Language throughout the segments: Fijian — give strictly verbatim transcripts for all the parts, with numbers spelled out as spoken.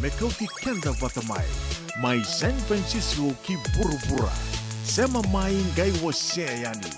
me kauti keda vata mai, mai San Francisco ki vuravura. Sema mai qai wasea yani.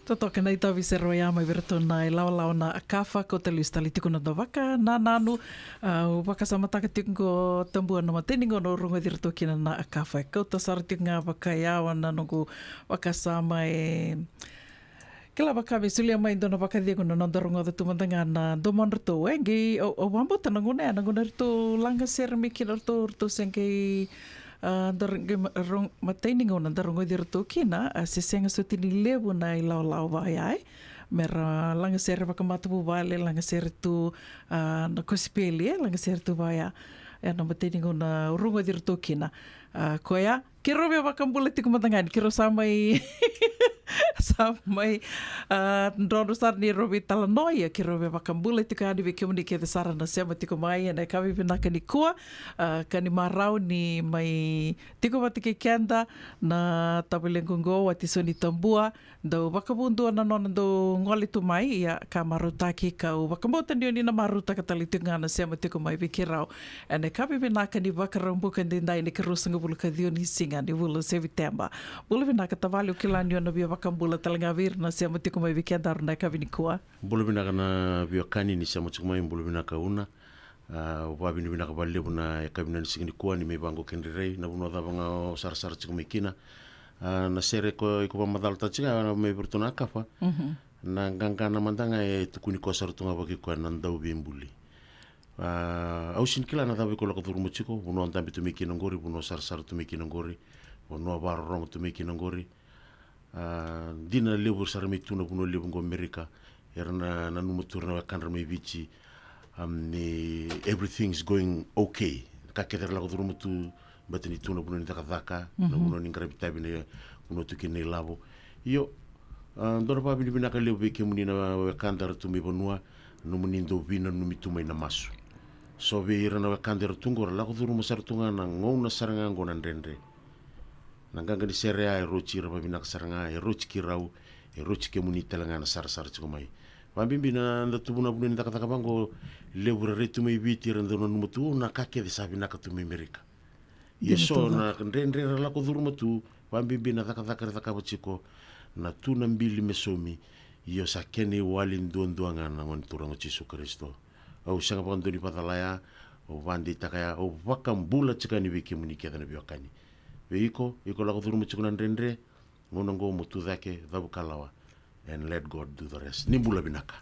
Totoka na itavi sere oya mai vei iratou na ilawalawa na Akafa, kauta lesu tale tiko na noda vakanananu. Au vakasamataka tiko qo, Tabua, na imatai ni gauna au rogoci iratou kina na Akafa, e kauta sara tiko ga vakayawa na noqu vakasama, e kila vaka me solia mai dua na vakacegu na noda rogoca tu mada ga na domodratou. E qai au, au vakabauta na gauna ya na gauna eratou laga sere mai kina ratou, ratou se qai, a, da ro-, qai ma-, ro-, matai ni gauna da rogoci iratou kina, a, se sega soti ni levu na ilawalawa vaya, e. Me ra laga sere vakamatavuvale, laga sere tu, a, na kosipeli, e, laga sere tu vaya. E na matai ni gauna au rogoci iratou kina. A, koya, keirau via vakabula tiko mada ga ni keirau sa mai, sa mai, a, drodro sara ni rau veitalanoa, ia keirau via vakabula tiko yani vei kemuni kece sara na sema tiko mai ena yakavi vinaka nikua, a, ka ni marau ni mai tiko vata kei keda na tavalequ qo, Watisoni Tabua, dau vakavudua na nona dau gole tu mai, ia ka marautaki, kau vakabauta ni oni na marautaka tale tiko ga na sema tiko mai vei keirau ena yakavi vinaka ni Vakaraubuka edaidai, na ikaruasagavulu ka ciwa ni siga ni vula o Seviteba. Bula vinaka tavale, au kila ni o na via vakabula tale ga vei ira na sema tiko mai vei kedaru na yakavi nikua. Bula vinaka na veiwekani ni sema tiko mai, bula vinaka Una. A, au vakavinavinaka vakalevu na yakavi ni siga nikua ni mai vaqo kei na rairai, na vanua cava ga o sarasara tiko mai kina. A, na sere ko, iko vakamacalataka tiko ga mai vei iratou na Akafa. Mhm. Na qaqana mada ga e tukuni koya sara tu ga vakaikoya na dauveibuli. A, au sega ni kila na cava iko lako curuma tiko, vanua o dabe tu mai kina qori, vanua o sarasara tu mai kina qori, vanua o vakarorogo tu mai kina qori. A, dina, levu sara mai tu na vanua levu qo Amerika, era na, nanuma tu ira na wekadra mai Viti, am, ni everything is going okay. Ka kece era lako curuma tu, baleta ni tu na vanua ni cakacaka, na, mhm, vanua ni qaravi itavi, na vanua tu kina na ilavo. Io, a, dua na vakavinavinaka levu vei kemuni na wekada era tu mai vanua, nomuni dau veinanumi tu mai na masu. So vei ira na wekada era tu qo, ra lako curuma sara tu ga na gauna sara ga qo na dredre. Na qaqa ni sere ya e rauti ira vakavinaka sara ga, e rauti keirau, e rauti kemuni tale ga na sarasara tiko mai. Vakabibi na da tu vuna vanua ni cakacaka vaqo, levu era rai tu mai Viti, era dau nanuma tu, o, na ka kece sa vinaka tu mai Amerika. Ia, dina, so tu na dredre era lako curuma tu, vakabibi na cakacaka era cakava tiko, na tu na bili me saumi, io sa kena iwali duadua ga na Gone Turaga o Jisu Karisito. Au sega vakadua ni vakacala ya, au vakadeitaka ya, au vakabula tiko yani vei kemuni kece na veiwekani. Vei iko, iko lako curuma tiko na dredre, gauna qo mo tu cake, cavu kalawa, and let God do the rest. Ni bula vinaka.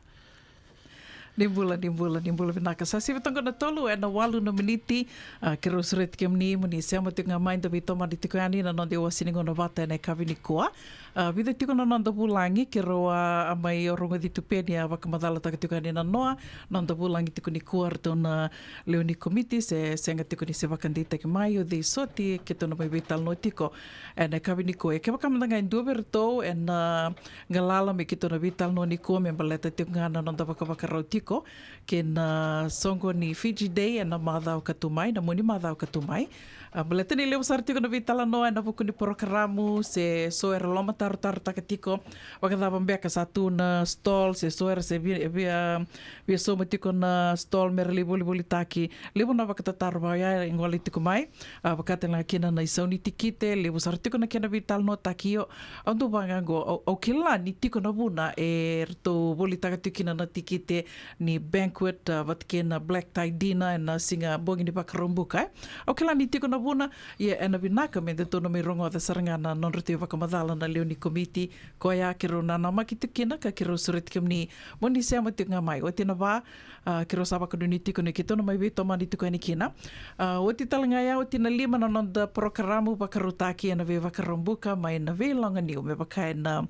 Ni bula, ni bula, ni bula vinaka. Sa sivi toka na tolu ena walu na miniti, a, keirau sureti kemuni mo ni sema tiko ga mai, da veitomani tiko yani na noda iwasewase ni gauna vata ena yakavi nikua. A, vica tiko na noda vulagi, keirau a, a mai rogoci tu pe ni a vakamacalataka tiko yani na noa, noda vulagi tiko nikua, ratou na lewe ni komiti, se sega tiko ni se vakadeitaki mai, o cei soti keitou na mai veitalanoa tiko ena yakavi nikua. Ia kevaka mada ga e dua vei iratou ena galala me keitou na veitalanoa nikua me baleta tiko ga na noda vakavakarau tiko kei na soqo ni Fiji Day ena macawa ka tu mai, na mua ni macawa ka tu mai. A, baleta ni levu sara tiko na veitalanoa ena vuku ni porokaramu, se so era lomatarotarotaka tiko vakacava beka sa tu na stall, se so era se via, via, via sauma tiko na stall me ra lai volivolitaki. Levu na vakatataro vaya e gole tiko mai. A, vaka tale ga kina na isau ni tikite, levu sara tiko na kena veitalanoataki. Io, au dau vaka ga qo, au, au kila ni tiko na vuna e ratou volitaka tiko kina na tikite ni banquet, a, vata kei na black tie dinner ena siga bogi ni Vakaraubuka, e. Au kila ni tiko na vuna, ia ena vinaka me datou na mai rogoca sara ga na nodratou ivakamacala na lewe ni komiti. Koya keirau nanamaki tiko kina ka keirau sureti kemuni mo ni sema tiko ga mai. Oti na va, a, keirau sa vakanuinui tiko ni keitou na mai veitomani tiko yani kina. A, oti tale ga ya, oti na lima na noda porokaramu vakarautaki ena vei Vakaraubuka mai na veiloganiu, me vaka ena,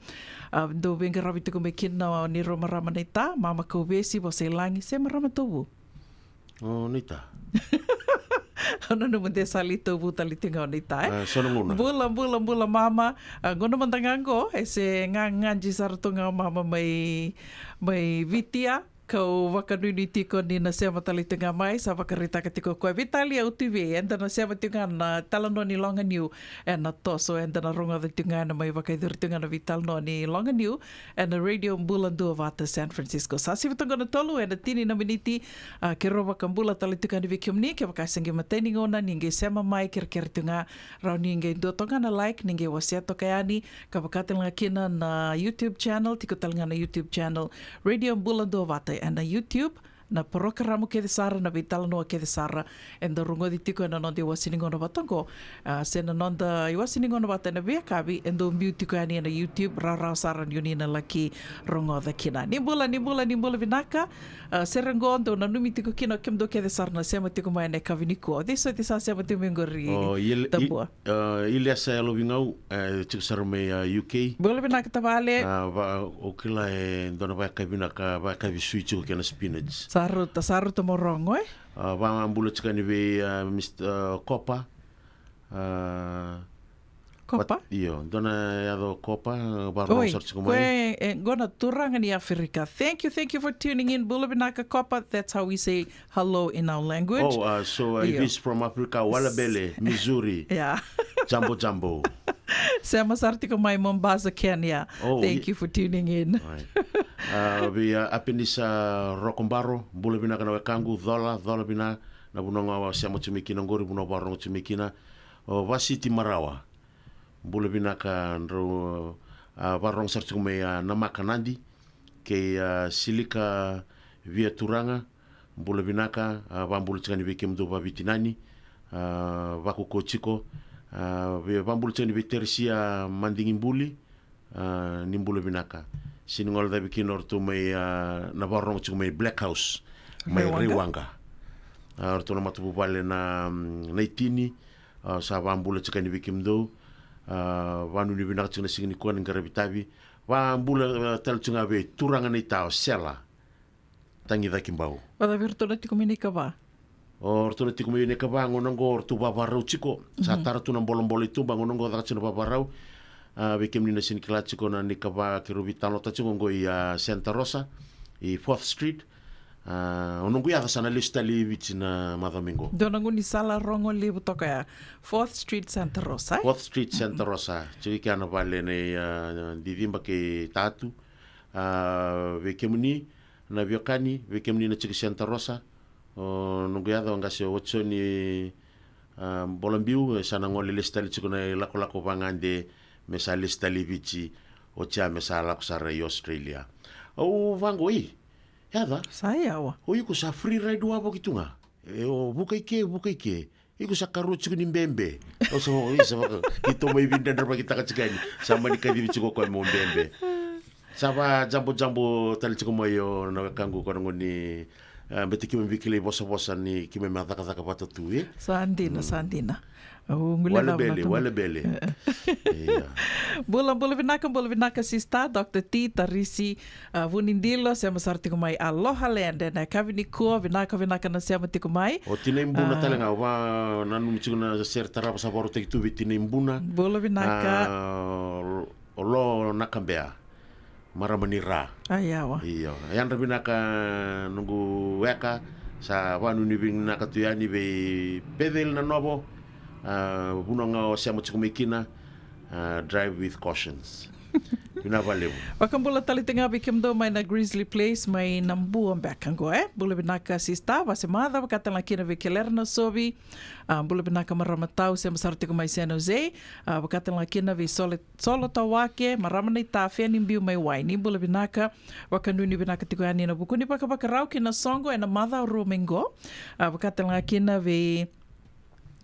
a, dau veiqaravi tiko mai kina o neirau marama naita, Mama Kauvesi Vosailagi, se Marama Tovu. O, naita. Au nanuma de sa lai Tovu tale tiko ga o naita, e? A, so na gauna. Bula, bula, bula, mama. A, gauna mada ga qo, e se ga, gaji sara tu ga o mama mai, mai Viti ya. Kau vakanuinui tiko ni na sema tale tiko ga mai, sa vakaraitaka tiko o koya. Veitalia, o tu vei, eda na sema tiko ga na talanoa ni loga niu ena toso, eda na rogoca tiko ga ena mai vakayacori tiko ga na veitalanoa ni loga niu ena Radio Bula Duavata San Francisco. Sa sivi toka na tolu ena tini na miniti. A, keirau vakabula tale tiko ga ni vei kemuni, kevaka se qai matai ni gauna ni qai sema mai, kerekere tiko ga, rawa ni qai dua toka ga na like, ni qai wasea toka yani, ka vaka tale ga kina na YouTube channel, tiko tale ga na YouTube channel Radio Bula Duavata ena YouTube. Na porokaramu kece sara, na veitalanoa kece sara eda rogoci tiko ena noda iwase ni gauna vata oqo, a, se na noda iwase ni gauna vata ena veiyakavi, eda biu tiko yani ena YouTube, rawarawa sara ni o ni na laki rogoca kina. Ni bula, ni bula, ni bula vinaka. A, sere oqo dou nanumi tiko kina o kemudou kece sara na sema tiko mai ena yakavi nikua. O cei soti sa sema tiko mai oqori? O, Ile-, I-, Tabua. A, Iliasa Yalovigau, e, tiko sara mai, a, U K. Bula vinaka tavale. A, va, o kila e dua na vayakavi vinaka, vayakavi sui tiko kei na spinach. Sa rauta, sa rauta mo rogo, e? A, vabula tiko yani vei, a, Mister, a, Kopa. A, Kopa? Vat-, io, dua na yaca o Kopa, a, varogo sara tiko mai. Oi, ko e, e, qo na turaga ni Africa. Thank you, thank you for tuning in. Bula vinaka Kopa, that's how we say hello in our language. Oh, uh, so, uh, if he's from Africa, Walabele, Missouri. Yeah. Jumbo, jumbo. Sema sara tiko mai Mombasa, Kenya. Oh, thank you for tuning in. Right. Uh, vei, uh, Apenisa Rokobaro, bula vinaka na wekaqu, cola, cola vinaka, na vanua ga o sema tiko mai kina oqori, vanua varogo tiko mai kina. O Vasiti Marawa, bula vinaka, drau, uh, varogo sara tiko mai, uh, Namaka Nadi. Kei, a, Silika Via Turaga, bula vinaka, a, vabula tiko yani vei kemudou vavitinani, a, vakuko tiko, a, vei, vabula tiko yani vei Teresia Madigibuli, a, ni bula vinaka. Sini gole cavi kina o ratou mai, a, na varogo tiko mai Black House, mai Raiwaqa. Raiwaqa. A, o ratou na matavuvale na, mm, na Itini, a, sa vabula tiko yani vei kemudou, a, vanuinui vinaka tiko na siga nikua ni qaravi tavi, Vabula, e, tale tu ga vei turaga na ita o Sela Tagicakibau. Vacava vei ratou na tiko mai na ikava? O ratou na tiko mai na ikava, gauna oqo o ratou vavarau tiko. Sa tara tu na bolabol i tuba, gauna oqo caka tiko na vavarau. A, vei kemuni na sini kila tiko na ikava keirau veitalanoataka tiko oqo i, a, Santa Rosa, i Fourth Street. A, o noqu yaca sa na lesu tale i Viti na macawa mai qo. Dua na gaunisala rogo levu toka ya. Fourth Street, Santa Rosa, e? Fourth Street, Santa Rosa. Tiko i kea na vale nei, a, Diciba kei Tatu. A, vei kemuni na veiwekani, vei kemuni na tiko i Santa Rosa. O noqu yaca o qase o Watisoni, a, Bolabiu, e sa na gole lesu tale tiko na ilakolako vagade me sa lesu tale i Viti, oti ya me sa lako sara i Australia. Au vaqo, ei, yaca. Sa yawa. O iko sa free ride wavoki tu ga. E, o vuka i ke, vuka i ke. Iko sa karua tiko ni bebe. O sa, o sa vaka, keitou mai vidredrevakitaka tiko yani. Sa mani kacivi tiko o koya mo bebe. Sa vajabojabo tale tiko mai o na wekaqu ko na goni, a, bete keimami veikilai vosavosa ni keimami a cakacaka vata tu, e? Sa dina, sa dina. Au guilecava na tama. Walebele, walebele. Ia. Bula, bula vinaka, bula vinaka sista, Doctor T, Tarisi, a, Vunidilo, sema sara tiko mai Aloha Land ena yakavi nikua, vinaka, vinaka na sema tiko mai. O Tinai Buna tale ga, au vananumi tiko na sere tarava sa vakarautaki tu vei Tinai Buna. Bula vinaka. A, o Lo Nakabea. Marama ni Ra. A, yawa. Io. Yadra vinaka noqu weka, sa vanuinui vinaka tu yani vei Bethel Nanovo, a, vanua ga o sema tiko mai kina, a, drive with cautions. Vinaka vakalevu. Vakabula tale tiko ga vei kemudou mai na Grizzly Place, mai Nabua beka qo, e? Bula vinaka sista, Vasemaca, vaka tale ga kina vei Kelera Nasovi, a, bula vinaka marama tau, sema sara tiko mai San Jose, a, vaka tale ga kina vei Sole Solo Tawake, marama na ita Feni biu mai Wai, ni bula vinaka, vakanuinui vinaka tiko yani ena vuku ni vakavakarau ki na soqo ena macawa rua mai qo. A, vaka tale ga kina vei,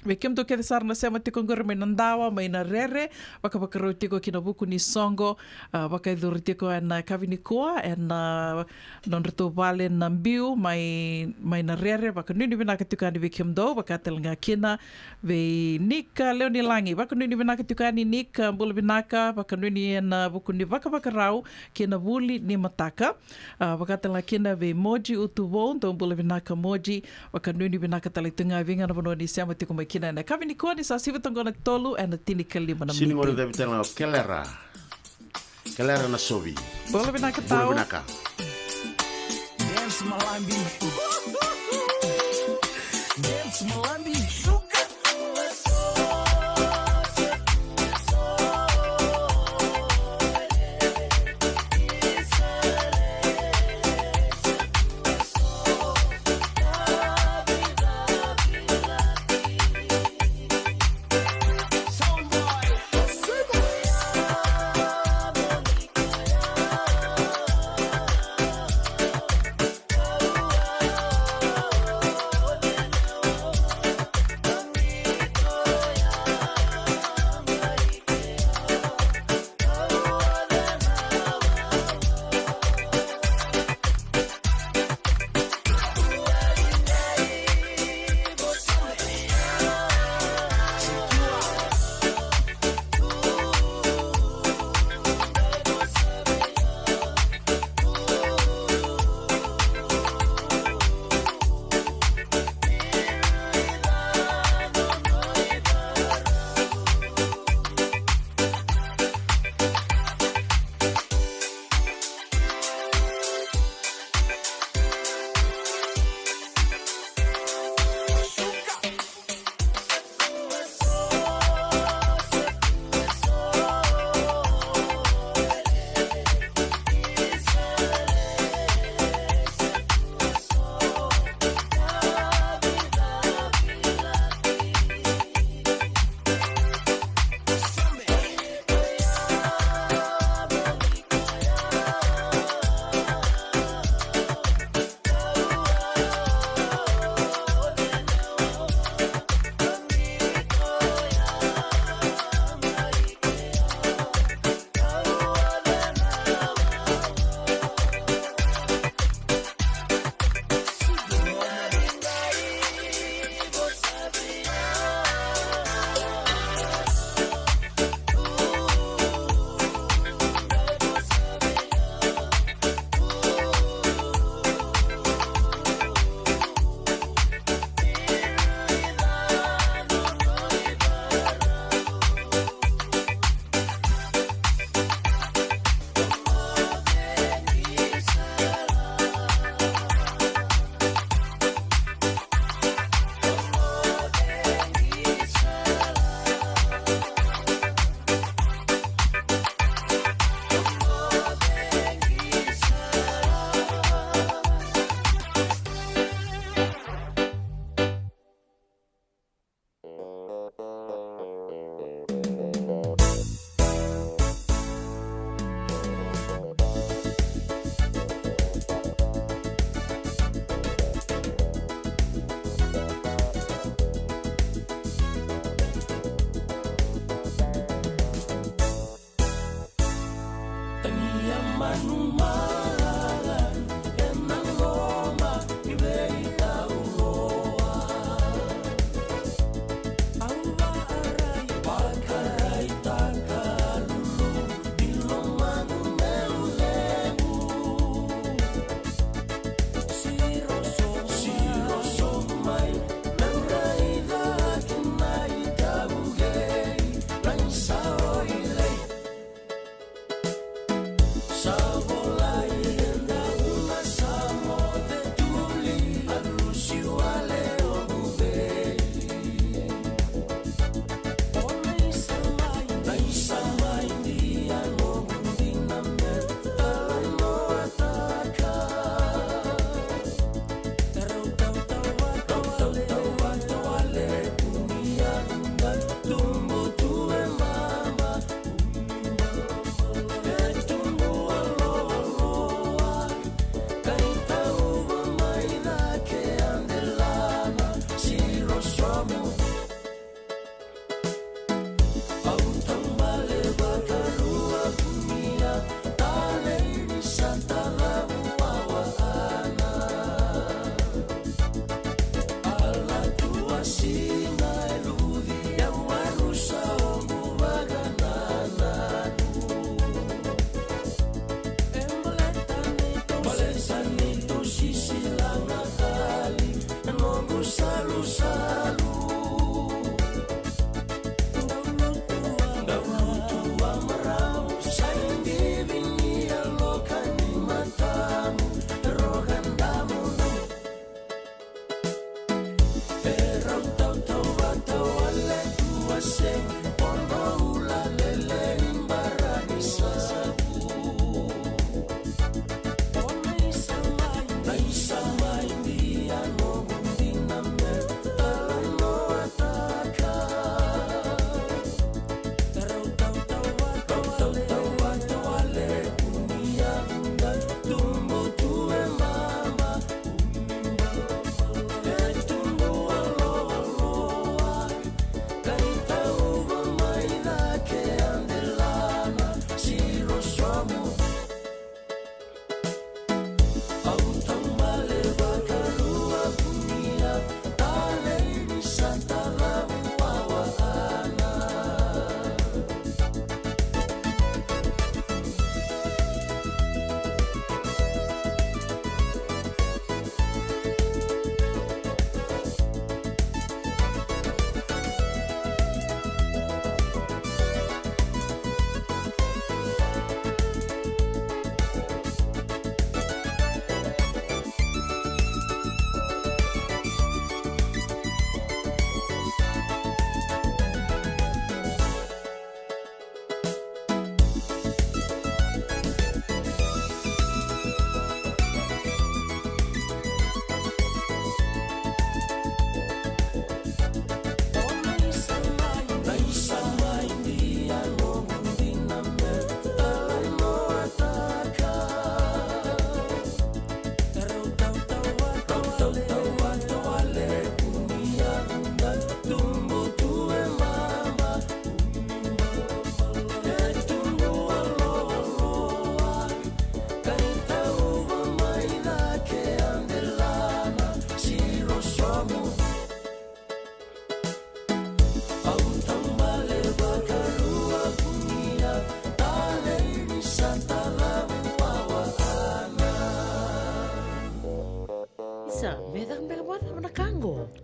vei kemudou kece sara na sema tiko qori mai Nadawa, mai Narere, vakavakarau tiko ki na vuku ni soqo, a, vakayacori tiko ena yakavi nikua, ena nodratou vale na biu mai, mai Narere, vakanuinui vinaka tiko yani vei kemudou, vaka tale ga kina vei Nika Leonilagi, vakanuinui vinaka tiko yani Nika, bula vinaka, vakanuinui ena vuku ni vakavakarau kei na vuli ni mataka. A, vaka tale ga kina vei Moji Utuvou, dou bula vinaka Moji, vakanuinui vinaka tale tu ga vei ga na vanua ni sema tiko mai kina ena yakavi nikua ni sa sivi toqo na tolu ena tinikalima na miniti. Sini gole cavi tale ga o Kelera. Kelera Nasovi. Bula vinaka tau. Bula vinaka. Malabi. Dance Malabi.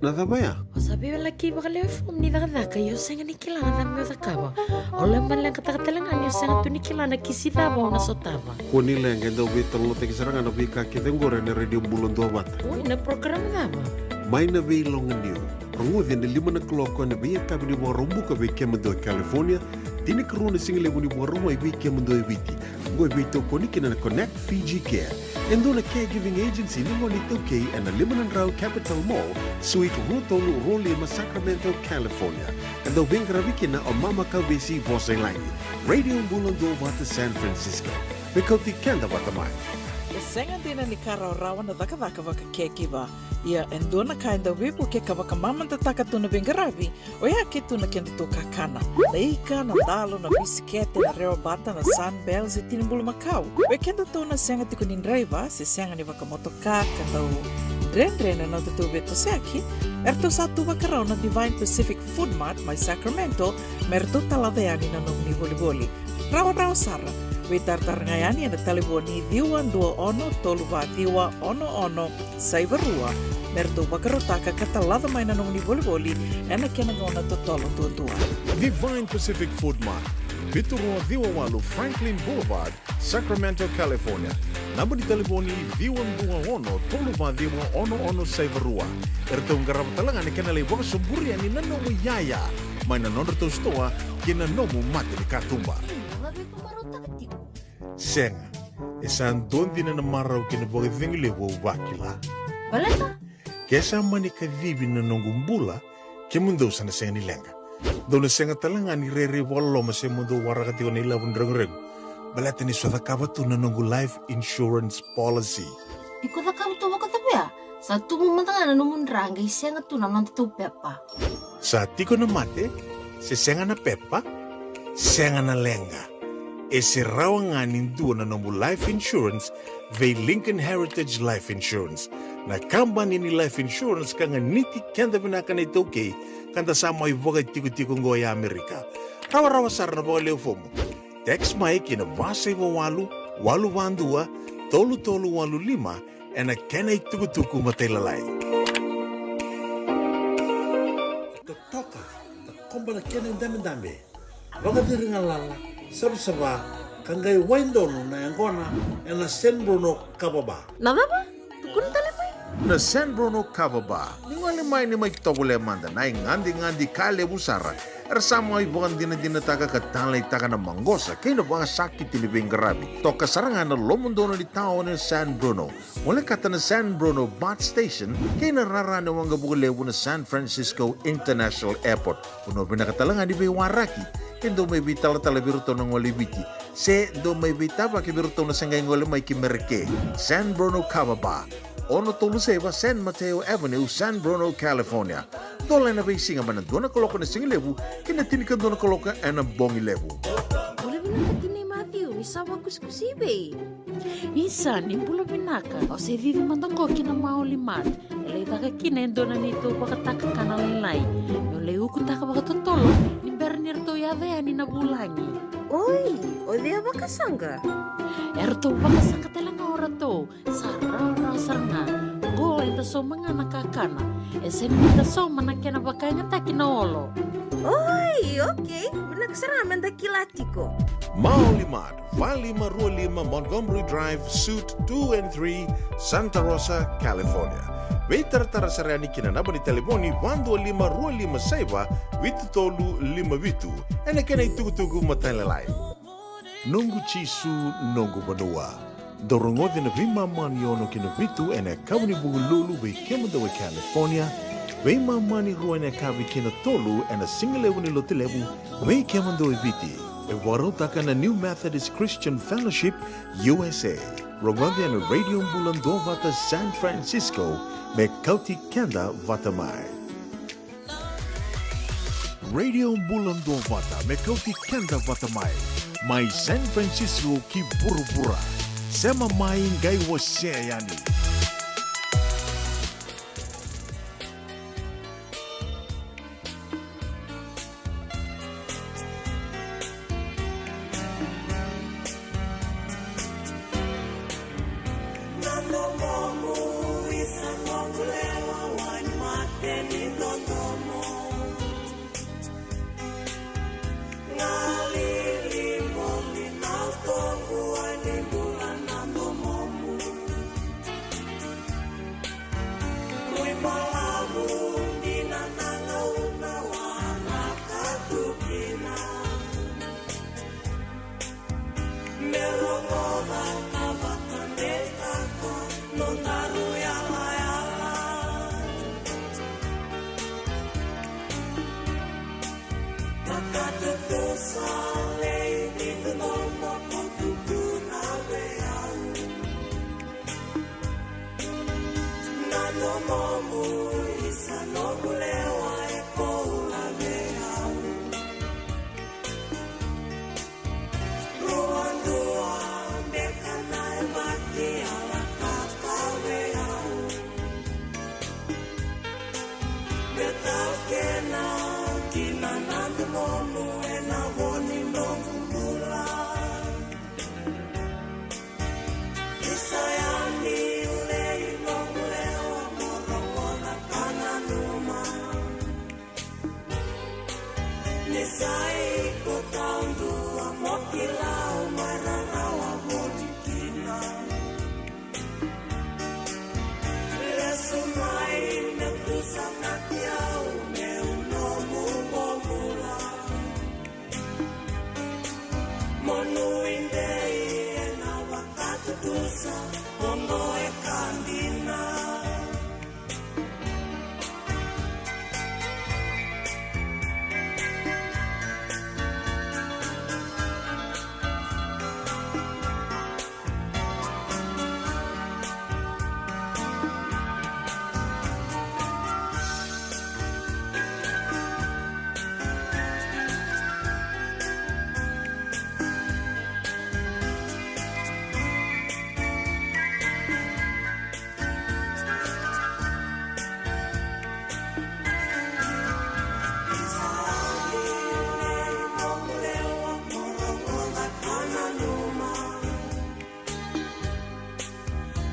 Na cava ya? O sa veiwalaki vakalewe fomu ni cakacaka, ia o sega ni kila na cava meu cakava. O lomaleqataka tale ga ni o sega tu ni kila na kisi cava o na sotava. Kua ni leqa, e dau veitalanoataki sara ga na veika kece oqori ena Radio Bula Duavata. Oi, na program cava? Mai na Veiloganiu. Rogoci ena lima na kaloko ena veiyakavi ni Vakaraubuka vei kemudou e California, tinikarua na sigalevu ni Vakarauwai vei kemudou e Viti. Oqo e veitokoni kina na Connect Fiji Care, e dua na caregiving agency ni gone iTaukei, ena lima na drau Capital Mall, Suite rua tolu rua lima, Sacramento, California. E dau veiqaravi kina o Mama Kauvesi Vosailagi. Radio Bula Duavata San Francisco. Me kauti keda vata mai. E sega dina ni ka rawarawa na cakacaka vaka caregiver. Ia e dua na ka e dau veivuke ka vakamamadataka tu na veiqaravi, oya ke tu na kedatou kakana. Na ika, na dalo, na bisikete, na rewabata, na Sunbell se tini bulumakau. Vei kedatou na sega tiko ni draiva se sega ni vakamotoka ka dau dredre na nodatou veitosoyaki, eratou sa tu vakarau na Divine Pacific Food Mart mai Sacramento me ratou talaca yani na nomuni volivoli. Rawarawa sara. Veitaratara ga yani ena talevoni ciwa dua ono tolu va ciwa ono ono saiva rua me ratou vakarautaka ka talaca mai na nomuni volivoli ena kena gauna totolo duadua. Divine Pacific Food Mart, vitu rua ciwa walu Franklin Boulevard, Sacramento, California. Naba ni talevoni ciwa dua ono tolu va ciwa ono ono saiva rua. Eratou qarava tale ga na kena lai vakasoburi yani na nomu iyaya mai na nodratou sitoa kei na nomu mata ni katuba. Io, na cava e vakamarautaka tiko? Sega, e sa dua dina na marau kei na vakacegu levu au vakila. Baleta? Ke sa mani kacivi na noqu bula, kemudou sa na sega ni leqa. Dou na sega tale ga ni rairai vakaloloma se mo dou waraka tiko na ilavo ni reguregu, baleta ni sa cakava tu na noqu life insurance policy. Iko cakava tu vakacava ya? Sa tubu mada ga na nomu dra qai sega tu na nodatou pepa. Sa tiko na mate, se sega na pepa, sega na leqa. E se rawa ga ni dua na nomu life insurance vei Lincoln Heritage Life Insurance, na kabani ni life insurance ka ganiti keda vinaka na iTaukei, ka da sa mai vakatikotiko oqo e Amerika. Rawarawa sara na vakalewe fomu. Text mai ki na va saiva walu, walu va dua, tolu tolu walu lima, ena kena itukutuku matailalai. Totoka, takoba na kena idabedabe, vakaciri galala, savasava, ka qai wai donu na yaqona ena San Bruno Kava Bar. Na cava? Tukuna tale mai. Na San Bruno Kava Bar. Ni gole mai, ni mai tovolea mada na igadigadi ka levu sara era sa mai vakadinadinataka ka taleitaka na maqosa kei na vakasakiti ni veiqaravi. Toka sara ga na lomodonu ni taoni na San Bruno. Volekata na San Bruno BART Station kei na rara ni waqa vakalevu na San Francisco International Airport. Vanua vinaka tale ga ni veiwaraki, ke dou mai veitalatala vei iratou na gole i Viti, se dou mai veitavaki vei iratou na se qai gole mai ki Mereke. San Bruno Kava Bar, ono tolu saiva San Mateo Avenue, San Bruno, California. Dola ena veisiga mai na dua na kaloko ena sigalevu ki na tinikadua na kaloko ena bogi levu. Bula vinaka tinai Matthew, ni sa vakusikusi i vei? Isa, ni bula vinaka. Au se cici mada qo ki na Maoli Mart. E lai caka kina e dua na neitou vakatakakana lailai. Meu lai ukutaka vakatotolo ni bera ni ratou yaco yani na vulagi. Oi, o cei a vakasaqa? E ratou vakasaqa tale ga o ratou. Sa rawarawa sara ga. Qo eda sauma ga na kakana. E sega ni da sauma na kena vakayagataki na olo. Oi, okei. Vinaka sara ga meda kila tiko. Maoli Mart, va lima rua lima Montgomery Drive, Suite two and three, Santa Rosa, California. Veitaratara sara yani ki na naba ni talevoni va dua lima rua lima saiva vitu tolu lima vitu. Ena kena itukutuku matailalai. Noqu Jisu, noqu vanua. Dou rogoci na veimama ni ono ki na vitu ena yakavi ni Vukelulu vei kemudou e California, veimama ni rua ena yakavi ki na tolu ena sigalevu ni Lotulevu vei kemudou e Viti. E vakarautaka na New Methodist Christian Fellowship U S A. Rogoci ena Radio Bula Duavata San Francisco me kauti keda vata mai. Radio Bula Duavata me kauti keda vata mai, mai San Francisco ki vuravura. Sema mai qai wasea yani. Oca ka vakadeitaka nodaru yalayala. Vakatutusa lei ni dodomo ko tukuna vei au. Na domomu isa noqu lewa e koula vei au. Rua dua beka na yabaki a lako ka vei au. Me taukena kina na domomu ena vo ni noqu bula. Isa yani ulei noqu lewa mo rogoca ka nanuma. Ni sa iko taudua mo kila au mai rarawa voli kina. Lesu mai me tusanaki au meu nomu bobula. Mo nuidei ena vakatutusa oqo e ka dina.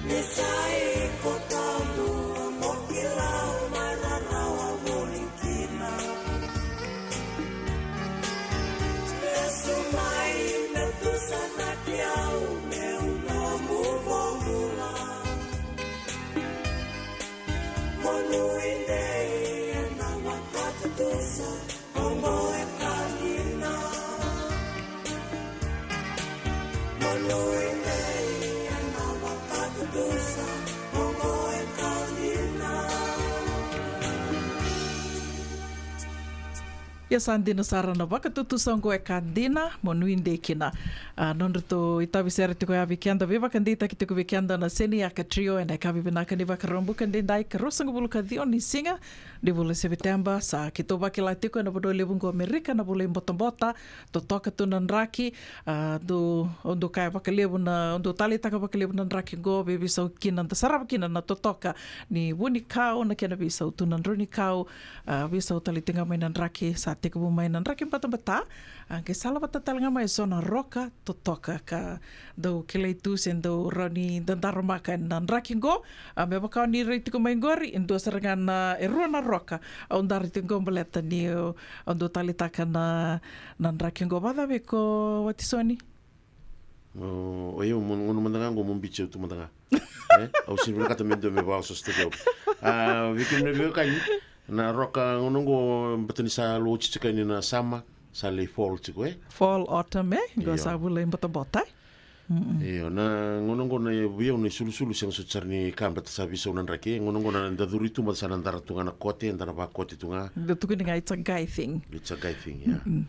Ni sa iko taudua mo kila au mai rarawa voli kina. Lesu mai me tusanaki au meu nomu bobula. Mo nuidei ena vakatutusa oqo e ka dina. Mo nuidei ena vakatutusa oqo e ka dina. Ia sa dina sara na vakatutusa oqo e ka dina, mo nuidei kina. A, nodratou itavi sere tiko ya vei keda, veivakadeitaki tiko vei keda na Seniaka Trio ena yakavi vinaka ni Vakaraubuka edaidai, ka ruasagavulu ka ciwa ni siga ni vula Seviteba. Sa keitou vakila tiko ena vanua levu oqo Amerika na vula i botabota, totoka tu na draki. A, dou, dou kaya vakalevu na, dou taleitaka vakalevu na draki oqo, veiveisau kina, da sarava kina na totoka ni vunikau, na kena veisau tu na draunikau. A, veisau tale tiko ga mai na draki, sa tekivu mai na draki batabata. A, qai sala vata tale ga mai eso na roka totoka ka dau kilai tu se dau rawa ni dadaramaka ena draki qo. A, me vaka o ni rai tiko mai qori, e dua sara ga na, e rua na roka au dara tiko qo baleta ni o, au dau taleitaka na, na draki qo. Vacava iko, Watisoni? O, o yau, mo, gauna mada ga qo mo biuti au tu mada ga. E? Au sega ni vinakata me dua me vakaosooso tu keu. A, vei kemuni na veiwekani, na roka gauna qo, baleta ni sa lo oti tiko yani na summer, sa lai fall tiko, e? Fall, autumn, e? Qo sa vula i botabota, e? Mm-mm. Io, na gauna qo na, vei au na isulusulu sega soti sara ni ka baleta sa veisau na draki, e? Gauna qo na da curu tu, baleta sa na dara tu ga na kote, da na vakote tu ga. Da tukuni ga, it's a guy thing. It's a guy thing, yeah. Mm-mm.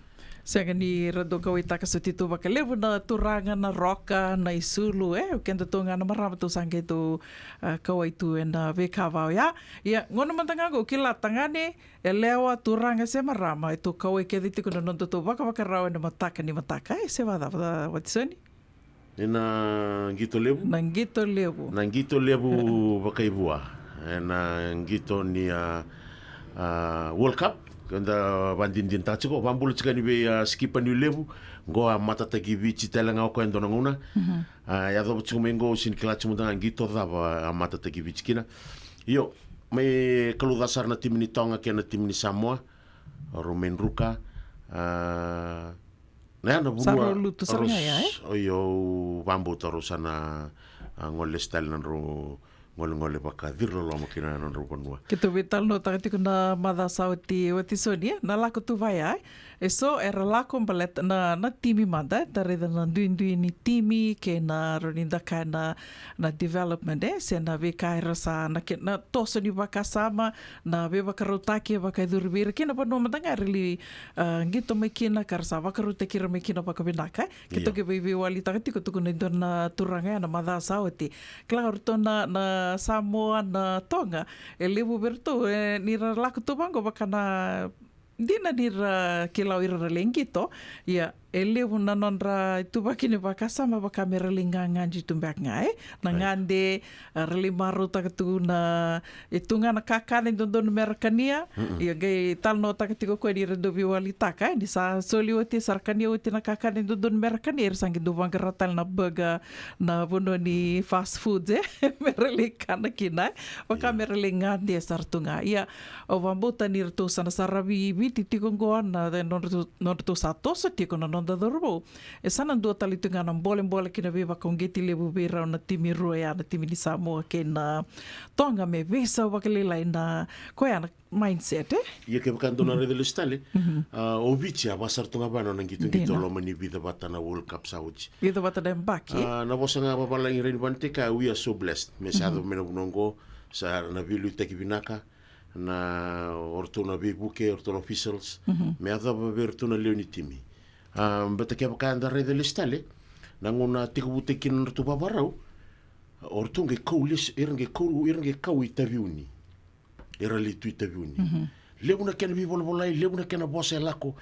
Sega ni ra dau kauwaitaka soti tu vakalevu na turaga na roka, na isulu, e? O keda tu ga na marama tou sa qai tou, a, kauwai tu ena veika vaka oya. Ia, gauna mada ga qo, kila tagane, yalewa, turaga se marama, e tou kauwai kece tiko na nodatou vakavakarau ena mataka ni mataka, e? Se vacava, Watisoni? Ena qito levu? Na qito levu. Na qito levu vakaivua. Ena qito ni, a, a, World Cup. Keda vakadinadinataka tiko, vakabula tiko yani vei, a, Sikipa Niulevu. Qo a matataki Viti tale ga o koya e dua na gauna. Mhm. A, yacova tiko mai qo, au sega ni kila tiko mada ga qito cava a matataki Viti kina. Io, mai kalouca sara na timi ni Toga kei na timi ni Samoa. Rau mai druka. A, Na ya na vanua rau lutu sara ga ya, e? Oi, au vakabauta rau sa na, a, gole lesu tale na nodrau golegole vakacirololoma kina na nodrau vanua. Keitou veitalanoataka tiko na macawa sa oti, Watisoni, e? Na lako tu vaya, e? E so era lako baleta na, na timi mada, e ta raica na duidui ni timi kei na rawa ni da kaya na, na development, e, se na veika era sa na ke-, na toso ni vakasama, na veivakarautaki e vakayacori vei ira kei na vanua mada ga era lai, a, qito mai kina ka ra sa vakarautaki ira mai kina vakavinaka, e. Keitou qai veiveiwalitaka tiko, tukuna e dua na turaga ya na macawa sa oti. Kila o ratou na, na Samoa, na Toga, e levu vei ratou, e, ni ra lako tu vaqo vaka na dina ni ra kila o ira ra lai qito. Ia, e levu na nodra ituvaki ni vakasama vaka me ra lai gagadi tu beka ga, e? Na gade, a, ra lai marautaka tu na, e tu ga na kakana e dodonu me ra kania. Ia, qai talanoataka tiko koya ni ra dau veiwalitaka, e? Ni sa soli oti, sa ra kania oti na kakana e dodonu me ra kania, era sa qai dau vaqara tale na burger, na vanua ni fast food, e? Me ra lai kana kina, e? Vaka me ra lai gade sara tu ga. Ia, au vakabauta ni ratou sa na saravi Viti tiko qo na, na nodratou, nodratou sa toso tiko na noda cauravou. E sa na dua tale tu ga na bolebole kei na veivakauqeti levu vei rau na timi rua ya, na timi ni Samoa kei na Toga, me veisau vakalailai na koya na mindset, e? Ia kevaka dou na raica lesu tale, a, o Viti a vaka sara tu ga vua na nona qitoqito loma ni vica vata na World Cup sa oti. Vica vata na yabaki. A, na vosa ga vavalagi rai ni vanua tiko, we are so blessed. Me sa yaco mai na vanua oqo, sa na veiliutaki vinaka, na o ratou na veivuke, o ratou na officials, me yacova vei ratou na lewe ni timi. A, baleta kevaka eda raica lesu tale, na gauna tekivutaki kina na nodratou vavarau, o ratou qai kau lesu, ira qai kau, ira qai kau i Taveuni. Era lai tu i Taveuni. Levu na kena veivolavolai, levu na kena vosa e lako.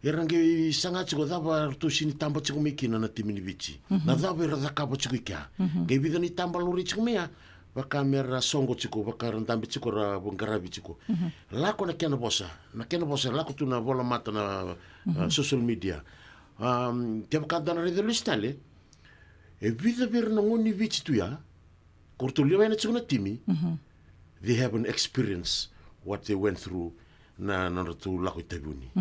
Era qai saga tiko cava ratou sini taba tiko mai kina na timi ni Viti. Na cava era cakava tiko i kea. Qai vica na itaba laurai tiko mai ya, vaka me ra soqo tiko, vaka ra dabe tiko, ra vaqaravi tiko. Lako na kena vosa, na kena vosa, lako tu na volamata na, a, social media. Am, kevaka da na raica lesu tale, e vica vei ira na gone ni Viti tu ya, ko ratou lewena tiko na timi, they haven't experienced what they went through na, na nodratou lako i Taveuni.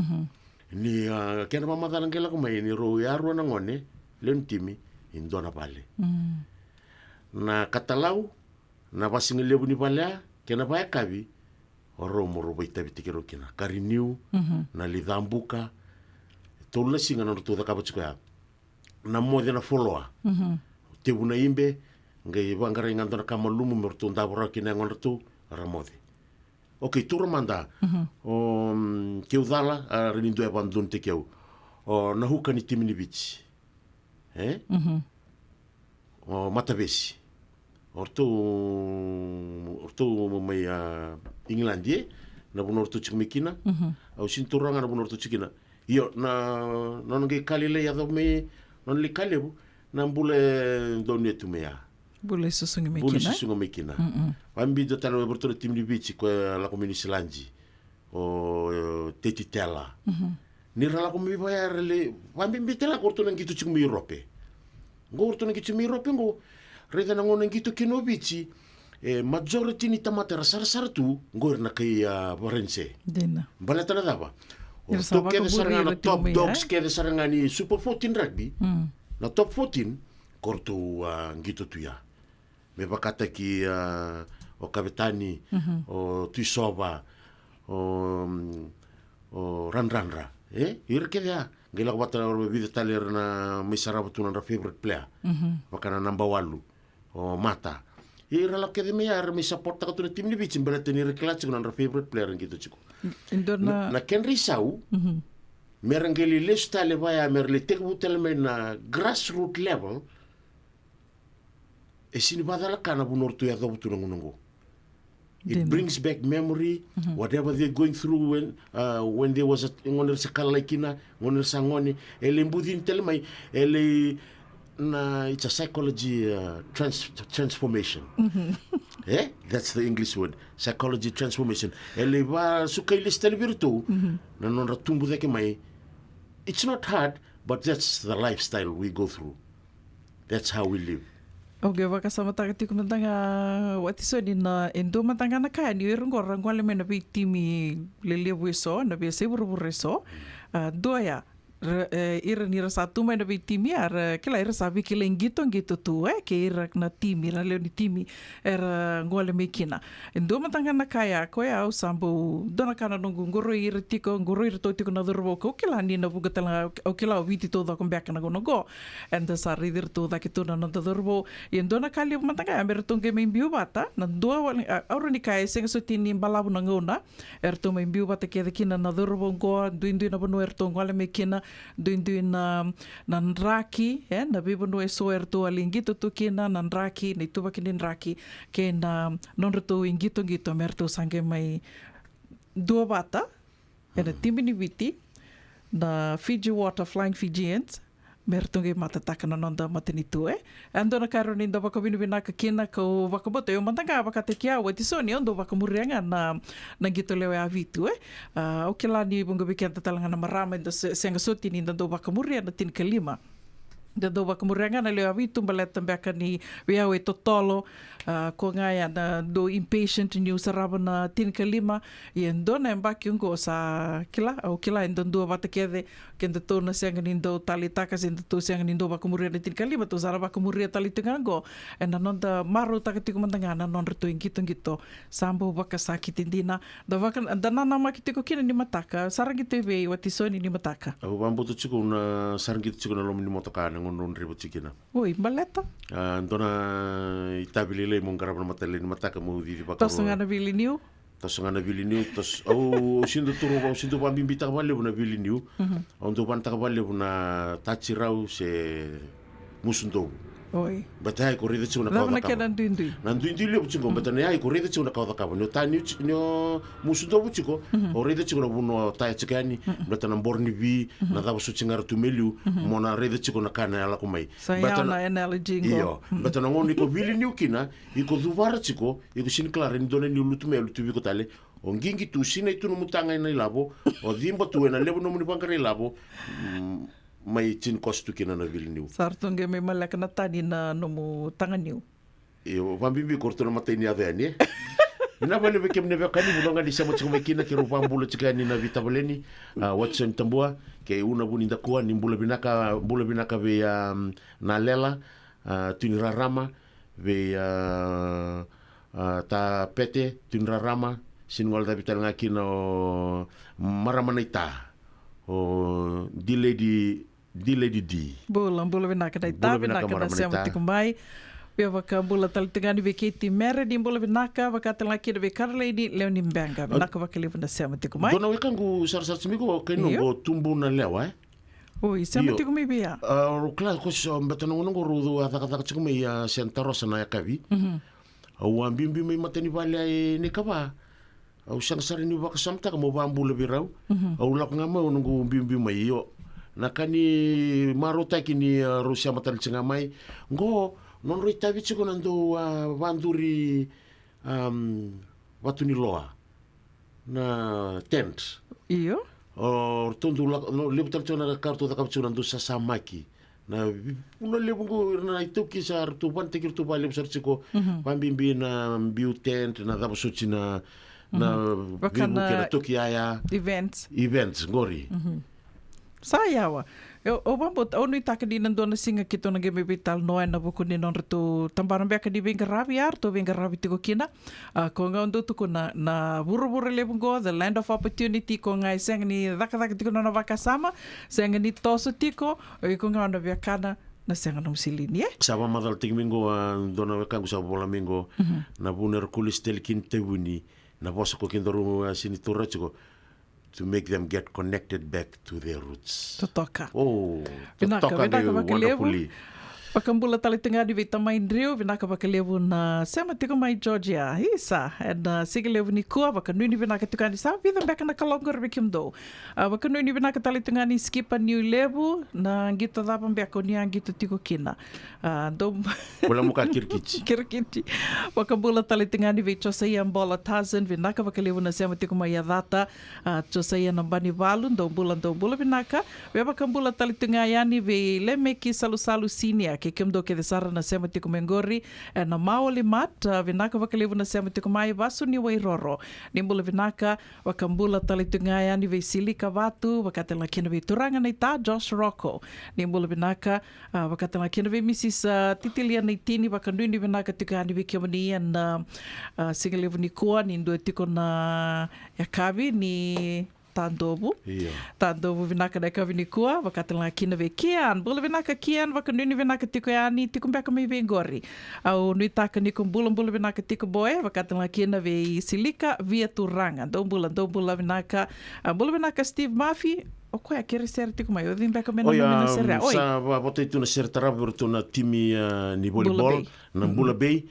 Ni, a, kena mamacala qai lako mai ni rau yarua na gone, lewe ni timi, e dua na vale. Na katalau, na vasigalevu ni vale ya, kei na vayakavi, o rau mo rau vaitavitaki rau kina. Kariniu, na licabuka, tolu na siga na nodratou cakava tiko ya. Na moce na foloa. Tevu na ibe, qai vaqarai ga dua na ka malumu me ratou davo rawa kina yagodratou, ra moce. Okay, taura mada. O, mm, keu cala, a, rai ni dua e vakadodonutaki au. O, na huka ni timi ni Viti. E? O Matavesi. O ratou, o ratou mai, a, Igiladi, e? Na vanua o ratou tiko mai kina. Au sini taura ga na vanua o ratou tiko kina. Io, na, na nona qai ka lailai yaco mai, na nona lai ka levu, na bula e donuya tu mai ya. Bula e susugi mai kina. Bula e susugi mai kina. Vabibi dua tale vei ratou na timi ni Viti, ko e lako mai Niusiladi. O, e, Teti Tela. Ni ra lako mai vaya ra lai, vabibi tale ko ratou na qito tiko mai Europe. Qo o ratou na qito tiko mai Europe qo. Raica na gauna qito kina o Viti, e, majority ni tamata era sarasara tu, qo era na kai, a, Varanise. Dina. Baleta na cava? O ratou kece sara ga na top dogs, e? Kece sara ga ni Super fourteen rugby. Na top fourteen, ko ratou, a, qito tu ya. Me vakataki, a, o Kavetani, o Tuisova, o, o Radradra. E? Ira kece ya. Qai lako vata na vica tale era na mai sarava tu na nodra favorite player. Vaka na naba walu. O Mata. Ia ira lako kece mai ya, era mai supporttaka tu na timi ni Viti, baleta ni ra kila tiko na nodra favorite player era qito tiko. Na, na kedra isau, me ra qai lai lesu tale vaya, me ra lai tekivu tale mai na grassroot level, e sini vakacalaka na vanua ratou yacova tu na gauna oqo. It brings back memory, whatever they're going through when, uh, when there was a, gauna era sa kalai kina, gauna era sa gone, e lai bucini tale mai, e lai na, it's a psychology, uh, trans-, transformation. Eh? That's the English word, psychology transformation. E lai vasukai lesu tale vei iratou na nodra tubu cake mai. It's not hard, but that's the lifestyle we go through. That's how we live. Au qai vakasamataka tiko mada ga, Watisoni, na e dua mada ga na ka ni o ira qo ra gole mai na veitimi lelevu eso, na veiyasai vuravura eso. A, dua ya, Ra, e, ira ni ra sa tu mai na veitimi, a ra kila ira sa veikilai qitoqito tu, e, kei ira na timi, na lewe ni timi era gole mai kina. E dua mada ga na ka ya, koya au sa bau, dua na ka na noqu qoroi ira tiko, qoroi iratou tiko na cauravou, kau kila ni na vuqa tale ga, au kila o Viti taucoko beka na gauna qo. Eda sa raici iratou cake tu na noda cauravou. Ia dua na ka levu mada ga ya me ratou qai mai biu vata, na dua wale, a, au rawa ni kaya e sega soti ni balavu na gauna, eratou mai biu vata kece kina na cauravou qo, duidui na vanua eratou gole mai kina, duidui na, na draki, e, na veivanua eso eratou a lai qito tu kina, na draki, na ituvaki ni draki, kei na nodratou iqitoqito me ratou sa qai mai dua vata ena timi ni Viti, na Fiji Water Flying Fijians, me ratou qai matataka na noda matanitu, e. E dua na ka rawa ni da vakavinavinaka kina, kau vakabauta, io mada ga vakataki au, Watisoni, au dau vakamuria ga na, na qito lewe a vitu, e. A, au kila ni vuqa vei keda tale ga na marama, eda se-, sega soti ni da dau vakamuria na tinikalima. Da dau vakamuria ga na lewe a vitu, baleta beka ni vei au e totolo, a, ko ga ya na dau impatient niu sarava na tinikalima, ia dua na yabaki oqo sa kila, au kila eda dua vata kece, kedatou na sega ni dau taleitaka se datou sega ni dau vakamuria na tinikalima, tou sa na vakamuria tale tu ga oqo. Ena noda marautaka tiko mada ga na nodratou iqitoqito, sa bau vakasakiti dina. Da vaka, da nanamaki tiko kina ni mataka, sa ra qito i vei Watisoni ni mataka. Au vakabauta tiko na sa ra qito tiko na loma ni motoka na gauna au draiva tiko kina. Oi, baleta? A, dua na itavi lailai meu qarava na mataka lailai ni mataka meu cici vakarua. Toso ga na veiliniu? Toso ga na veiliniu, toso, au, au sega ni dau toro, au sega ni dau vakabibitaka vakalevu na veiliniu. Mhm. Au dau vanataka vakalevu na tatirau se musudovu. Oi. Baleta ya iko raica tiko na kawa cakava. Cava na kena duidui? Na duidui levu tiko, mhm, baleta na ya iko raica tiko na kawa cakava. Ni o taniu ti-, ni o musudovu tiko, mhm, o raica tiko na vanua o taya tiko yani, mhm, baleta na boro ni vi, mhm, na cava soti ga era tu mai liu, mhm, mo na raica tiko na ka na lako mai. Sa baleta ya na, na analogy qo. Io, mhm, baleta na gauna iko veiliniu kina, iko cuvara tiko, iko sega ni kila rawa ni dua na niu lutu mai, lutu vei iko tale. O qiqi tu, sinai tu nomu taga ena ilavo, o ciba tu ena levu nomuni vaqara ilavo, mm, mai tini koso tu kina na veiliniu. Sa ratou qai mai maleka na tani na nomu taganiu. Io, vakabibi ko ratou na matai ni yaco yani, e. Vinaka vakalevu vei kemuni na veiwekani, vanua ga ni sema tiko mai kina, keirau vakabula tiko yani na veitavaleni, a, Watson Tabua, kei Una Vunidakua, ni bula vinaka, bula vinaka vei, a, Nalela, a, Tui ni Rarama, vei, a, a, Ta Pete, Tui ni Rarama, sega ni gole cavi tale ga kina o marama na ita, o D Lady, D Lady D. Bula, bula vinaka na ita, bula vinaka, vinaka na marama na sema ita tiko mai. Via vakabula tale tiko ga yani vei Keiti Mere, ni bula vinaka, vaka tale ga kina vei Karolaini Leonibeqa. Vinaka vakalevu na sema tiko mai. Dua na wekaqu sarasara tiko mai qo, kei noqu, io, Tubu na Lewa, e? Oi, sema, io, tiko mai vei ya. A, rau kila ko so, baleta na gauna qo rau a cakacaka tiko mai, a, Santa Rosa na yakavi. Mhm. Au a biubiu mai matanivale e na ikava. Au sega sara ni vakasamataka meu vakabula vei rau. Mhm. Au lako ga mai, au noqu biubiu mai, io. Na ka ni marautaki ni, a, rau sema tale tiko ga mai. Qo, nodrau itavi tiko na dau, a, vaduri, am, vatu ni loa. Na tent. Io. O ratou dau lako, no, levu tale tiko na ka ratou cakava tiko na dau sasamaki. Na vi-, vuna levu qo, ira na iTaukei sa ratou vanataki iratou vakalevu sara tiko. Mhm. Vakabibi na biu tent, na cava soti na, na, mhm, vaka na veivuke, na toki yaya. Events. Events, qori. Mhm. Sa yawa. Au, au vakabauta, au nuitaka ni na dua na siga keitou na qai mai veitalanoa ena vuku ni nodratou tabana beka ni veiqaravi, a ratou veiqaravi tiko kina. A, ko ga au dau tukuna, na vuravura levu qo, the land of opportunity, ko ga e sega ni cakacaka tiko na nona vakasama, sega ni toso tiko, o iko ga o na viakana, na sega nomu silini, e? Sa vakamacalataki mai qo, a, dua na wekaqu sa vola mai qo, mhm, na vuna era kulisi tale kina itaivuni, na vosa ko kedaru, a, sega ni taura tiko, to make them get connected back to their roots. Totoka. Oh, vinaka, totoka, vinaka vakalevu. Wonderfully. Vakabula tale tiko ga yani vei Tamai Driu, vinaka vakalevu na sema tiko mai Georgia. Isa, ena, a, siga levu nikua, vakanuinui vinaka tiko yani, sa vica beka na kaloko qori vei kemudou. A, vakanuinui vinaka tale tiko ga yani Skipa Niulevu, na qito cava beka o ni a qito tiko kina. A, dou bula muka Kirikiti. Kirikiti. Vakabula tale tiko ga yani vei Josaia Bola Tarzan, vinaka vakalevu na sema tiko mai Yacata. A, Josaia Nabanivalu, dou bula, dou bula vinaka. Via vakabula tale tiko ga yani vei Lemeki Salusalu Sinia, Kei kemudou kece sara na sema tiko mai qori ena Maoli Mart, a, vinaka vakalevu na sema tiko mai. Vasu ni Wairoro, ni bula vinaka. Vakabula tale tiko ga yani vei Silika Vatu, vaka tale ga kina vei turaga na ita Josh Rocco, ni bula vinaka. A, vaka tale ga kina vei Misis, a, Titilia Naitini, vakanuinui vinaka tiko yani vei kemuni ena, a, siga levu nikua, ni dua tiko na yakavi ni Tadovu. Io. Tadovu vinaka na yakavi nikua, vaka tale ga kina vei Kian. Bula vinaka Kian, vakanuinui vinaka tiko yani, tiko beka mai vei qori. Au nuitaka ni ko bulabula vinaka tiko boy, vaka tale ga kina vei Silika Via Turaga. Dou bula, dou bula vinaka. A, bula vinaka Steve Murphy. O koya kerea sere tiko mai, o cei beka me nanumi na sere? Oi. Sa va-, vakatai tu na sere tarava vei iratou na timi, a, ni volleyball, na Bula Bay.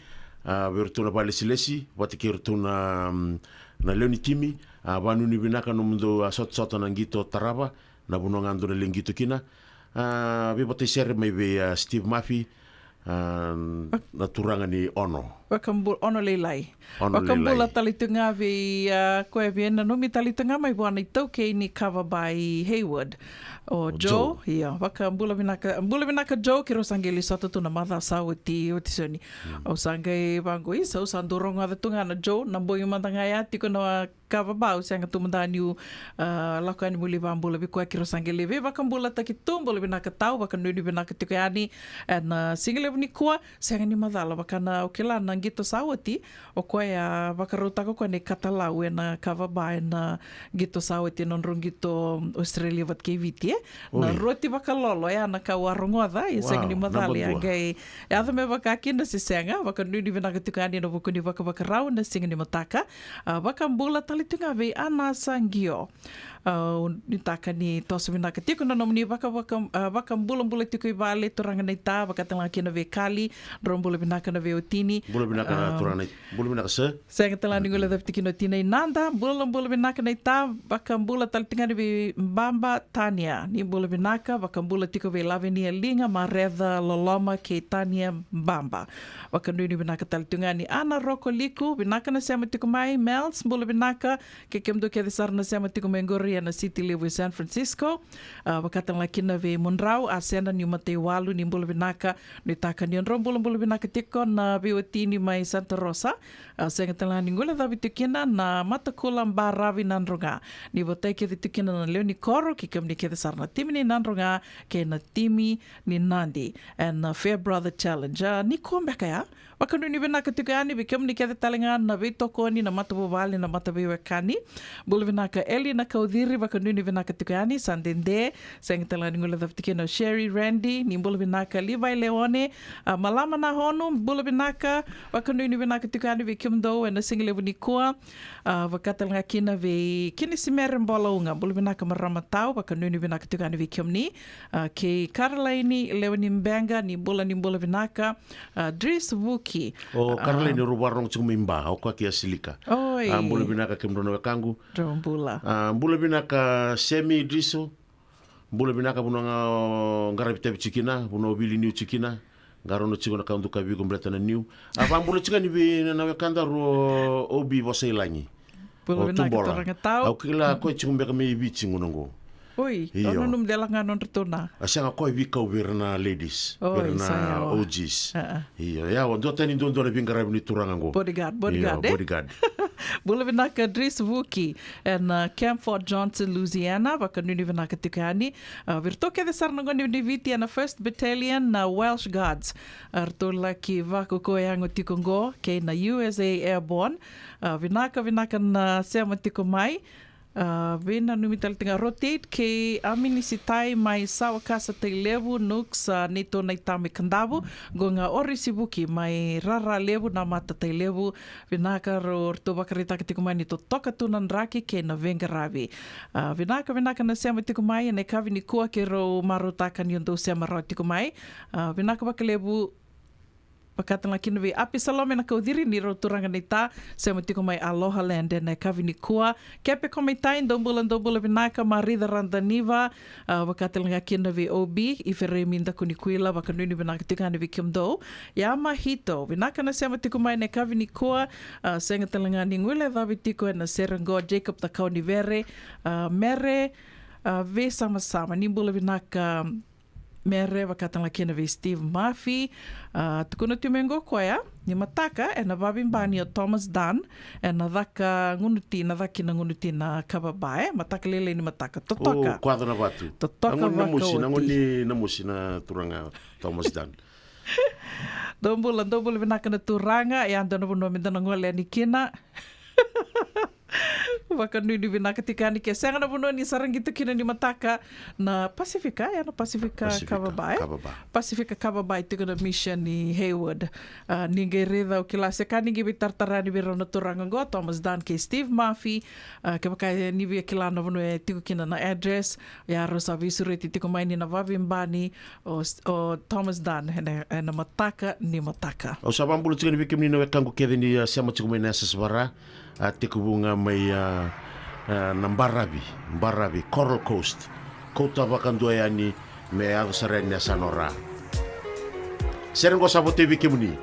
A, vei iratou na vakalesilesi vata kei iratou na, mm, na lewe ni timi. A, vakanuinui vinaka nomudou, a, sotasota na qito tarava, na vanua ga dou na lewe qito kina. A, veivakatai sere mai vei, a, Steve Murphy, a, na turaga ni Ono. Vakabu-, Ono Lailai. Ono Lailai. Vakabula tale tu ga vei, a, koya via nanumi tale tu ga mai vua na itaukei ni Kava Bar i Hayward. O Joe. Joe, io. Vakabula vinaka, bula vinaka Joe, keirau sa qai lai sota tu na macawa sa oti, oti soni. Au sa qai vaqo, isa, au sa dau rogoca tu ga na Joe, na bogi mada ga ya, tiko na Kava Bar, au sega tu mada niu, a, lako yani meu lai vakabula vei koya, keirau sa qai lai veivakabulataki tu. Bula vinaka tau, vakanuinui vinaka tiko yani ena, a, siga levu nikua. Sega ni macala, vaka na, au kila na qito sa oti, o koya a vakarautaka o koya na ikatalau ena Kava Bar ena qito sa oti, ena nodrau qito Australia vata kei Viti, e? Na roti vakalolo, ya na ka au a rogoca, ia sega ni macala, ia qai yaco me vaka kina se sega. Vakanuinui vinaka tiko yani ena vuku ni vakavakarau ena siga ni mataka. A, vakabula tale tiko ga vei Ana Sagio. A, nuitaka ni toso vinaka tiko na nomuni vaka, vaka, a, vakabulabula tiko i vale, turaga na ita, vaka tale ga kina vei Kali, drau bula vinaka na veiwatini. Bula vinaka na turaga na ita. Bula vinaka sir. Sega tale ga ni guilecavi tiko kina o tina i Nada, bulabula vinaka na ita, vakabula tale tiko ga ni vei Baba Tania, ni bula vinaka, vakabula tiko vei Lavenia Liga, Mareca Loloma kei Tania Baba. Vakanuinui vinaka tale tiko ga ni Ana Roko Liku, vinaka na sema tiko mai, Mels, bula vinaka, kei kemudou kece sara na sema tiko mai qori ena city levu i San Francisco. A, vaka tale ga kina vei Mudrau, a, Sena ni Mataiwalu, ni bula vinaka, nuitaka ni o drau bulabula vinaka tiko na veiwatini mai Santa Rosa. A, sega tale ga ni guilecavi tiko kina na Matakula Baravi Nadroga. Ni vatai kece tiko kina na lewe ni koro, kei kemuni kece sara na timi ni Nadroga, kei na timi ni Nadi. Ena, a, Fair Brother Challenge. A, nikua beka ya. Vakanuinui vinaka tiko yani vei kemuni kece tale ga na veitokoni, na matavuvale, na mataveiwekani. Bula vinaka Eli Nakauciri, vakanuinui vinaka tiko yani, sa dede. Sega tale ga ni guilecavi tiko kina o Sherry Randy, ni bula vinaka Levi Leone, a, Malama Nahonu, bula vinaka, vakanuinui vinaka tiko yani vei kemudou ena siga levu nikua. A, vaka tale ga kina vei Kinisimere Bolauga, bula vinaka marama tau, vakanuinui vinaka tiko yani vei kemuni. A, kei Karalaini Lewe ni Bega, ni bula, ni bula vinaka. A, Dris Vuki. O Karalaini, rau vakarorogo tiko mai Ba, o koya kei Asilika. Oi. A, bula vinaka kemudrau na wekaqu. Drau bula. A, bula vinaka Semi Driso. Bula vinaka, vanua ga o qaravi tavi tiko kina, vanua o vili niu tiko kina. Qarauna tiko na ka au dukavi iko baleta na niu. A, vakabula tiko yani vei na, na wekadaru o Obi Vosailagi. Bula vinaka, Tubola. Turaga tau. Au kila koya tiko beka mai Viti gona qo. Oi, io. Au nanuma de la ga nodratou na. A, sega, koya veikau vei ira na ladies. Oi, vei ira na O Gs. A, a. Io, ya, o duatani duadua na veiqaravi ni turaga qo. Bodyguard, bodyguard, io, e? Bodyguard. Bula vinaka Dris Vuki, ena, a, Camp Fort Johnson, Louisiana, vakanuinui vinaka tiko yani. A, vei iratou kece sara na gone ni Viti ena First Battalion, na Welsh Guards. A, ratou laki vakaukauwa yago tiko qo, kei na U S A Airborne. A, vinaka, vinaka na sema tiko mai. A, veinanumi tale tiko ga Rotate kei Aminisitai mai Sawakasa, Tailevu, Nooks, a, neitou na itama i Kadavu. Qo ga Orisivuki mai Raralevu, Namata, Tailevu. Vinaka, rau, ratou vakaraitaka tiko mai ni totoka tu na draki kei na veiqaravi. A, vinaka, vinaka na sema tiko mai ena yakavi nikua, keirau marautaka ni o dou sema rawa tiko mai. A, vinaka vakalevu. Vaka tale ga kina vei Apisalome Nakauciri, ni rau turaga na ita, sema tiko mai Aloha Land ena yakavi nikua. Kepe Komaitai, dou bula, dou bula vinaka, Marica Radaniva, a, vaka tale ga kina vei O B, i Feremi Dakunikuila, vakanuinui vinaka tiko yani vei kemudou. Yamahito, vinaka na sema tiko mai ena yakavi nikua, a, sega tale ga ni guilecavi tiko ena sere qo, Jacob Takaunivere, a, Mere, a, Veisamasama, ni bula vinaka, Mere, vaka talega kina vei Steve Murphy. A, tukuna tu mai qo o koya ni mataka ena vavibani o Thomas Dunn, ena caka gunuti, na caki na gunuti na kava ba, e, mataka lailai ni mataka. Totoka. O, kwaca na vatu. Totoka. Na gone na mosi, na vakaoti. Gone na mosi na turaga Thomas Dunn. Dou bula, dou bula vinaka na turaga, ia dua na vanua meda na gole yani kina. Vakanuinui vinaka tiko yani ke sega na vanua ni saraqito kina ni mataka na Pasifika, ia na Pasifika, Pasifika kava ba, e? Kava ba. Pasifika kava ba e tiko na mission ni Hayward. A, ni qai raica, au kila se ka ni qai veitaratara yani vei rau na turaga qo, Thomas Dunn kei Steve Murphy. A, kevaka ni via kila na vanua e tiko kina na address, ia rau sa veisureti tiko mai ni na vavibani o, o Thomas Dunn ena, ena mataka ni mataka. Au sa vakabula tiko yani vei kemuni na wekaqu kece ni, a, sema tiko mai na yasayasa vara, a, tekivu ga mai, a, a, na baravi, baravi, Coral Coast. Kauta vakadua yani me yaco sara yani na yasana o Ra. Sere qo sa votai vei kemuni.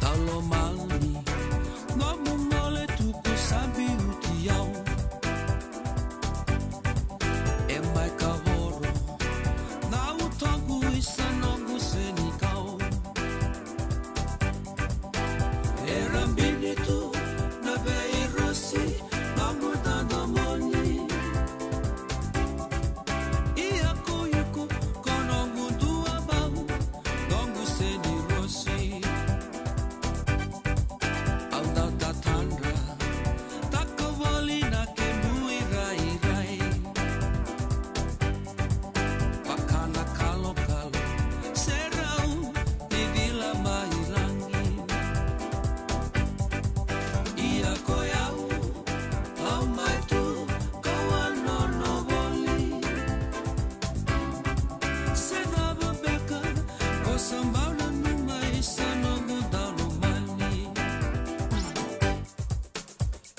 Talo mani, nomu gole tuku sa biuti au. E mai kavoro, na utoqu isa noqu senikau. Era bini tu na veirosi, noqu dodonu moni. Ia ko iko, ko noqu dua bau, noqu senirosi. Isa noqu daulomani.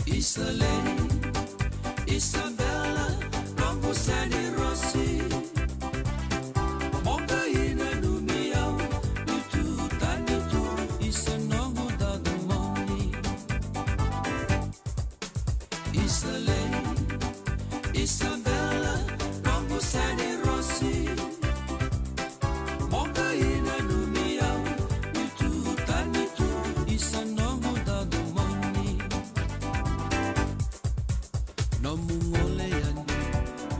Isa lei, Isabela, noqu seni Rosi. Mo qai nanumi au, ni tu tani tu, Isa noqu daulomani. Isa lei, Isabela, noqu seni Rosi. Mo qai nanumi au, ni tu tani tu, Isa noqu daulomani. Nomu gole yani,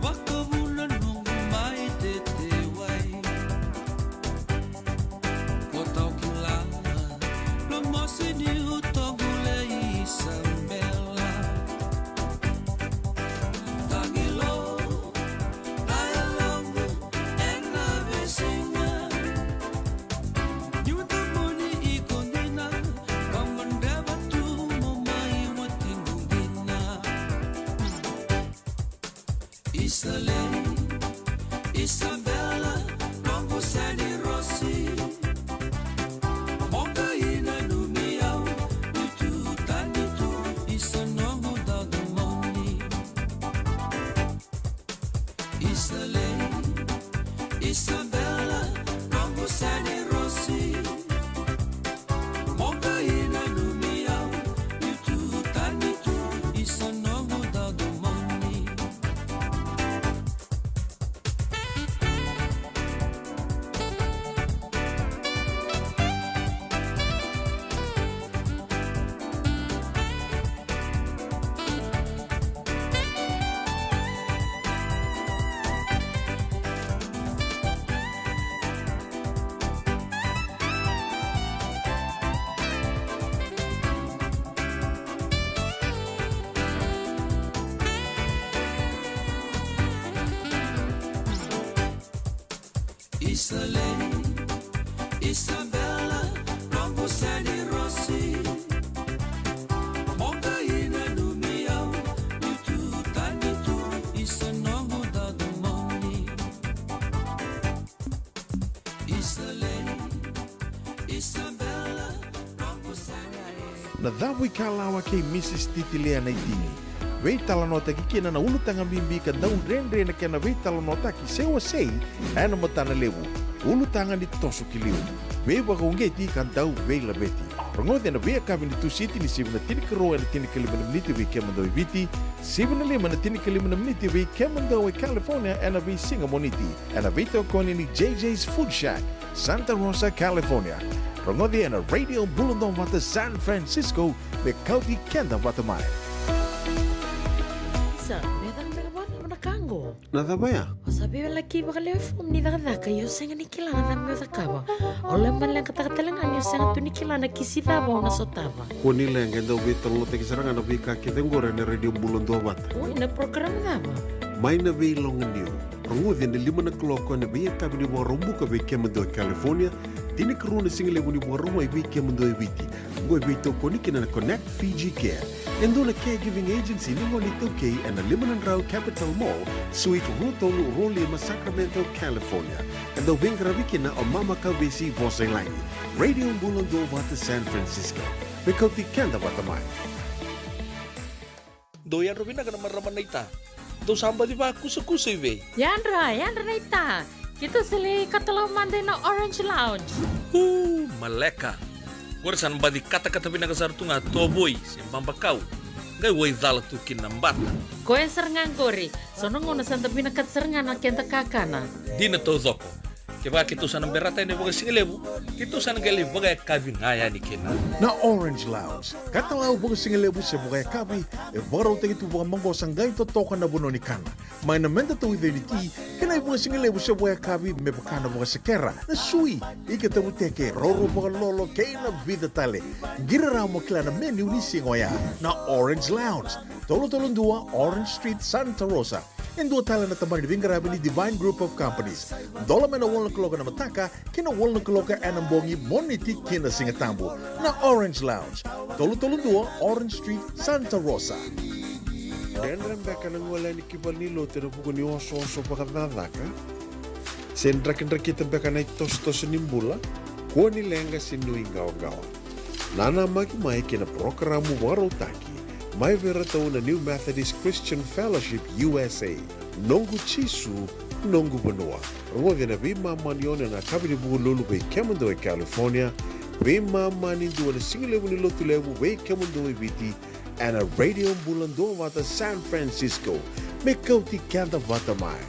vakavuna noqu mai tete wai. Ko tau kila, lo mosi ni utoqu lei Isabela. Tagilo, a yaloqu ena veisiga. Niu tomuni iko dina, ka gadreva tu mo mai watiqu dina. Isa lei, Isabela, noqu seni Rosi. Mo qai nanumi au, ni tu tani tu, Isa noqu daulomani. Isa lei, Isabela, noqu seni Rosi. Mo qai nanumi au, ni tu tani tu, Isa noqu daulomani. Isa lei, Isabela, noqu seni Rosi. Mo qai nanumi au, ni tu tani tu, Isa noqu daulomani. Isa lei, Isabela, noqu seni Rosi. Na Cavuikalawa kei Mrs Titilia Naitini. Veitalanoataki kina na ulutaga bibi ka dau dredre na kena veitalanoataki se wasei ena matana levu. Ulutaga ni toso ki liu. Veivakauqeti ka dau veilaveti. Rogoci ena veiyakavi ni Tusiti ni sivi na tinikarua ena tinikalima na miniti vei kemudou e Viti, sivi na lima ena tinikalima na miniti vei kemudou e California ena veisiga Moniti. Ena veitokoni ni J J's Food Shack, Santa Rosa, California. Rogoci ena Radio Bula Duavata San Francisco, me kauti keda vata mai. Isa, me caka beka vakacava na ka qo? Na cava ya? O sa veilakivi vakalewe fomu ni cakacaka, ia o sega ni kila na cava meu cakava. O lewe maleqataka tale ga ni o sega tu ni kila na kisi cava o na sotava. Kua ni leqa, e dau veitalanoataki sara ga na veika kece qori ena Radio Bula Duavata. Oi, na program cava? Mai na Veiloganiu. Rogoci ena lima na kaloko ena veiyakavi ni Vakaraubuka vei kemudou e California, tinikarua na sigalevu ni Vakarauwai vei kemudou e Viti. Qo e veitokoni kina na Connect Fiji Care, e dua na caregiving agency ni gone iTaukei ena lima na drau Capital Mall, Suite rua tolu rua lima, Sacramento, California. E dau veiqaravi kina o Mama Kavesi Vosailagi. Radio Bula Duavata San Francisco. Me kauti keda vata mai. Dou yadra vinaka na marama naita. Dou sa baci vakusakusa i vei? Yadra, yadra naita. Keitou sa lai katalau mada ina Orange Lounge. Uu, maleka. Qori sa na baci katakata vinaka sara tu ga tovoi se babakau. Qai waicala tu kina na bata. Koya sara ga qori. So na gauna sa da vinakata sara ga na keda kakana. Dina taucoko. Kevaka keitou sa na berata yani vakasigalevu, keitou sa na qai lai vakayakavi ga yani kina. Na Orange Lounge, katalau vakasigalevu se vakayakavi, e vakarautaki tu vakamaqosa qai totoka na vanua ni kana. Mai na meda tauica ni ti, kei na ivakasigalevu se vakayakavi me vaka na vakasekera, na sui, ika tavuteke, roro vakalolo, kei na vica tale. Qiri rawa mo kila na menu ni siga oya. Na Orange Lounge, tolu tolu dua Orange Street, Santa Rosa. E dua tale na tabana ni veiqaravi ni Divine Group of Companies. Dola mai na walu na kaloko ena mataka ki na walu na kaloko ena bogi, Moniti ki na Sigatabu. Na Orange Lounge, tolu tolu dua Orange Street, Santa Rosa. Dredre beka na gole yani ki valenilotu ena vuku ni osooso vakacakacaka? Se drakidrakita beka na itosotoso ni bula? Kua ni leqa se nuiqawaqawa. Nanamaki mai kei na parokaramu vakarautaki mai vei iratou na New Methodist Christian Fellowship U S A. Noqu Jisu, noqu vanua. Rogoci na veimama ni ono ena yakavi ni Vukelulu vei kemudou e California, veimama ni dua na sigalevu ni Lotulevu vei kemudou e Viti, ena Radio Bula Duavata San Francisco. Me kauti keda vata mai.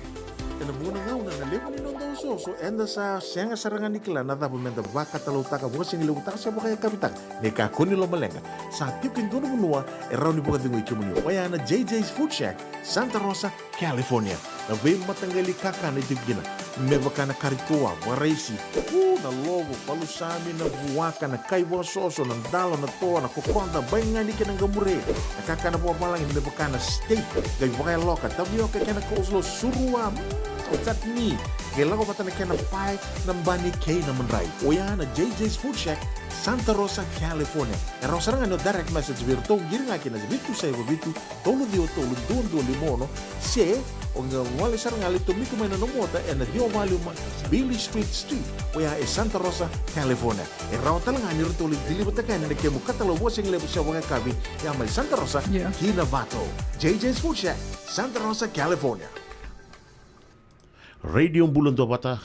Ena vuqa na gauna na levu ni noda osooso, eda sa sega sara ga ni kila na cava meda vakatalautaka, vakasigalevu taka se vakayakavi taka. Ni kakua ni lomaleqa, sa tiko e dua na vanua e rawa ni vakacegui kemuni. Oya na J J's Food Shack, Santa Rosa, California. Na veimataqali kakana e tiko kina, me vaka na kari toa, vakaraisi, u, na lovo, palusami, na vuaka, na kai vakasoso, na dalo, na toa, na kokoda, baigani kei na qamure. Na kakana vakavalagi me vaka na steak, qai vakayaloka, tavioka kei na coleslaw, surua, mm, o chutney, qai lako vata na kena pae, na bani kei na madrai. Oya na J J's Food Shack, Santa Rosa, California. E rawa sara ga ni o direct message vei iratou, qiri ga kina vitu saiva vitu, tolu ciwa tolu, dua dua lima ono, se o qai gole sara ga, lai tomika mai na nomu ota ena ciwa walu lima Beale Street Suite, oya e Santa Rosa, California. E rawa tale ga ni ratou lai deliver-taka yani na kemu katalau vakasigalevu se vakayakavi, ya mai Santa Rosa, yeah, ki Novato. J J's Food Shack, Santa Rosa, California. Radio Bula Duavata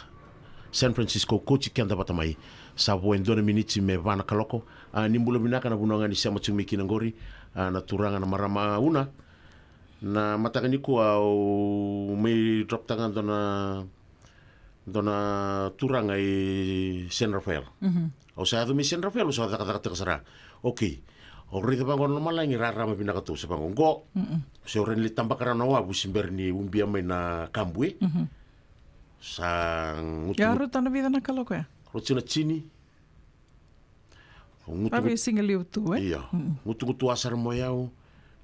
San Francisco, kauti keda vata mai. Sa vo e dua na miniti me va na kaloko. A, ni bula vinaka na vanua ga ni sema tiko mai kina qori. A, na turaga, na marama, Una. Na mataka nikua au mai drop-taka dua na, dua na turaga i San Rafael. Mhm. Au sa yaco mai San Rafael, au sa cakacakataka sara. Okay. Au raica vaqo na lomalagi, rarama vinaka tu, se vaqo qo. Mm-mm. Se au rawa ni lai tabaka rawa na wavu se bera ni ubia mai na kabu, e? Mhm. Sa gutu. Ya, rauta na vica na kaloko ya? Rauta na tini. Au gutu, vakasigalevu tu, e? Ia. Mm-mm. Gutugutu a sara mai o yau.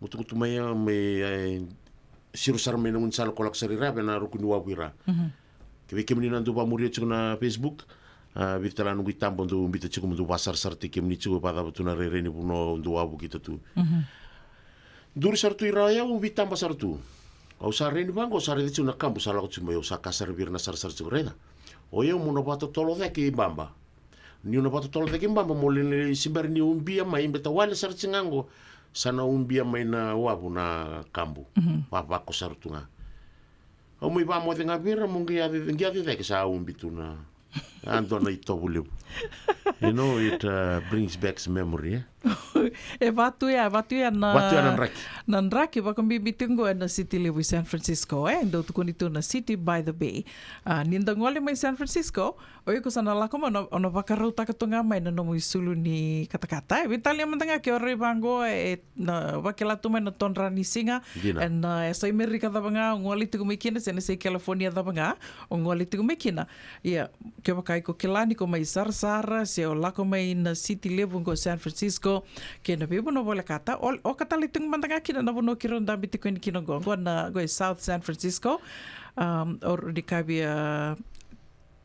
Gutugutu mai o yau, mai, e, siro sara mai na gaunisala ko lako sara i Rave ena ruku ni wavu i ra. Mhm. Kevei kemuni na dau vakamuria tiko na Facebook, a, vica tale na noqu itaba dau biuta tiko mo dau vakasarasarataki kemuni tiko vakacava tu na rairai ni vanua dau wavokita tu. Mhm. Duri sara tu i ra o yau, veitaba sara tu. Au sa rai ni vaqo, sa raica tiko na kabu sa lako tiko mai, au sa kaya sara vei ira na sarasara tiko, raica. O yau mo na vakatotolo cake i baba. Niu na vakatotolo cake i baba, mo lai, lai, se bera ni ubia mai, baleta wale sara tiko ga qo, sa na ubia mai na wavu na kabu. Mhm. Vavako sara tu ga. Au mai vakamoce ga vei ira, mo qai yaco, qai yaco cake sa ubi tu na, a, dua na itovo levu. You know, it, uh, brings back memory, e? E vatu ya, vatu ya na, vatu ya na draki. Na draki vakabibi tiko qo ena city levu i San Francisco, e? Dau tukuni tu na City by the Bay. A, ni da gole mai San Francisco, o iko sa na lako mai, o na, o na vakarautaka tu ga mai na nomu isulu ni katakata. E veitalia mada ga ke o rai vaqo, e na vakila tu mai na todra ni siga. Dina. Ena, e, yasa Amerika cava ga o gole tiko mai kina, se na yasa California cava ga o gole tiko mai kina. Ia, kevaka iko kila ni ko mai sarasara, se o lako mai na city levu qo San Francisco, kei na veivanua volekata, o, o ka tale tiko mada ga kina na vanua keirau dabe tiko yani kina qo, qo na, qo e South San Francisco. Um, o ni kavia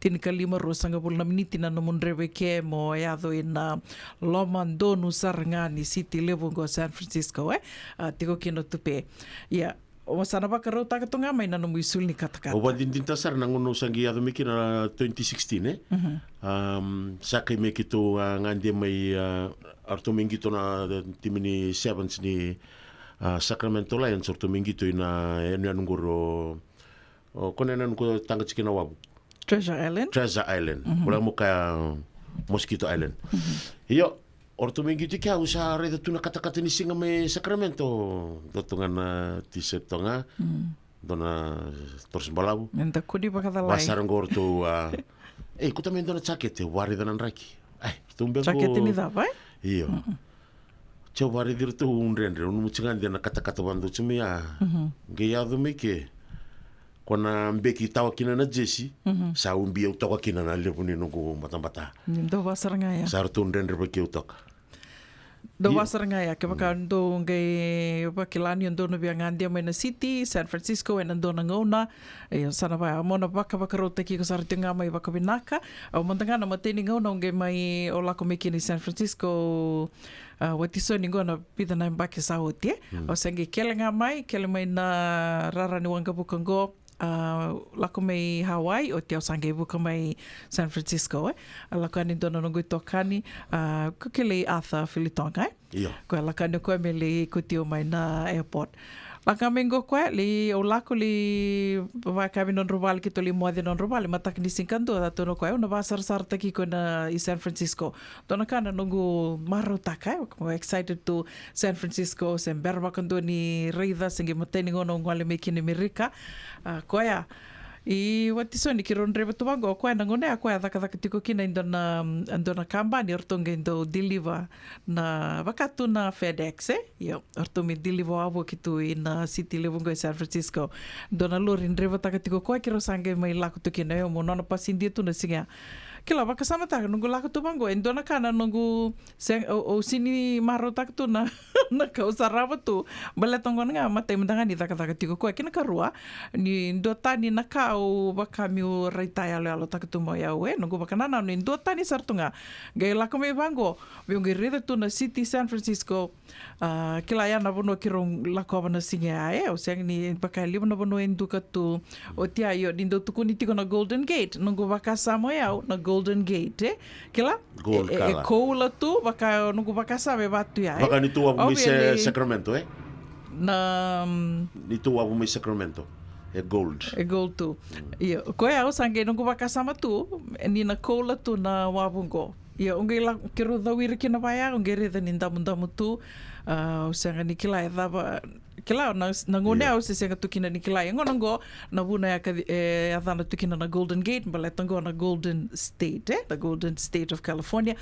tinikalima, ruasagavulu na miniti na nomu dreve ke mo yaco ina loma donu sara ga ni city levu qo San Francisco, e? A, tiko kina o Tupe. Ia, o sa na vakarautaka tu ga mai na nomu isulu ni katakata. Au vakadinadinataka sara na gauna au sa qai yaco mai kina na twenty sixteen, e? Mhm. Am, sa kai mai keitou, a, gade mai, a, eratou mai qito na timi ni sevens ni, a, Sacramento Lions, eratou mai qito ina yanuyanu qori o O, ko na yanuyanu ko taqa tiko kina wavu. Treasure Island? Treasure Island. Mhm. Voleka mo kaya Mosquito Island. Mhm. Io, o ratou mai qito i kea, au sa raica tu na katakata ni siga mai Sacramento. Dua tu ga na t-shirt tu ga. Mhm. Dua na torosi balavu. Eda kudi vakacalai. Vaka sara qo o ratou, a, ei, kauta mai dua na jakete, au vakaraica na draki. Ai, ratou beka. Jakete ni cava, e? Io. Mhm. Tiko vakaraici iratou dredre, au nanuma tiko ga de na katakata vakadua tiko mai ya. Mhm. Qai yaco mai ke, ko na beki tawa kina na jesi, mhm, sa ubi au toka kina na levu ni noqu batabata. Ni dau vaka sara ga ya. Sa ratou dredre vaki au toka. Dau vaka sara ga ya, kevaka, mm, dou qai vakila ni o dou na via gade mai na city, San Francisco, ena dua na gauna, io, sa na va, mo na vakavakarautaki iko sara tiko ga mai vakavinaka. Au mada ga na imatai ni gauna au qai mai, au lako mai kina i San Francisco, a, watisoni qo na vica na yabaki sa oti, e. Mm. Au se qai kele ga mai, kele mai na rara ni waqavuka qo, A, lako mai Hawaii, oti au sa qai vuka mai San Francisco, e. A lako yani dua na noqu itokani, a, ko kilai Arthur Filitoga, e. Io. Ko e lako yani o koya me lai kauti au mai na airport. Lako mai qo koya, lai au lako lai vakayakavi nodrau vale, keitou lai moce nodrau vale, mataka ni siga dua, sa tukuna o koya, au na vakasarasarataki iko na i San Francisco. Dua na ka na noqu marautaka, e, au excited tu San Francisco, se bera vakadua ni raica, se qai matai ni gauna au gole mai kina Amerika. A, koya. I watisoni keirau draiva tu vaqo, koya na gauna ya, koya cakacaka tiko kina e dua na, e dua na kabani, o ratou qai dau deliver na vaka tu na FedEx, e? Io, o ratou me deliver wavoki tu ina city levu qo e San Francisco. Dua na lori draivataka tiko koya, keirau sa qai mai lako tu kina, io, mo nona pasidia tu na siga ya. Kila, vakasamataka, noqu lako tu vaqo, e dua na ka na noqu, se, au, au sega ni marautaka tu na, na ka au sarava tu. Baleta qo na ga, matai mada ga ni cakacaka tiko koya. Kei na karua, ni duatani na ka au vaka meu raitayaloyalotaka tu mai au, e, noqu vakanananu, ni duatani sara tu ga. Qai lako mai vaqo, meu qai raica tu na city San Francisco, a, kila ya na vanua keirau lakova na siga ya, e, au sega ni vaka e levu na vanua e duka tu. Oti ya, io, ni dau tukuni tiko na Golden Gate, noqu vakasama o yau na Golden Gate, e? Kila? Gold e, e, e color. Koula tu, vaka noqu vakasama e vatu ya, e? Vaka ni tu wavu mai Sacramento, e? Na, mm, ni tu wavu mai Sacramento, e gold. E gold tu. Mm. Io, ko yau sa qai noqu vakasama tu, ni na koula tu na wavu qo. Io, au qai la, keirau cawiri kina vaya, au qai raica ni damudamu tu, a, au sega ni kila e cava, kila, na, na gauna ya au se sega tu kina ni kila. E gona qo, na vuna ya ka, e, yacana tu kina na Golden Gate, baleta qo na Golden State, e? The Golden State of California.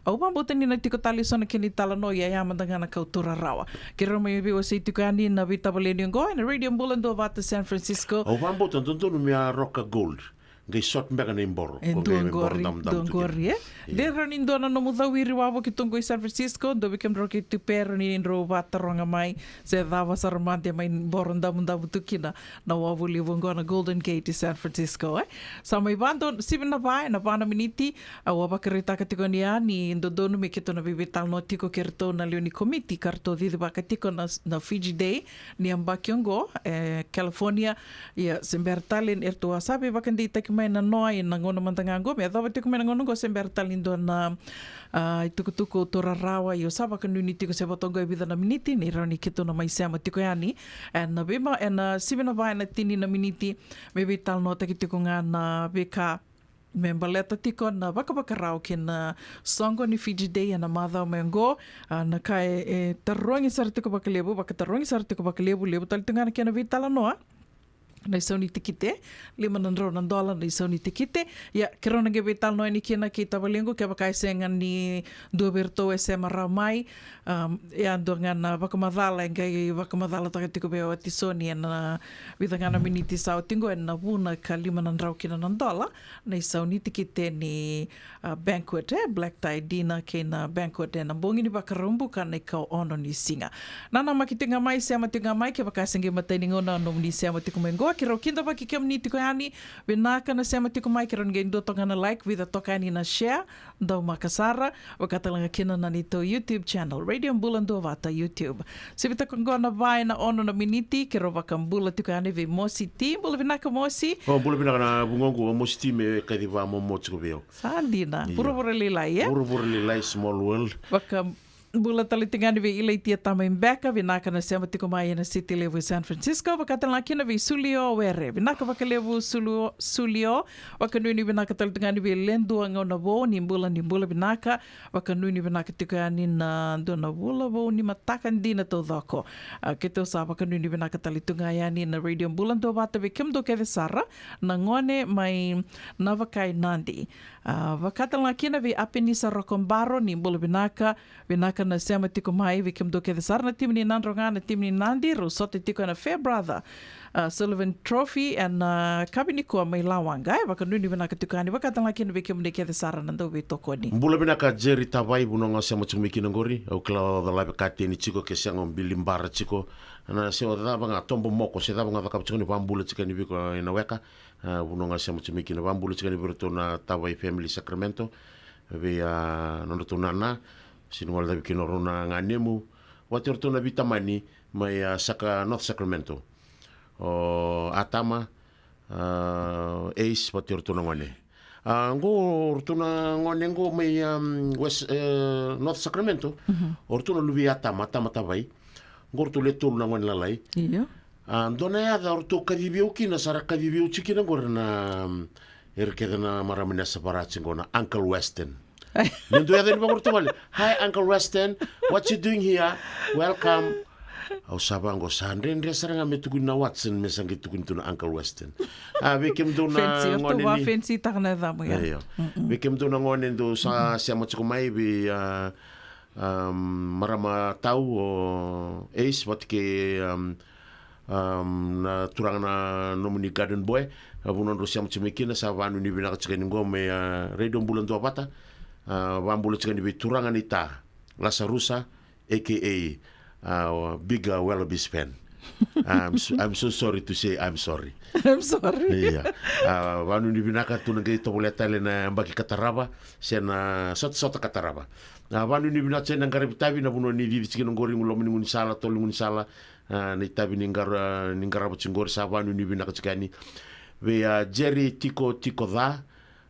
Au vakabauta ni na tiko tale eso na kena italanoa, ia ya mada ga na ka au taura rawa. Keirau mai veiwasei tiko yani na veitavaleni qo, ena Radio Bula Duavata San Francisco. Au vakabauta dodonu me a roka gold. Qai sort beka na iboro. E dua qori, dua qori, e? Io. De rawa ni dua na nomu cawiri wavoki tu qo i San Francisco, dua vei kemudrau kei Tupe, rawa ni drau vataroga mai, se cava sara mada mai boro damudamu tu kina na wavu levu qo na Golden Gate i San Francisco, e? Sa mai vado, sivi na va, ena va na miniti, au a vakaraitaka tiko ni a, ni dodonu me keitou na veiveitalanoa tiko kei ratou na lewe ni komiti, ka ratou cicivaka tiko na, na Fiji Day, ni yabaki oqo, e California, ia, se bera tale, eratou a sa veivakadeitaki mai na noa, ena gauna mada ga oqo, me yacova tiko mai na gauna oqo, se bera tale ni dua na, a, itukutuku au taura rawa, ia au sa vakanuinui tiko se vata oqo e vica na miniti, ni rawa ni keitou na mai sema tiko yani, ena veima, ena sivi na va, ena tini na miniti, me veitalanoataki tiko ga na veika, me baleta tiko na vakavakarau kei na soqo ni Fiji Day ena macawa mai oqo, a, na ka e, e tarogi sara tiko vakalevu, vakatarogi sara tiko vakalevu, levu tale tu ga na kena veitalanoa. Na isau ni tikite, lima na drau na dola na isau ni tikite. Ia, keirau na qai veitalanoa yani kina kei tavalequ, kevaka e sega ni dua vei iratou e sema rawa mai, um, e a dua ga na vakamacala, e qai vakamacalataka tiko vei au o Tisoni ena vica ga na miniti sa oti qo, ena vuna ka lima na drau kina na dola, na isau ni tikite ni, a, banquet, e, black tie dinner kei na banquet, ena bogi ni Vakaraubuka na ikaono ni siga. Nanamaki tiko ga mai, sema tiko ga mai, kevaka se qai matai ni gauna nomuni sema tiko mai qo, keirau kidavaki kemuni tiko yani, vinaka na sema tiko mai, keirau ni qai dua toka na like, vica toka yani na share, daumaka sara, vaka tale ga kina na neitou YouTube channel, Radio Bula Duavata YouTube. Sivi toka qo na va ena ono na miniti, keirau vakabula tiko yani vei Mosi T. Bula vinaka, Mosi. O, bula vinaka na vugoqu, o Mosi T, me kaci vamomo tiko vei au. Sa dina. Io. Vuravura lailai, e? Vuravura lailai, small world. Vakabula tale tiko yani vei Ilaitia Tamai Beka, vinaka na sema tiko mai ena city levu i San Francisco, vaka tale ga kina vei Sulio Were. Vinaka vakalevu Sulio, Sulio. Vakanuinui vinaka tale tu ga yani vei Ledua Gaunavou, ni bula, ni bula vinaka. Vakanuinui vinaka tiko yani na dua na vula vou ni mataka dina taucoko. A, keitou sa vakanuinui vinaka tale tu ga yani na Radio Bula Duavata vei kemudou kece sara na gone mai Navakai, Nadi. A, vaka tale ga kina vei Apenisa Rokobaro, ni bula vinaka. Vinaka na sema tiko mai vei kemudou kece sara na timi ni Nadroga, na timi ni Nadi, rau sota tiko ena Farebrother, a, Sullivan Trophy ena, a, yakavi nikua mai Lawaqa, e. Vakanuinui vinaka tiko yani, vaka tale ga kina vei kemuni kece sara na dauveitokoni. Bula vinaka Jerry Tavai, vanua ga o sema tiko mai kina qori. Au kila o Calave Kateni tiko, ke sega o Billy Bara tiko. Na se o cava ga, Tobo Moko, se cava ga cakava tiko ni vakabula tiko yani vei iko ena weka. A, vanua ga o sema tiko mai kina, vakabula tiko yani vei iratou na Tavai family Sacramento. Vei, a, nodratou nana, sega ni guilecavi kina o rau na ganemu. Vata o iratou na veitamani mai, a, Sac-, North Sacramento. O Atama, a, Ace vata kei ratou na gone. A, qo ratou na gone qo mai, um, West, e, North Sacramento. O ratou na luve i Atama, Atama Tavai. Qo ratou le tolu na gone lalai. Io. A, dua na yaca o ratou kacivi au kina, sa ra kacivi au tiko kina qori na, um, era kece na marama ni Yasavara tiko qo na Uncle Weston. Ni dua yaca ni vaqo ratou vale. "Hi, Uncle Weston. What you doing here? Welcome." Au sa vaqo, sa dredre sara ga me tukuni na Watson, me sa qai tukuni tu na Uncle Weston. A, vei kemudou na gone ni, fensi taka na yacamu ya. Io. Vei kemudou na gone dou sa sema tiko mai, vei, a, um, marama tau o Ace vata kei, um, um, na turaga na nomuni garden boy, a, vanua drau sema tiko mai kina, sa vanuinui vinaka tiko yani qo mai, a, Radio Bula Duavata. A, vabula tiko yani vei turaga ni ta, Lasarusa, A K A, a, big, a, Wallabies fan. I'm so, I'm so sorry to say I'm sorry. I'm sorry. Ia. A, vanuinui vinaka, tu na qai tovolea tale na yabaki ka tarava, se na sotasota ka tarava. A, vanuinui vinaka se na qaravi tavi, na vanua ni cici tiko kina qori, loma ni gaunisala, tolo ni gaunisala, a, na itavi ni qara-, ni qarava tiko qori, sa vanuinui vinaka tiko yani. Vei, a, Jerry Tiko Tiko Ca,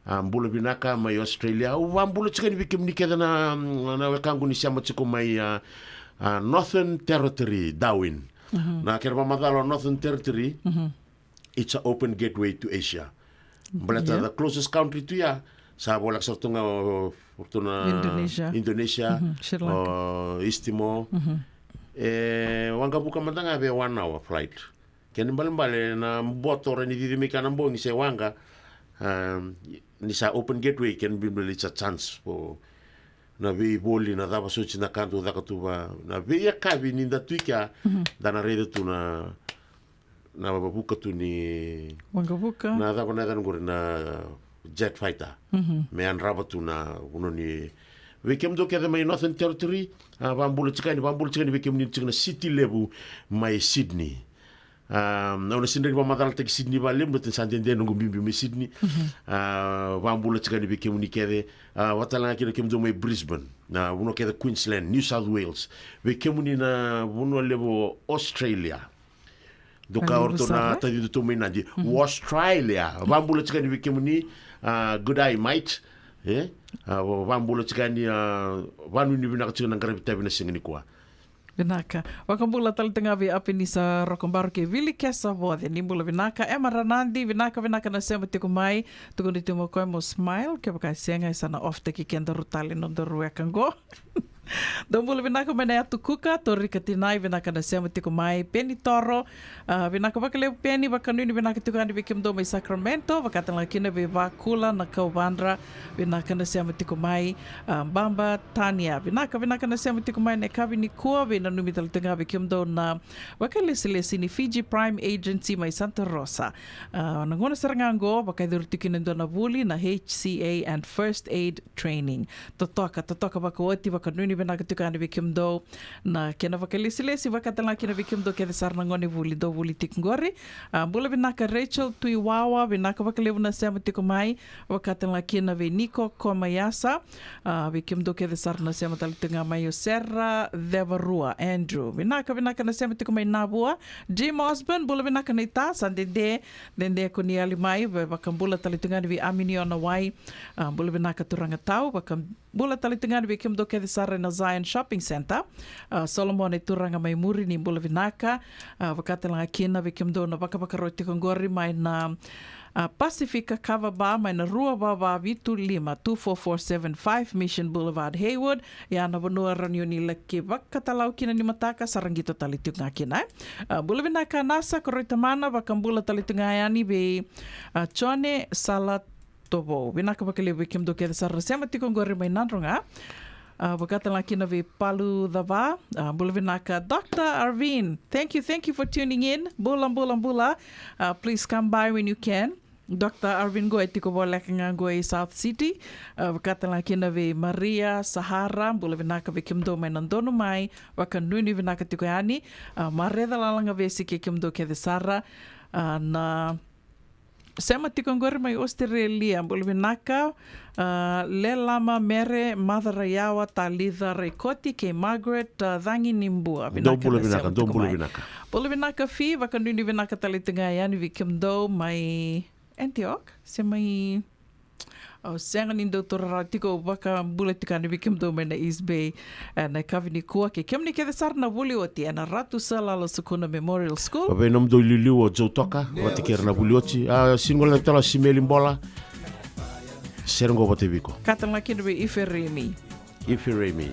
a, bula vinaka mai Australia. Au vabula tiko yani vei kemuni kece na, na wekaqu ni sema tiko mai, a, a, Northern Territory, Darwin. Na kena vamacala o Northern Territory, it's a open gateway to Asia. Baleta the closest country tu ya, sa voleka sara tu ga o, o tu na Indonesia. Indonesia, Sri Lanka. O East Timor. E waqavuka mada ga vei one hour flight. Kena ibalebale na boto ra ni cici mai kea na bogi se waqa, um, ni sa open gateway, kena ibalebale it's a chance for na veivoli, na cava soti na ka dau caka tu va, na veiyakavi ni da tu i kea, da na raica tu na, na vuka tu ni waqavuka. Na cava na yacana qori, na jet fighter. Me yadrava tu na vanua ni, vei kemudou kece mai Northern Territory, a, vabula tiko yani, vabula tiko yani vei kemuni tiko na city levu mai Sydney. A, au na sega ni vamacalataki Sydney vakalevu, baleta ni sa dede noqu biubiu mai Sydney. A, vabula tiko yani vei kemuni kece. A, vata tale ga kina kemudou mai Brisbane, na vanua kece Queensland, New South Wales. Vei kemuni na vanua levu o Australia. Dou ka o ratou na tacidu tu mai Nadi. Australia. Vabula tiko yani vei kemuni, a, good day, mate. E? A, vabula tiko yani, a, vanuinui vinaka tiko na qaravi tavi na siga nikua. Vinaka. Vakabula tale tu ga vei Apenisa Rokobaru kei Vili Kesa Voce, ni bula vinaka. Ema Ranadi, vinaka, vinaka na sema tiko mai. Tukuna tiko mo koya mo smile, kevaka e sega, e sa na off-taki kedaru tale nodaru weka qo. Dou bula vinaka mai na Yatu Kuka, Torika Tinai, vinaka na sema tiko mai. Peni Toro, a, vinaka vakalevu Peni, vakanuinui vinaka tiko yani vei kemudou mai Sacramento, vaka tale ga kina vei Vakula na Kauvadra, vinaka na sema tiko mai. A, Baba Tania, vinaka, vinaka na sema tiko mai na yakavi nikua, veinanumi tale tiko ga vei kemudou na vakailesilesi ni Fiji Prime Agency mai Santa Rosa. A, na gauna sara ga qo, vakayacori tiko kina e dua na vuli na H C A and First Aid Training. Totoka, totoka vakaoti, vakanuinui vinaka tiko yani vei kemudou na kena vakailesilesi, vaka tale ga kina vei kemudou kece sara na gone vuli dou vuli tiko qori. A, bula vinaka Rachel Tuiwawa, vinaka vakalevu na sema tiko mai, vaka tale ga kina vei Niko Komaiasa. A, vei kemudou kece sara na sema tale tiko ga mai, o Sera Cevarua, Andrew. Vinaka, vinaka na sema tiko mai Navua. Jim Osborne, bula vinaka na ita, sa dede, dede ko ni yali mai, vei, vakabula tale tiko ga yani vei Aminiona Wai. A, bula vinaka turaga tau, vakabula tale tiko ga yani vei kemudou kece sara ena Zion Shopping Centre. A, Solomone turaga mai muri ni bula vinaka. A, vaka tale ga kina vei kemudou na vakavakarau tiko qori mai na, a, Pasifika Kava Bar mai na rua va va vitu lima, two four four seven five Mission Boulevard, Hayward. Ia na vanua rawa ni o ni laki vakatalau kina ni mataka, sa ra qito tale tiko ga kina, e. A, bula vinaka Nasa, Koroi Tamana, vakabula tale tiko ga yani vei, a, Jone Sala Tovou. Vinaka vakalevu vei kemudou kece sara na sema tiko qori mai Nadroga. A, vaka tale ga kina vei Palu Cava. A, bula vinaka Doctor Arvin. Thank you, thank you for tuning in. Bula, bula, bula. A, please come by when you can. Doctor Arvin qo e tiko voleka ga qo i South City. A, vaka tale ga kina vei Maria Sahara, bula vinaka vei kemudou mai Nadonumai, vakanuinui vinaka tiko yani. A, Mareza Lalagavesi kei kemudou kece sara. A, na Sema tiko qori mai Australia, bula vinaka. Uh, Lelama Mere, Maca Raiyawa, Talica Raikoti kei Margaret, uh, Cagi ni Bua. Dou bula vinaka, dou bula vinaka. Bula vinaka Fi, vakanuinui vinaka tale tu ga yani vei kemudou mai Antioch, se mai... Au sega ni dau taura rawa tiko, vakabula tiko yani vei kemudou mai na East Bay. E, na yakavi nikua kei kemuni kece sara na vuli oti ena Ratu Salala Sukuna Memorial School. Vei nomudou iliuliu o Joe Toka, vata kei ira na vuli oti. A, sini gole na tala Simeli Bola. Sere qo vata vei iko. Ka tale ga kina vei Iferemi. Iferemi.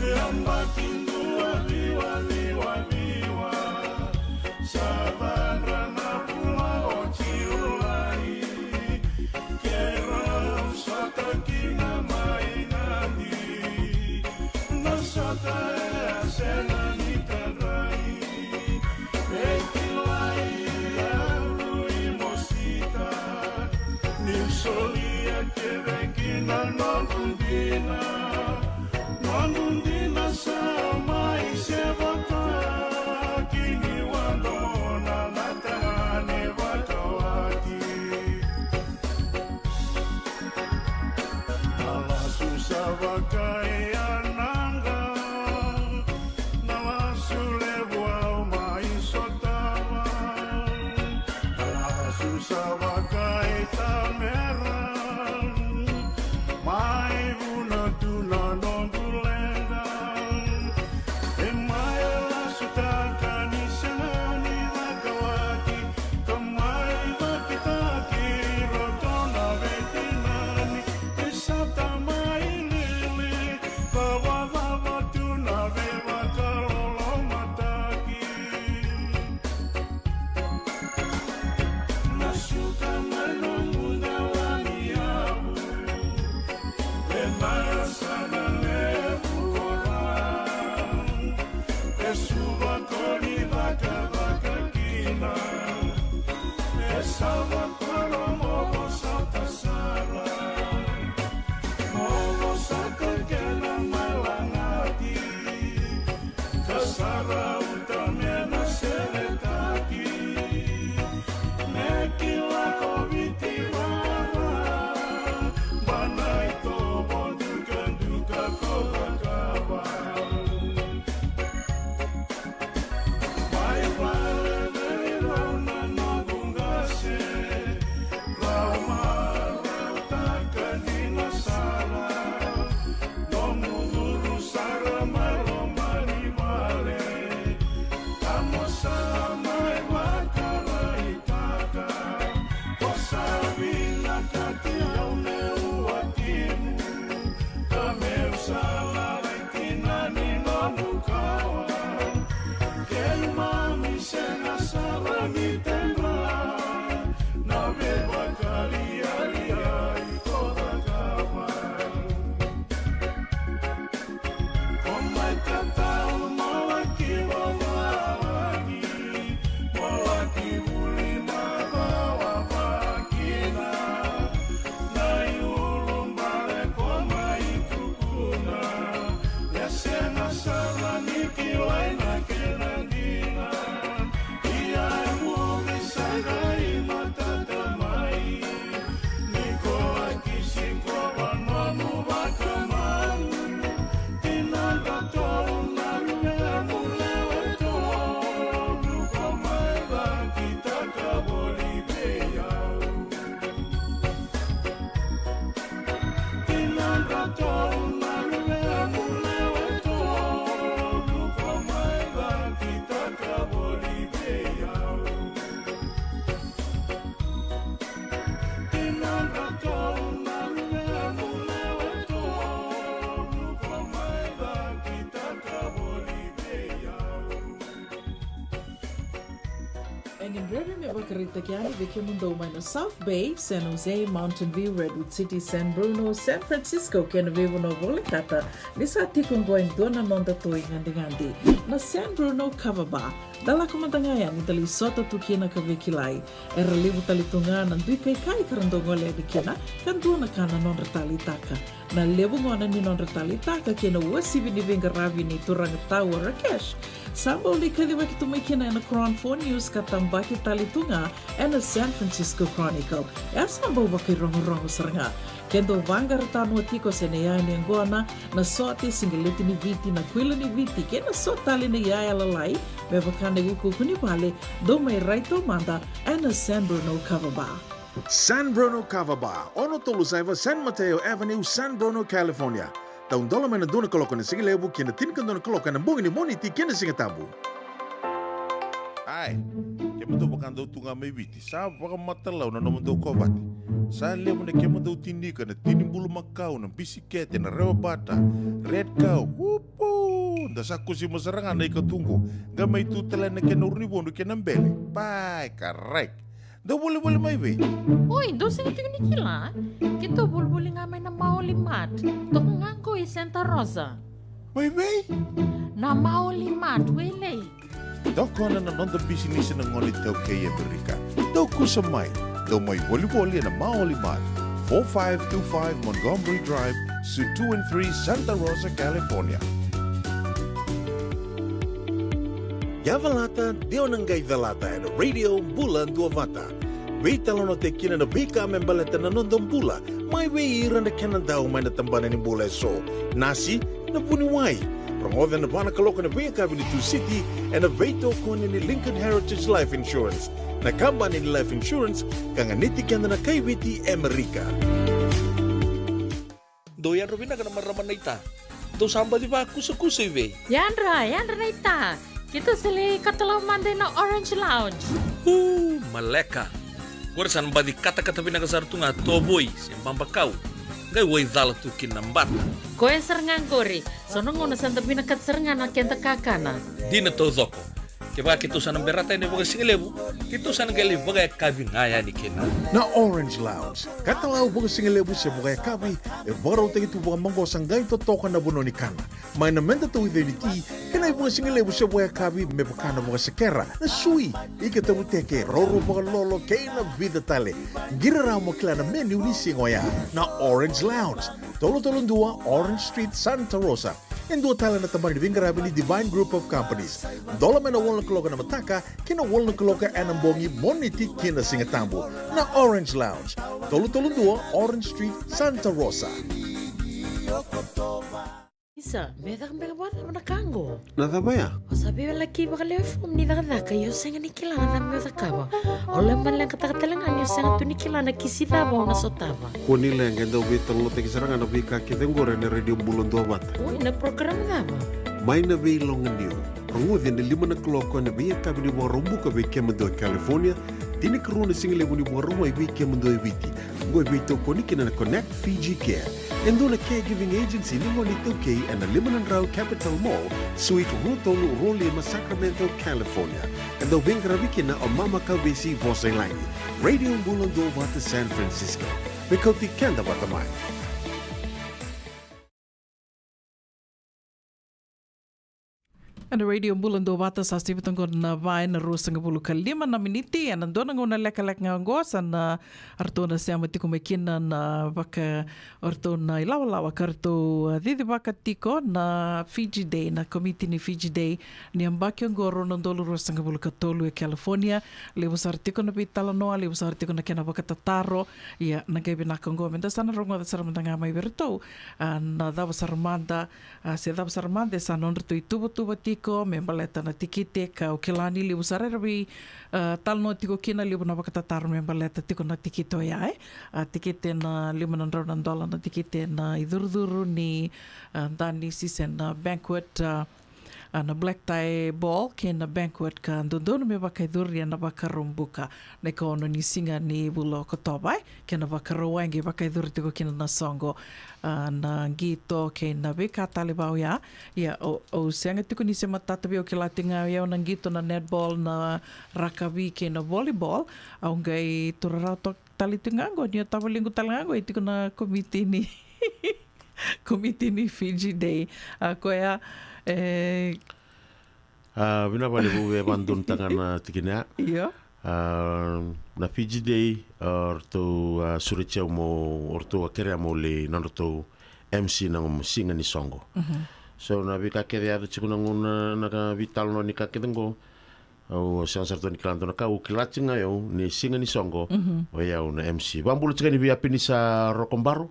Yabaki dua ciwa ciwa ciwa, sa cadra na vula o Julai. Keirau sota kina mai Nadi, na sota e a sega ni tadrai. E kilai au i Mosita, niu solia kece kina noqu dina. Noqu dina sa mai sevotaki niu a dua na tagane vakawati. Na lasu sa vakaiyanaqa, na lasu levu au mai sotava. Na lasu sa vakaitamera, mai vuna tu na noqu leqa. E mai lasutaka ni sega ni vakawati, ka mai vakitaki roto na veitinani. E sa tamai lili, ka vakava tu na veivakalolomataki. Na suka mai nomu dela ni yavu, e na yasana levu ko Ra. E suva ko ni cakacaka kina, e sa vakoro mo vosota sara, mo vosota kena mai lagati. Ka sa rauta me na seretaki, me kila ko Viti vara, ba na itovo dukaduka ko cakava. Mai vale vei rau na noqu qase, rau marautaka dina sara. Nomu curu sara mai loma ni vale, ka mo sa mai vakaraitaka. Ko sa vinakati au meu watimu, ka meu sa lalai kina ni nomu kawa. Keimami sega sara ni tedra na veivakalialiai ko cakava. Ko mai tatau mo laki vavalagi, mo laki vuli macawa vakina. Na iulubale ko mai tukuna, e sega sara ni kilai na kena dina. Ia e muri sara i matata mai, ni ko laki sikova nomu vakamau. Tinadratou na luvemu lewe tolu ko mai cakitaka voli vei au. Tinadratou na luvemu lewe tolu ko mai cakitaka voli vei au. Tinadratou na luvemu lewe tolu ko mai cakitaka voli vei au. E gadrevi me vakaraitaki yani vei kemudou mai na South Bay, San Jose, Mountain View, Redwood City, San Bruno, San Francisco kei na veivanua volekata, ni sa tiko oqo e dua na noda toi gadigadi, na San Bruno Kava Bar. Da lako mada ga yani da lai sota tu kina ka veikilai. Era levu tale tu ga na dui kaikai ka ra dau gole yani kina, ka dua na ka na nodra taleitaka. Na levu gona ni nodra taleitaka kei na uasivi ni veiqaravi nei turaga Tau o Rakesh, sa bau lai kacivaki tu mai kina ena Cron Four News ka tabaki tale tu ga ena San Francisco Chronicle. E a sa bau vakairogorogo sara ga. Ke dou vaqara tanoa tiko se na iyaya ni yaqona, na sote, siqeleti ni Viti, na kuila ni Viti kei na so tale na iyaya lalai me vaka na iukuuku ni vale, dou mai rai taumada ena San Bruno Kava Bar. San Bruno Kava Bar, ono tolu saiva San Mateo Avenue, San Bruno, California. Taudola mai na dua na kaloko ena sigalevu ki na tinikadua na kaloko ena bogi ni Moniti kei na Sigatabu. Ai, kemudou vakadau tu ga mai Viti, sa vakamatalau na nomudou kovate. Sa levu na kemudou tinika, na tini bulumakau, na bisikete, na rewa bata, red cow, whoop, Da sa kusima sara ga na ikatuqu, qai mai tu tale na kena urunivodu kei na bele. Pai, karai. Dau volivoli mai vei? Oi, dou sega tiko ni kila. Keitou volivoli ga mai na Maoli Mart. Toka ga qo i Santa Rosa. Mai vei? Na Maoli Mart, Wailei. Tokona na noda bisinisi na gone iTaukei e Amerika. Dou kusa mai. Dou mai volivoli ena Maoli Mart, four five two five Montgomery Drive, Suite two and three, Santa Rosa, California. Yavalata, de o na qai calata ena Radio Bula Duavata. Veitalanoataki kina na veika me baleta na noda bula, mai vei ira na kena dau mai na tabana ni bula eso. Nasi, na vuniwai. Rogoca ena va na kaloko ena veiyakavi ni Tusiti, ena veitokoni ni Lincoln Heritage Life Insurance, na kabani ni life insurance ka ganiti keda na kai Viti e Amerika. Dou yadra vinaka na marama naita. Dou sa baci vakusakusa i vei? Yadra, yadra naita. Keitou sa lai katalau mada ena Orange Lounge. Uu, maleka. Qori sa na baci katakata vinaka sara tu ga tovoi se babakau. Qai wai cala tu kina na bata. Koya sara ga qori. So na gauna sa da vinakata sara ga na keda kakana. Dina taucoko. Kevaka keitou sa na berata yani vakasigalevu, keitou sa na qai lai vakayakavi ga yani kina. Na Orange Lounge, katalau vakasigalevu se vakayakavi, e vakarautaki tu vakamaqosa qai totoka na vanua ni kana. Mai na meda tauica ni ti, kei na ivakasigalevu se vakayakavi me vaka na vakasekera, na sui, ika tavuteke, roro vakalolo, kei na vica tale. Qiri rawa mo kila na menu ni siga oya. Na Orange Lounge, tolu tolu dua Orange Street, Santa Rosa. E dua tale na tabana ni veiqaravi ni Divine Group of Companies. Dola mai na walu na kaloko ena mataka ki na walu na kaloko ena bogi, Moniti ki na Sigatabu. Na Orange Lounge, tolu tolu dua Orange Street, Santa Rosa. Isa, me caka beka vakacava na ka qo? Na cava ya? O sa veiwalaki vakalewe fomu ni cakacaka, io sega ni kila na cava meu cakava. O lewe baleqataka tale ga ni o sega tu ni kila na kisi cava o na sotava. Kua ni leqa, e dau veitalanoataki sara ga na veika kece oqori ena Radio Bula Duavata. Oi, na program cava? Mai na Veiloganiu. Rogoci ena lima na kaloko ena veiyakavi ni Vakaraubuka vei kemudou e California, tinikarua na sigalevu ni Vakarauwai vei kemudou e Viti. Oqo e veitokoni kina na Connect Fiji Care, e dua na caregiving agency ni gone iTaukei ena lima na drau Capitol Mall, Suite rua tolu rua lima, Sacramento, California. E dau veiqaravi kina o Mama Kavesi Vosailagi. Radio Bula Duavata San Francisco. Me kauti keda vata mai. Ena Radio Bula Duavata, sa sivi toka na va ena ruasagavulu ka lima na miniti, ena dua na gauna lekaleka ga oqo sa na, a, ratou na sema tiko mai kina na vaka, o ratou na ilawalawa ka ratou, a, cicivaka tiko na Fiji Day, na komiti ni Fiji Day, ni yabaki oqo rua na udolu ruasagavulu ka tolu e California. Levu sara tiko na veitalanoa, levu sara tiko na kena vakatataro. Ia, na qai vinaka oqo meda sa na rogoca sara mada ga mai vei iratou, a, na cava sara mada, a, se cava sara mada e sa nodratou ituvatuva tiko me baleta na tikite, ka au kila ni levu sara era vei, a, talanoa tiko kina, levu na vakatataro me baleta tiko na tikite oya, e. A, tikite na lima na drau na dola na tikite na icurucuru ni, a, danisi se na banquet, a, a, na black tie ball kei na banquet ka dodonu me vakaicuri ena Vakaraubuka na ikaono ni siga ni vula o Okotova, e. Kei na Vakarauwai qai vakaicuri tiko kina na soqo, a, na qito kei na veika tale vaka oya. Ia, au, au sega tiko ni se matata vei au, kila tiko ga o yau na qito, na netball, na rakavi kei na volleyball. Au qai turaga toka tale tiko ga qo, ni o tavaliqu tale ga qo e tiko na komiti ni komiti ni Fiji Day. A, koya, e, A, vinaka vakalevu, e vakadodonutaka na tikina ya. Io. A, na Fiji Day, a, o ratou, a, sureti au mo, o ratou a kerea mo lai nodratou M C na siga ni soqo. Mhm. So, na veika kece yaco tiko na gauna, na ka veitalanoa ni ka kece qo. Au sega sara tu ni kila dua na ka, au kila tiko ga o yau ni siga ni soqo, mhm, o yau na M C. Vakabula tiko ga yani vei Apinisa Rokobaro.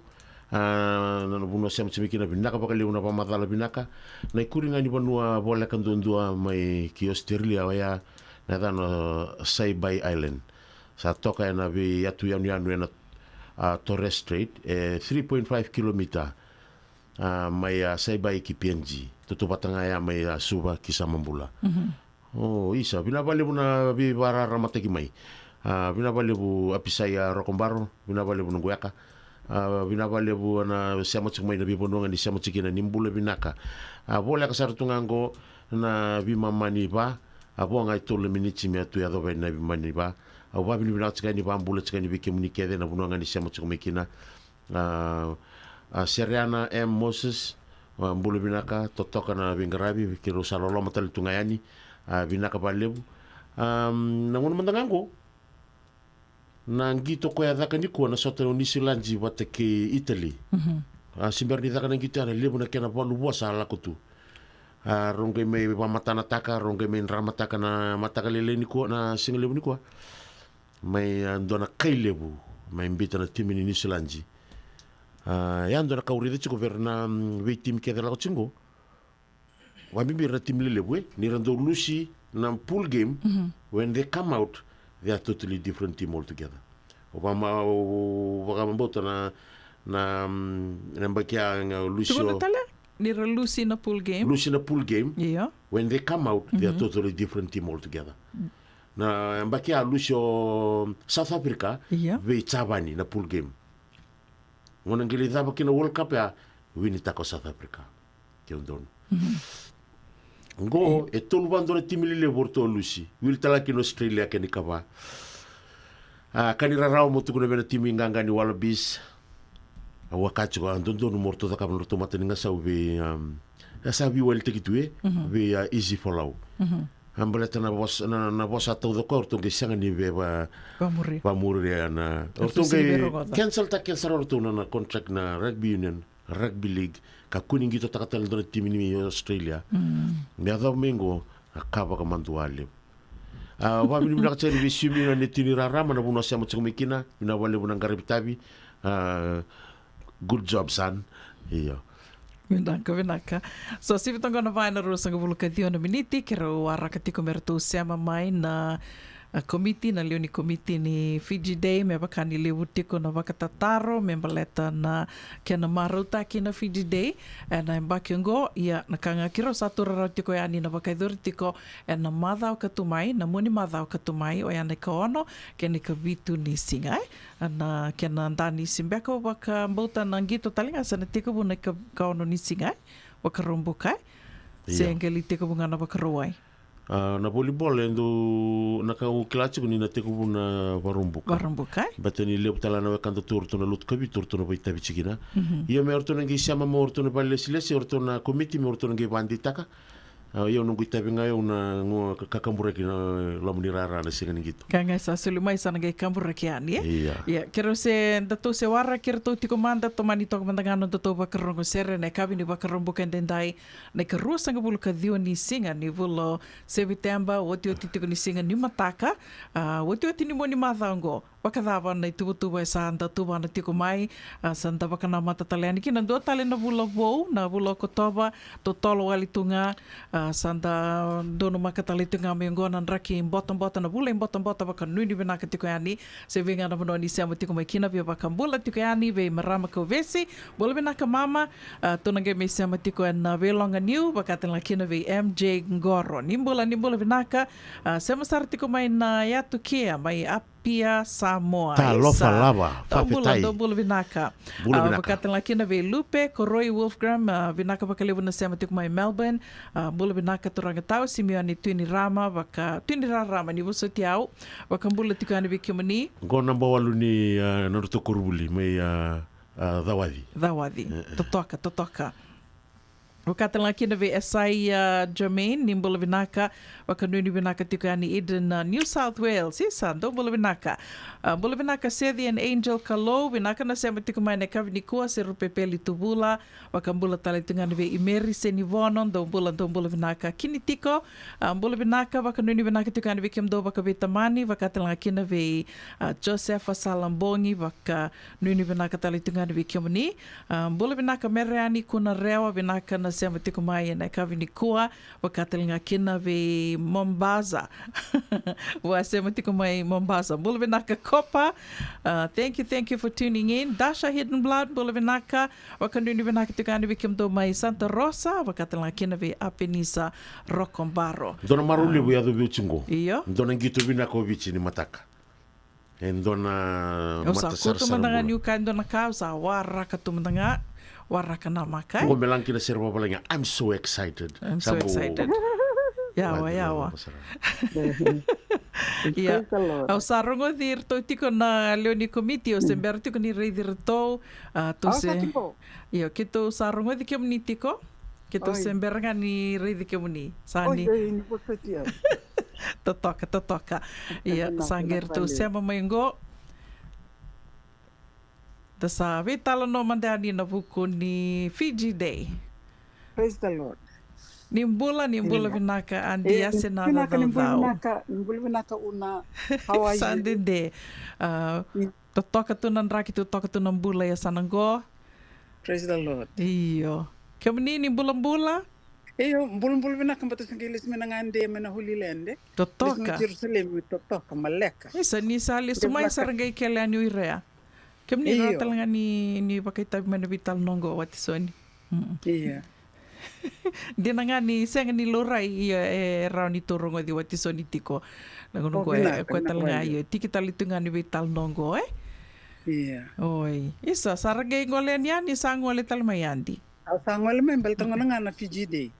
A, na, na vanua sema tiko mai kina, vinaka vakalevu na vakamacala vinaka. Na ikuri ga ni vanua voleka duadua mai ki Australia oya na yacana o Saibai Island. Sa toka ena veiyatu yanuyanu ena, a, Torres Strait, e three point five kilometer, a, mai, a, Saibai ki P N G. Tautauvata ga ya mai, a, Suva ki Samabula. Mhm. O, isa, vinaka vakalevu na veivakararamataki mai. A, vinaka vakalevu Apisai, a, Rokobaro, vinaka vakalevu na qu weka. A, vinaka vakalevu na sema tiko mai na veivanua ga ni sema tiko kina, ni bula vinaka. A, voleka sara tu ga qo na veimama ni va, a, vo ga e tolu na miniti me a tu yacova na veimama ni va. Au vakavinavinaka tiko yani, vakabula tiko yani vei kemuni kece na vanua ga ni sema tiko mai kina. A, a, Seriana M Moses, a, bula vinaka, totoka na veiqaravi, keirau sa loloma tale tu ga yani, a, vinaka vakalevu. Am, na gauna mada ga qo, na qito koya e caka nikua na sota o Niusiladi vata kei Italy. Mhm. A, se bera ni caka na qito ya, na levu na kena valu vua sa lako tu. A, rau qai mai vakamatanataka, rau qai mai dramataka na mataka lailai nikua, na siga levu nikua. Mai, a, dua na kai levu mai biuta na timi ni Niusiladi. A, ya dua na ka au raica tiko vei ira na, mm, veitimi kece lako tiko qo. Vakabibi ira na timi lelevu, e, ni ra dau lusi na pool game, mhm, when they come out, they are totally different team altogether. Au vakama-, au vakabauta na, na, mm, na yabaki ya ga lusi. Tukuna o tale, ni ra lusi na pool game. Lusi na pool game. Io. When they come out, they are, mhm, totally different team altogether. Mm. Na yabaki ya lusi o South Africa, io, vei Japani na pool game. Gauna qai lai cava kina World Cup ya, winitaka o South Africa. Ke donu. Mhm. Qo, e, e tolu vakadua na timi lelevu o ratou a lusi. Wili tale ga kina Australia kena ikava. A, ka ni rarawa mo tukuna vei na timi qaqa ni Wallabies. Au a kaya tiko, a, dodonu mo ratou cakava na ratou mata ni gasau vei, um, e sa veiwalitaki tu, e, mhm, vei, a, Easy Folau. Mhm. A, baleta na vosa, na, na vosa taucoko o ratou qai sega ni via va-, vamuri, vamuri, a, na, o ratou qai cancel-taka sara o ratou na, na contract na rugby union, rugby league, ka kua ni qitotaka tale e dua na timi ni Australia. Mm. Me yacova mai qo, a, ka vakamadua levu. A, vakavinavinaka tiko yani vei Sumi na neitou ni rarama na vanua sema tiko mai kina, vinaka vakalevu na qaravi tavi. A, good job, son. Io. Vinaka, vinaka. So, sivi toka qo na va ena ruasagavulu ka ciwa na miniti, keirau waraka tiko me ratou sema mai na, a, komiti, na lewe ni komiti ni Fiji Day, me vaka ni levu tiko na vakatataro me baleta na kena marautaki na Fiji Day ena yabaki oqo. Ia, na ka ga keirau sa tu rarawa tiko yani na vakayacori tiko ena macawa ka tu mai, na mua ni macawa ka tu mai, oya na ikaono kei na ikavitu ni siga, e. A, na kena danisi beka, au vakabauta na qito tale ga sa na tekivu na ika-, ikaono ni siga, e, Vakaraubuka, e. Se, io, qai lai tekivu ga na Vakarauwai. A, na volleyball e dau, na ka au kila tiko ni na tekivu na Vakaraubuka. Vakaraubuka, e. Baleta ni levu tale na wekadatou o ratou na lotu kavitu o ratou na vakaitavi tiko kina. Mhm. Ia me o ratou na qai sema mai o ratou na vakailesilesi, o ratou na komiti, me o ratou na qai vakadeitaka. A, ia au na qai tavi ga, au na qai ka-, kakaburaki na loma ni rara na siga ni qito. Ka ga sa soli mai sa na qai kaburaki yani, e? Ia. Ia, keirau se, datou se waraki iratou tiko mada, tomani toka mada ga na nodatou vakarorogo sere ena yakavi ni Vakaraubuka edaidai, na ikaruasagavulu ka ciwa ni siga ni vula o Seviteba, otioti tiko ni siga ni mataka, a, otioti ni mua ni macawa oqo. Vakacava na ituvatuva e sa da tuvana tiko mai, a, sa da vakanamata tale yani kina dua tale na vula vou, na vula o Okotova, totolo wale tu ga, a, sa da donumaka tale tu ga mai oqo na draki botabota, na vula ibotabota, vakanuinui vinaka tiko yani. Se vei ga na vanua ni sema tiko mai kina, via vakabula tiko yani vei marama Kauvesi. Bula vinaka mama, a, tu na qai mai sema tiko ena veiloga niu, vaka tale ga kina vei M J Qoro. Ni bula, ni bula vinaka, a, sema sara tiko mai na yatu kea, mai Ap- Apia, Samoa. Talofa lava, faafetai. Dou bula, dou bula vinaka. Bula vinaka. A, vaka tale ga kina vei Lupe Koroi Wolfgram, a, vinaka vakalevu na sema tiko mai Melbourne. A, bula vinaka turaga tau, Simione Tuinirama, vaka, Tuinirarama ni vosoti au. Vakabula tiko yani vei kemuni. Qo naba walu ni, a, nodratou koronivuli mai, a, a, Cawaci. Cawaci. E, e. Totoka, totoka. Vaka tale ga kina vei Esaia Germain, ni bula vinaka, vakanuinui vinaka tiko yani Eden, a, New South Wales. Isa, dou bula vinaka. A, bula vinaka Seci and Angel Kalou, vinaka na sema tiko mai na yakavi nikua, se Rupepeli Tuvula, vakabula tale tiko ga yani vei Imeri Senivono, dou bula, dou bula vinaka. Kini tiko, a, bula vinaka, vakanuinui vinaka tiko yani vei kemudou vakaveitamani, vaka tale ga kina vei, a, Josefa Salabogi, vaka nuinui vinaka tale tiko ga yani vei kemuni. A, bula vinaka Mereani Kunarewa, vinaka na sema tiko mai ena yakavi nikua, vaka tale ga kina vei Mombasa. Vua sema tiko mai Mombasa. Bula vinaka Kopa. A, thank you, thank you for tuning in. Dasha Hidden Blood, bula vinaka. Vakanuinui vinaka tiko yani vei kemudou mai Santa Rosa, vaka tale ga kina vei Apenisa Rokobaro. Dua na marau levu e yaco vei au tiko qo. Io. Dua na qito vinaka o Viti ni mataka. E dua na mata sarasara bula. Au sa kauta mada ga niu kaya e dua na ka, au sa waraka tu mada ga, waraka namaka. Qo me laki na sere vakavalagi, I'm so excited. I'm so excited. Yawa, yawa. Ia, au sa rogoci iratou tiko na lewe ni komiti, au se bera tiko ni raici iratou. Au sa tiko. Io, keitou sa rogoci kemuni tiko. Keitou se bera ga ni raici kemuni. Sa ni. Totoka, totoka. Ia, sa qai ratou sema mai qo. Da sa veitalanoa mada yani na vuku ni Fiji Day. Praise the Lord. Ni bula, ni bula vinaka, Adi Asenaca Caucau. Ni bula vinaka, ni bula vinaka Una. How are you? Sa dede. Totoka tu na draki, totoka tu na bula e yasana qo. Praise the Lord. Io. Kemuni ni bulabula? Io, bulabula vinaka, baleta sa qai lesu mai na gade mai na Holy Land. Totoka. Lesu mai Jerusalem, totoka, maleka. Isa, ni sa lesu mai, sa ra qai kele yani o ira ya. Kemuni rawa tale ga ni, ni vakaitavi mai na veitalanoa qo, Watisoni. Io. Dina ga ni sega ni laurai, ia e rawa ni tou rogoci Watisoni tiko. Na gauna qo e koya tale ga, io, tiki tale tu ga ni veitalanoa qo, e? Io. Oi. Isa, sa ra qai gole yani, sa gole tale mai Adi? Au sa gole mai, baleta gona ga na Fiji Day.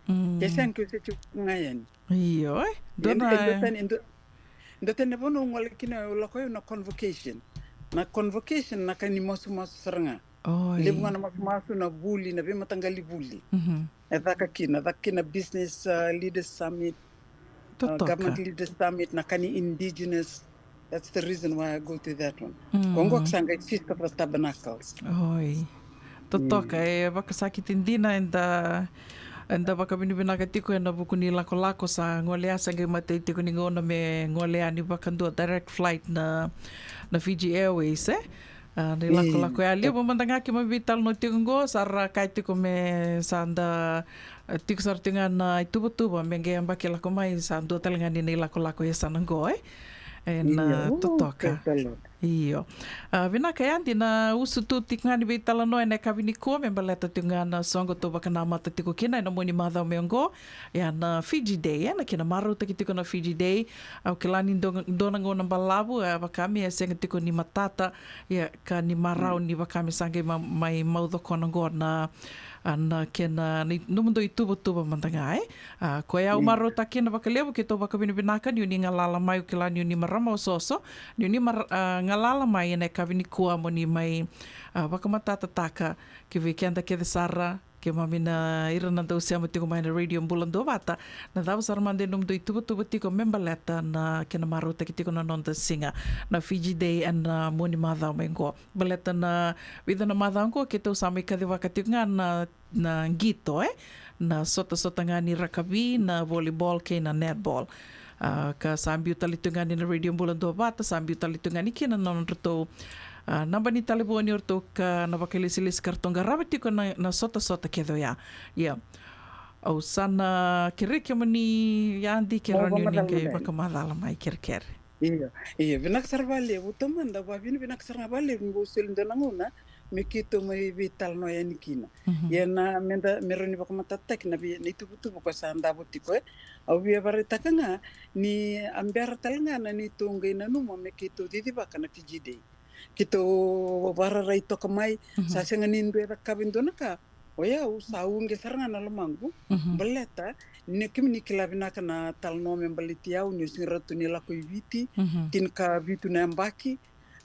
Ke sega, ke se tiko ga yani. Io, e? Dua na, e dua tani, e dua tani na vanua au gole kina, au lako au na convocation. Na convocation na ka ni masumasu sara ga. Oi. Levu ga na masumasu, na vuli, na veimataqali vuli. E caka kina, caka kina Business, uh, Leaders Summit, uh, Government Leaders Summit, na ka ni Indigenous. That's the reason why I go to that one. Ko qo sa qai Feast of the Tabernacles. Oi. Totoka, e vakasakiti dina, eda, eda vakavinavinaka tiko ena vuku ni lakolako, sa gole ya, sa qai matai tiko ni gauna me gole yani vakadua, direct flight na, na Fiji Airways, e? A, na ilakolako ya. Levu mada ga keimami veitalanoa tiko qo, sa ra kaya tiko me sa da, e, tiko sara tiko ga na ituvatuva me qai yabaki lako mai, sa dua tale ga ni na ilakolako e yasana qo, e? Ena totoka. Io. A, vinaka, ya dina, usutu tiko ga ni veitalanoa ena yakavi nikua me baleta tiko ga na soqo tou vakanamata tiko kina ena mua ni macawa mai oqo. Ia na Fiji Day, ena kena marautaki tiko na Fiji Day. Au kila ni dua, dua na gauna balavu, e, vaka me e sega tiko ni matata, ia ka ni marau ni vaka me sa qai ma-, mai maucokona qo na, a, na kena, na i-, nomudou ituvatuva mada ga, e? A, koya au marautaka kina vakalevu, keitou vakavinavinaka ni oni galala mai, au kila ni oni marama osooso, ni oni mar-, a, galala mai ena yakavi nikua mo ni mai, a, vakamatatataka ki vei keda kece sara, keimami na ira na dau sema tiko mai na Radio Bula Duavata, na cava sara mada e nomudou ituvatuva tiko me baleta na kena marautaki tiko na noda siga, na Fiji Day, ena, a, mua ni macawa mai qo. Baleta na vica na macawa qo keitou sa mai kacivaka tiko ga na, na qito, e? Na sotasota ga ni rakavi, na volleyball kei na netball. A, ka sa biu tale tu ga ni na Radio Bula Duavata, sa biu tale tu ga ni kina na nodratou, a, naba ni talevoni o ratou ka na vakailesilesi ka ratou qarava tiko na, na sotasota kece oya. Ia. Au sa na kerei kemuni, Adi, ke rawa ni oni qai vakamacala mai kerekere. Io, io, vinaka sara vakalevu, taumada, vakavinavinaka sara ga vakalevu ni bau soli dua na gauna me keitou mai veitalanoa yani kina. Ia na, meda, me rawa ni vakamatatataki na vei, na ituvatuva ko sa davo tiko, e. Au via vakaraitaka ga ni a bera tale ga na neitou qai nanuma me keitou cicivaka na Fiji Day. Keitou vakararai toka mai, sa sega ni dua e cakava e dua na ka. O yau sa uqeti sara ga na lomaqu, baleta ni kemuni kila vinaka na talanoa me baleti au, niu sega rawa tu ni lako i Viti, tinikavitu na yabaki,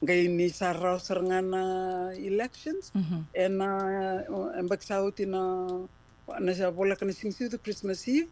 qai ni sa rawa sara ga na elections, ena, e, yabaki sa oti na, na sa voleka na siga ni Siga Tabu, Christmas Eve,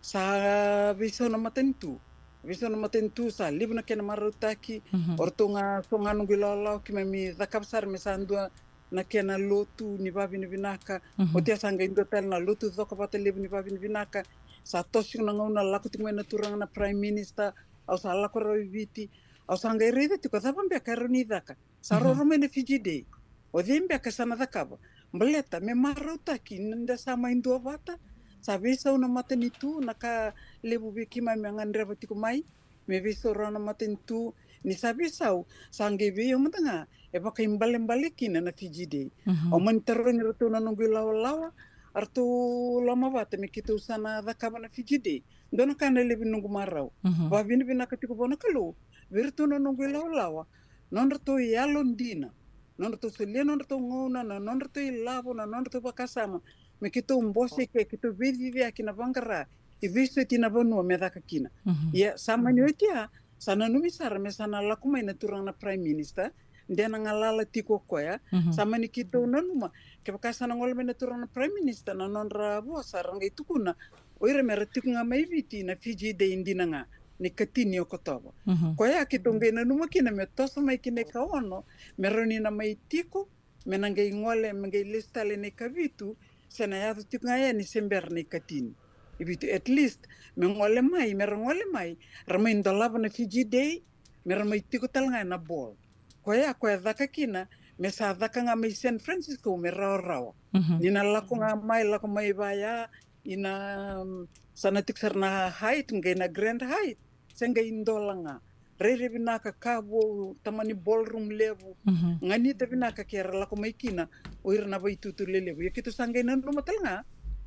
sa veisau na matanitu. Veisau na matanitu, sa levu na kena marautaki, o ratou ga, so ga noqu ilawalawa, keimami cakava sara me sa dua na kena lotu ni vakavinavinaka. Oti ya sa qai dua tale na lotu cokovata levu ni vakavinavinaka. Sa toso tiko na gauna lako tiko mai na turaga na Prime Minister, au sa lako rawa i Viti, au sa qai raica tiko cava beka e rawa ni caka. Sa roro mai na Fiji Day. O cei beka sa na cakava? Baleta me marautaki ni da sa mai duavata, sa veisau na matanitu, na ka levu vei keimami a gadreva tiko mai me veisau rawa na matanitu. Ni sa veisau, sa qai vei au mada ga e vakaibalebale kina na Fiji Day. Au mani tarogi iratou na noqu ilawalawa, a ratou lomavata me keitou sa na cakava na Fiji Day. Dua na ka na levu ni noqu marau. Vakavinavinaka tiko vua na Kalou vei iratou na noqu ilawalawa, nodratou yalodina, nodratou solia nodratou gauna, na nodratou ilavo, na nodratou vakasama, me keitou bose ke, keitou veiciciyaki na vaqara, e veisoti na vanua me caka kina. Ia sa mani oti ya, sa nanumi sara me sa na lako mai na turaga na Prime Minister, de na galala tiko o koya. Sa mani keitou nanuma, kevaka sa na gole mai na turaga na Prime Minister, na nodra vosa ra qai tukuna o ira me ra tiko ga mai Viti na Fiji Day dina ga, ni katini o Okotova. Koya keitou qai nanuma kina me toso mai kina ikaono, me rauni na mai tiko, me na qai gole, me qai lesu tale na ikavitu, se na yaco tiko ga yani se bera na ikatini. I Viti, at least me gole mai, me ra gole mai, ra mai dolava na Fiji Day, me ra mai tiko tale ga ena ball. Koya, koya caka kina, me sa caka ga mai San Francisco, me rawarawa. Ni na lako ga mai, lako mai vaya, ina, mm, sa na tiko sara na Hyatt, qai na Grand Hyatt, se qai dola ga. Rairai vinaka, ka vou, tamani ballroom levu. Ganita vinaka ke ra lako mai kina o ira na vaitutu lelevu. Ia keitou sa qai nanuma tale ga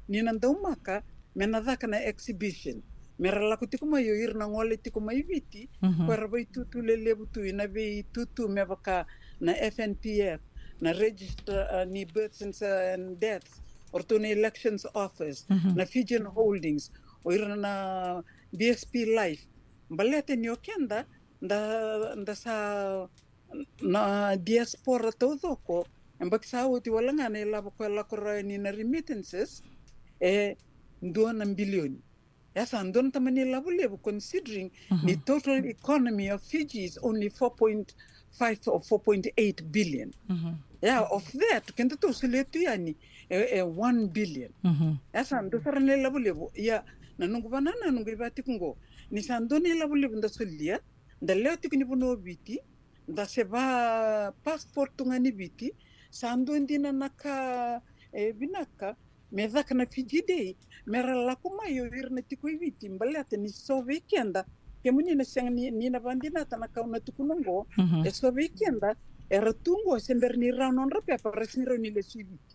ni na daumaka me na caka na exhibition, me ra lako tiko mai o ira na gole tiko mai Viti, ko era vaitutu lelevu tu ina veitutu me vaka na F N P F, na Register, uh, ni Births and, uh, and Deaths, o ratou na Elections Office, na Fijian Holdings, o ira na B S P Life. Baleta ni o keda, da, da sa na diaspora taucoko, e baki sa oti wale ga na ilavo koya lako rawa ni na remittances, e dua na bilioni. E sa dua na tamani ilavo levu, considering the total economy of Fiji is only four point five or four point eight billion. Yeah, of that, keda tou solia tu yani, e, e one billion. E sa dua sara na ilavo levu. Ia, na noqu vanananu qai vaka tiko qo, ni sa dua na ilavo levu da solia, da lewe tiko ni vanua o Viti, da se va passport tu ga ni Viti, sa dua dina na ka, e, vinaka, me caka na Fiji Day, me ra lako mai o ira na tiko i Viti, baleta ni so vei keda, kemuni na sega ni, ni na vadinata na ka au na tukuna qo, e so vei keda, era tu qo se bera ni rawa nodra pepa, ra sega ni rawa ni lesu i Viti.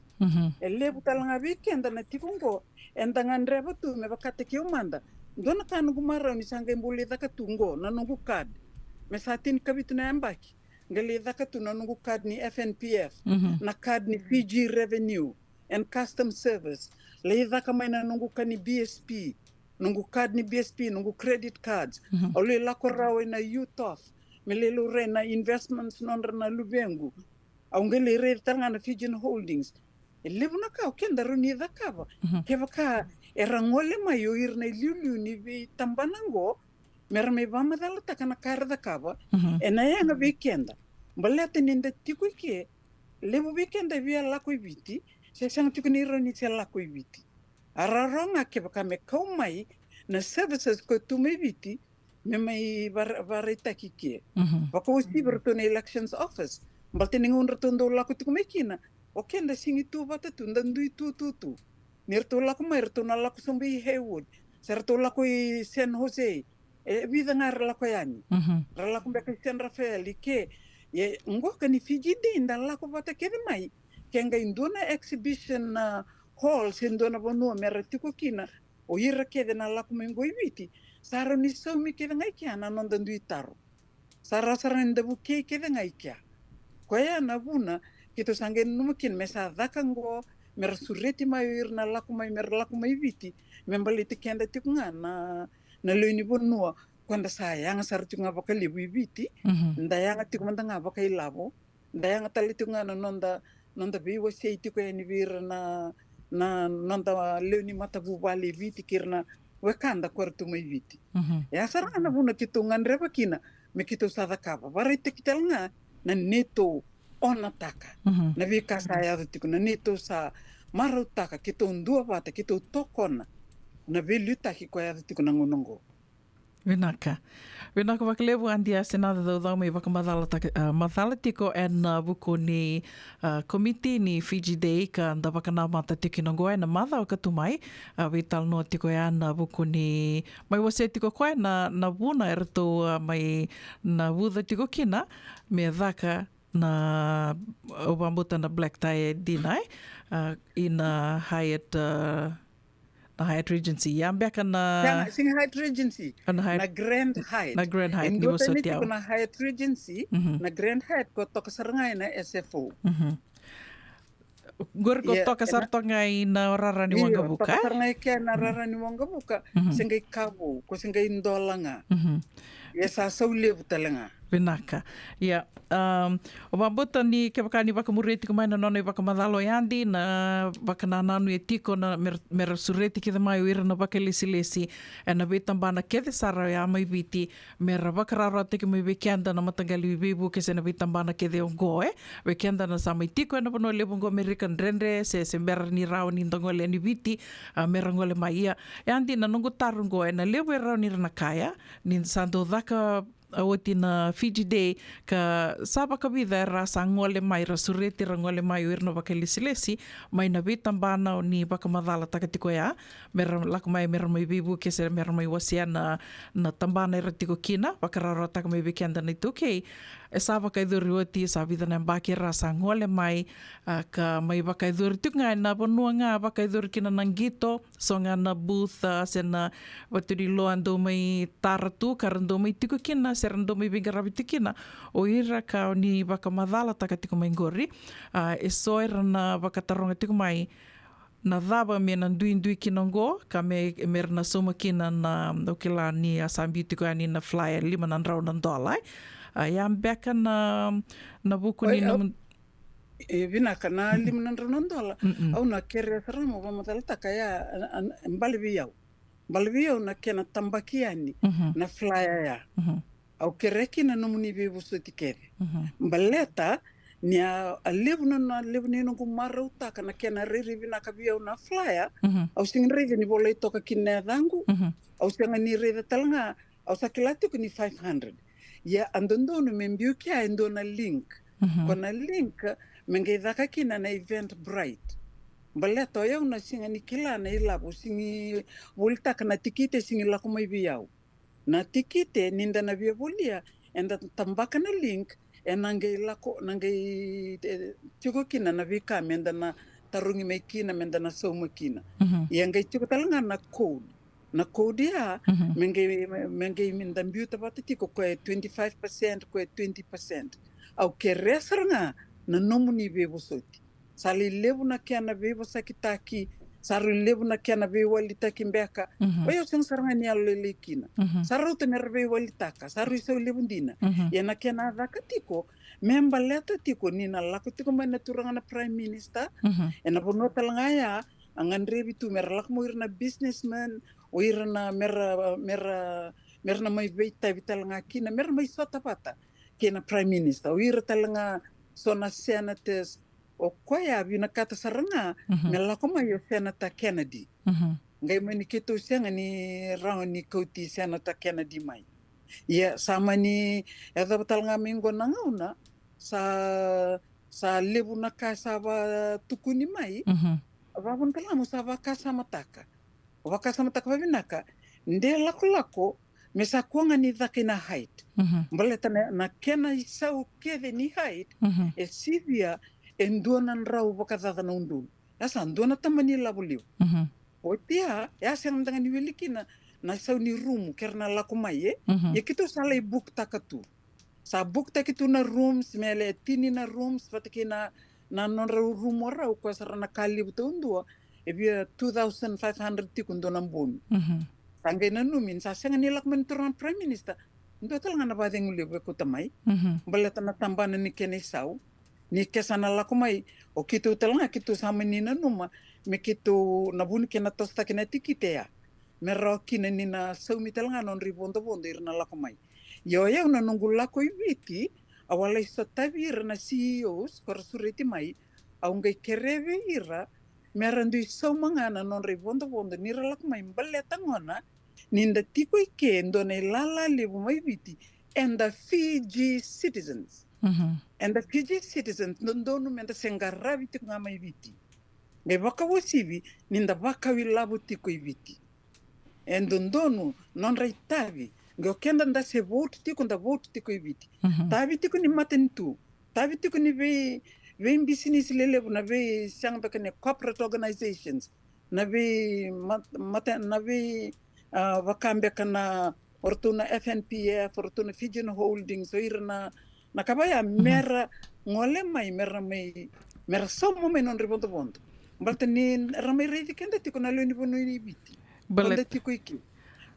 E levu tale ga vei keda na tiko qo, eda gadreva tu me vakataki au mada. Dua na ka noqu marau ni sa qai bau lai caka tu qo, na noqu card. Me sa tinikavitu na yabaki, qai lai caka tu na noqu card ni F N P F, na card ni Fiji Revenue and Customs Service, lai caka mai na noqu ka ni B S P, noqu card ni B S P, noqu credit cards. Au lai lako rawa ina UTOF, me lai laurai na investments nodra na luvequ. Au qai lai raica tale ga na Fijian Holdings. E levu na ka o keda rawa ni cakava. Kevaka era gole mai o ira na iliuliu ni veitabana qo, me ra mai vakamacalataka na ka era cakava, ena yaga vei keda. Baleta ni da tiko i ke, levu vei keda e via lako i Viti, se sega tiko ni rawa ni se lako i Viti. A rawarawa ga kevaka me kau mai na services ko tu mai Viti, me mai vara-, varaitaki ke. Vakauasivi ratou na elections office. Baleta ni gauna ratou dau lako tiko mai kina, o keda sega ni tu vata tu, da dui tu, tu, tu. Ni ratou lako mai, ratou na lako sobu i Hayward, se ratou lako i San Jose, e vica ga ra lako yani. Ra lako beka i San Rafael, i ke. E, qo ka ni Fiji Day, da lako vata kece mai. Ke qai dua na exhibition na hall, se dua na vanua me ra tiko kina, o ira kece na lako mai qo i Viti, sa rawa ni saumi kece ga i kea na noda dui taro. Sa rawa sara ni da vukei kece ga i kea. Koya na vuna keitou sa qai nanuma kina me sa caka qo, me ra sureti mai o ira na lako mai, me ra lako mai Viti, me baleti keda tiko ga na, na lewe ni vanua, ko da sa yaga sara tiko ga vakalevu i Viti, da yaga tiko mada ga vakailavo, da yaga tale tiko ga na noda, noda veiwasei tiko yani vei ira na, na noda lewe ni matavuvale i Viti kei ira na wekada ko ra tu mai Viti. E a sara ga na vuna keitou gadreva kina me keitou sa cakava, varaitaki tale ga na neitou onataka na veika sa yaco tiko, na neitou sa marautaka, keitou duavata, keitou tokona na veiliutaki ko yaco tiko na gauna oqo. Vinaka. Vinaka vakalevu Adi Asenaca Caucau mai vakamacalataka, a, macala tiko ena vuku ni, a, komiti ni Fiji Day ka da vakanamata tiko kina oqo ena macawa ka tu mai. A, veitalanoa tiko ya ena vuku ni, mai wasea tiko koya na, na vuna eratou, a, mai navuca tiko kina me caka na, au vakabuta na black tie dinner, e, a, ina Hyatt, a, Na Hyatt Regency. Ia beka na, Sega, sega Hyatt Regency. Na Hyatt, Na Grand Hyatt. Na Grand Hyatt, E ni dua vosoti tani tiko au. Na Hyatt Regency, Mhm. Na Grand Hyatt ko toka sara ga ena S F O. Mhm. Qori ko Ia, toka sara ena toka ga i na rara ni Io, waqavuka, toka e? sara ga i kea na rara ni waqavuka, Mhm. se qai ka vou, ko se qai dola ga. Mhm. Ia sa sau levu tale ga. Vinaka. Ia, um, o vakabauta ni kevaka ni vakamuria tiko mai na nona ivakamacala o Yadi, na vakanananu e tiko na mera, mera sureti kece mai o ira na vakailesilesi ena veitabana kece sara oya mai Viti, mera vakarawarawataki mai vei keda na mataqali veivuke se na veitabana kece oqo, e? Vei keda na sa mai tiko ena vanua levu oqo Amerika, dredre se, se bera ni rawa ni da gole yani Viti, a, mera gole mai. Ia, Yadi, na noqu taro oqo, ena levu e rawa ni ra na kaya ni sa dau caka, a, oti na Fiji Day, ka sa vakavica era sa gole mai, ra sureti ra gole mai o ira na vakailesilesi mai na veitabana ni vakamacalataka tiko ya, mera lako mai, mera mai veivuke se mera mai wasea na, na tabana era tiko kina, vakarawarawataka mai vei keda na iTaukei. E sa vakayacori oti, sa vica na yabaki era sa gole mai, a, ka mai vakayacori tiko ga ena vanua ga vakayacori kina na qito, so ga na booth, a, se na vatu ni loa dau mai tara tu, ka ra dau mai tiko kina, se ra dau mai veiqaravi tiko kina o ira ka ni vakamacalataka tiko mai qori. A, e so era na vakataroga tiko mai na cava me na duidui kina oqo, ka me, me ra na sauma kina na, au kila ni a sa biu tiko yani na flyer lima na drau na dola, e? A, ia beka na, na vuku ni, oi, au, nomu E vinaka na, mm-mm, lima na drau na dola. Mm-mm. Au na kerea sara ga mo vakamacalataka ya, a, a, bale vei au. Bale vei au na kena tabaki yani, mhm, na flyer ya. Mhm. Au kerea kina nomuni veivosoti kece. Mhm. Baleta ni a, a levu na, na levu ni noqu marautaka na kena rairai vinaka vei au na flyer. Mhm. Au sega ni raica ni volai toka kina na yacaqu. Mhm. Au sega ni raica tale ga, au sa kila tiko ni five hundred. Ia a dodonu me biu kea e dua na link. Mhm. Ko na link me qai caka kina na Eventbrite. Baleta o yau na sega ni kila na ilavo, sega ni volitaka na tikite, sega ni lako mai vei au. Na tikite ni da na via volia, eda tabaka na link, e na qai lako, na qai, e, tiko kina na veika me da na tarogi mai kina, me da na sauma kina. Mhm. Ia qai tiko tale ga na code. Na code ya, mhm, me qai, me qai me da biuta vata tiko, ko e twenty-five percent, ko e twenty percent. Au kerea sara ga na nomuni veivosoti. Sa lai levu na kena veivosakitaki, sa rui levu na kena veiwalitaki beka. Mhm. O yau sega sara ga ni yalolailai kina. Mhm. Sa rauta me ra veiwalitaka, sa rui sau levu dina. Mhm. Ia na kena caka tiko, me baleta tiko ni na lako tiko mai na turaga na Prime Minister, mhm, e na vanua tale ga ya, a gadrevi tu me ra lako mai o ira na businessman, o ira na me ra, me ra, me ra na mai veitavi tale ga kina, me ra mai sota vata kei na Prime Minister, o ira tale ga so na senators, o koya a vinakata sara ga, mhm, me lako mai o Senator Kennedy. Mhm. Qai mani keitou sega ni rawa ni kauti Senator Kennedy mai. Ia sa mani yacova tale ga mai qo na gauna, sa, sa levu na ka sa vatukuni mai. Mhm. Vavuna tale ga mo sa vakasamataka. Vakasamataka vavinaka, de lakolako me sa kua ga ni caka i na Hyatt. Mhm. Baleta na, na kena isau kece ni Hyatt, mhm, e sivia e dua na drau vakacaca na udolu. Ya sa dua na tamani lavo levu. Mhm. Oti ya, ya sega mada ga ni wili kina na isau ni rumu ke ra na lako mai, e? Mhm. Ia keitou sa lai book taka tu. Sa book taki tu na rooms, me le tini na rooms vata kei na, na nodra rumu rau, koya sara na ka levu taudua, e via two thousand five hundred tiko dua na bogi. Mhm. Sa qai nanumi ni sa sega ni lako mai na turaga na Prime Minister, dua tale ga na vakacegu levu e kauta mai. Mhm. Baleta na tabana ni kena isau. Ni ke sa na lako mai, o keitou tale ga keitou sa mani nanuma me keitou na vu ni kena tosotaki na tikite ya, me rawa kina ni na saumi tale ga na nodra ivodovodo ira na lako mai. Ia o yau na noqu lako i Viti, au a lai sotavi ira na C E Os ko ra sureti mai, au qai kerea vei ira me ra dui sauma ga na nodra ivodovodo ni ra lako mai, baleta gona ni da tiko i ke e dua na ilala levu mai Viti, eda Fiji citizens. Mhm. Eda Fiji citizens, dodonu me da se qaravi tiko ga mai Viti. Qai vakauasivi ni da vakau ilavo tiko i Viti. E dodonu nodra itavi, qai o keda da se vote tiko, da vote tiko i Viti. Mhm. Tavi tiko ni matanitu, tavi tiko ni vei, veibisinisi lelevu, na vei sega beka ni corporate organizations. na vei mat- mata na vei, ah, vaka beka na o ratou na F N P F, o ratou na Fijian Holdings, o ira na na ka vaya mera gole mai, mera mai mera sauma mai nodra ivodovodo. Baleta ni ra mai raici keda tiko na lewe ni vanua ni Viti. Baleta tiko iki.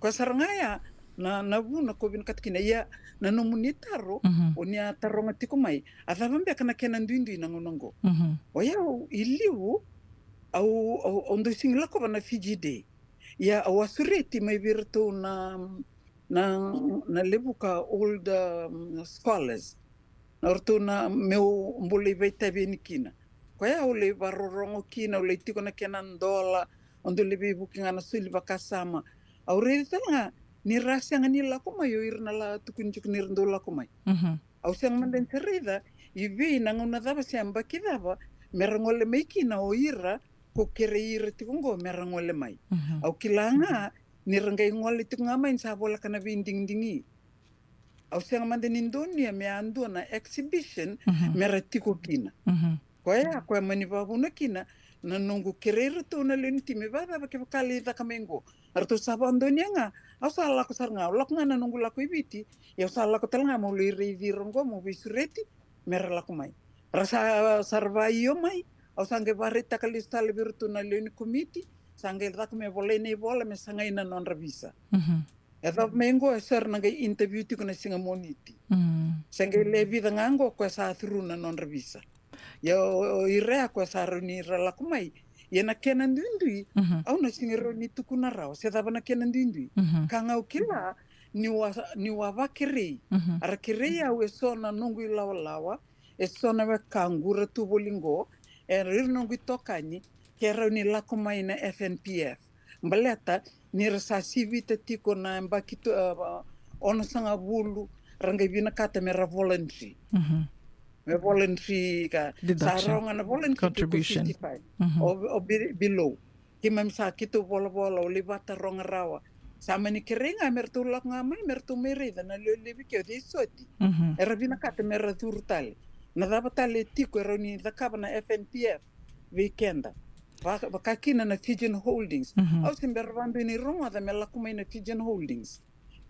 Koya sara ga ya na, na vuna ko vinakata kina. Ia na nomuni taro, o ni a taroga tiko mai, a cava beka na kena duidui na gauna oqo? O yau i liu, au, au, au dau sigi lakova na Fiji Day. Ia au a sureti mai vei iratou na, na, na levu ka old, um, scholars. Na o ratou na meu bau lai vakaitavi yani kina. Koya au lai vakarorogo kina, au lai tiko na kena dola, au dau lai veivuke ga na soli vakasama. Au raica tale ga ni ra sega ni lako mai o ira na la tukuni tiko ni ra dau lako mai. Au sega mada ni sa raica i vei na gauna cava se yabaki cava mera gole mai kina o ira ko kerei ira tiko oqo mera gole mai. Au kila ga ni ra qai gole tiko ga mai ni sa voleka na veidigidigi. Au sega mada ni donuya me a dua na exhibition mera tiko kina. Koya, koya mani vakavuna kina na noqu kerei iratou na lewe ni timi, me vakacava kevaka lai caka mai oqo. A ratou sa vakadonuya ga, au sa lako sara ga, au lako ga na noqu lako i Viti, ia au sa lako tale ga meu lai raici ira oqo meu veisureti mera lako mai. Ra sa, sa ra vakaio mai, au sa qai vakaraitaka lesu tale vei iratou na lewe ni komiti, sa qai caka me volai na ivola me sagai na nodra visa. E cava mai oqo e so era na qai interview tiko na siga Moniti. Se qai le vica ga oqo koya sa through na nodra visa. Ia o, o ira ya koya sa rawa ni ra lako mai. Ia na kena duidui, au na sega rawa ni tukuna rawa se cava na kena duidui. Ka ga au kila niu a, niu a vakerei. A ra kerei au e so na noqu ilawalawa, e so na wekaqu ra tu voli oqo, e ira noqu itokani, ke rawa ni lako mai na F N P F. Baleta ni ra sa sivita tiko na yabaki tu, ah, onosagavulu, ra qai vinakata me ra voluntary. Me voluntary ka sa rawa ga na voluntary tiko fifty-five o, o be-, below. Keimami sa keitou volavola, au lai vakataroga rawa. Sa mani kerei ga me ratou lako ga mai, me ratou mai raica na lewe levu ke o cei soti era vinakata me ra curu tale. Na cava tale e tiko e rawa ni cakava na F N P F vei keda, vaka, vaka kina na Fijian Holdings. Au se bera vakadua ni rogoca me lako mai na Fijian Holdings.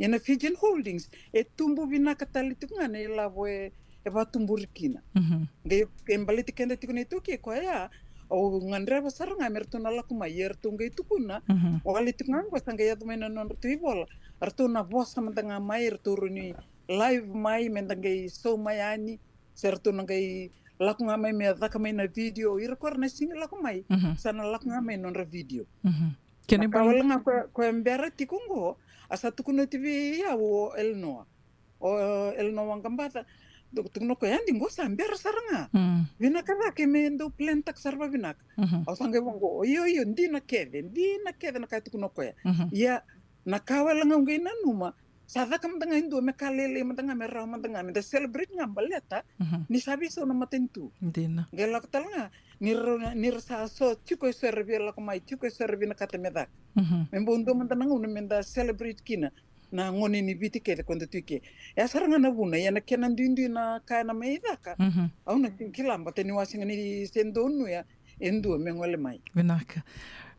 Ia na Fijian Holdings e tubu vinaka tale tiko ga na ilavo e, e vakatuburi kina. Qai, qai baleti keda tiko na iTaukei koya, au gadreva sara ga me ratou na lako mai, ia ratou qai tukuna, wale tiko ga oqo sa qai yaco mai na nodratou ivola, ratou na vosa mada ga mai, ratou rawa ni live mai, meda qai sauma yani, se ratou na qai lako ga mai me caka mai na video, ira ko era na sega ni lako mai, sa na lako ga mai nodra video. Kena ibalebale ga koya, koya bera tiko oqo, a sa tukuna oti vei au o Elenoa. O Elenoa Waqabaca, tu-, tukuna o koya, Adi, oqo sa bera sara ga. Vinaka cake me dau plan taka sara vavinaka. Au sa qai vaqo, io, io, dina kece, dina kece na ka e tukuna o koya. Ia, na ka wale ga au qai nanuma, sa caka mada ga e dua me ka lailai mada ga, me rawa mada ga, meda celebrate ga baleta ni sa veisau na matanitu. Dina. Qai lako tale ga, ni ra, ni ra sa so, tiko e so era via lako mai, tiko e so era vinakata me caka. Me bau dua mada na gauna meda celebrate kina na gone ni Viti kece ko da tu i ke. E a sara ga na vuna, ia na kena duidui na ka ena mai caka, au na sega ni kila, baleta niu a sega ni se donuya e dua me gole mai. Vinaka.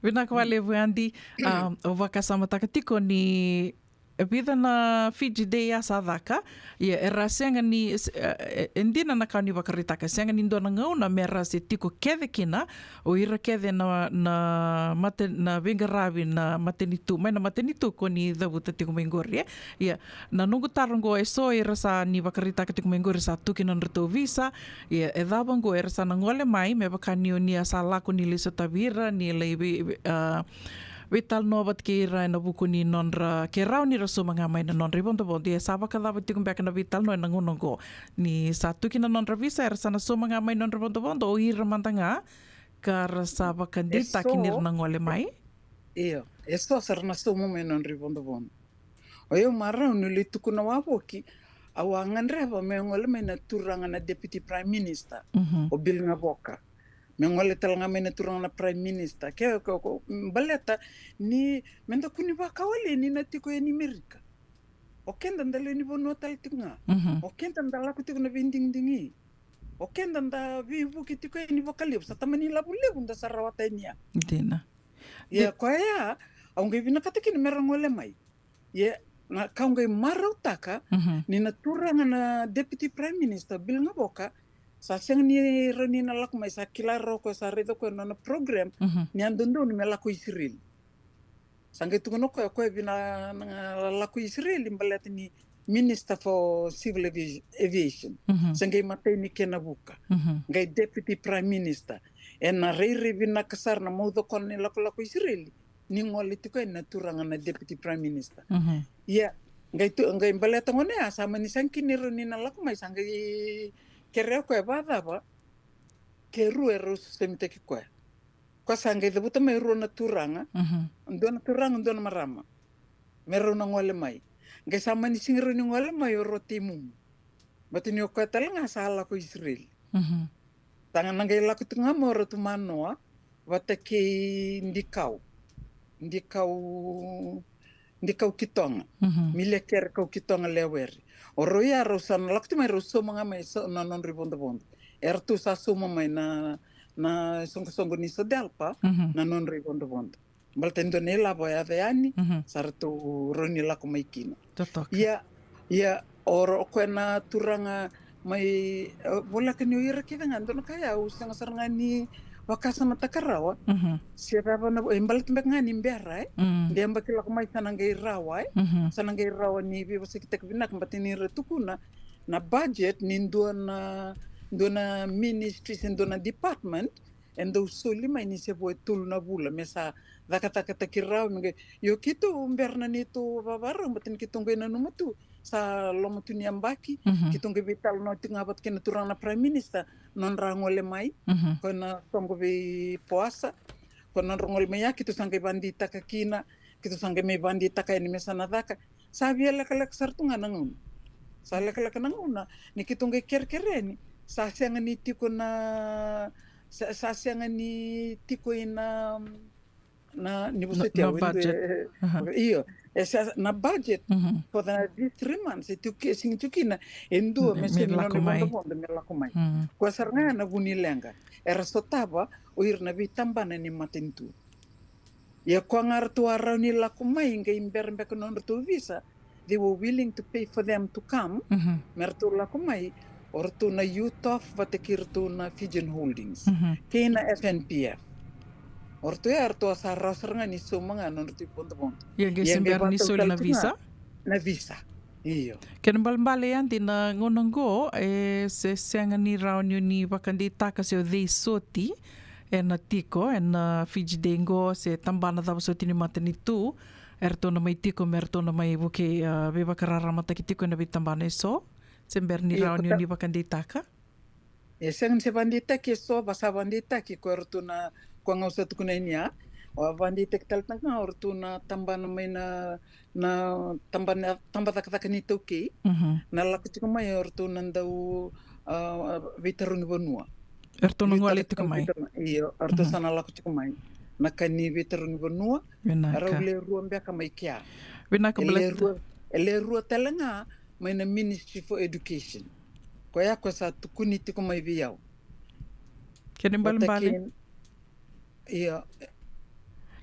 Vinaka vakalevu, Adi. Ah, au vakasamataka tiko ni e vica na Fiji Day a sa caka, ia era sega ni, e, e, e dina na ka ni vakaraitaka, sega ni dua na gauna me ra se tiko kece kina o ira kece na, na mata-, na veiqaravi na matanitu, mai na matanitu ko ni cavuta tiko mai qori, e. Ia, na noqu taro oqo, e so era sa ni vakaraitaka tiko mai qori sa tu kina nodratou visa, ia, e cava oqo era sa na gole mai, me vaka ni o ni a sa lako ni lai sotavi ira, ni lai vei, vei, ah, veitalanoa vata kei ira ena vuku ni nodra, ke rawa ni ra sauma ga mai na nodra ivodovodo. Ia sa vakacava tiko beka na veitalanoa ena gauna oqo? Ni sa tu kina nodra visa, era sa na sauma ga mai nodra ivodovodo, o ira mada ga ka ra sa vakadeitaki ni ra na gole mai? Io, e so sa ra na sauma mai nodra ivodovodo. O yau marau niu lai tukuna wavoki, au a gadreva me gole mai na turaga na Deputy Prime Minister, o Bill Gavoka. Me gole tale ga mai na turaga na Prime Minister. Ke, ke, ke, baleta ni meda kua ni vakawaleni na tiko yani Merika. O keda da lewe ni vanua tale tiko ga. O keda da lako tiko na veidigidigi. O keda da veivuke tiko yani vakalevu. Sa tamani lavu levu da sa rawata yani ya. Dina. Ia koya au qai vinakata kina me ra gole mai. Ia na ka au qai marautaka ni na turaga na Deputy Prime Minister Bill Gavoka, sa sega ni rawa ni na lako mai, sa kila rawa o koya, sa raica o koya na nona program ni a dodonu me lako i Isireli. Sa qai tukuna o koya, o koya vina na lako i Isireli baleta ni Minister for Civil Avi- Aviation. Sa qai matai ni kena vuka. Qai Deputy Prime Minister. Ena rairai vinaka sara na maucokona ni lakolako i Isireli ni gole tiko yani na turaga na Deputy Prime Minister. Ia qai tu, qai baleta gona ya sa mani sega kina ni rawa ni na lako mai, sa qai kerea o koya vakacava ke rua e rau sosomitaki koya. Koya sa qai cavuta mai rua na turaga, dua na turaga, dua na marama, me rau na gole mai. Qai sa mani sega ni rawa ni gole mai o Rotei Mumu, baleta ni o koya tale ga sa lako i Isireli. Sa ga na qai lako tu ga mai o Ratu Manoa vata kei Dikau, Dikau, Dikau Kitoga, Milekere Kau Kitoga Lewere. O rau ya rau sa na lako tu mai, rau sauma ga mai so na nodra ivodovodo. Eratou sa sauma mai na, na soqosoqo ni SODELPA na nodra ivodovodo. Baleta e dua na ilavo e yaco yani, sa ratou rawa ni lako mai kina. Ia, ia o ro- o koya na turaga mai, e, voleka ni o ira kece ga, dua na ka ya au sega sara ga ni vakasamataka rawa. Se cava na, e baleta beka ga ni bera, e, de yabaki lako mai sa na qai rawa, e, sa na qai rawa ni veivosakitaki vinaka, baleta ni ra tukuna na budget ni dua na, dua na ministry se dua na department e dau soli mai ni se vo e tolu na vula me sa cakacakataki rawa, me qai, io keitou bera na neitou vavarau, baleta ni keitou qai nanuma tu sa loma tu ni yabaki, keitou qai veitalanoa tiko ga vata kei na turaga na Prime Minister, nodra gole mai, ko na soqo vei Poasa, ko nodra gole mai ya, keitou sa qai vakadeitaka kina, keitou sa qai mai vakadeitaka yani me sa na caka. Sa via lekaleka sara tu ga na gauna. Sa lekaleka na gauna ni keitou qai kerekere yani, sa sega ni tiko na, sa, sa sega ni tiko ina, na, ni vosoti au, e dua, e, io, e sa na budget for the, these three months, e tiko, e sega ni tiko kina e dua me sega ni nona ivodovodo me lako mai. Koya sara ga na vu ni leqa era sotava o ira na veitabana ni matanitu. Ia koya ga ratou a rawa ni lako mai, qai bera beka na nodratou visa, they were willing to pay for them to come, me ratou lako mai, o ratou na UTOF vata kei ratou na Fijian Holdings, kei na FNPF. O ratou ya ratou a sa rawa sara ga ni sauma ga na nodratou ivodovodo. Ia qai se bera ni soli na visa? Na visa. Io. Kena ibalebale ya, dina, gauna qo e se sega ni rawa ni o ni vakadeitaka se o cei soti ena tiko ena Fiji Day qo, se tabana cava soti ni matanitu eratou na mai tiko me ratou na mai vukei, a, veivakararamataki tiko ena veitabana eso, se bera ni rawa ni o ni vakadeitaka. E sega ni se vakadeitaki eso, va sa vakadeitaki ko eratou na, ko ga au sa tukuna yani ya. O vakadeitaki tale tiko ga o ratou na tabana mai na, na tabana, taba cakacaka ni taukei. Na lako tiko mai o ratou na dau, a, veitarogi vanua. Eratou na gole tiko mai. Io, eratou sa na lako tiko mai na ka ni veitarogi vanua. Vinaka. Rau le rua beka mai kea. Vinaka. E le rua, e le rua tale ga mai na Ministry for Education. Koya ko sa tukuni tiko mai vei au. Kena ibalebale. Io.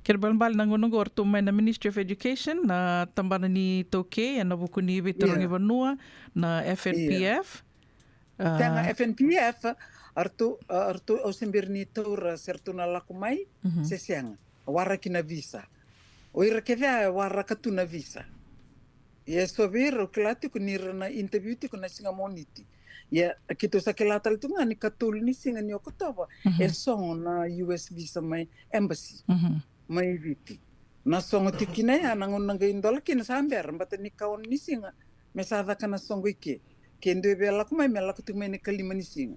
Kena ibalebale na gauna qo o ratou mai na Ministry of Education, na tabana ni taukei ena vuku ni veitarogi vanua, na FNPF. Sega, FNPF, eratou, eratou, au se bera ni taura se ratou na lako mai se sega. Waraki na visa. O ira kece a waraka tu na visa. Ia eso vei ira au kila tiko ni ra na interview tiko na siga Moniti. Ia keitou sa kila tale tiko ga ni katolu ni siga ni Okotova e sogo na US visa mai embassy mai Viti. Na sogo tiko kina ya, na gauna qai dola kina sa bera, baleta ni ka ono ni siga me sa caka na sogo i ke. Ke dua e via lako mai, me lako tiko mai na ikalima ni siga.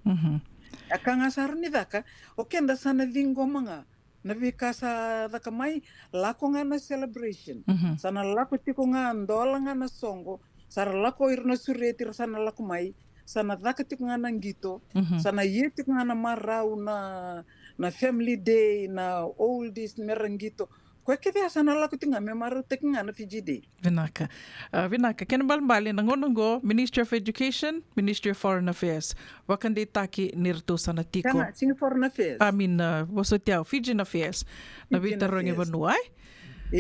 A ka ga sa rawa ni caka, o keda sa na ciqoma ga na veika sa caka mai, lako ga na celebration. Sa na lako tiko ga, dola ga na sogo, sa ra lako ira na sureti, ra sa na lako mai, sa na caka tiko ga na qito, sa na ia tiko ga na marau, na, na family day, na oldies, me ra qito. Koya kece ya sa na lako tiko ga me marautaki ga na Fiji Day. Vinaka. Ah, vinaka. Kena ibalebale na gauna oqo, Ministry of Education, Ministry of Foreign Affairs, vakadeitaki ni ratou sa na tiko. Kana, sega ni Foreign Affairs. I mean, ah, vosoti au, Fijian Affairs. Na Fijian veitarogi Affairs. Vanua, e?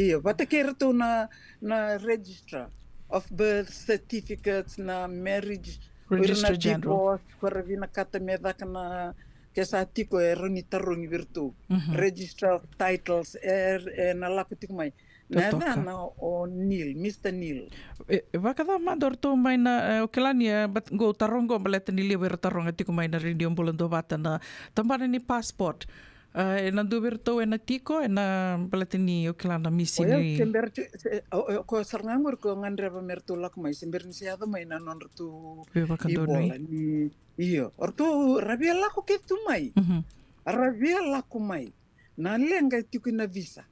Io, vata kei ratou na, na Registrar of Birth Certificates, na marriage, Registrar General. Divorce, ko ra vinakata me caka na, ke sa tiko e rawa ni tarogi vei ratou. Mhm. Registrar of Titles, e, e na lako tiko mai. Na yacana o Neil, Mister Neil. E, e vakacava mada o ratou mai na, e, o kila ni, e, but qo taroga qo baleta ni levu era taroga tiko mai na Radio Bula Duavata na tabana ni passport. E, e na dua vei ratou e na tiko, e na baleta ni o kila na misi ni. Oya, se bera tu, se, o, o, ko sara ga qori ko gadreva me ratou lako mai, se bera ni se yaco mai na nodratou veivakadonui ivola ni, io. O ratou ra via lako kece tu mai. Mhm. Ra via lako mai. Na leqa e tiko i na visa.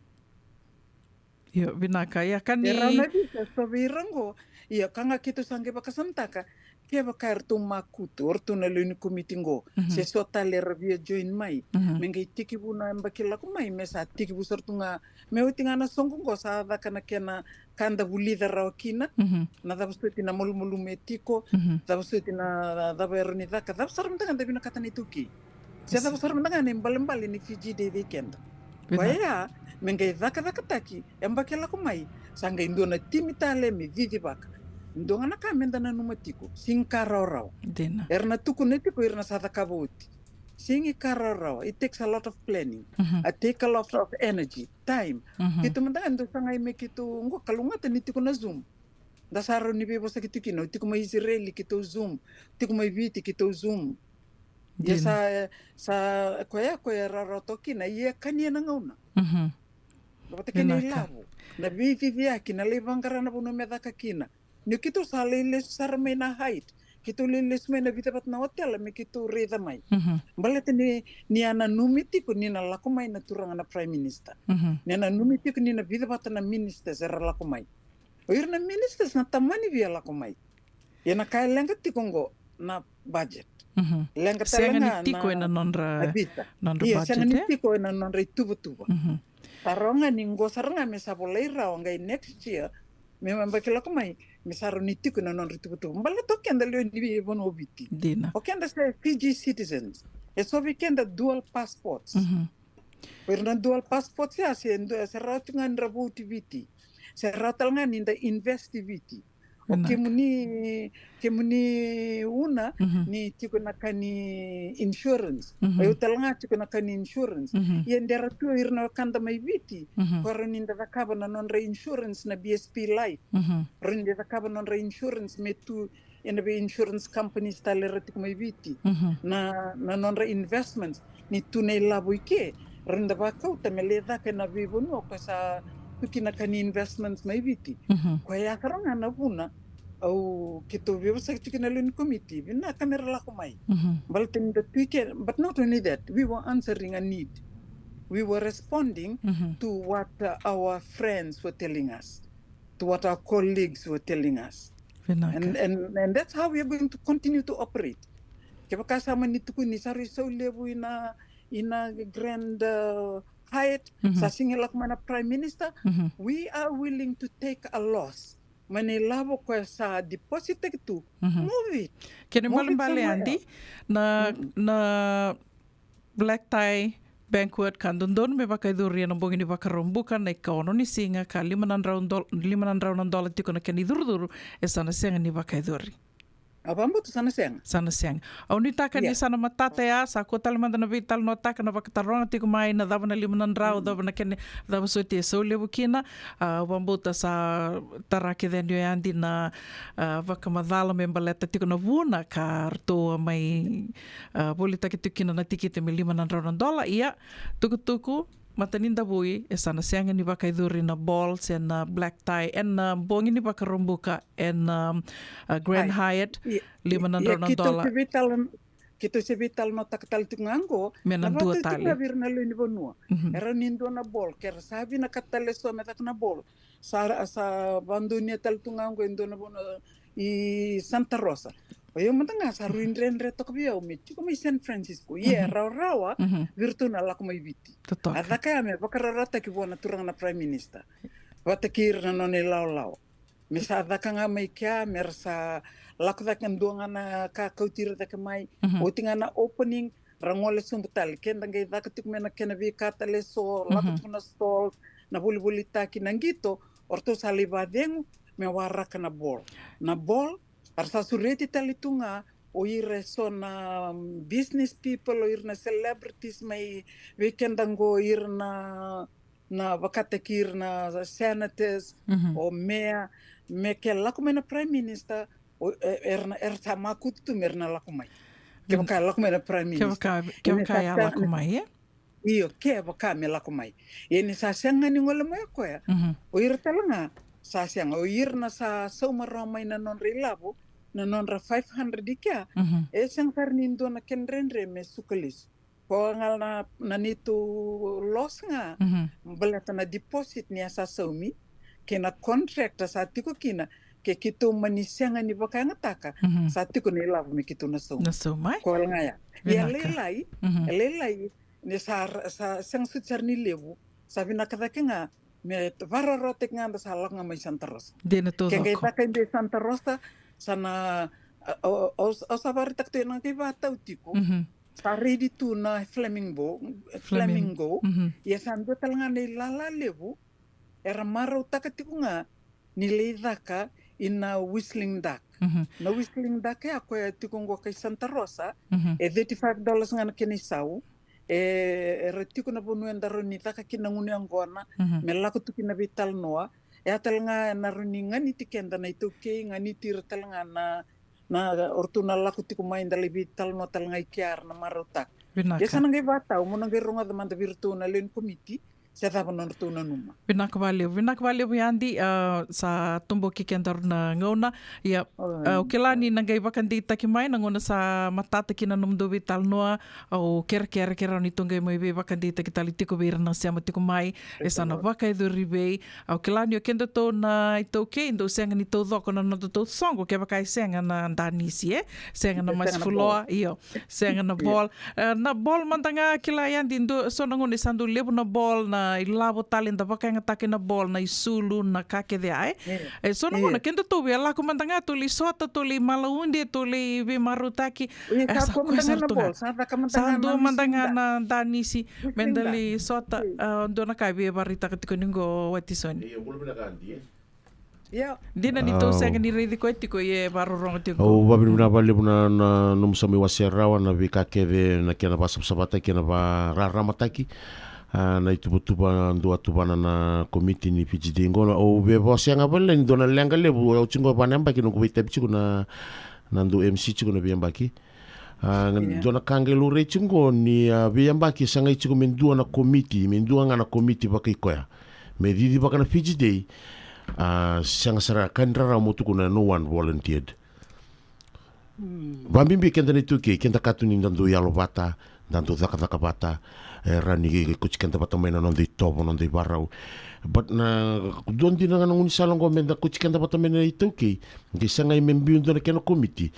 Io, vinaka, ia ka ni. E rawa na visa, so vei ira qo. Ia, ka ga keitou sa qai vakasamataka, kevaka eratou makutu, o ratou na lewe ni komiti qo. Mhm. Se so tale era via join mai. Mhm. Me qai tekivu na yabaki lako mai, me sa tekivu sara tu ga, me oti ga na soqo qo sa caka na kena ka da vulica rawa kina. Mhm. Na cava soti na malumalumu e tiko, mhm, cava soti na cava e rawa ni caka, cava sara mada ga da vinakata na iTaukei. Se cava sara mada ga na ibalebale ni Fiji Day vei keda. Vinaka. Koya, me qai cakacakataki, yabaki lako mai, sa qai dua na timi tale me cicivaka. Dua ga na ka me da nanuma tiko, sega ni ka rawarawa. Dina. Era na tukuna tiko, ira na sa cakava oti. Sega ni ka rawarawa. It takes a lot of planning. Mhm. It take a lot of energy, time. Mhm. Keitou mada ga dou sa qai me keitou, qo kalougata ni tiko na Zoom. Da sa rawa ni veivosaki tiko kina, o tiko mai Isireli keitou Zoom, tiko mai Viti keitou Zoom. Ia sa, sa, koya, koya rawarawa toka kina, ia kania na gauna. Mhm. Vata kei na ilavo, na veiciciyaki, na lai vaqara na vanua me caka kina. Ni keitou sa lai lesu sara mai na Hyatt, keitou lai lesu mai na vica vata na otela me keitou raica mai. Mhm. Baleta ni, ni a nanumi tiko ni na lako mai na turaga na Prime Minister. Mhm. Ni a nanumi tiko ni na vica vata na ministers era lako mai. O ira na ministers na tamani via lako mai. Ia na ka e leqa tiko qo na budget. Mhm. Leqa tale ga na, na visa. Sega ni tiko ena nodra, nodra budget, e? Ia, sega ni tiko ena nodra ituvatuva. Mhm. Sa rawa ga ni qo sara ga me sa volai rawa qai next year, me yabaki lako mai, me sa rawa ni tiko ena nodra ituvatuva. Baleta o keda lewe ni vanua o Viti. Dina. O keda se Fiji citizens. E so vei keda dual passports. Mhm. O ira na dual passports ya, se, se rawa tu ga ni ra vote i Viti. Se rawa tale ga ni da invest i Viti. O kemuni, kemuni Una, mhm, ni tiko na ka ni insurance. Mhm. O yau tale ga tiko na ka ni insurance. Mhm. Ia dera tu o ira na wekada mai Viti. Mhm. Ko rawa ni da cakava na nodra insurance na B S P Life. Mhm. Rawa ni da cakava na nodra insurance me tu ena vei insurance companies tale era tiko mai Viti. Mhm. Na, na nodra investments, ni tu na ilavo i ke, rawa ni da vakauta me lai caka ena veivanua ko sa tu kina ka ni investments mai Viti. Mhm. Koya sara ga na vuna au keitou veivosaki tiko na lewe ni komiti, vinaka me ra lako mai. Mhm. Baleta ni da tu i ke, but not only that, we were answering a need. We were responding, mhm, to what, uh, our friends were telling us, to what our colleagues were telling us. Vinaka. And, and, and that's how we are going to continue to operate. Kevaka sa mani tukuni sa rui sau levu ina, ina Grand, uh, Hyatt, mhm, sa sega ni lako mai na Prime Minister, mhm, we are willing to take a loss. Mai na ilavo koya sa deposit-taki tu, mhm, move it. Kena ibalebale, Adi, na, mhm, na black tie banquet ka dodonu me vakayacori ena bogi ni Vakaraubuka na ikaono ni siga, ka lima na drau dol-, lima na drau na dola tiko na kena icurucuru, e sa na sega ni vakayacori. Au vakabauta sa na sega. Sa na sega. Au nuitaka ni, yes, sa na matata ya, sa kua tale mada na veitalanoataka, na vakataroga tiko mai na cava na lima na drau, mm, cava na kena, cava soti e sau levu kina. Ah, au vakabauta sa tara kece yani o Adi na, ah, vakamacala me baleta tiko na vuna ka ratou a mai, ah, volitaki tiko kina na tikite me lima na drau na dola. Ia, tukutuku, matanidavui, e sa na sega ni vakayacori na ball se na black tie ena bogi ni Vakaraubuka ena, ah, Grand Hyatt, ia, lima na drau na dola. Keitou se veitalanoa, keitou se veitalanoataka tale tiko ga qo, me na dua tale. Vei ira na lewe ni vanua. Mhm. Era ni dua na ball, ke ra sa vinakata tale so me caka na ball. Sa, sa vadonuya tale tu ga qo e dua na vanua i Santa Rosa. O yau mada ga sa rui dredre toka vei au me tiko mai San Francisco. Ia, e rawarawa vei iratou na lako mai Viti. Totoka. A caka ya me vakarawarawataki vua na turaga na Prime Minister vata kei ira na nona ilawalawa. Me sa caka ga mai kea, me ra sa lako cake, dua ga na ka kauti ira cake mai. Oti ga na opening, ra gole sobu tale. Keda qai caka tiko mai na kena veika tale eso, lako tiko na stall, na volivolitaki, na qito, o ratou sa lai vacegu me waraka na ball. Na ball, era sa sureti tale tu ga o ira eso na, um, business people, o ira na celebrities mai vei keda qo, ira na, na vakataki ira na senators, o mayor, me ke lako mai na Prime Minister, o, e, era na, era sa makutu tu me ra na lako mai. Kevaka e lako mai na Prime Minister. Kevaka, kevaka ya lako mai, e? Io, kevaka me lako mai. Ia ni sa sega ni gole mai o koya. O ira tale ga sa sega, o ira na sa sauma rawa mai na nodra ilavo, na nodra five hundred i kea. E sega sara ni dua na kena dredre me suka lesu. Ko ga na, na neitou loss ga, baleta na deposit ni a sa saumi, kei na contract a sa tiko kina, ke keitou mani sega ni vakayagataka, sa tiko na ilavo me keitou na sauma. Na sauma, e? Ko ga ya. Ia lailai, e lailai, ni sa, sa sega soti sara ni levu, sa vinaka cake ga me varawarawataki ga da sa lako ga mai Santa Rosa. Dina taucoko. Ke qai caka i Santa Rosa, sa na, o, o, o sa varaitaka tu ena qai vatau tiko. Sa ready tu na flamingo, flamingo. Ia sa dua tale ga na ilala levu era marautaka tiko ga ni lai caka ina Whistling Duck. Na Whistling Duck ya koya tiko qo kai Santa Rosa, e thirty-five dollars ga na kena isau. E, era tiko na vanua eda rawa ni caka kina na gunu yaqona, me lako tu kina veitalanoa. E a tale ga na rawa ni ganiti keda na iTaukei, ganiti ira tale ga na, na o ratou na lako tiko mai, da lai veitalanoa tale ga i kea, era na marautaka. Vinaka. Ia sa na qai vatau mo na qai rogoca mada vei iratou na lewe ni komiti se cava na nodratou nanuma. Vinaka valevu, vinaka valevu Yadi, a, sa toboki kedaru na gauna. Ia, a, au kila ni na qai vakadeitaki mai na gauna sa matata kina na nomudou veitalanoa. Au kerekere ke rawa ni tou qai mai veivakadeitaki tale tiko vei ira na sema tiko mai. E sa na vakayacori vei. Au kila ni o kedatou na iTaukei dou sega ni taucoko na nodatou soqo, kevaka e sega na danisi, e? Sega na masi fuloa, io. Sega na ball. E, na ball mada ga kila Yadi, dua, so na gauna e sa dau levu na ball, na ilavo tale da vakayagataka na ball, na isulu, na ka kece ya, e? E so na gauna kedatou via lako mada ga, tou lai sota, tou lai malaude, tou lai veimarautaki. E sa koya sara tu ga. Sa dua mada ga na danisi me da lai sota. A, dua na ka e via varaitaka tiko ni qo, Watisoni. Dina ni tou sega ni raici koya tiko, ia e vakarorogo tiko. Au vakavinavinaka vakalevu na, na nomu sa mai wasea rawa na veika kece, na kena vakasavasavataki, kena vakararamataki, a, na ituvatuva dau tuvana na komiti ni Fiji Day qo. Au via wasea ga vakalailai ni dua na leqa levu au tiko qo, va na yabaki noqu veitavi tiko na, na dau M C tiko na veiyabaki. A, dua na ka qai laurai tiko qo ni, a, veiyabaki sa qai tiko me dua na komiti, me dua ga na komiti vakaikoya me cicivaka na Fiji Day. A, sega sara, ka ni rarawa mo tukuna no one volunteered. Vabibi keda na iTaukei, keda ka tu ni da dau yalo vata, da dau cakacaka vata, e rawa ni kauti keda vata mai na noda itovo, noda ivarau. But na dua dina ga na gaunisala qo me da kauti keda vata mai na iTaukei, qai sagai me biu dua na kena komiti,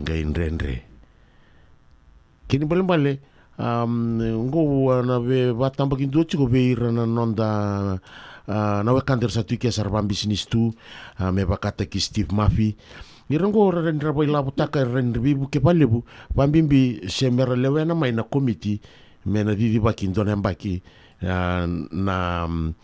qai dredre. Kena ibalebale, am, qo, a, na veivakatabakidua tiko vei ira na noda, a, na wekada era sa tu i ke, sa ra vabisinisi tu, a, me vakataki Steve Murphy. Ira qo ra rawa ni ra vailavotaka, era rawa ni ra veivuke vakalevu, vabibi se me ra lewena mai na komiti me na cicivaki dua na yabaki, a, na, am,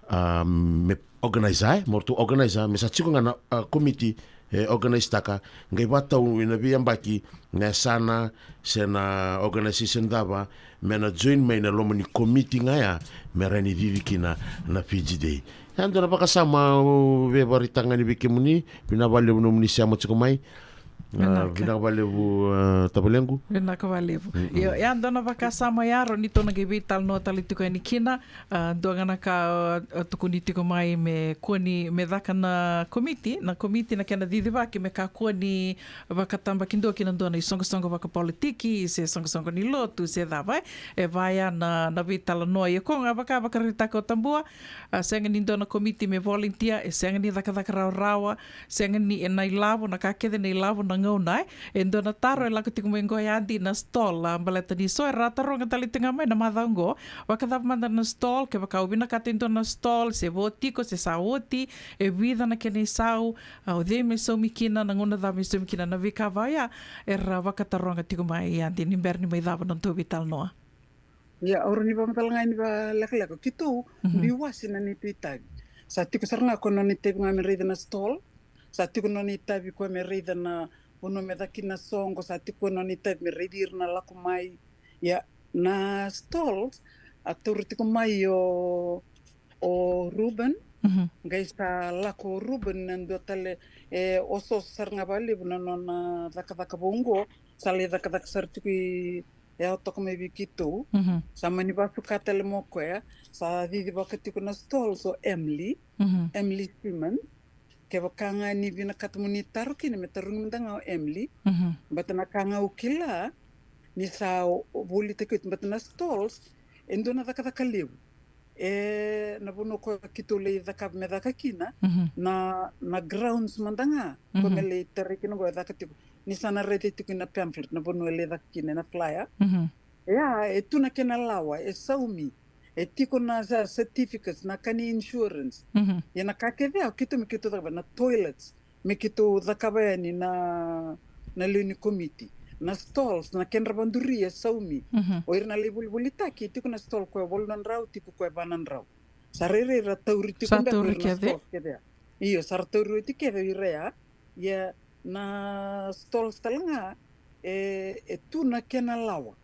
a, me organize, e, mo ratou organize, me sa tiko ga na, a, komiti e organise-taka, qai vakatau ena veiyabaki na yasana se na organisation cava me na join mai na loma ni komiti ga ya me rawa ni cici kina na Fiji Day. Ya dua na vakasama au via vakaraitaka ga ni vei kemuni, vinaka vakalevu nomuni sema tiko mai. Vinaka vakalevu, a, tavalequ. Vinaka vakalevu. Io, ya dua na vakasama ya, rawa ni tou na qai veitalanoa tale tiko yani kina. A, dua ga na ka, a, tukuni tiko mai me kua ni, me caka na komiti, na komiti na kena cicivaki me kakua ni vakatabakidua ki na dua na isoqosoqo vakapolitiki, se soqosoqo ni lotu, se cava, e. E vaya na, na veitalanoa. Ia ko ga vaka, vakaraitaka o Tabua, a, sega ni dua na komiti me volunteer, e sega ni cakacaka rawarawa, sega ni, e na ilavo, na ka kece na ilavo, na gauna, e. E dua na taro e lako tiko mai qo, e Adi, na stall, a, baleta ni so era taroga tale tiko ga mai na macawa qo. Vakacava mada na stall, kevaka o vinakata e dua na stall, se vo tiko, se sa oti, e vica na kena isau, a, o cei me saumi kina, na gauna cava me saumi kina, na veika va oya era vakataroga tiko mai, e Adi, ni bera ni mai cava na nodatou veitalanoa. Ia, au rawa ni vakamatala ga yani vakalekaleka, keitou, mhm, biu wasi na neitou itavi. Sa tiko sara ga koya na nona itavi ga me raica na stall, sa tiko na nona itavi koya me raica na vanua me caka kina na soqo, sa tiko na nona itavi me raici ira na lako mai. Ia, na stalls, a taura tiko mai o, o Ruben, mhm, qai sa lako o Ruben na dua tale, e osooso sara ga vakalevu na nona cakacaka vou qo, sa lai cakacaka sara tiko i, e yawa toka mai vei keitou. Mhm. Sa mani vasuka tale mai o koya, sa cicivaka tiko na stalls o Emily, mhm, Emily Simmons. Kevaka ga ni vinakata mo ni taro kina, me tarogi mada ga o Emily. Mhm. Baleta na ka ga au kila, ni sa o, o volitaki oti, baleta na stalls, e dua na cakacaka levu. E, na vanua koya keitou lai cakava me caka kina, mhm, na, na grounds mada ga, koya, mhm, me lai tarai kina qo e caka tiko. Ni sa na raica tiko na pamphlet, na vanua e lai caka kina, na flyer. Mhm. Ia, e tu na kena lawa, e saumi. E tiko na sa certificates, na ka ni insurance. Mhm. Ia na ka kece ya, keitou me keitou cakava na toilets. Me keitou cakava yani na, na lewe ni komiti. Na stalls, na kedra vaduri e saumi. Mhm. O ira na lai volivolitaki, e tiko na stall koya e walu na drau, tiko koya e va na drau. Sa rairai ra tauri tiko, sa beka tauri ira na kece. Stalls kece ya. Io, sa ra tauri oti kece o ira ya. Ia na stalls tale ga, e, e tu na kena lawa.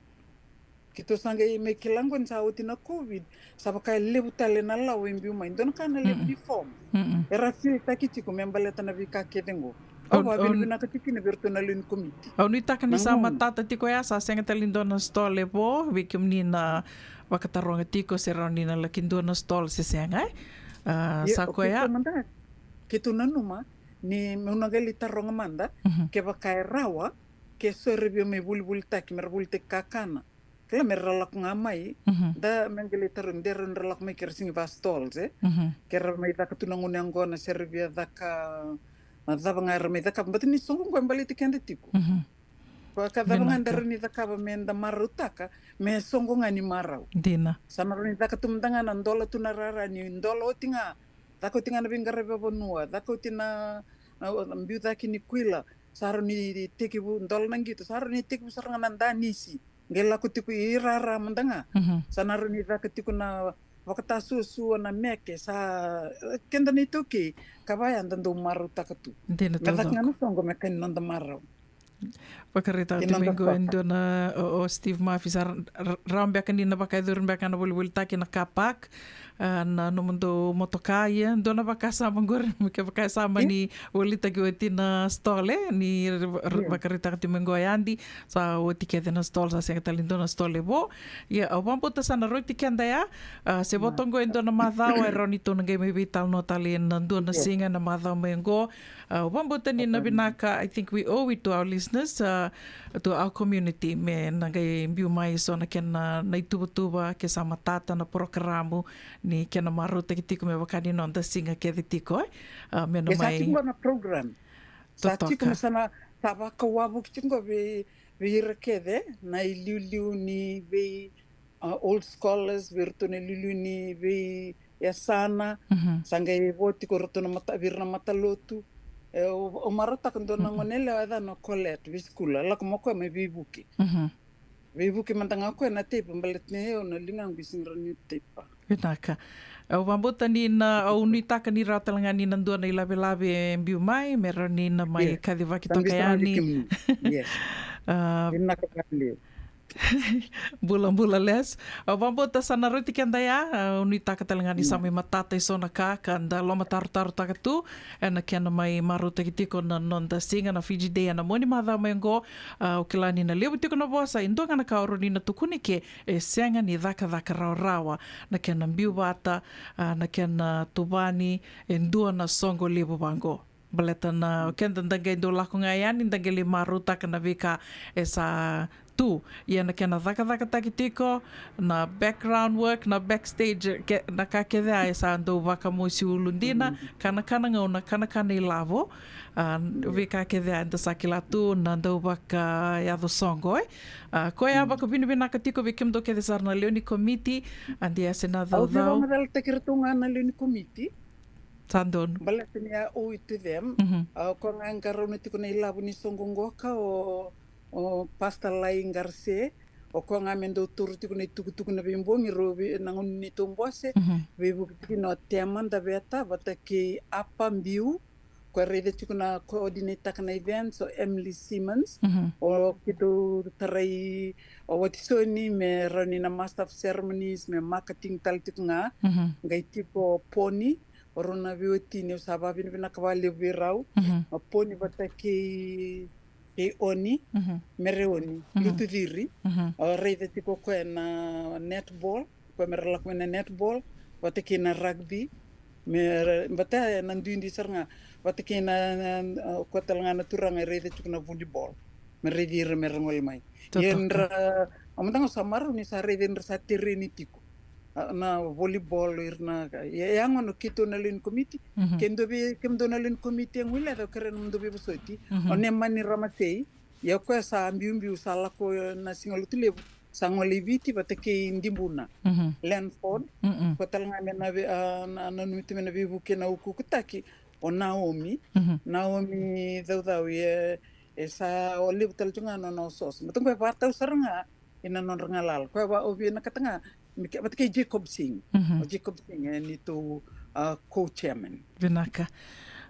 Keitou sa qai mai kila qo ni sa oti na COVID, sa vaka e levu tale na lawa e biu mai. Dua na ka na levu, mm-mm, ni form. Mm-mm. Era fill taki tiko me baleta na veika kece qo. Au, au, au vakavinavinaka tiko kina vei iratou na lewe ni komiti. Au nuitaka ni sa matata tiko ya, sa sega tale ni dua na stall e vo, vei kemuni na vakataroga tiko se rawa ni na laki dua na stall se sega, e? A, ia, sa o koya. Keitou mada, keitou nanuma ni meu na qai lai taroga mada, mhm, kevaka e rawa, ke so era via mai volivolitaki, me ra volitaki kakana. Kila me ra lako ga mai, mhm, da me qai lai tarogi, de ra, ra lako mai ke ra sega ni va stalls, e? Mhm. Ke ra mai caka tu na gunu yaqona, se ra via caka, a, cava ga era mai caka. Baleta ni soqo qo e baleti keda tiko. Mhm. Koya ka cava ga da rawa ni cakava me da marautaka, me soqo ga ni marau. Dina. Sa na rawa ni caka tu mada ga na dola tu na rara ni dola oti ga. Caka oti ga na veiqaravi vakavanua, caka oti na, na, na biu cake ni kuila. Sa rawa ni tekivu dola na qito, sa rawa ni tekivu sara ga na danisi. Qai lako tiko i rara mada ga. Mhm. Sa na rawa ni caka tiko na vakatasuasua na meke, sa, e, keda na iTaukei, ka vaya da dau marautaka tu. Dina taucoko. Me caka ga na soqo me ka ni noda marau. Vakaraitaka tiko mai qo e dua na, o, o Steve Murphy, sa ra-, ra-, rawa beka ni na vakayacori beka na volivolitaki na car park, a, na nomudou motoka, ia, dua na vakasama qori, me kevaka e sa mani volitaki oti na stall, e, ni ra-, ra-, vakaraitaka tiko mai qo e Adi, sa oti kece na stall, sa sega tale ni dua na stall e vo. Ia, au vakabauta sa na rauti keda ya, a, se vo toka qo e dua na macawa, e rawa ni tou na qai mai veitalanoa tale ena dua na siga ena macawa mai qo. A, au vakabauta ni na vinaka, I think we owe it to our listeners, a, to our community, me na qai biu mai eso na kena, na ituvatuva, ke sa matata na porokaramu, ni kena marautaki tiko me vaka ni noda siga kece tiko, e? A, me na mai totoka. E sa tiko na program. Sa tiko me sa na, sa vakawavoki tiko vei, vei ira kece, na iliuliu ni vei, a, old scholars, vei iratou na iliuliu ni veiyasana, mhm, sa qai vo tiko iratou na mata, vei ira na matalotu. E, au, au marautaka dua na gone yalewa e yacana o Colette, vei school, a lako mai o koya mai Veivuke. Mhm. Veivuke mada ga o koya na teipa, baleta ni au na ligaqu e sega ni rawa niu teipa. Vinaka. Au vakabauta ni na, au nuitaka ni rawa tale ga ni na dua na ilavelave e biu mai, me rawa ni na mai kacivaki toka yani. Yes. A, vinaka vakalevu. Bula, bula Les. Au vakabauta sa na rauti keda ya, au nuitaka tale ga ni sa mai matata eso na ka, ka da lomatarotarotaka tu ena kena mai marautaki tiko na noda siga na Fiji Day ena mua ni macawa mai qo. A, au kila ni na levu tiko na vosa, e dua ga na ka au rawa ni na tukuna ke, e sega ni cakacaka rawarawa na kena biu vata, a, na kena tuvani e dua na soqo levu vaqo. Baleta na, o keda da qai dau lako ga yani, da qai lai marautaka na veika e sa tu. Ia na kena cakacakataki tiko, na background work, na backstage, ke, na ka kece a e sa dau vakamosi ulu dina, kanakana gauna, kanakana ilavo, a, veika kece a eda sa kila tu na dau vakayaco soqo, e. A, koya vakavinavinaka tiko vei kemudou kece sara na lewe ni komiti, a, de ase na caucau. Au via vakamacalataki iratou ga na lewe ni komiti. Sa donu. Baleta ni a owe to them. Mhm. A, o koya ga e qarauna tiko na ilavo ni soqo qoka o, o Pastor Lai Garse, o koya ga me dau taura tiko na itukutuku na veibogi, rau vei, na gauna ni neitou bose, mhm, veivuke tiko na o Tema Daveta, vata kei Apa Biu, koya raica tiko na coordinate-taka na events, o Emily Simmons, mhm, o keitou tarai, o Watisoni, me rawa ni na Master of Ceremonies, me marketing tale tiko ga, mhm, qai tiko o Poni, o rau na veiwatini, au sa vakavinavinaka vakalevu vei rau, mhm, o Poni vata kei, kei Oni, mhm, Mereoni, mhm, Lutuciri, mhm, o raica tiko koya na netball, koya me ra lako mai na netball, vata kei na rugby, me ra, vata na duidui sara ga, vata kei na, na, a, koya tale ga na turaga e raica tiko na volleyball, me raici ira me ra gole mai. Totoka. Ia dra, au mada ga au sa marau ni sa raici dra sa tereni tiko. A, na volleyball, ira na ka. Ia, ia gona o keitou na lewe ni komiti, mhm, kemudou vei, kemudou na lewe ni komiti e guileca, au kerea nomudou veivosoti, mhm, o Nemani Ramasei, ia o koya sa biubiu sa lako na Siga Lotulevu, sa gole i Viti vata kei Dibuna. Mhm. Lanford, mm-mm, koya tale ga me na vei, a, na, nanumi tu me na veivuke na ukuukutaki, o Naomi, mhm, Naomi Caucau, e, e sa o levu tale tu ga na nona osooso. Mataqu e vakatau sara ga ina nodra galala. Koya va, au vinakata ga, me ke, vata kei Jacob Singh. Mhm. O Jacob Singh, e neitou, a, co-chairman. Vinaka.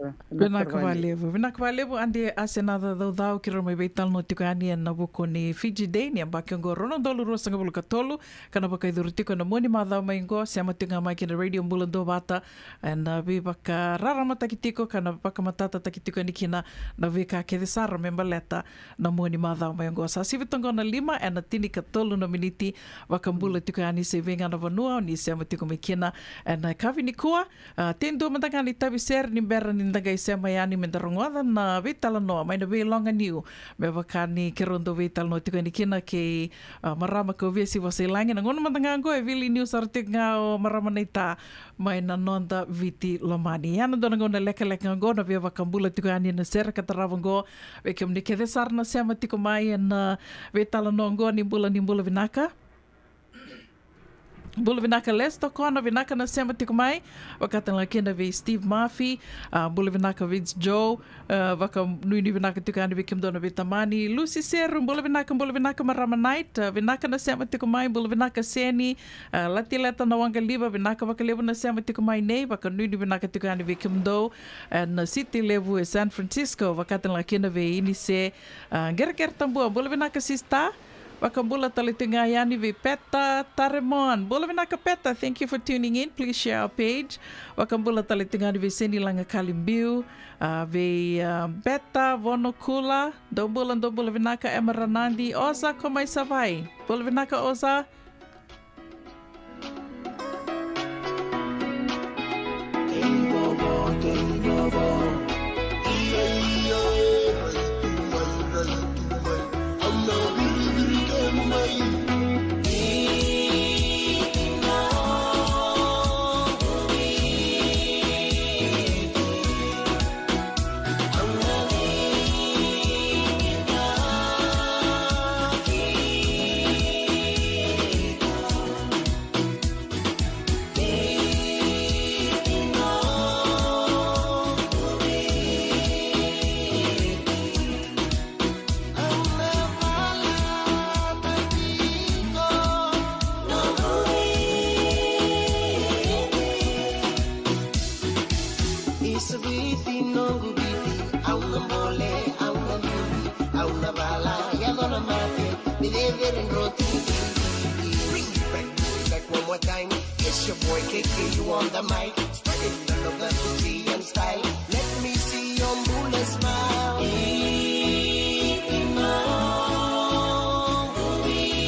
E, vinaka vakalevu. Vinaka vakalevu, a de ase na caucau keirau mai veitalanoa tiko yani ena vuku ni Fiji Day, ni yabaki oqo rua na udolu ruasagavulu ka tolu, ka na vakaicuru tiko ena mua ni macawa mai oqo, sema tiko ga mai kina Radio Bula Duavata, ena, a, veivakararamataki tiko, ka na vakamatatataki tiko yani kina na veika kece sara me baleta na mua ni macawa mai oqo. Sa sivi toqo na lima, ena tinikatolu na miniti, vakabula tiko yani se vei ga na vanua o ni sema tiko mai kina, ena yakavi nikua, a, tei dua mada ga na itavi sere ni bera ni da qai sema yani me da rogoca na veitalanoa mai na veiloga niu. Me vaka ni keirau dau veitalanoa tiko yani kina kei, a, marama kau Vesi Vosailagi. Na gauna mada ga oqo e vili niu sara tiko ga o marama naita mai na noda Viti lomani. Ia na dua na gauna lekaleka oqo na veivakabula tiko yani na sere ka tarava oqo. Vei kemuni kece sara na sema tiko mai ena, a, veitalanoa oqo, ni bula, ni bula vinaka. Bula vinaka Les Tokona, vinaka na sema tiko mai. Vakatalega kina vei Steve Murphy, a, bula vinaka Vince Joe, a, vakanuinui vinaka tiko yani vei kemudou na veitamani. Lucy Seru, bula vinaka, bula vinaka marama Knight, a, vinaka na sema tiko mai, bula vinaka Seni, a, Latileta na Waqaliva, vinaka vakalevu na sema tiko mai nei, vakanuinui vinaka tiko yani vei kemudou, a, na siti levu e San Francisco, vakatalega kina vei Inise, a, Qereqere Tabua, bula vinaka sister. Vakabula tale tiko ga yani vei Peta Taremon. Bula vinaka Peta, thank you for tuning in. Please share our page. Vakabula tale tiko ga yani vei Seni Lagakalibiu, a, vei, a, Beta Vonokula. Dou bula, dou bula vinaka Emma Ranadi. Oza ko mai Savai'i. Bula vinaka Oza. Isa Viti noqu Viti, au na bole, au na duri, au na vala, yaco na mate, ni cecere droti. Bring it back, bring it back one more time. It's your boy K K, you on the mic. Spreading the love, the Fijian style. Let me see your bula smile. Iti noqu Viti.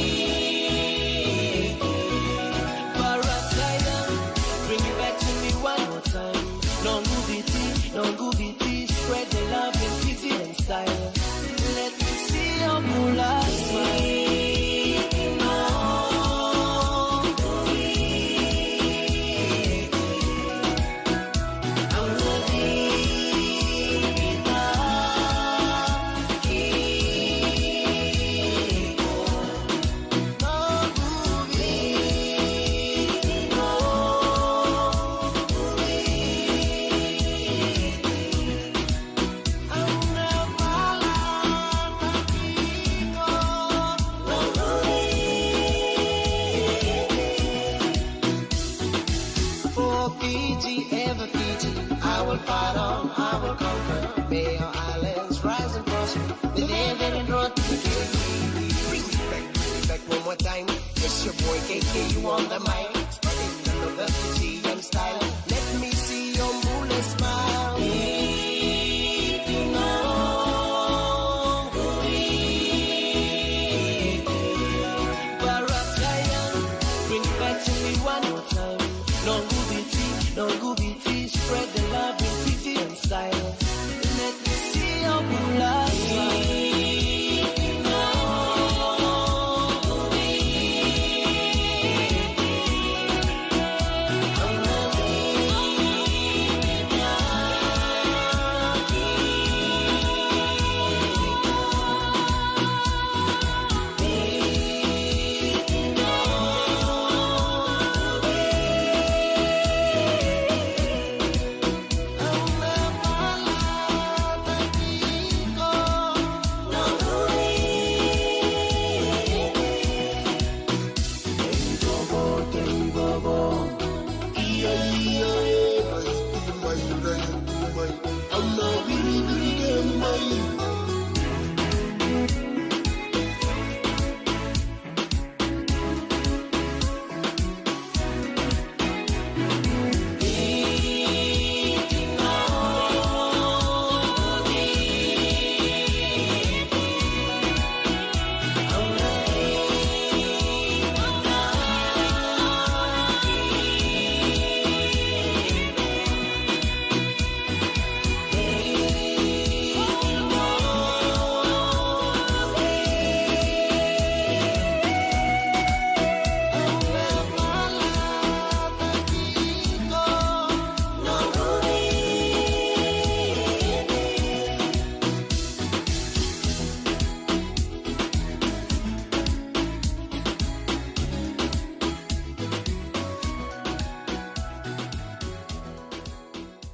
Para Saida, bring it back to me one more time. Noqu Viti, noqu Viti, spread the love in Fijian style. Let me see your bula smile. May our islands rise and prosper. The land that it brought to K K. Bring it back, bring it back one more time. It's your boy K K, you on the mic. Spreading the love of the G M style. Let me see your moonlight smile. Bring it back to me one more time. Noqu Viti, Noqu Viti, spread the love in Fijian style. Let me see your moonlight smile.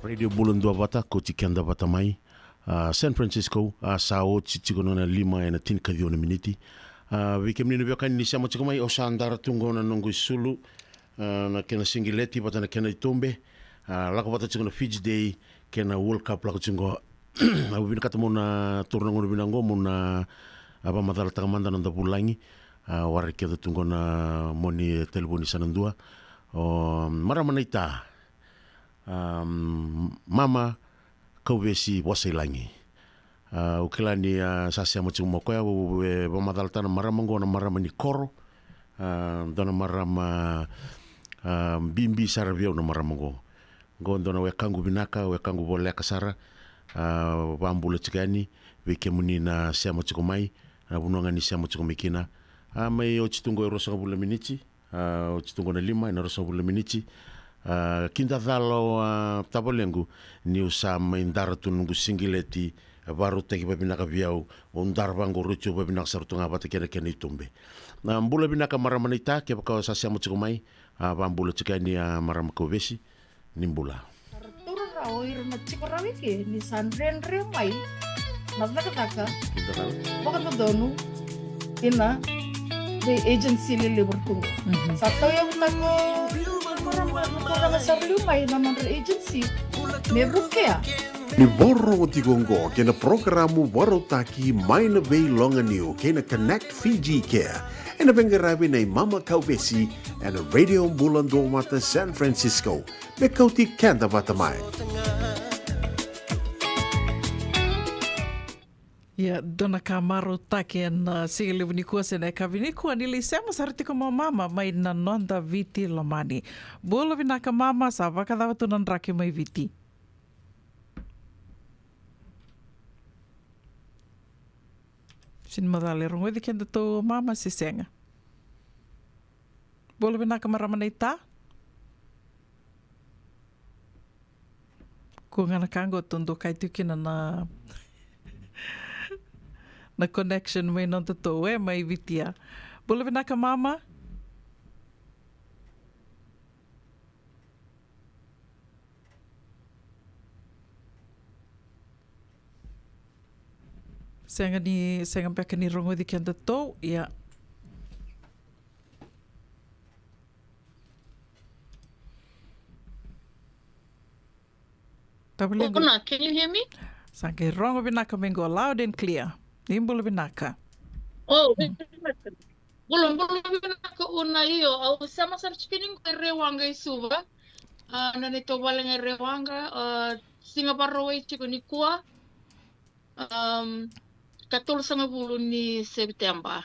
Radio Bula Duavata, kauti keda vata mai, a, San Francisco, a, sa oti tiko na lima ena tinikaciwa na miniti. A, vei kemuni na veiwekani ni sema tiko mai, au sa dara tu qo na noqu isulu, a, na kena sigileti vata na kena itube, a, lako vata tiko na Fiji Day, kei na World Cup lako tiko qo. Au vinakata mo na toro na gauna vinaka qo, mo na, a, vakamacalataka mada na noda vulagi, a, waraki keda tu qo na moni talevoni sa na dua. O, marama naita. Am, Mama Kauvesi Vosailagi. A, au kila ni, a, sa sema tiko mai o koya, au, e, vakamacalataka na marama qo na marama ni koro. A, dua na marama, a, bibi sara vei au na marama qo. Qo dua na wekaqu vinaka, wekaqu voleka sara. A, vakabula tiko yani vei kemuni na sema tiko mai, na vanua ga ni sema tiko mai kina. A, mai oti tu qo e ruasagavulu na miniti. A, oti tu qo na lima ena ruasagavulu na miniti. A, kidacala o, a, tavalequ, niu sa mai dara tu noqu sigileti, a, vakarautaki vavinaka vei au, au dara vaqo, rauti au vavinaka sara tu ga vata kei na kena itube. A, bula vinaka marama naita, kevaka o sa sema tiko mai, a, vakabula tiko yani, a, marama Kauvesi. Ni bula. Sa ra taura rawa o ira na tiko rawa eke ni sa dredre mai na cakacaka vakadodonu ina vei agency lelevu ra tu qo. Mhm. Sa tauyavutaka o ira na turaga sa ra liu mai na nodra agency me vukea. Ni vakarorogo tiko oqo kei na porokaramu vakarautaki mai na veiloganiu kei na Connect Fiji Care, ena veiqaravi nei Mama Kauvesi ena Radio Bula Duavata San Francisco. Me kauti keda vata mai. Ia, dua na ka marautaki ena, a, siga levu nikua se na yakavi nikua, ni lai sema sara tiko mai o Mama mai na noda Viti lomani. Bula vinaka Mama, sa vakacava tu na draki mai Viti? Sega ni macala e rogoci kedatou o Mama se sega. Bula vinaka marama naita. Kua ga na ka qo, tou dokai tiko kina na, na connection mai nodatou, e, mai Viti ya. Bula vinaka Mama. Sega ni, sega beka ni rogoci kedatou, ia. Tavale qo. Una, can you hear me? Sa qai rogo vinaka mai qo, loud and clear. Ni bula vinaka. Oh, bula, bula vinaka Una. Io, au sema sara tiko ni qo e Rewaqa i Suva. Ah, na neitou vale ga e Rewaqa, ah, siga Vakarauwai tiko nikua. Um, katolusagavulu ni September.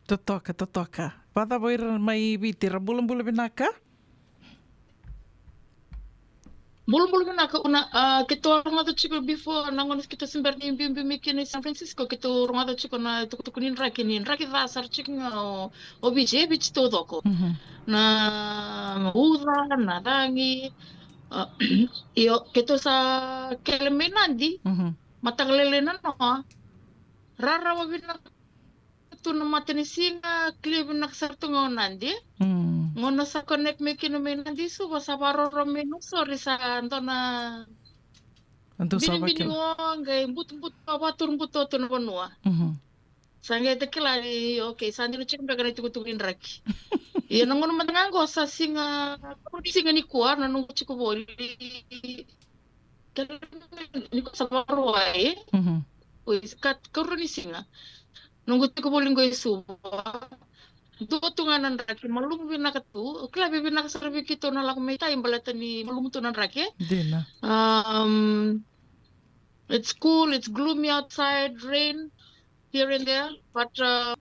Totoka, totoka. Vakacava o ira mai Viti, ra bulabula vinaka? Bulabula vinaka Una, ah, keitou a rogoca tiko before na gauna keitou se bera ni biubiu mai kina i San Francisco, keitou rogoca tiko na tukutuku ni draki, ni draki ca sara tiko ga o, o Viti, e Viti taucoko. Mhm. Na uca, na cagi, ah, io, keitou sa kele mai Nadi, mhm, mataka lailai na noa. Rarawa vinaka tu na matanisiga, clear vinaka sara tu ga o Nadi. Mm. Gauna sa connect mai kina mai Nadi i Suva, sa vakaroro mai Nausori, sa dua na binibini o, qai butubutu, vakaturubutao tu na vanua. Mhm. Sa qai ta kila ni, okay, sa dina tiko beka na itukutuku ni draki. Ia na gauna mada ga qo sa siga, siga nikua na noqu tiko voli. Kele nikua sa Vakarauwai. Mhm. Oi, ka, karua ni siga. Noqu tiko voli qo i Suva. Dua tu ga na draki, malumu vinaka tu. Kila vei vinaka sara vei keitou na lako mai tai baleta ni malumu tu na draki. Dina. Um, it's cool, it's gloomy outside, rain here and there, but, uh,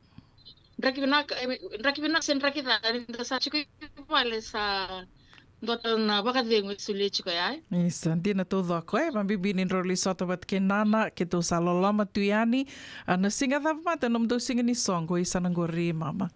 draki vinaka, eh, draki vinaka se draki ca, ni da sa tiko i vale sa dua tale na vakacegu e solia tiko ya. Isa, dina taucoko, e, vabibi ni drau lai sota vata kei nana, keitou sa loloma tu yani. A, na siga cava mada nomudou siga ni soqo i sana qori mama?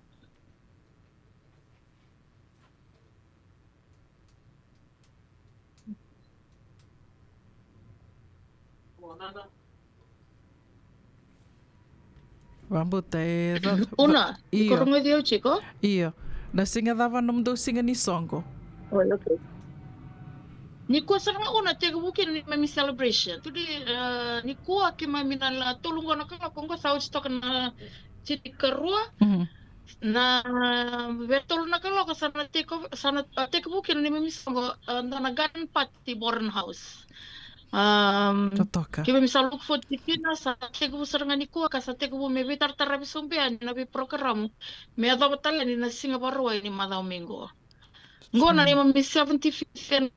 Vabauta e ca-, Una, va-, iko io. Rogoci au tiko? Io. Na siga cava nomudou siga ni soqo? Oi, okay. Nikua sara ga Una tekivu kina neimami celebration. Today, uh, nikua keimami na la tolu qo na kaloko qo sa oti toka na tinikarua. Mhm. Na vei tolu na kaloko sa na teko, sa na, uh, tekivu kina neimami soqo, uh, dua na garden party Boren House. Um, totoka. Keimami sa look forward tiko kina, sa tekivu sara ga nikua ka sa tekivu me veitarataravi sobu yani na veiporokaramu me yacova tale yani na siga Vakarauwai ni macawa mai qo. Qo na neimami seventy-fifth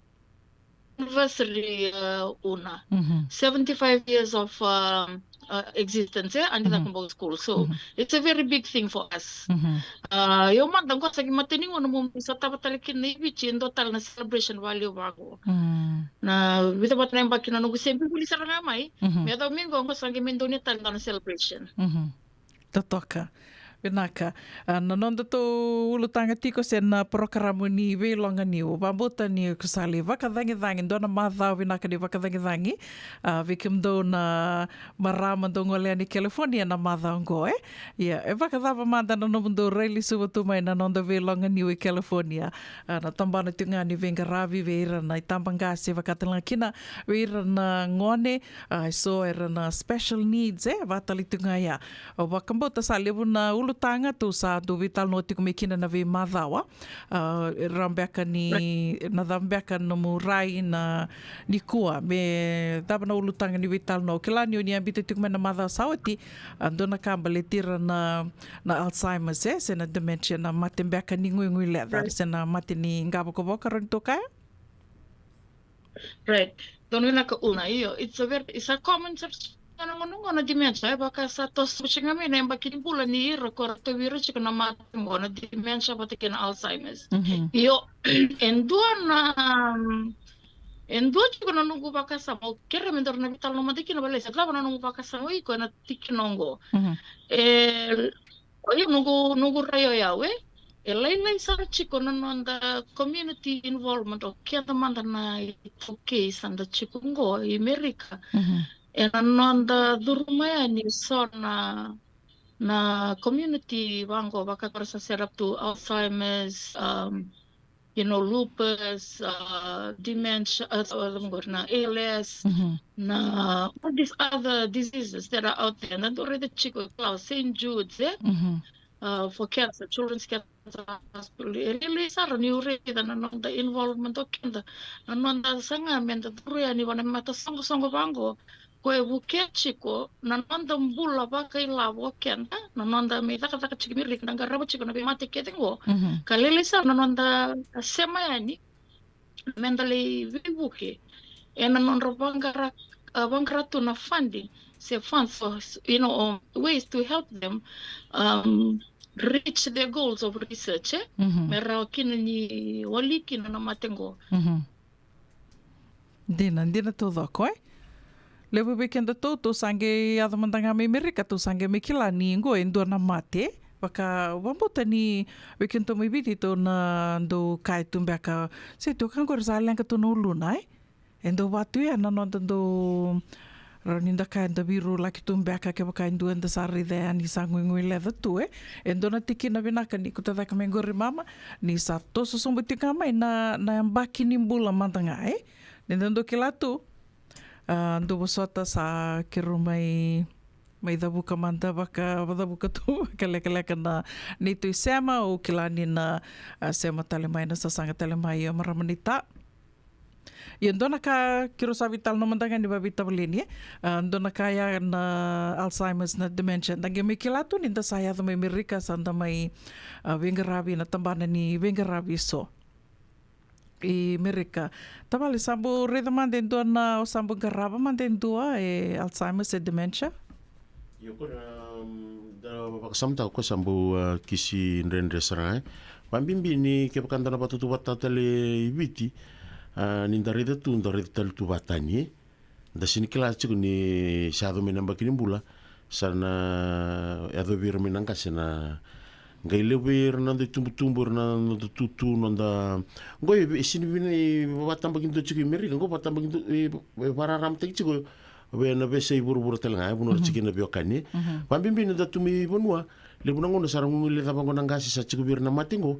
anniversary, uh, Una. Mhm. Seventy-five years of, um, uh, existence, eh, Anita Kumbawa School. So, it's a very big thing for us. Mhm. Uh, io mada qo sa qai mata ni gauna mo mi sa tava tale kina i Viti, e dua tale na celebration valevu vaqo. Mm. Na vica vata na yabaki na noqu se bibuli sara ga mai. Mhm. Me yacova mai qo, qo sa qai me donuya tale dua na celebration. Mhm. Totoka. Vinaka. A, na nodatou ulutaga tiko se na porokaramu ni veiloga niu. Vabauta ni ko sa lai vakacagicagi, dua na macawa vinaka ni vakacagicagi. A, vei kemudou na marama dou gole yani California na macawa oqo, e? Ia, e vakacava mada na nomudou rai lesuva tu mai na noda veiloga niu i California? A, na tabana tiko ga ni veiqaravi vei ira na itabaqase, vakatalega kina vei ira na gone, a, so era na special needs, e? Vakatale tiko ga ia. Au vakabauta sa levu na ulutaga tou sa dau veitalanoa tiko mai kina na veimacawa. A, rawa beka ni, na cava beka nomu rai na nikua, me cava na ulutaga ni veitalanoa? Au kila ni o ni a biuta tiko mai na macawa sa oti, a, dua na ka baleti ira na, na Alzheimer's, e, se na dementia, na mate beka ni guiguileca, se na mate ni qavokavoka, rawa ni tou kaya? Right. Donu vinaka Una, io. It's a very, it's a common sort of na gauna qo na dementia, e vaka sa toso tiko ga mai na yabaki ni bula ni ira ko ra tauvi ira tiko na mate qo na dementia vata kei na Alzheimer's. Mhm. Io, e dua na, um, e dua tiko na noqu vakasama, au kerea me daru na veitalanoa mada kina, baleta se cava na noqu vakasama o iko ena tikina oqo. Mhm. E, o io noqu, noqu rai o yau, e? E lailai sara tiko na noda community involvement o keda mada na iTaukei sa da tiko qo i Merika. Mhm. Ena noda curuma yani so na, na community vaqo, vaka ko ra sa set up tu Alzheimer's, um, you know, lupus, uh, dementia, uh, uh, na A L S, mhm, na all these other diseases that are out there. Na dua raica tiko, Saint Jude's, e? Mhm. uh, for cancer, children's cancer hospital. E lailai sara niu raica na noda involvement o keda, na noda saga meda curu yani vua na mata soqosoqo vaqo. Ko e vukea tiko na noda bula vakailavo o keda, na noda mai cakacaka tiko i Merika, da qarava tiko na veimate kece qo. Mhm. Ka lailai sara na noda sema yani, meda lai veivuke ena nodra vaqara, uh, vaqara tu na funding, se funds for, you know, um, ways to help them, um, reach their goals of research, eh? Mhm. Me rawa kina ni wali kina na mate qo. Mhm. Dina, dina taucoko, eh? Levu vei keda tou, tou sa qai yaco mada ga mai Merika, tou sa qai mai kila ni qo e dua na mate. Vaka, vabauta ni vei keda tou mai Viti tou na dau kaya tu beka, se tu ka qori sa leqa tu na uluna, eh? E dau vatu ya na noda dau, rawa ni da kaya da veirulaki tu beka kevaka e dua eda sa raica yani sa guiguileca tu, eh? E dua na tikina vinaka ni kauta cake mai qori mama, ni sa toso sobu tiko ga mai na, na yabaki ni bula mada ga, eh? Ni da dau kila tu, ah, dou vosota sa keirau mai, mai cavuka mada vaka, cavuka tu vakalekaleka na neitou isema, au kila ni na, ah, sema tale mai na sasaga tale mai o marama ni ta. Ia dua na ka keirau sa veitalanoa mada ga ni vavitavaleni, eh? Ah, dua na ka ya na Alzheimer's, na dementia. Da qai mai kila tu ni da sa yaco mai Merika, sa da mai, ah, veiqaravi na tabana ni veiqaravi eso i Merika. Tavale, sa bau raica mada e dua na, o sa bau qarava mada e dua e Alzheimer's, e dementia? Io, ko na, um, da vakasamataka ko sa bau, uh, kisi dredre sara, eh. Vabibi ni kevaka da na vatuvata tale i Viti, uh, ni da raica tu, da raica tale tu vatani, eh. Da sini kila tiko ni sa yaco mai na yabaki ni bula, sa na yaco vei ira mai na qase na qai levu vei ira na noda itubutubu, ira na noda tutu, noda, qo e, e sini vina i vakatabakidua tiko i Merika, qo vakatabakidua, e, e vakararamataki tiko vei na veiyasai vuravura tale ga, e vanua ra tiko kina na veiwekani. Mhm. Vabibi na noda tu mai vanua, levu na gauna sa ra guguileca vaqo na qase sa tiko vei ira na mate qo,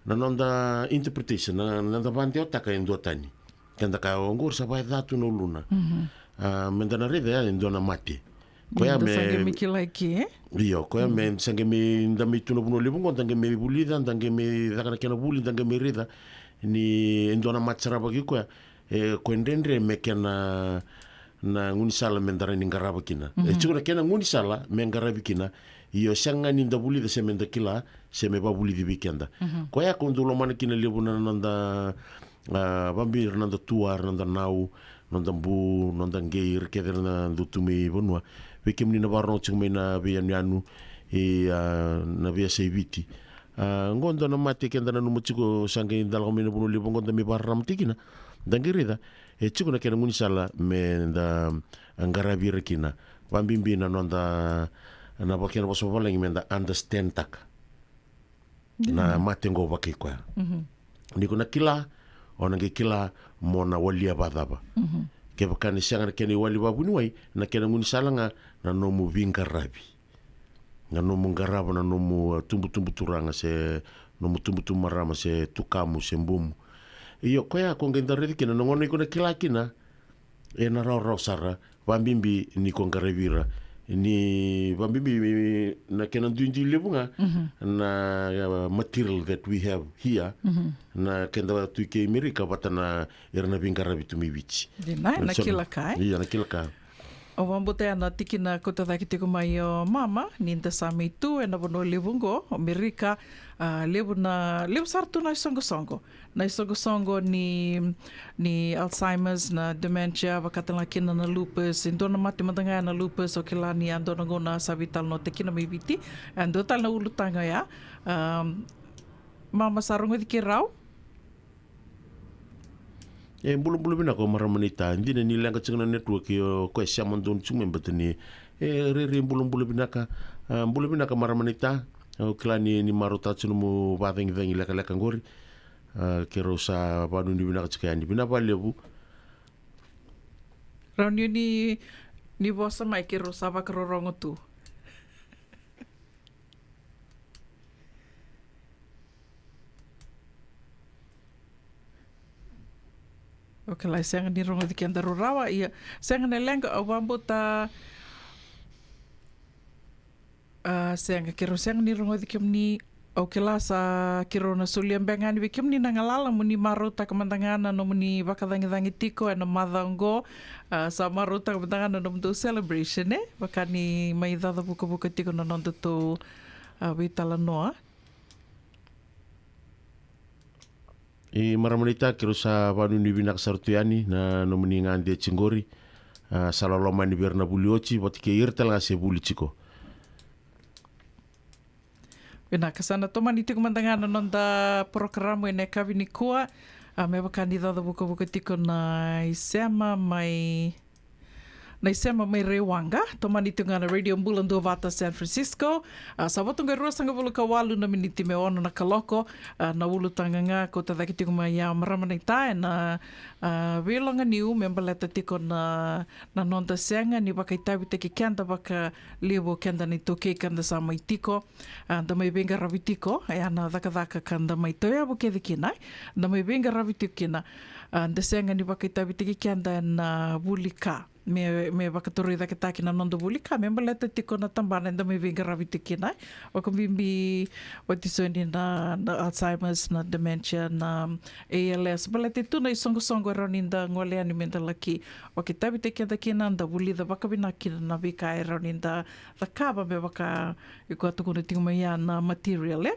na noda interpretation, na, na noda vadewataka e duatani. Keda kaya, o qori sa vakayaca tu na uluna. Mhm. Ah, meda na raica ya e dua na mate. Koya me sa qai mai kila eke, eh? Io, koya me sa qai mai, da mai tu na vanua levu qo, da qai mai vulica, da qai mai caka na kena vuli, da qai mai raica ni e dua na mate sara vaki koya. E, koya dredre me kena na gaunisala meda rawa ni qarava kina. E tiko na kena gaunisala me qaravi kina. Io, sega ga ni da vulica se meda kila se me vavulici vei keda. Mhm. Koya ko dau lomana kina levu na noda, ah, vabibi ira na noda tua, ira na noda nau, noda bu, noda qei, ira kece ira na dau tu mai vanua. Vei kemuni na vakarorogo tiko mai na veiyanuyanu, e, ah, na veiyasai Viti. Ah, qo dua na mate keda nanuma tiko sa qai da lako mai na vanua levu qo da mai vakararamataki kina. Da qai raica, e tiko na kena gaunisala meda qaravi ira kina. Vabibi na noda, na vakena vosa vavalagi meda understand taka na mate qo vakai koya. Mhm. Ni ko na kila, o na qai kila mo na walia vacava. Mhm. Kevaka ni sega na kena iwali vavuniwai, na kena gaunisala ga na nomu veiqaravi. Na nomu qarava na nomu, uh, tubutubu turaga se nomu tubutubu marama se tukamu se bumu. Io, koya ko qai da raica kina, na gauna iko na kila kina, e na rawarawa sara, vabibi ni ko qaravi ira. Ni vabibi na kena duidui levu ga, mhm, na, uh, material that we have here, mhm, na keda tu i ke i Merika vata na ira na veiqaravi tu mai Viti. Dina, na kila ka, eh? Io, na kila ka. Au vakabauta ya na tikina kauta cake tiko mai o mama, ni da sa mai tu ena vanua levu qo, o Merika, ah, levu na, levu sara tu na isoqosoqo. Na isoqosoqo ni, ni Alzheimer's, na dementia, vaka tale ga kina na lupus, e dua na mate mada ga ya na lupus, au kila ni a dua na gauna sa veitalanoataki kina mai Viti, e dua tale na ulutaga ya. Am, mama sa rogoci keirau? E, bulabula vinaka o marama naita. Dina ni leqa tiko na network, o koya e sema donu tiko mai, baleta ni, e, rairai bulabula vinaka. A, bula vinaka marama naita. Au kila ni, ni marautaka tiko nomu vakacagicagi lekaleka qori. A, keirau sa vakanuinui vinaka tiko yani. Vinaka vakalevu. Rawa ni, ni vosa mai, keirau sa vakarorogo tu. Okay, lai sega ni rogoci keda rarawa, ia, sega na leqa, au vakabauta. A, sega, keirau sega ni rogoci kemuni. Au kila sa keirau na solia beka ga yani vei kemuni na galala mo ni marautaka mada ga na nomuni vakacagicagi tiko ena macawa oqo. A, sa marautaka mada ga na nomudou celebration, e? Vaka ni mai caca vukavuka tiko na nodatou, a, veitalanoa. I marama naita, keirau sa vanuinui vinaka sara tu yani na nomuni gade tiko qori. A, sa loloma yani vei ira na vuli oti vata kei ira tale ga se vuli tiko. Vinaka, sa na tomani tiko mada ga na noda porokaramu ena yakavi nikua. A, me vaka ni caca vukavuka tiko na isema mai, na isema mai Raiwaqa, tomani tiko ga na Radio Bula Duavata San Francisco. A, sa vo tu ga e ruasagavulu ka walu na miniti me ono na kaloko. A, na ulutaga ga kauta cake tiko mai ya marama naita ena, a, veiloga niu me baleta tiko na, na noda sega ni vakaitavitaki keda vakalevu o keda na iTaukei ka da sa mai tiko. A, da mai veiqaravi tiko, e, a, na cakacaka ka da mai tauyavu kece kina, e, da mai veiqaravi tiko kina. A, da sega ni vakaitavitaki keda ena vuli ka me, me vakatorocaketaki na noda vuli ka me baleta tiko na tabana eda mai veiqaravi tiko kina, e. Vakabibi, watisoni na, na Alzheimer's, na dementia, na A L S, baleta tu na isoqosoqo e rawa ni da gole yani me da laki vakaitavitaki keda kina, da vulica vakavinaka kina na veika e rawa ni da cakava me vaka, e, koya tukuna tiko mai ya na material, e.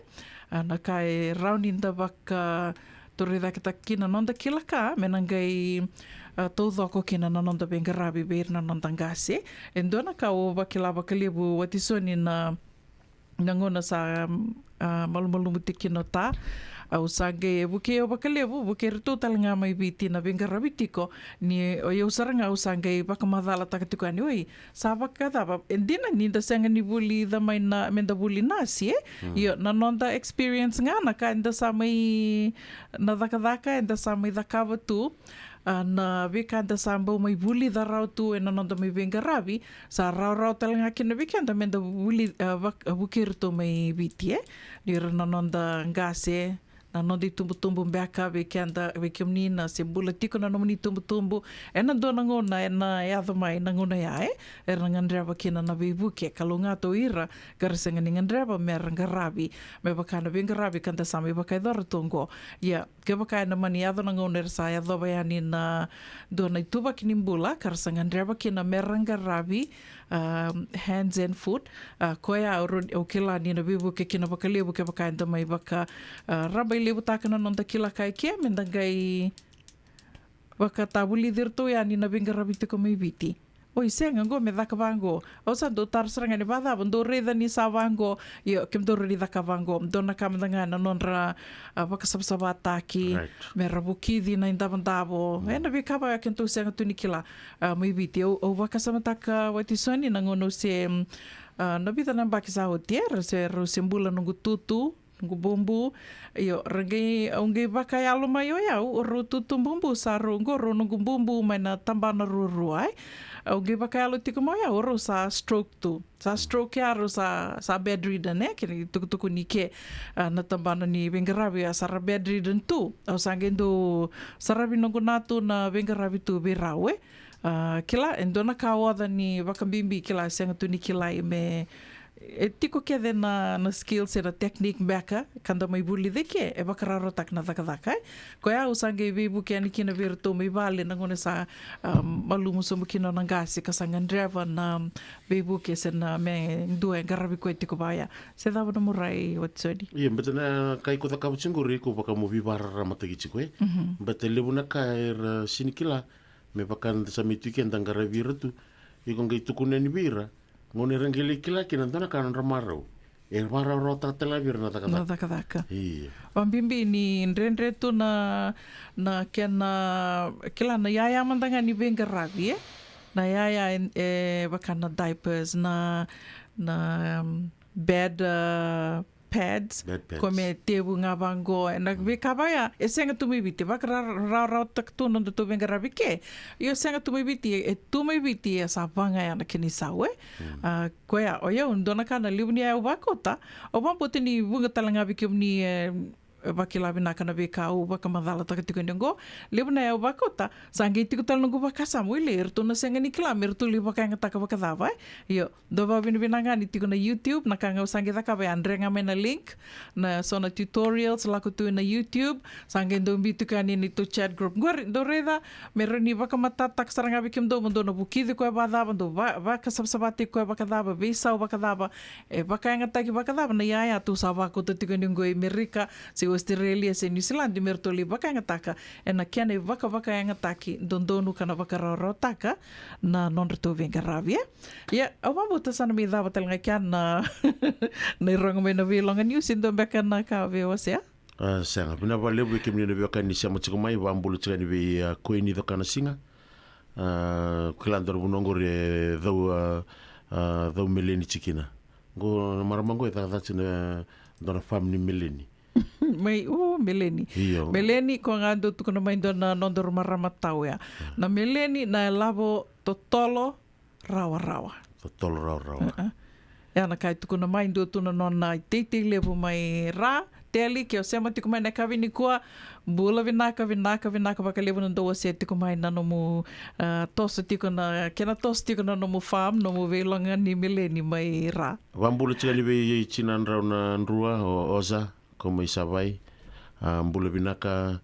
A, na ka e rawa ni da vakatorocaketaka kina na noda kila ka me na qai, a, taucoko kina na noda veiqaravi vei ira na noda qase. E dua na ka au vakila vakalevu, watisoni, na, na gauna sa, a, malumalumu tiko kina o Ta, au sa qai, e vukei au vakalevu, vukei iratou tale ga mai Viti na veiqaravi tiko, ni o yau sara ga au sa qai vakamacalataka tiko yani, oi, sa vakacava? E dina ni da sega ni vulica mai na, me da vuli nasi, e? Io, na noda experience ga, na ka eda sa mai, na cakacaka eda sa mai cakava tu, a, na veika eda sa bau mai vulica rawa tu ena noda mai veiqaravi, sa rawarawa tale ga kina vei keda me da vuli, a, vak-, a, vukei iratou mai Viti, e? Ni ira na noda qase, na noda itubutubu beka, vei keda, vei kemuni na se bula tiko na nomuni itubutubu. Ena dua na gauna ena yaco mai na gauna ya, e, era na gadreva kina na veivuke, kalougata o ira ka ra sega ni gadreva me ra qaravi me vaka na veiqaravi ka da sa mai vakayacora tu oqo. Ia, kevaka ena mani yaco na gauna era sa yacova yani na dua na ituvaki ni bula ka ra sa gadreva kina me ra qaravi, um, hands and foot. A, koya au ro-, au kila ni na veivuke kina vakalevu kevaka eda mai vaka, a, rabailevutaka na noda kila ka eke me da qai vakatavulici iratou yani na veiqaravi tiko mai Viti. Oi, sega oqo me caka vaqo. Au sa dau taro sara ga ni, vakacava, dou raica ni sa vaqo? Io, kemudou rawa ni caka vaqo. Dua na ka mada ga na nodra, a, vakasavasavataki, right, me ra vukici na idavodavo. Mm. Ena veika vaya kedatou sega tu ni kila. A, mai Viti, au, au vakasamataka, watisoni, na gauna au se, mm, a, na vica na yabaki sa oti, e, rau se, rau se bula noqu tutu, noqu bubu. Io, ra qai, au qai vakayalo mai o yau, o rau tutu bubu sa rau, qo rau noqu bubu mai na tabana ruarua, e. Au qai vakayalo tiko mai o yau, o rau sa stroke tu. Sa stroke ya, rau sa, sa bedridden, e, kena itukutuku ni ke, a, na tabana ni veiqaravi, a, sa ra bedridden tu. Au sa qai dau saravi noqu natu na veiqaravi tu vei rau, e. A, kila, e dua na ka oca ni vakabibi, kila, sega tu ni kilai me, e tiko kece na, na skills, e na technique beka ka da mai vulica eke, e vakarautaka na cakacaka, e. Koya au sa qai veivuke yani kina vei iratou mai vale na gauna sa, a, malumu sobu kina na qase ka sa gadreva na veivuke se na me dua e qaravi koya tiko vaya. Se cava na murai, watisoni? Ia, beta na ka iko cakava tiko qori, iko vaka mo veivakararamataki tiko, e. Mhm. Beta levu na ka era sega ni kila, me vaka da sa mai tu eke da qaravi ira tu. Iko qai tukuna yani vei ira, gauna era qai lai kila kina dua na ka nodra marau, e vakarawarawataka tale ga vei ira na cakacaka. Na cakacaka. Ia. Vakabibi ni dredre tu na, na kena, kila, na iyaya mada ga ni veiqaravi, e? Na iyaya, e, e vaka na diapers, na, na, um, bed, a, pads, bed pads, ko me tevu ga vaqo, e na veika vaya, e sega tu mai Viti, vakarawarawataka tu na nodatou veiqaravi ke. Io, sega tu mai Viti, e tu mai Viti, e sa vaga ya na kena isau, e. Mm. A, koya, o yau, dua na ka na levu ni yaya au vakauta, au vakabauta ni vuqa tale ga vei kemuni, e, vakila vinaka na veika au vakamacalataka tiko ni oqo. Levu na yau vakauta, sa qai tiko tale noqu vakasama, wili, eratou na sega ni kila me ratou lai vakayagataka vakacava, e? Io, dou vakavinavinaka ga ni tiko na YouTube, na ka ga au sa qai cakava ya, drega mai na link, na so na tutorials, lako tu na YouTube, sa qai dou biu tiko yani na neitou chat group. Qori, dou raica, me rawa ni vakamatatataka sara ga vei kemudou, mo dou na vukici koya vakacava, dou va-, vakasavasavataki koya vakacava, veisau vakacava, e vakayagataki vakacava na iyaya tou sa vakauta tiko ni oqo i Merika, se Australia, se New Zealand, me ratou lai vakayagataka, ena kena ivakavakayagataki dodonu ka na vakarawarawataka na nodratou veiqaravi, e? Ia, au vakabauta sa na mai cava tale ga kea na, na irogo mai na veiloga niusi, dua beka na ka veiwasea? A, sega, vinaka vakalevu vei kemuni na veiwekani ni sema tiko mai, vakabula tiko yani vei, a, Koini Cokanasiga. A, kila dua na vanua qori e cau, a, a, cau meleni tiko kina. Qo na marama qo e cakacaka tiko na dua na farm ni meleni. Mai, u, meleni. Io. Meleni, ko ga dou tukuna mai dua na nodaru marama tau ya. Na meleni, na ilavo totolo rawarawa. Totolo rawarawa. Uh-uh. Ya na ka e tukuna mai, dua tu na nona iteitei levu mai Ra. Teli, ke o sema tiko mai na yakavi nikua, bula vinaka, vinaka, vinaka vakalevu na dou wasea tiko mai na nomu, a, toso tiko na, kena toso tiko na nomu farm, nomu veiloga ni meleni mai Ra. Vakabula tiko yani vei tinadrau na drua, o Oza, ko mai Savai. A, bula vinaka,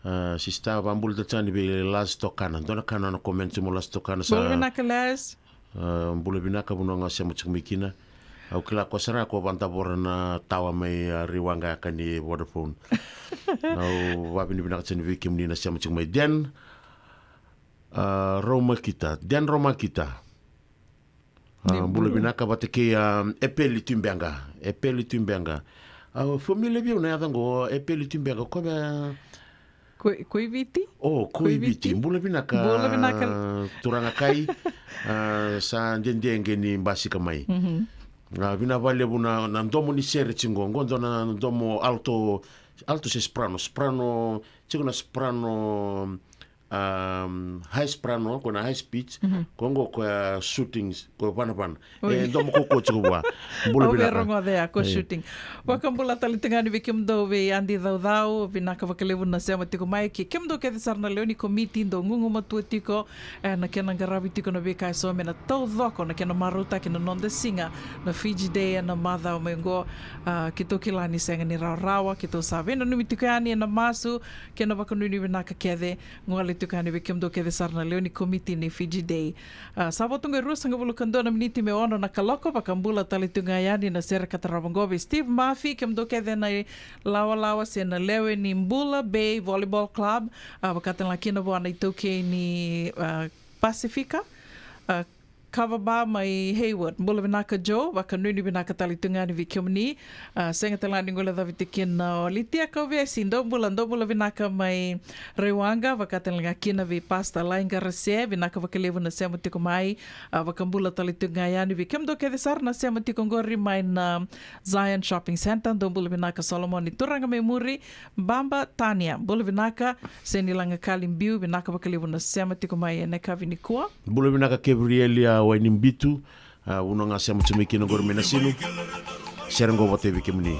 a, sista, vakabula tale tiko yani vei Las Tokana. Dua na ka na nona comment tiko mai Las Tokana sa. Bula vinaka, Las. A, bula vinaka, vanua ga o sema tiko mai kina. Au kila ko sara ko vakadavora na tawa mai, a, Raiwaqa yaka ni Vodafone. Au vakavinavinaka tiko yani vei kemuni na sema tiko mai. Den, a, Romakita. Den Romakita. A, bula vinaka vata kei, a, Epeli Tuibeqa. Epeli Tuibeqa. A, familia vei au na yaca qo, Epeli Tuibeqa. Ko vei, a, Ko, Koiviti? O, Koiviti. Koiviti. Bula vinaka. Bula vinaka. Turaga Kai, a, sa dede qai ni basika mai. Mhm. A, vinaka vakalevu na, na domo ni sere tiko qo. Qo dua na domo alto, alto se soprano. Soprano, tiko na soprano, um, high soprano, ko na high pitch, mhm, ko qo ko, a, shooting, ko vanavana. Oi. E, domo ko ko tiko vua. Bula vinaka. Au via rogoca ya, ko, e, shooting. Vakabula tale tiko ga yani vei kemudou vei Adi Caucau, vinaka vakalevu na sema tiko mai, kei kemudou kece sara na lewe ni komiti, dou gugumatua tiko, e, na kena qaravi tiko na veika eso me na taucoko na kena marautaki na noda siga na Fiji Day ena macawa mai oqo. A, keitou kila ni sega ni rawarawa, keitou sa veinanumi tiko yani ena masu kei na vakanuinui vinaka kece. Gole tiko yani vei kemudou kece sara na lewe ni komiti ni Fiji Day. A, sa vo tu qo e ruasagavulu ka dua na miniti me ono na kaloko, vakabula tale tu ga yani na sere ka tarava qo vei Steve Murphy, kemudou kece na ilawalawa se na lewe ni Bula Bay Volleyball Club, a, vaka tale ga kina vua na itaukei ni, a, Pasifika, a, Kava Bar mai Hayward. Bula vinaka Joe, vakanuinui vinaka tale tu ga yani vei kemuni. A, sega tale ga ni guilecavi tiko kina o Litia Kauvesi, dou bula, dou bula vinaka mai Raiwaqa, vaka tale ga kina vei Pastor Lai Qarase, vinaka vakalevu na sema tiko mai. A, vakabula tale tu ga yani vei kemudou kece sara na sema tiko qori mai na Zion Shopping Centre, dou bula vinaka Solomoni, turaga mai muri, Baba Tania, bula vinaka, Seni Lagakali Biu, vinaka vakalevu na sema tiko mai ena yakavi nikua. Bula vinaka Kevirieli a Wainibitu, a, vanua ga sema tiko mai kina qori mai Nasinu. Sere qo vata vei kemuni.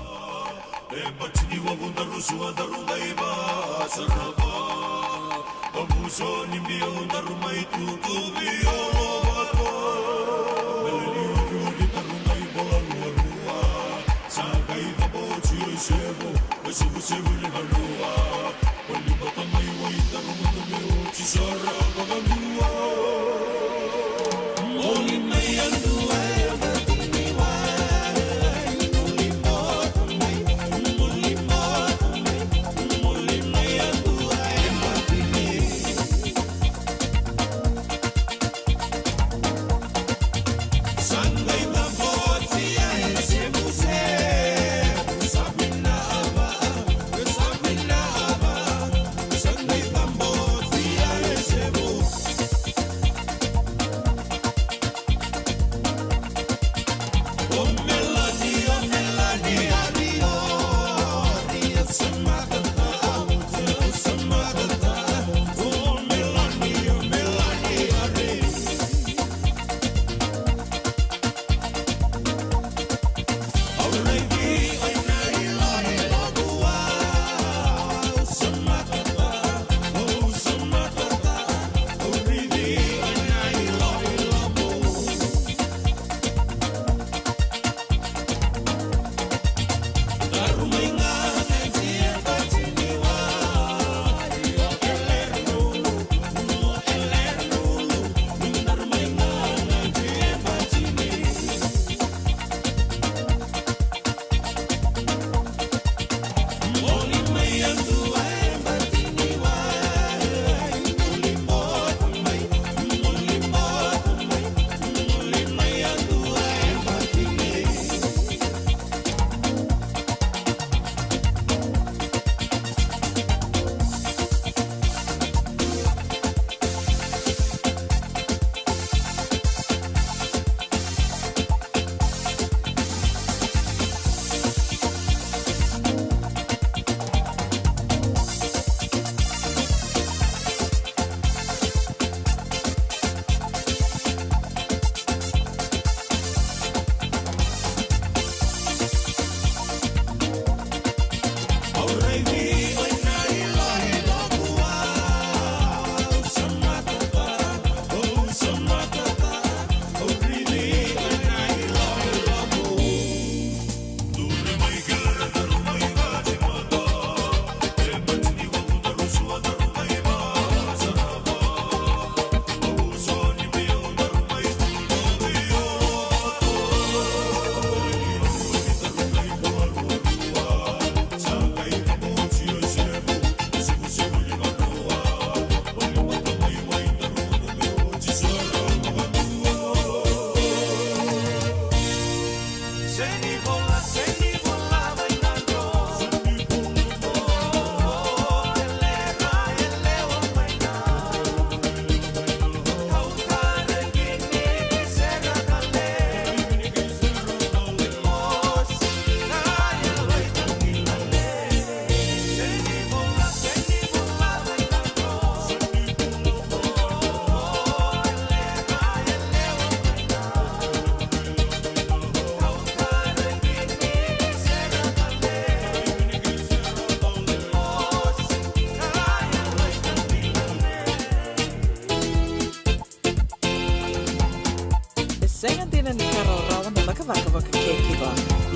Sega dina ni ka rawarawa na cakacaka vakakivikivi.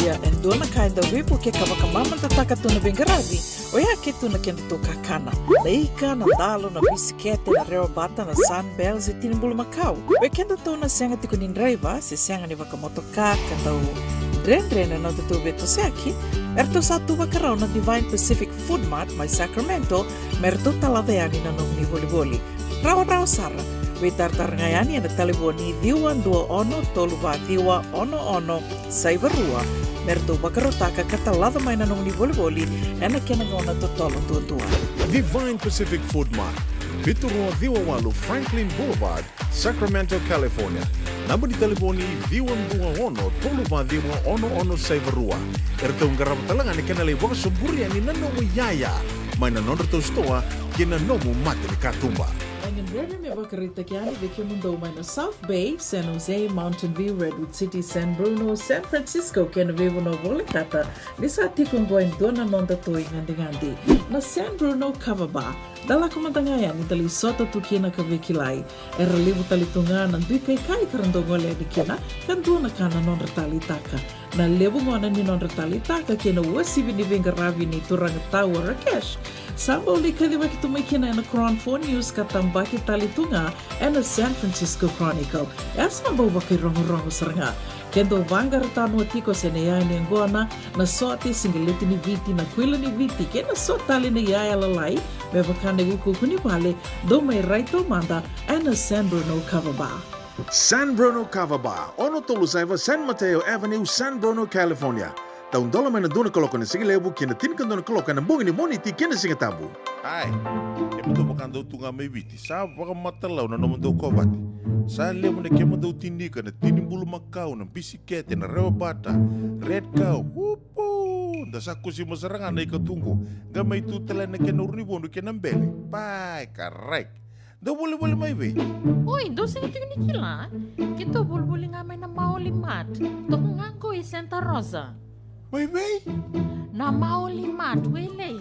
Ia e dua na ka e dau veivuke ka vakamamadataka tu na veiqaravi, oya ke tu na kedatou kakana. Na ika, na dalo, na bisikete, na rewa bata, na Sunbell se tini bulumakau. Vei kedatou na sega tiko ni draiva se sega ni vakamotoka ka dau dredre na nodatou veitosoyaki, eratou sa tu vakarau na Divine Pacific Food Mart mai Sacramento me ratou talaca yani na nomuni volivoli. Rawarawa sara. Veitaratara ga yani ena talevoni ciwa dua ono tolu va ciwa ono ono saiva rua me ratou vakarautaka ka talaca mai na nomuni volivoli ena kena gauna totolo duadua. Divine Pacific Food Mart, vitu rua ciwa walu Franklin Boulevard, Sacramento, California. Naba ni talevoni ciwa dua ono tolu va ciwa ono ono saiva rua. Eratou qarava tale ga na kena lai vakasoburi yani na nomu iyaya mai na nodratou sitoa kei na nomu mata ni katuba. Mai na dredre me vakaraitaki yani vei kemudou mai na South Bay, San Jose, Mountain View, Redwood City, San Bruno, San Francisco kei na veivanua volekata, ni sa tiko oqo e dua na nodatou igadigadi, na San Bruno Kava Bar. Da lako mada ga yani da lai sota tu kina ka veikilai. Era levu tale tu ga na dui kaikai ka ra dau gole yani kina, ka dua na ka na nodra taleitaka. Na levu gona ni nodra taleitaka kei na uasivi ni veiqaravi ni turaga Tau Rakesh, sa bau lai kacivaki tu mai kina ena Cron Four News ka tabaki tale tu ga ena San Francisco Chronicle. Era sa bau vakairogorogo sara ga. Ke dou vaqara tanua tiko se na iyaya ni yaqona, na sote, siqeleti ni Viti, na kuila ni Viti kei na so tale na iyaya lalai me vaka na iukuuku ni vale, dou mai rai taumada ena San Bruno Kava Bar. San Bruno Kava Bar, ono tolu saiva San Mateo Avenue, San Bruno, California. Taudola mai na dua na kaloko ena sigalevu ki na tinikadua na kaloko ena bogi ni Moniti kei na Sigatabu. Ai, kemudou vaka dou tu ga mai Viti, sa vakamatalau na nomudou kovate. Sa levu na kemudou tinika, na tini bulumakau, na bisikete, na rewa bata, Red Cow, upu! Da sa kusima sara ga na ika tu qo, qai mai tu tale na kena uru ni vodu kei na bele. Pai, karai. Dou volivoli mai vei? Oi, dou sega tiko ni kila? Keitou volivoli ga mai na Maoli Mart. Toka ga qo i Santa Rosa. Mai vei? Na Maoli Mart, Wailei.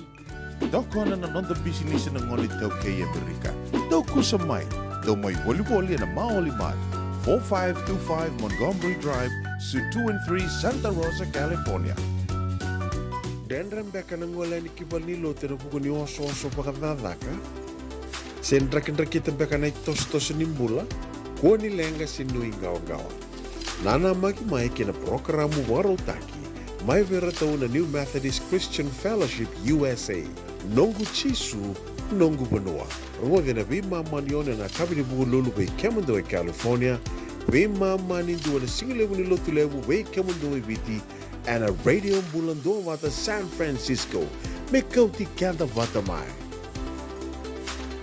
Dou kona na noda bisinisi na gone iTaukei e Amerika. Dou kusa mai. Dou mai volivoli ena Maoli Mart, four five two five Montgomery Drive, Suite two and three, Santa Rosa, California. Dredre beka na gole yani ki valenilotu ena vuku ni osooso vakacakacaka? Se drakidrakita beka na itosotoso ni bula? Kua ni leqa se nuiqawaqawa. Nanamaki mai kei na parokaramu vakarautaki mai vei iratou na New Methodist Christian Fellowship U S A. Noqu Jisu, noqu vanua. Rogoci na veimama ni ono ena yakavi ni Vukelulu vei kemudou e California, veimama ni dua na sigalevu ni Lotulevu vei kemudou e Viti, ena Radio Bula Duavata San Francisco, me kauti keda vata mai.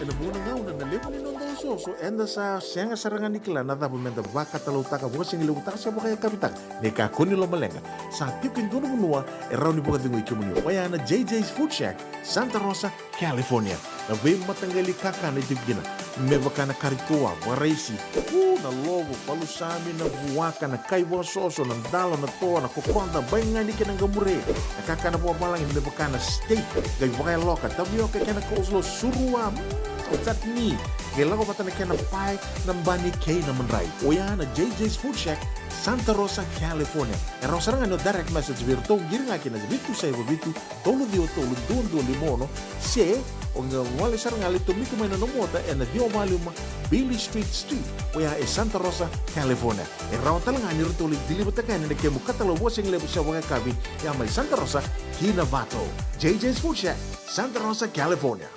Ena vuqa na gauna na levu ni noda osooso, eda sa sega sara ga ni kila na cava meda vakatalautaka, vakasigalevu taka se vakayakavi taka. Ni kakua ni lomaleqa, sa tiko e dua na vanua e rawa ni vakacegui kemuni, oya na J J's Food Shack, Santa Rosa, California. Na veimataqali kakana e tiko kina, me vaka na kari toa, vakaraisi, u, na lovo, palusami, na vuaka, na kai vakasoso, na dalo, na toa, na kokoda, baigani kei na qamure. Na kakana vakavalagi me vaka na steak, qai vakayaloka, tavioka kei na coleslaw, surua, mm, chutney. Qai lako vata na kena pae, na bani kei na madrai. Oya na J J's Food Shack, Santa Rosa, California. E rawa sara ga ni o direct message vei iratou, qiri ga kina vitu saiva vitu, tolu ciwa tolu, dua dua lima ono, se o qai gole sara ga, lai tomika mai na nomu ota ena ciwa va lima Beale Street Suite, oya e Santa Rosa, California. E rawa tale ga ni ratou lai deliver-taka yani na kemu katalau vakasigalevu se vakayakavi, ya mai Santa Rosa ki Novato. J J's Food Shack, Santa Rosa, California.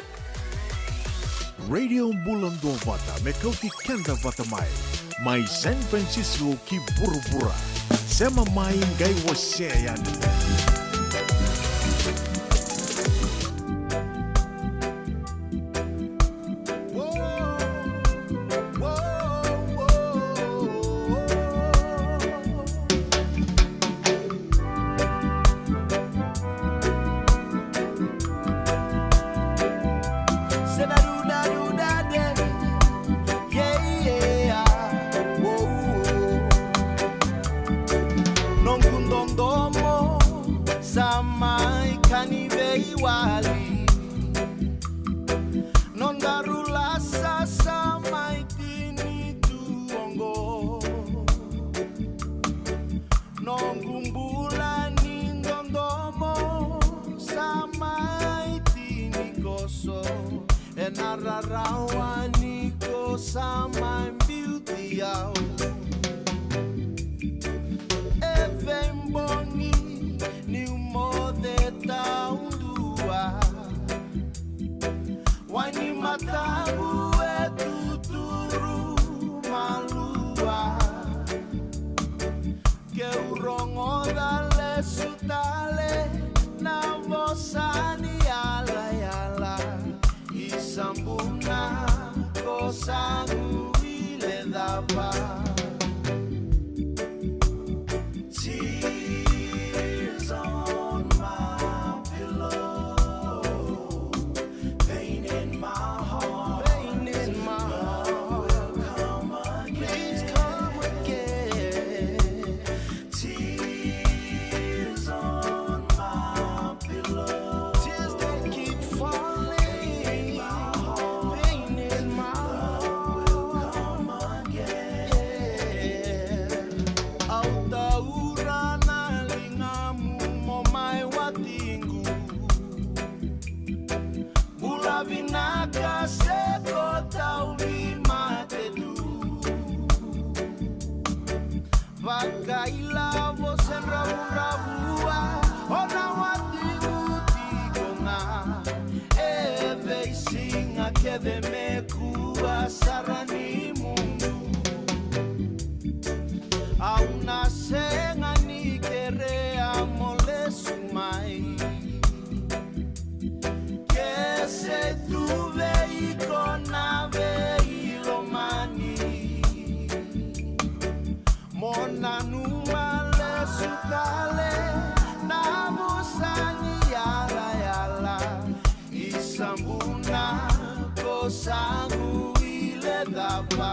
Radio Bula Duavata, me kauti keda vata mai. Mai San Francisco ki vuravura. Sema mai qai wasea yani. Noqu dodomo Sa mai biuti au e veibogi niu moce taudua. Wai ni mataqu e tuturu malua. Keu rogoca lesu tale na vosa ni yalayala. I sabuna ko sagu i le cava. Tears on my pillow, pain in my heart. Pain in my heart. Love will come again. Please come again. Tears on my pillow. Tears they keep falling. Pain in my heart. Come again. Au taura na ligamu mo mai watiqu. Bula vinaka se ko tauvimate tu. Vakailavo se dravudravua o na watimu tiko ga. E veisiga kece me kua sara ni mudu. Au na sega ni kerea mo lesu mai. Ke se tu vei iko na veilomani. Mo nanuma lesu tale na vosa ni yalayala. I sabuna ko sagu i le cava.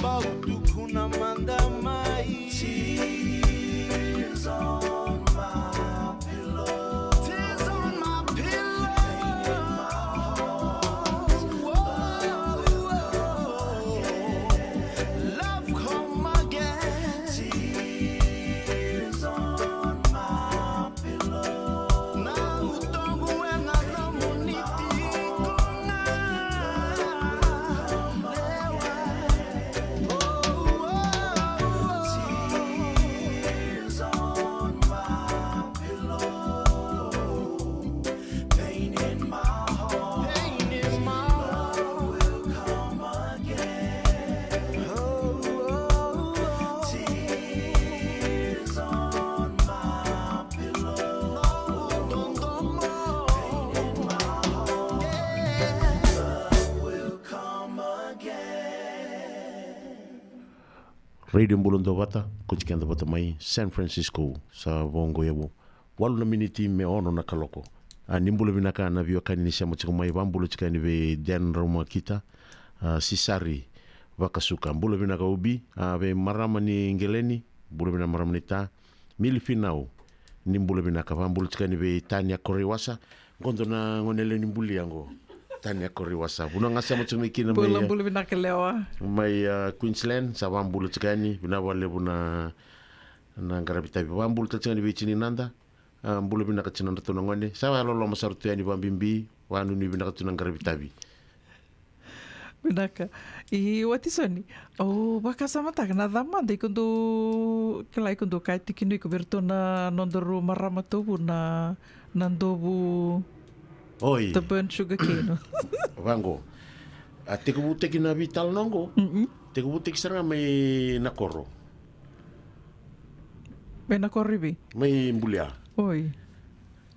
Bau tukuna mada mai. Tears on my pillow. Tears on my pillow. Whoa, whoa. Love come again. Tears on my pillow. Na utogu ena nomuni tiko ga. Lewa. Oh, oh, oh. Tears on my pillow. Pain in my heart. Pain in my heart. Love will come again. Oh, oh, oh. Tears on my pillow. Pain in my heart. Yeah. Love will come again. Radio Bula Dua Vata, ko tiko keda vata mai San Francisco, sa vo qo e vu. Walu na miniti me ono na kaloko. A, ni bula vinaka na veiwekani ni sema tiko mai, vabula tiko yani vei Dan Raumakita, a, Sisari Vakasuka. Bula vinaka Ubi, a, vei marama ni Geleni, bula vinaka marama ni Ta, Mili Finau, ni bula vinaka, vabula tiko yani vei Tania Koreiwasa, qo dua na gone lewe ni bulia qo. Tania Koreiwasa. Vuna ga sema tiko mai kina mai, bula, e, bula vinaka lewa. Mai, a, Queensland, sa vabula tiko yani, vinaka vakalevu na, na qaravi tavi. Vabula tale tiko yani vei Tini Nada, a, bula vinaka Tini Nada tu na gone. Sa vakaloloma sara tu yani vabibi, vanuinui vinaka tu na qaravi tavi. Vinaka. I Watisoni, au vakasamataka na cava mada iko dau, kila iko dau kaya tiko kina iko vei iratou na nodaru marama tovu na, na dovu. Oi. The burnt sugar cane. Vaqo. A tekivutaki na veitalanoa qo. Mm-mm. Tekivutaki sara ga mai na koro. Mai na koro i vei? Mai Bulia. Oi.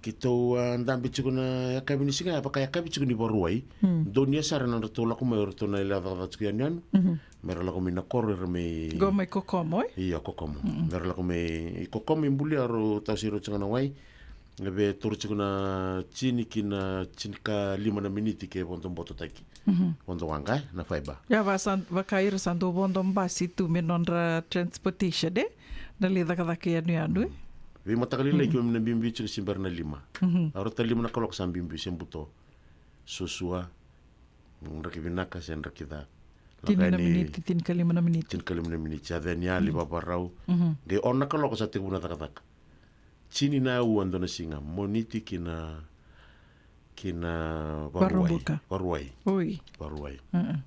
Keitou a dabe tiko na yakavi ni siga, a vaka yakavi tiko ni Vakarauwai. Mm. Donuya sara na nodratou lako mai o iratou na yalewa cakacaka tiko yanuyanu. Mhm. Me ra lako mai na koro era mai. Qo mai Kokomo, e? Io, Kokomo. Mm. Me ra lako mai i Kokomo i Bulia, rau tawasei rau tiko ga na wai. E via taura tiko na tini ki na tinikalima na miniti ke vodo bototaki. Mhm. Vodo waqa, e, na fiber. Ia, va sa, vaka ira sa dau vodo basi tu me nodra transportation, e? Na lai cakacaka yanuyanu, e? Veimataka lailai, mm, keimami na biubiu tiko se bera na lima. Mhm. Au rauta lima na kaloko sa biubiu se buto. Suasua. Mm, draki vinaka se draki ca. Tini na miniti, tinikalima na miniti. Tinikalima na miniti. Sa ceni yali, mm, vavarau. Mhm. Qai ono na kaloko sa tekivu na cakacaka. Tini na aua dua na siga, Moniti ki na, ki na Vakarauwai. Vakaraubuka. Vakarauwai. Oi. Vakarauwai. Mm-mm.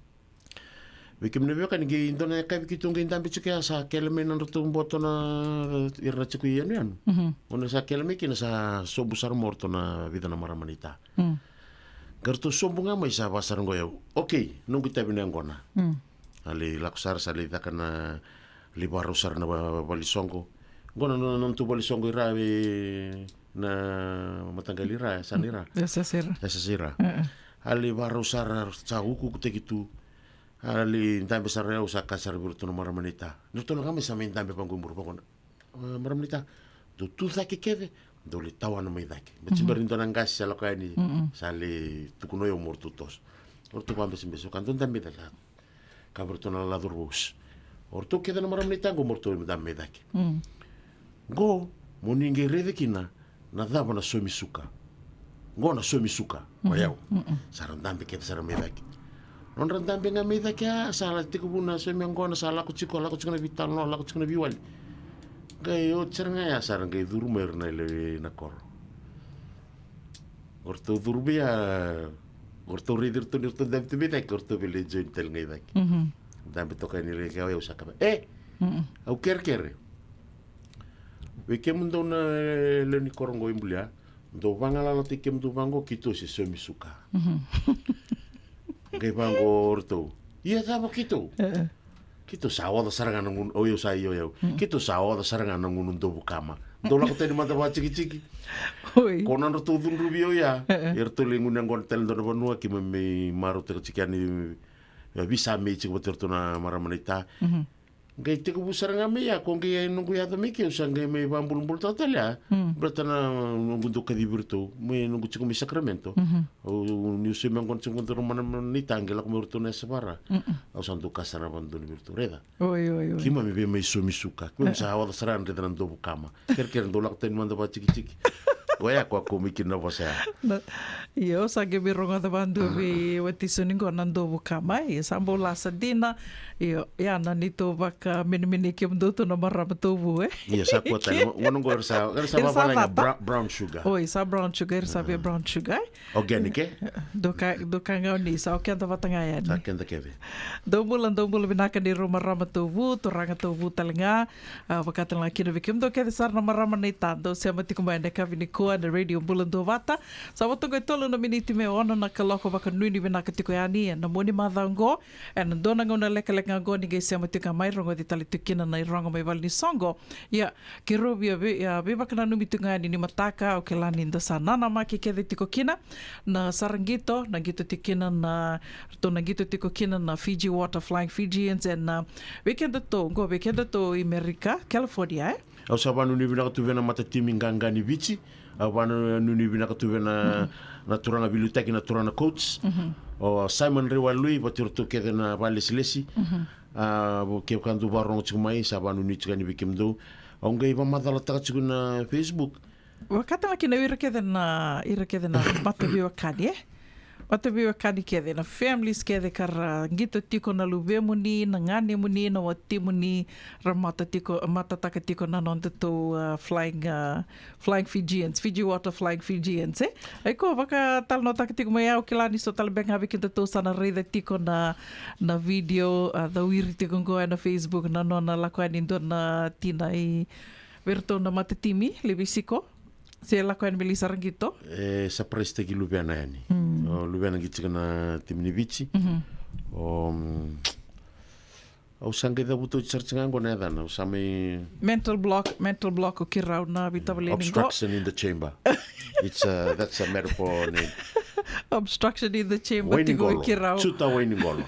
Vei kemuni na veiwekani, qai dua na yakavi keitou qai dabe tiko ya, sa kele mai na nodratou boto na ira na tiko i yanuyanu. Mhm. O na sa kele mai kina sa sobu sara mai o ratou na vica na marama ni ta. Mm. Qai ratou sobu ga mai sa va sara qo yau. Okei, noqu itavi na yaqona. Mm. A lai lako sara, sa lai caka na, lai varau sara na va-, valesoqo. Qo na, na, na nodratou valesoqo i ra, e, na mataqali i ra, e sa ni ra. E sa si ra. E sa si ra. E, e. A lai varau sara, sa ukuukutaki tu. A lai dabe sara, yau sa kaya sara vei iratou na marama ni ta. Ni ratou lako mai sa mai dabe vaqo i muri vaqo na, e, marama ni ta. Dou tu cake kece, dou lai tawana mai cake. Ba tsi bera ni dua na qase sa lako yani, mhm, sa lai tukuna o yau mo ratou toso. O ratou vabesebese, ka dou dabe mai cake. Ka vei ratou na lalaca o ratou. O ratou kece na marama ni ta qo mo ratou dabe mai cake. Mm. Qo, mo ni qai raica kina na cava na somisuka. Qo na somisuka, o yau. Mm-mm. Sa ra dabe kece sara mai cake. Nodra dabe ga mai cake, a, sa la tekivu na somi yaqona, sa lako tiko, lako tiko na veitalanoa, lako tiko na veiwali. Qai oti sara ga ya, sa ra qai curu mai ira na lewe ni koro. O ratou curu vei ya, o ratou raici iratou ni ratou dabe tu mai cake, o ratou vei lai join tale ga i cake. Mhm. Dabe toka yani ira, o yau sa kaya, e! Mm-mm. Au kerekere. Vei kemudou na lewe ni koro qo i bulia, dou vagalalataki kemudou vaqo, keitou se somisuka. Mhm. Qai vaqo o ratou. Ia cava keitou? E, e. Keitou sa oca sara ga na gunu, o yau sa, io, yau. Mm. Keitou sa oca sara ga na gunu dovu kama. Dou lako tani mada vatikitiki. Oi. Ko na nodratou cudruvi o ya. E, e. Eratou lai gunu yaqona tale dua na vanua, keimami marautaka tiko yani, e, visa mai tiko vata iratou na marama ni ta. Mhm. Qai tekivu sara ga mai ya, ko qai noqu yaco mai ke, au sa qai mai vabulabulataka tale ya. Mm. Baleta na noqu dau kacivi iratou, mai noqu tiko mai Sacramento. Mhm. Au, niu somi yaqona tiko qo na marama ni ta, qai lako mai iratou na yasana vara. Mm-mm. Au sa dau kaya sara vakadodonu vei iratou, raica. Oi, oi, oi. Keimami via mai somisuka. Keimami sa oca sara ga ni raica na dovu kama. Kerekere dou lako tani mada vatikitiki. Oya, ko a kau mai kina na vosa ya. Na, io, sa qai mai rogoca vakadua vei watisoni qo na dovu kama, e. Io, sa bau lasa dina. Io, ya na neitou vakamenemenei kemudou tu na marama tou vu, e. Io, sa kua tale. Qo, qo, qo era sa, era sa, era sa vavalaga vata. Bra-, brown sugar. Oi, sa brown sugar, era sa via brown sugar, e. Organic, e? Dou ka, dou ka ga o ni, sa o keda vata ga yani. Sa keda kece. Dou bula, dou bula vinaka neirau marama tou vu, turaga tou vu tale ga. A, vaka tale ga kina vei kemudou kece sara na marama ni ta dou sema tiko mai ena yakavi nikua ena Radio Bula Duavata. Sa vo toka e tolu na miniti me ono na kaloko, vakanuinui vinaka tiko yani ena mua ni macawa oqo. Ena dua na gauna lekaleka ga oqo ni qai sema tiko ga mai, rogoci tale tiko kina na irogo mai valenisoqo. Ia, keirau via vei, a, veivakananumi tiko ga yani ni mataka, au kila ni da sa nanamaki kece tiko kina na sara qito, na qito tiko kina na, ratou na qito tiko kina na Fiji Water Flying Fijians, ena, a, vei kedatou, qo vei kedatou i Merika, California, e? Au sa vakanuinui vinaka tu vei na matatimi qaqa ni Viti, au vakanuinui vinaka tu vei na, na turaga veiliutaki, na turaga na coach. Mhm. O Simon Rewalui, vata iratou kece na vakalesilesi. Mhm. A, kevaka dou vakarorogo tiko mai, sa vakanuinui tiko yani vei kemudou. Au qai vakamacalataka tiko na Facebook. Vakataka kina o ira kece na, ira kece na mataveiwekani, e? Mataveiwekani kece, na families kece ka ra qito tiko, na luvemuni, na ganemuni, na watimuni, ra mata tiko, matataka tiko na nodatou, a, flying, a, Flying Fijians, Fiji Water Flying Fijians, e? Ai ko vakatalanoataka tiko mai, au kila ni so tale beka ga vei kedatou sa na raica tiko na, na video, a, cawiri tiko qo ena Facebook, na nona lako yani dua na tina i vei iratou na matatimi, Levisiko. Se lako yani me lai sara qito. E surprise taki luvena yani. Mm. O luvena qito tiko na timi ni Viti. Mhm. O, mm, au sa qai cavuta oti sara tiko ga qo na yacana, au sa mai mental block, mental block o keirau na veitavaleni qo. Obstruction in the chamber. It's a, that's a metaphor name. Obstruction in the chamber tiko o keirau. Wainiqolo. Juta Wainiqolo.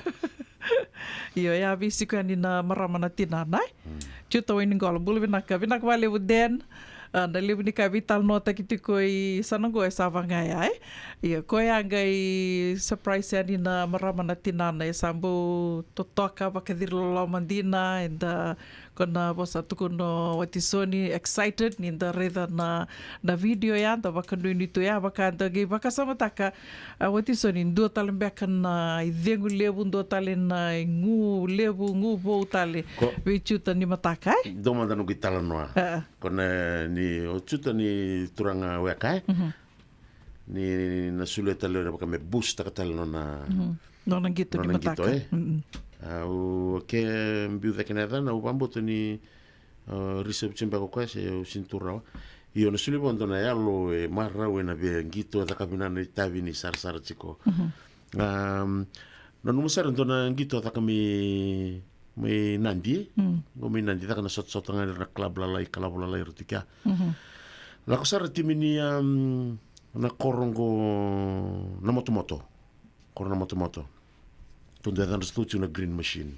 Io, ya veisiko yani na marama na tinana, e? Mm. Juta Wainiqolo, bula vinaka, vinaka vakalevu Dan. A, na levu ni ka veitalanoataki tiko i sana qo e sa vaka ya, e? Ia, koya qai surprise yani na marama na tinana, e sa bau totoka, vakaciriloloma dina, eda, ko na vosa tukuna o watisoni, excited ni da raica na, na video ya, da vakanuinui tu ya, vaka da qai vakasamataka, a, watisoni, dua tale beka na icegu levu, dua tale na igu levu, gu vou tale. Ko vei Juta ni mataka, e? Dua mada noqu italanoa. A. Ko na ni, o Juta ni turaga weka, e? Mhm. Ni na solia tale na vaka me boost taka tale nona, mhm, nona qito ni mataka, e? Mm-mm. Au ke biu cake na yacana, au vakabauta ni, a, reserve tiko beka o koya se au sini tu rawa. Io, na soli vua dua na yalo e marau ena veiqito, e caka vinaka na itavi ni sarasara tiko. Am, nanuma sara dua na qito caka mai, mai Nadi, e? Qo mai Nadi, caka na sotasota ga ira na club lalai, club lalai ira tu kea. Lako sara timi ni, am, na koro qo na Motomoto. Koro na Motomoto. Tou dua e cadra tu na Green Machine.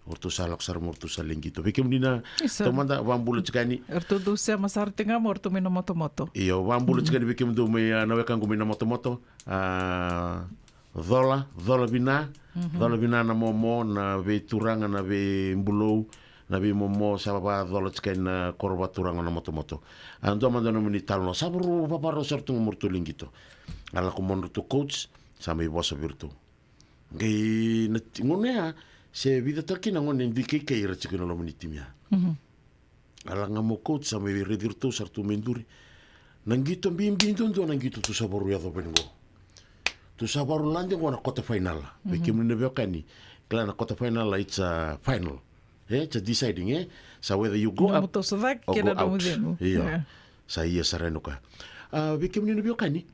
O ratou sa lako sara mo ratou sa lai qito. Vei kemuni na taumada, vakabula tiko yani. O ratou dau sema sara tiko ga mo ratou mai na Motomoto. Io, vakabula tiko yani vei kemudou mai, a, na wekaqu mai na Motomoto. A, cola, cola vina. Cola vina na momo, na veituraga, na veibulou, na veimomo, sa vacola tiko yani na koro vakaturaga na Motomoto. A, dua mada nomuni talanoa. Sa vakarau, vakarau sara tu ga mo ratou lai qito. A lako mo ratou coach, sa mai vosa vei ratou. Qai na ti-, gauna ya, se vica toka kina gauna e dui kaikai era tiko ena loma ni timi ya. A lako ga mo coach, sa mai raici iratou, sa ratou mai duri. Na qito bibi duadua, na qito tou sa vakarau yacova yani qo. Tou sa vakarau lade qo na quarter final. Vei kemuni na veiwekani, kila na quarter final, it's a final. E, it's a deciding, e? Sa whether you go up or go out. Na mo toso cake kei na nomu cegu. Io. Sa ia sara yani o koya. A, vei kemuni na veiwekani,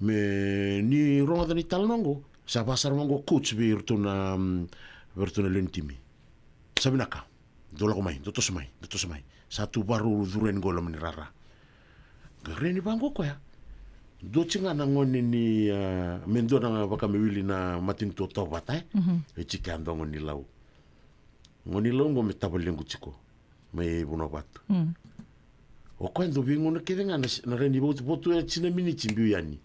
me ni rogoca na italanoa qo, sa vaka sara mai qo coach vei iratou na, mm, vei iratou na lewe ni timi. Sa vinaka. Dou lako mai, dou toso mai, dou toso mai. Sa tu vakarau curu yani qo loma ni rara. Qai raica ni vaqo o koya. Dua tiko ga na gone ni, a, me dua na vaka me wili na matanitu o Tovata, e? E tiko ya dua gone ni Lau. Gone ni Lau qo me tavalequ tiko mai Vanuavatu. O koya dau veigauna kece ga na, na rai ni votu, votu e tini na miniti biu yani.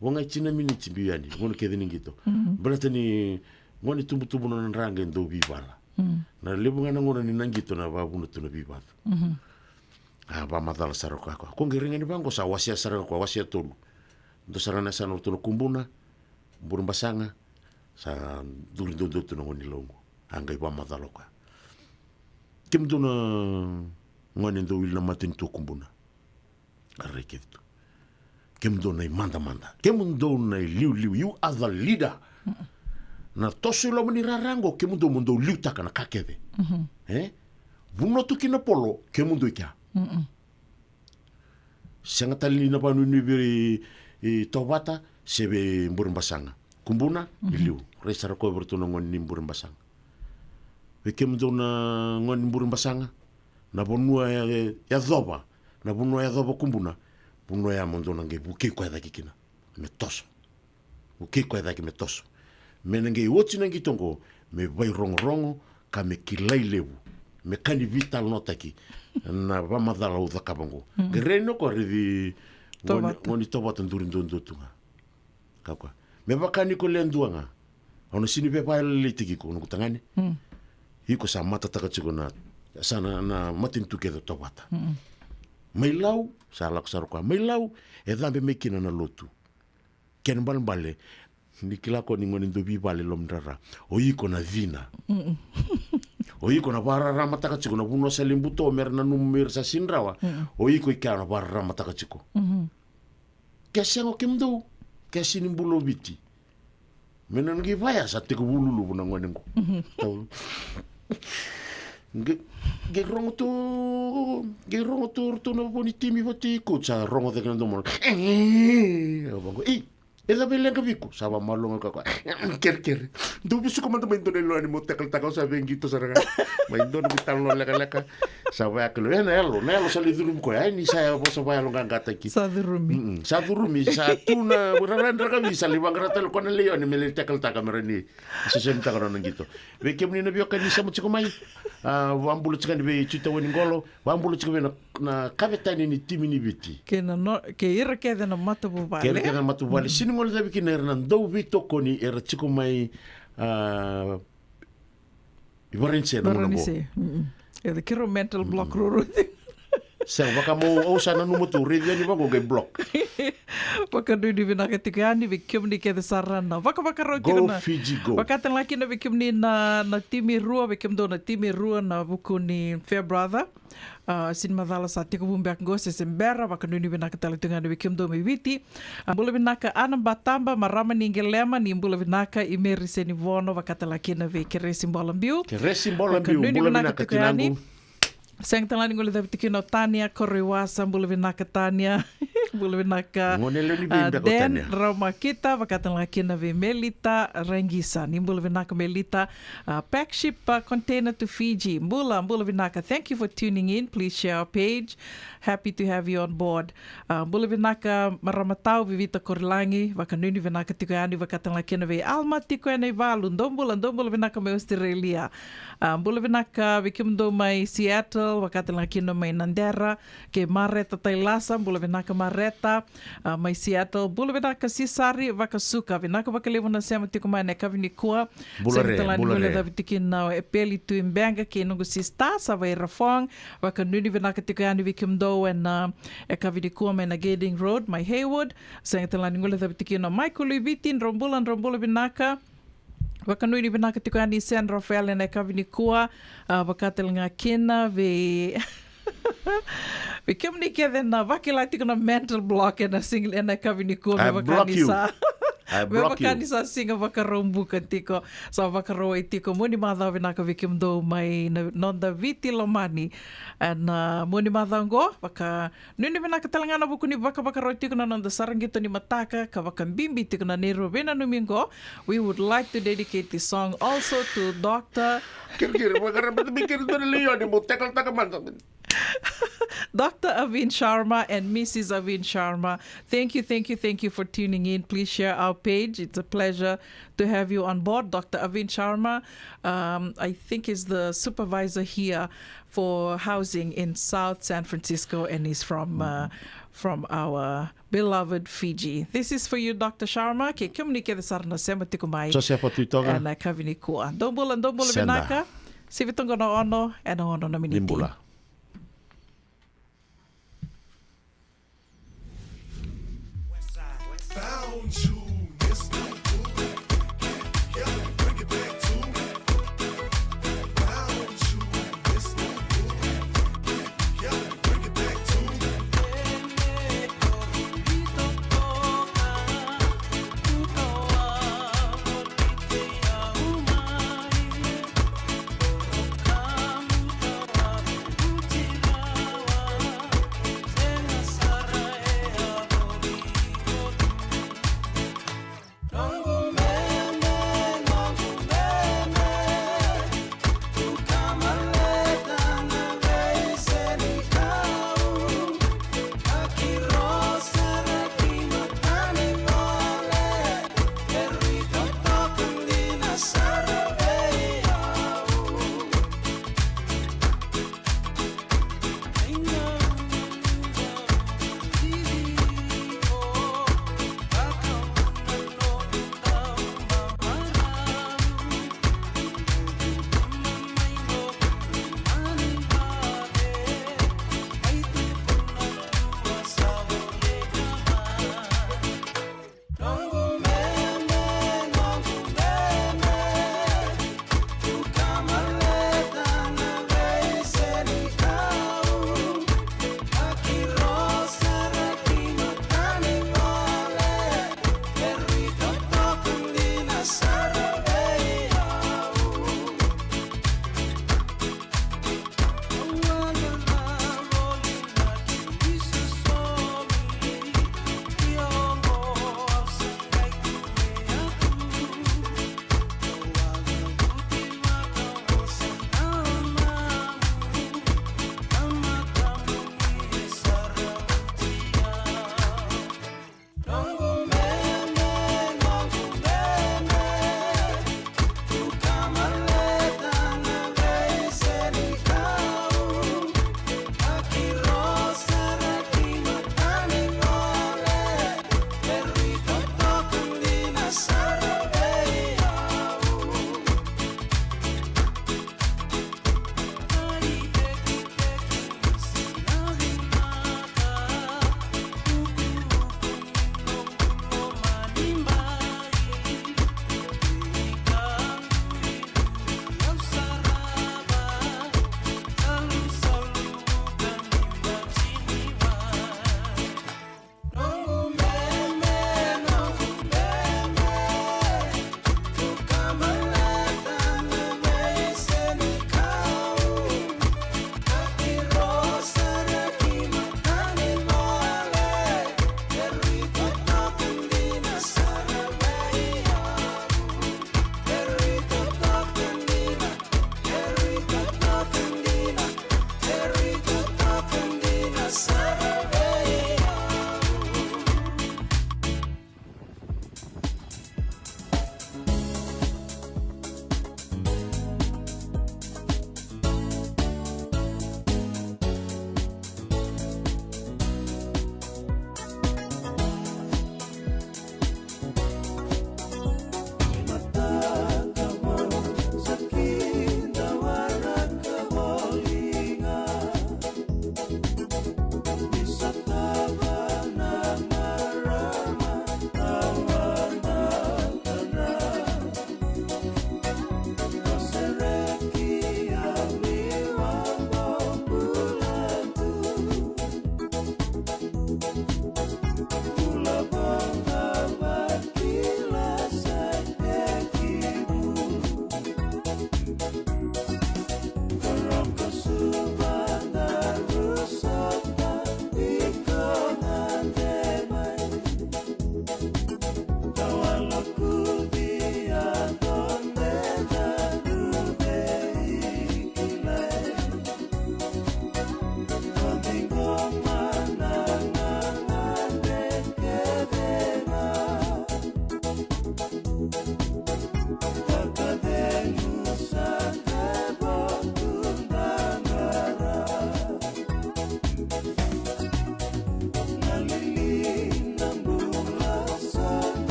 Vo ga e tini na miniti biu yani, gauna kece ni qito. Baleta ni gone tubutubu na nodra qai dau veivala. Na levu ga na gauna ni na qito na vakavuna tu na veivacu. A, vakamacala sara o koya, koya. Ko qai raica ni vaqo sa wasea sara o koya, wasea tolu. Dua sara na yasana o ratou na Kubuna, Burebasaga, sa duri duadua tu na gone ni Lau qo. A qai vakamacala o koya. Kemudou na gone dau wili na matanitu o Kubuna. A rai kece tu. Kemudou na imadamada. Kemudou na iliuliu. You are the leader. Na toso i loma ni rara qo, kemudou mo dou liutaka na ka kece. E? Vanua tu kina polo, kemudou i kea. Sega tale ni na vakanuinui vei, e, Tovata se vei Burebasaga. Kubuna, e liu. Rai sara o koya vei iratou na gone ni Burebasaga. Vei kemudou na gone ni Burebasaga, na vanua e, e yacova, na vanua e yacova o Kubuna, vanua ya mo dou na qai vukei koya cake kina. Me toso. Vukei koya cake me toso. Me na qai oti na qito qo, me vairogorogo, ka me kilai levu, me ka ni veitalanoataki na vakamacala au cakava qo. Qai raica ni o koya raici gone, Tovata. Gone ni Tovata duri duadua tu ga. Ka koya. Me vaka ni ko le dua ga. Au na sini veivakayalolailaitaki iko, noqu tagane. Iko sa matataka tiko na, sa na, na matanitu kece o Tovata. Mai Lau, sa lako sara o koya. Mai Lau, e cabe mai kina na lotu. Kena ibalebale, ni kila ko ni gone dau veivale loma ni rara. O iko na cina. O iko na vakararamataka tiko na vanua sa lai buto, mera nanuma mera sa sini rawa. O iko i kea na vakararamataka tiko. Ke sega o kemudou, ke sini bula o Viti. Me na qai vaya sa tekivu luluvu na gone qo. Tau. Qai, qai rogo tu, qai rogo tu, ratou na vo ni timi vati coach sa rogo cake na domo. E, vaqo, e, e cava e leqa vei iko? Sa vakamaloga ka koya. Kerekere. Dou vesuka mada mai dua na iloa ni mo takalataka, au sa veiqito sara ga. Mai dua na veitalanoa lekaleka. Sa vayakalo. E, na yalo, na yalo sa lai curumi koya. Ai, ni sa vosa vayalo qaqa. Sa curumi. Mm-mm. Sa curumi, sa tu na rara ni rakavi, sa lai vaqara tale o koya na leoni me lai takalataka me rawa ni sesemi taka na nona qito. Vei kemuni na veiwekani sema tiko mai, a, vakabula tiko yani vei Tui Tawani Qolo, vakabula tiko vei na, na kavetani ni timi ni Viti. Kei na no-, kei ira kece na matavuvale. Kei ira kece na matavuvale. Mm. Sini gole cavi kina era na dauveitokoni era tiko mai, a, i Varanise na muna qo. Varanise. Mm-mm. E da kiro mental block ruru. Sega, vaka mo au sa nanuma tu, raici yani vaqo qai block. Vakanuinui vinaka tiko yani vei kemuni kece sara na vakavakarau tiko na. Go Fiji, go. Vakatalega kina vei kemuni na, na timi rua, vei kemudou na timi rua na vuku ni Fair Brother. A, sini macala sa tiko vu beka qo se se bera, vakanuinui vinaka tale tiko yani vei kemudou mai Viti. A, bula vinaka Ana Bataba, marama ni Gelema, ni bula vinaka i Meri Senivono, vakatalega kina vei Keresi Bola Biu. Keresi Bola Biu, bula vinaka tinaqu. Sega tale ni guilecavi tiko kina o Tania Koroiwasa, bula vinaka Tania. Bula vinaka. Gone lewe ni vei beka o Tania. Raumakita, vakatalega kina vei Melita Rengisa. Ni bula vinaka Melita. A, Pack Ship, a, Container to Fiji. Bula, bula vinaka. Thank you for tuning in. Please share our page. Happy to have you on board. A, bula vinaka marama tau Vivita Korilagi. Vakanuinui vinaka tiko yani, vakatalega kina vei Alma tiko ena ivalu. Dou bula, dou bula vinaka mai Australia. A, bula vinaka vei kemudou mai Seattle, vakatalega kina mai Nadera, kei Mareta Tailasa, bula vinaka Mareta, a, mai Seattle, bula vinaka Sisari Vakasuka, vinaka vakalevu na sema tiko mai ena yakavi nikua. Bula re, bula re. Sega tale ni guilecavi tiko kina o Epeli Tuibega kei noqu sista Savaira Fong, vakanuinui vinaka tiko yani vei kemudou ena, a, yakavi nikua mai na Gading Road, mai Haywood. Sega tale ni guilecavi tiko kina o Michael Luiviti, drau bula, drau bula vinaka. Vakanuinui vinaka tiko yani San Rafael ena yakavi nikua, a, vakatalega kina vei, vei kemuni kece na vakila tiko na mental block ena siga, ena yakavi nikua, me vaka ni sa, me vaka ni sa siga Vakaraubuka tiko, sa Vakarauwai tiko. Mo ni macawa vinaka vei kemudou mai na noda Viti lomani. Ena, a, mo ni macawa qo, vaka Nuinui vinaka tale ga ena vuku ni vakavakarau tiko na noda sara qito ni mataka, ka vakabibi tiko na neirau veinanumi qo. We would like to dedicate this song also to Doctor Kiri, kiri, mo qarava mada mai kiri dua na lewe ni mo tackle taka mada. Doctor Avin Sharma and Missus Avin Sharma. Thank you, thank you, thank you for tuning in. Please share our page. It's a pleasure to have you on board. Doctor Avin Sharma, um, I think, is the supervisor here for housing in South San Francisco, and he's from, uh, from our beloved Fiji. This is for you, Doctor Sharma. Kei kemuni kece sara na sema tiko mai. Josefa Tuitoga. Ena yakavi nikua. Dou bula, dou bula vinaka. Sivi toqo na ono, ena ono na miniti. Ni bula.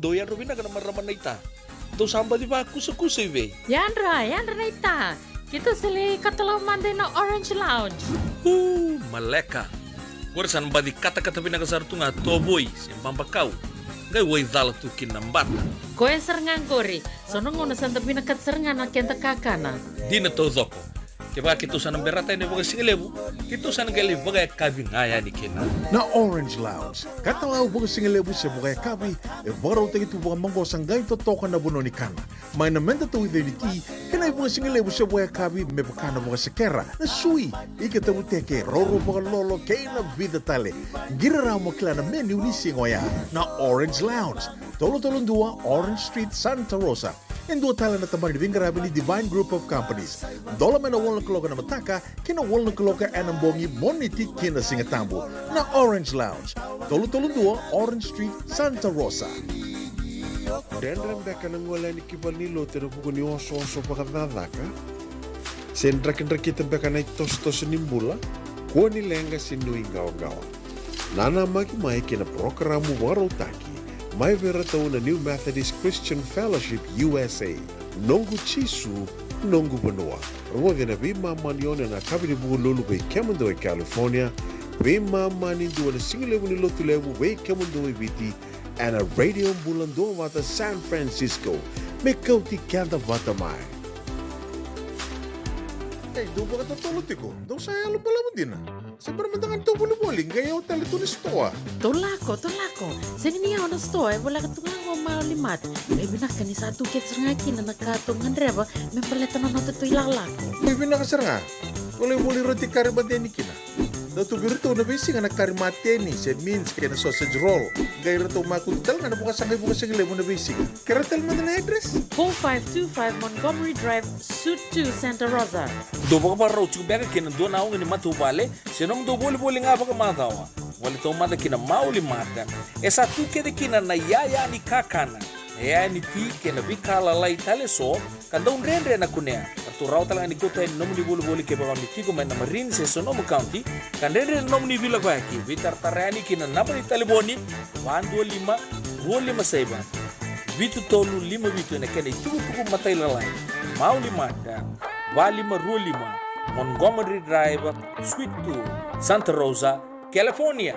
Dou yadra vinaka na marama naita. Dou sa baci vakusakusa i vei? Yadra, yadra naita. Keitou sa lai katalau mada ina Orange Lounge. Uu, maleka. Qori sa na baci katakata vinaka sara tu ga tovoi se babakau. Qai waicala tu kina na bata. Koya sara ga qori. So na gauna sa da vinakata sara ga na keda kakana. Dina taucoko. Kevaka keitou sa na berata yani vakasigalevu, keitou sa na qai lai vakayakavi ga yani kina. Na Orange Lounge, katalau vakasigalevu se vakayakavi, e vakarautaki tu vakamaqosa qai totoka na vanua ni kana. Mai na meda tauica ni ti, kei na ivakasigalevu se vakayakavi me vaka na vakasekera, na sui, ika tavuteke, roro vakalolo, kei na vica tale. Qiri rawa mo kila na menu ni siga oya. Na Orange Lounge, tolu tolu dua Orange Street, Santa Rosa. E dua tale na tabana ni veiqaravi ni Divine Group of Companies. Dola mai na walu na kaloko ena mataka kei na walu na kaloko ena bogi, Moniti ki na Sigatabu. Na Orange Lounge, tolu tolu dua Orange Street, Santa Rosa. Dredre beka na gole yani ki valenilotu ena vuku ni osooso vakacakacaka? Se drakidrakita beka na itosotoso ni bula? Kua ni leqa se nuiqawaqawa. Nanamaki mai ki na parokaramu vakarautaki mai vei iratou na New Methodist Christian Fellowship U S A, Noqu Jisu, Noqu Vanua. Rogoci ena veimama ni ono ena yakavi ni Vukelulu vei kemudou e California, veimama ni dua ena sigalevu ni Lotulevu vei kemudou e Viti, ena Radio Bula Duavata San Francisco. Me kauti keda vata mai. Ei, dou vakatotolo tiko, dou sa yalo balavu dina. Se bera mada ga ni tou volivoli, qai yawa tale tu na sitoa. Tou lako, tou lako. Sega ni yawa na sitoa, e voleka tu ga qo Maoli Mart. Qai vinaka ni sa tu kece sara ga kina na ka tou gadreva me baleta na noda tou ilakolako. Qai vinaka sara ga. Tou lai voli roti kari mate yani kina. Dau tu vei iratou na veisiga na kari mateni se mince kei na sausage roll. Qai ratou makutu tale ga na vakasaqa iVakasigalevu na veisiga. Kerea tale mada na address. Four five two five Montgomery Drive, Suite two, Santa Rosa. Dou vakavakarau tiko beka kei na dua na oga ni matavuvale se nomudou volivoli ga vakamacawa. Voli taumada ki na Maoli Mart. E sa tu kece kina na iyaya ni kakana, na iyaya ni ti kei na veika lalai tale eso ka dau dredre na kunea. Ratou rawa tale ga ni kauta yani na nomuni volivoli kevaka o ni tiko mai na Marin se Sonoma County, ka dredre na nomuni veilakoyaki. Veitaratara yani ki na naba ni talevoni, va dua lima, rua lima saiva, vitu tolu lima vitu ena kena itukutuku matailalai. Maoli Mart, va lima rua lima Montgomery Drive, Suite two, Santa Rosa, California.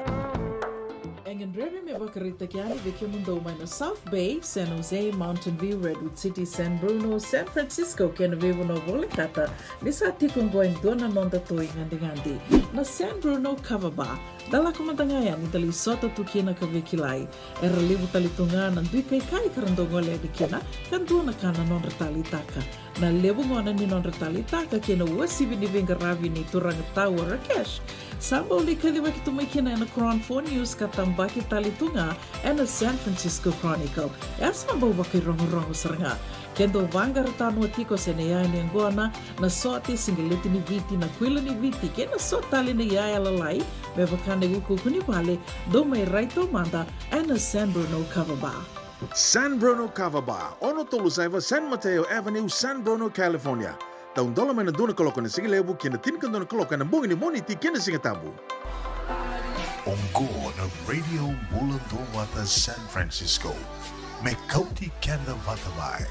E gadrevi me vakaraitaki yani vei kemudou mai na South Bay, San Jose, Mountain View, Redwood City, San Bruno, San Francisco kei na veivanua volekata ni sa tiko oqo e dua na noda tou igadigadi, na San Bruno Kava Bar. Da lako mada ga yani da lai sota tu kina ka veikilai. Era levu tale tu ga na dui kaikai ka ra dau gole yani kina, ka dua na ka na nodra taleitaka. Na levu gona ni nodra taleitaka kei na uasivi ni veiqaravi ni turaga tau o Rakesh, sa bau lai kacivaki tu mai kina ena Cron Four News ka tabaki tale tu ga ena San Francisco Chronicle. E a sa bau vakairogorogo sara ga. Ke dou vaqara tanoa tiko se na iyaya ni yaqona, na sote, siqeleti ni Viti, na kuila ni Viti kei na so tale na iyaya lalai me vaka na iukuuku ni vale, dou mai rai taumada ena San Bruno Kava Bar. San Bruno Kava Bar, ono tolu saiva San Mateo Avenue, San Bruno, California. Taudola mai na dua na kaloko ena sigalevu ki na tinikadua na kaloko ena bogi ni Moniti kei na Sigatabu. Oqo na Radio Bula Duavata San Francisco. Me kauti keda vata mai.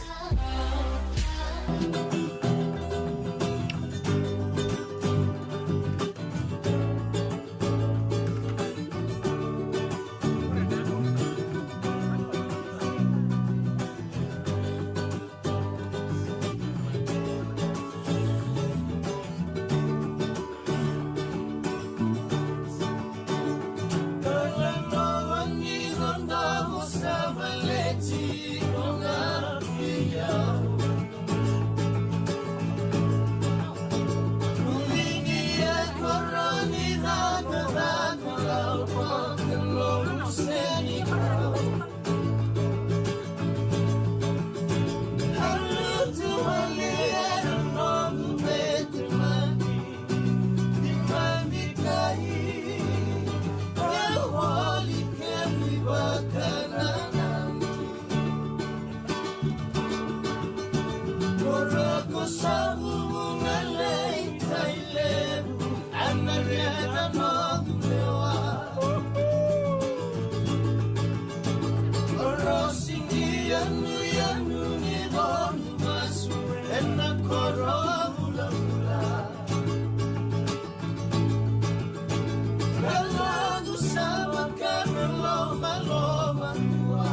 Koro vulavula. Ka lako sa vaka na lomaloma dua.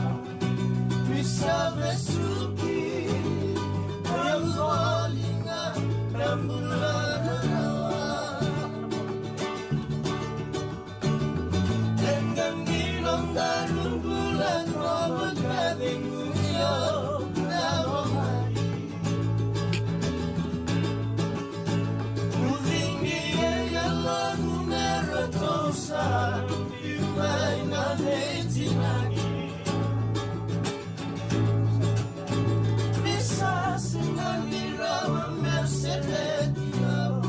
Ni sa vesuki na voliga na bula rarawa. Ena qai ni nodaru bula ko vakacegu io na vomai. Ucigi e yaloqu me ratou sa biu mai na veitinani. Ni sa sega ni rawa me sereki au.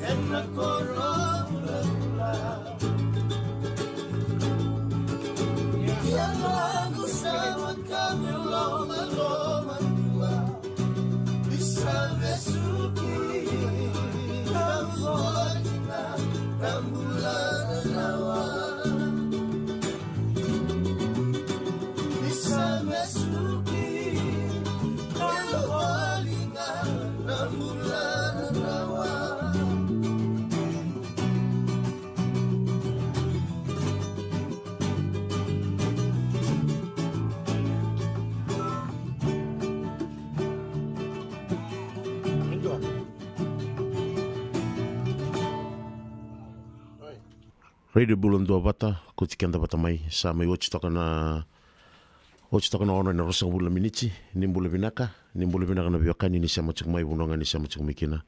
Ena koro vulavula. Ia lagu sa vaka na lomaloma dua. Ni sa vesuki na voliga na bula rarawa. Ni sa vesuki na voliga na bula rarawa. Radio Bula Duavata, kauti keda vata mai, sa mai oti toka na, oti toka na ono ena ruasagavulu na miniti. Ni bula vinaka, ni bula vinaka na veiwekani ni sema tiko mai, vanua ga ni sema tiko mai kina.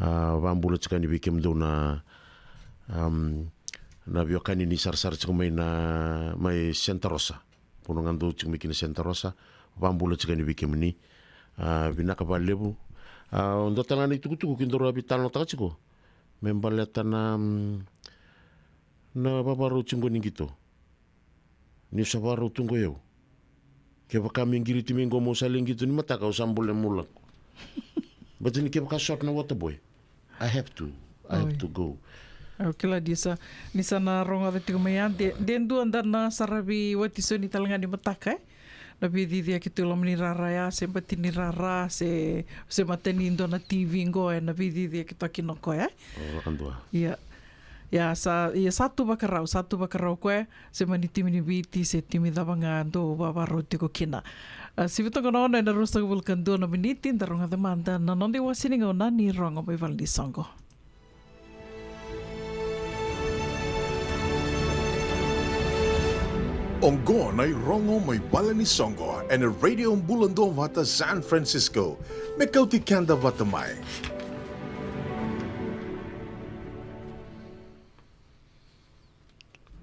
A, vabula tiko yani vei kemudou na, am, na veiwekani ni sarasara tiko mai na, mai Santa Rosa. Vanua ga dou tiko mai kina Santa Rosa, vabula tiko yani vei kemuni. A, vinaka vakalevu. A, dua tale ga na itukutuku kidou ra veitalanoataka tiko me baleta na, mm, na vavarau tiko ni qito. Niu sa vakarau tu qo au. Kevaka me qiriti mai qo meu sa lai qito ni mataka, au sa bole meu lako. Baleta ni kevaka short na water boy, I have to, I have to go. Au kila ni sa, ni sa na rogoca tiko mai ya, de, de dua da na saravi watisoni tale ga ni mataka, e? Na veiciciyaki tu e loma ni rara ya, se bati ni rara, se, se mata ni dua na T V qo, e na veiciciyaki tu kina o koya, e? O, vakadua. Ia. Ia sa, ia sa tu vakarau, sa tu vakarau koya, se mani timi ni Viti, se timi cava ga dou vavarau tiko kina. A, sivi toka na ono ena ruasagavulu ka dua na miniti, da rogoca mada na noda iwase ni gauna ni rogo mai vale ni soqo. Oqo na irogo mai vale ni soqo ena Radio Bula Duavata San Francisco. Me kauti keda vata mai.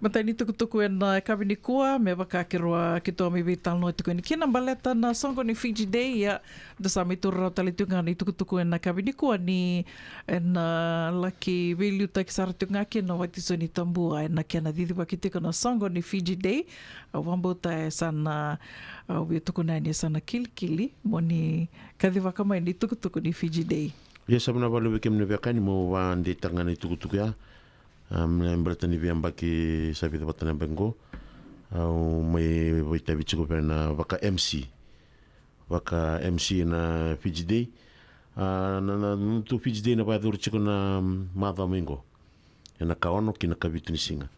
Matai ni tukutuku ena yakavi nikua, me vaka keirau a keitou a mai veitalanoa tiko yani kina baleta na soqo ni Fiji Day, ia da sa mai taura rawa tale tiko ga na itukutuku ena yakavi nikua ni ena laki veiliutaki sara tiko ga kina o Watisoni Tabua ena kena cicivaki tiko na soqo ni Fiji Day. Au vakabauta e sa na, au via tukuna yani e sa na kilikili mo ni kacivaka mai na itukutuku ni Fiji Day. Ia sa vinaka vakalevu vei kemuni na veiwekani, meu vakadeitaka ga na itukutuku ya. A, me baleta ni veiyabaki sa vica vata na yabaki qo, au mai vakaitavi tiko vei na vaka-M C. Vaka-M C na Fiji Day. A, na, na, na tu Fiji Day na vakayacori tiko na, mm, macawa mai qo. Ena ka ono ki na ka vitu ni siga.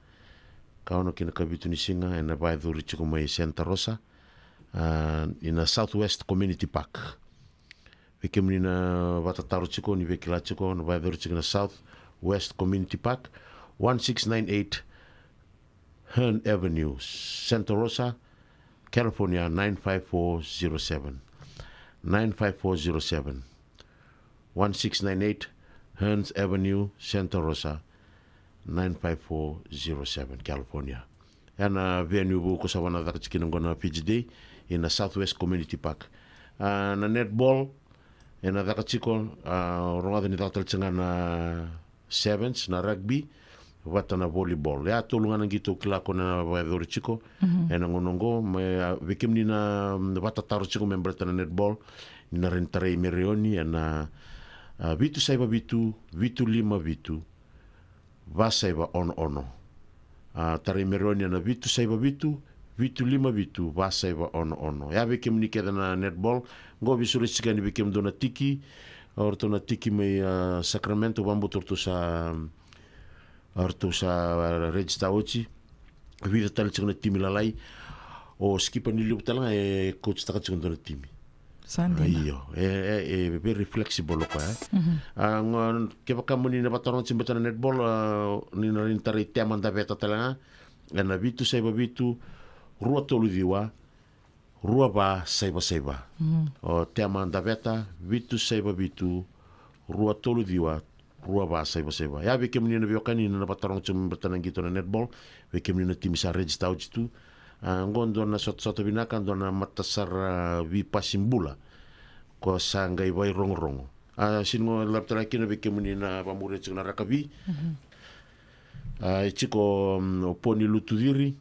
Ka ono ki na ka vitu ni siga, ena vakayacori tiko mai Santa Rosa. A, ina Southwest Community Park. Vei kemuni na vakatataro tiko, ni via kila tiko, na vakayacori tiko na Southwest Community Park, one six nine eight Hearn Avenue, Santa Rosa, California, nine five four zero seven. Nine five four zero seven. One six nine eight Hearns Avenue, Santa Rosa, nine five four zero seven, California. Ena venue vou ko sa vana caka tiko kina qo na Fiji Day, ina Southwest Community Park. A, na netball ena caka tiko, a, rogoca ni caka tale tiko ga na sevens na rugby vata na volleyball. Ya tolu ga na qito au kila ko na vakayacori tiko ena gauna oqo. Mai, a, vei kemuni na, mm, vakatataro tiko me baleta na netball, ni na rawa ni tarai Mereoni ena, a, vitu saiva vitu, vitu lima vitu, va saiva ono ono. A, tarai Mereoni ena vitu saiva vitu, vitu lima vitu, va saiva ono ono. Ya vei kemuni kece na netball. Qo veisureti tiko yani vei kemudou na tiki, o ratou na tiki mai, a, Sacramento, vakabauta o ratou sa, o ratou sa, a, register oti. Vica tale tiko na timi lalai. O Skipa ni Levu tale ga e coachtaka tiko dua na timi. Sa dina. Io, e, e, e very flexible o koya, e. A, qo, kevaka mo ni na vataroga tiko baleta na netball, a, ni na rawa ni tarai Tema Daveta tale ga ena vitu saiva vitu, rua tolu ciwa, rua va saiva saiva. O Tema Daveta, vitu saiva vitu, rua tolu ciwa, rua va saiva saiva. Ya vei kemuni na veiwekani na vataroga tiko me baleta na qito na netball, vei kemuni na timi sa register oti tu. A, qo dua na sotasota vinaka, dua na matasara veipasi bula ko sa qai vairogorogo. A, sega ni qo lave tale ga kina vei kemuni na vakamuria tiko na rakavi. A, e tiko, mm, o Poni Lutuciri,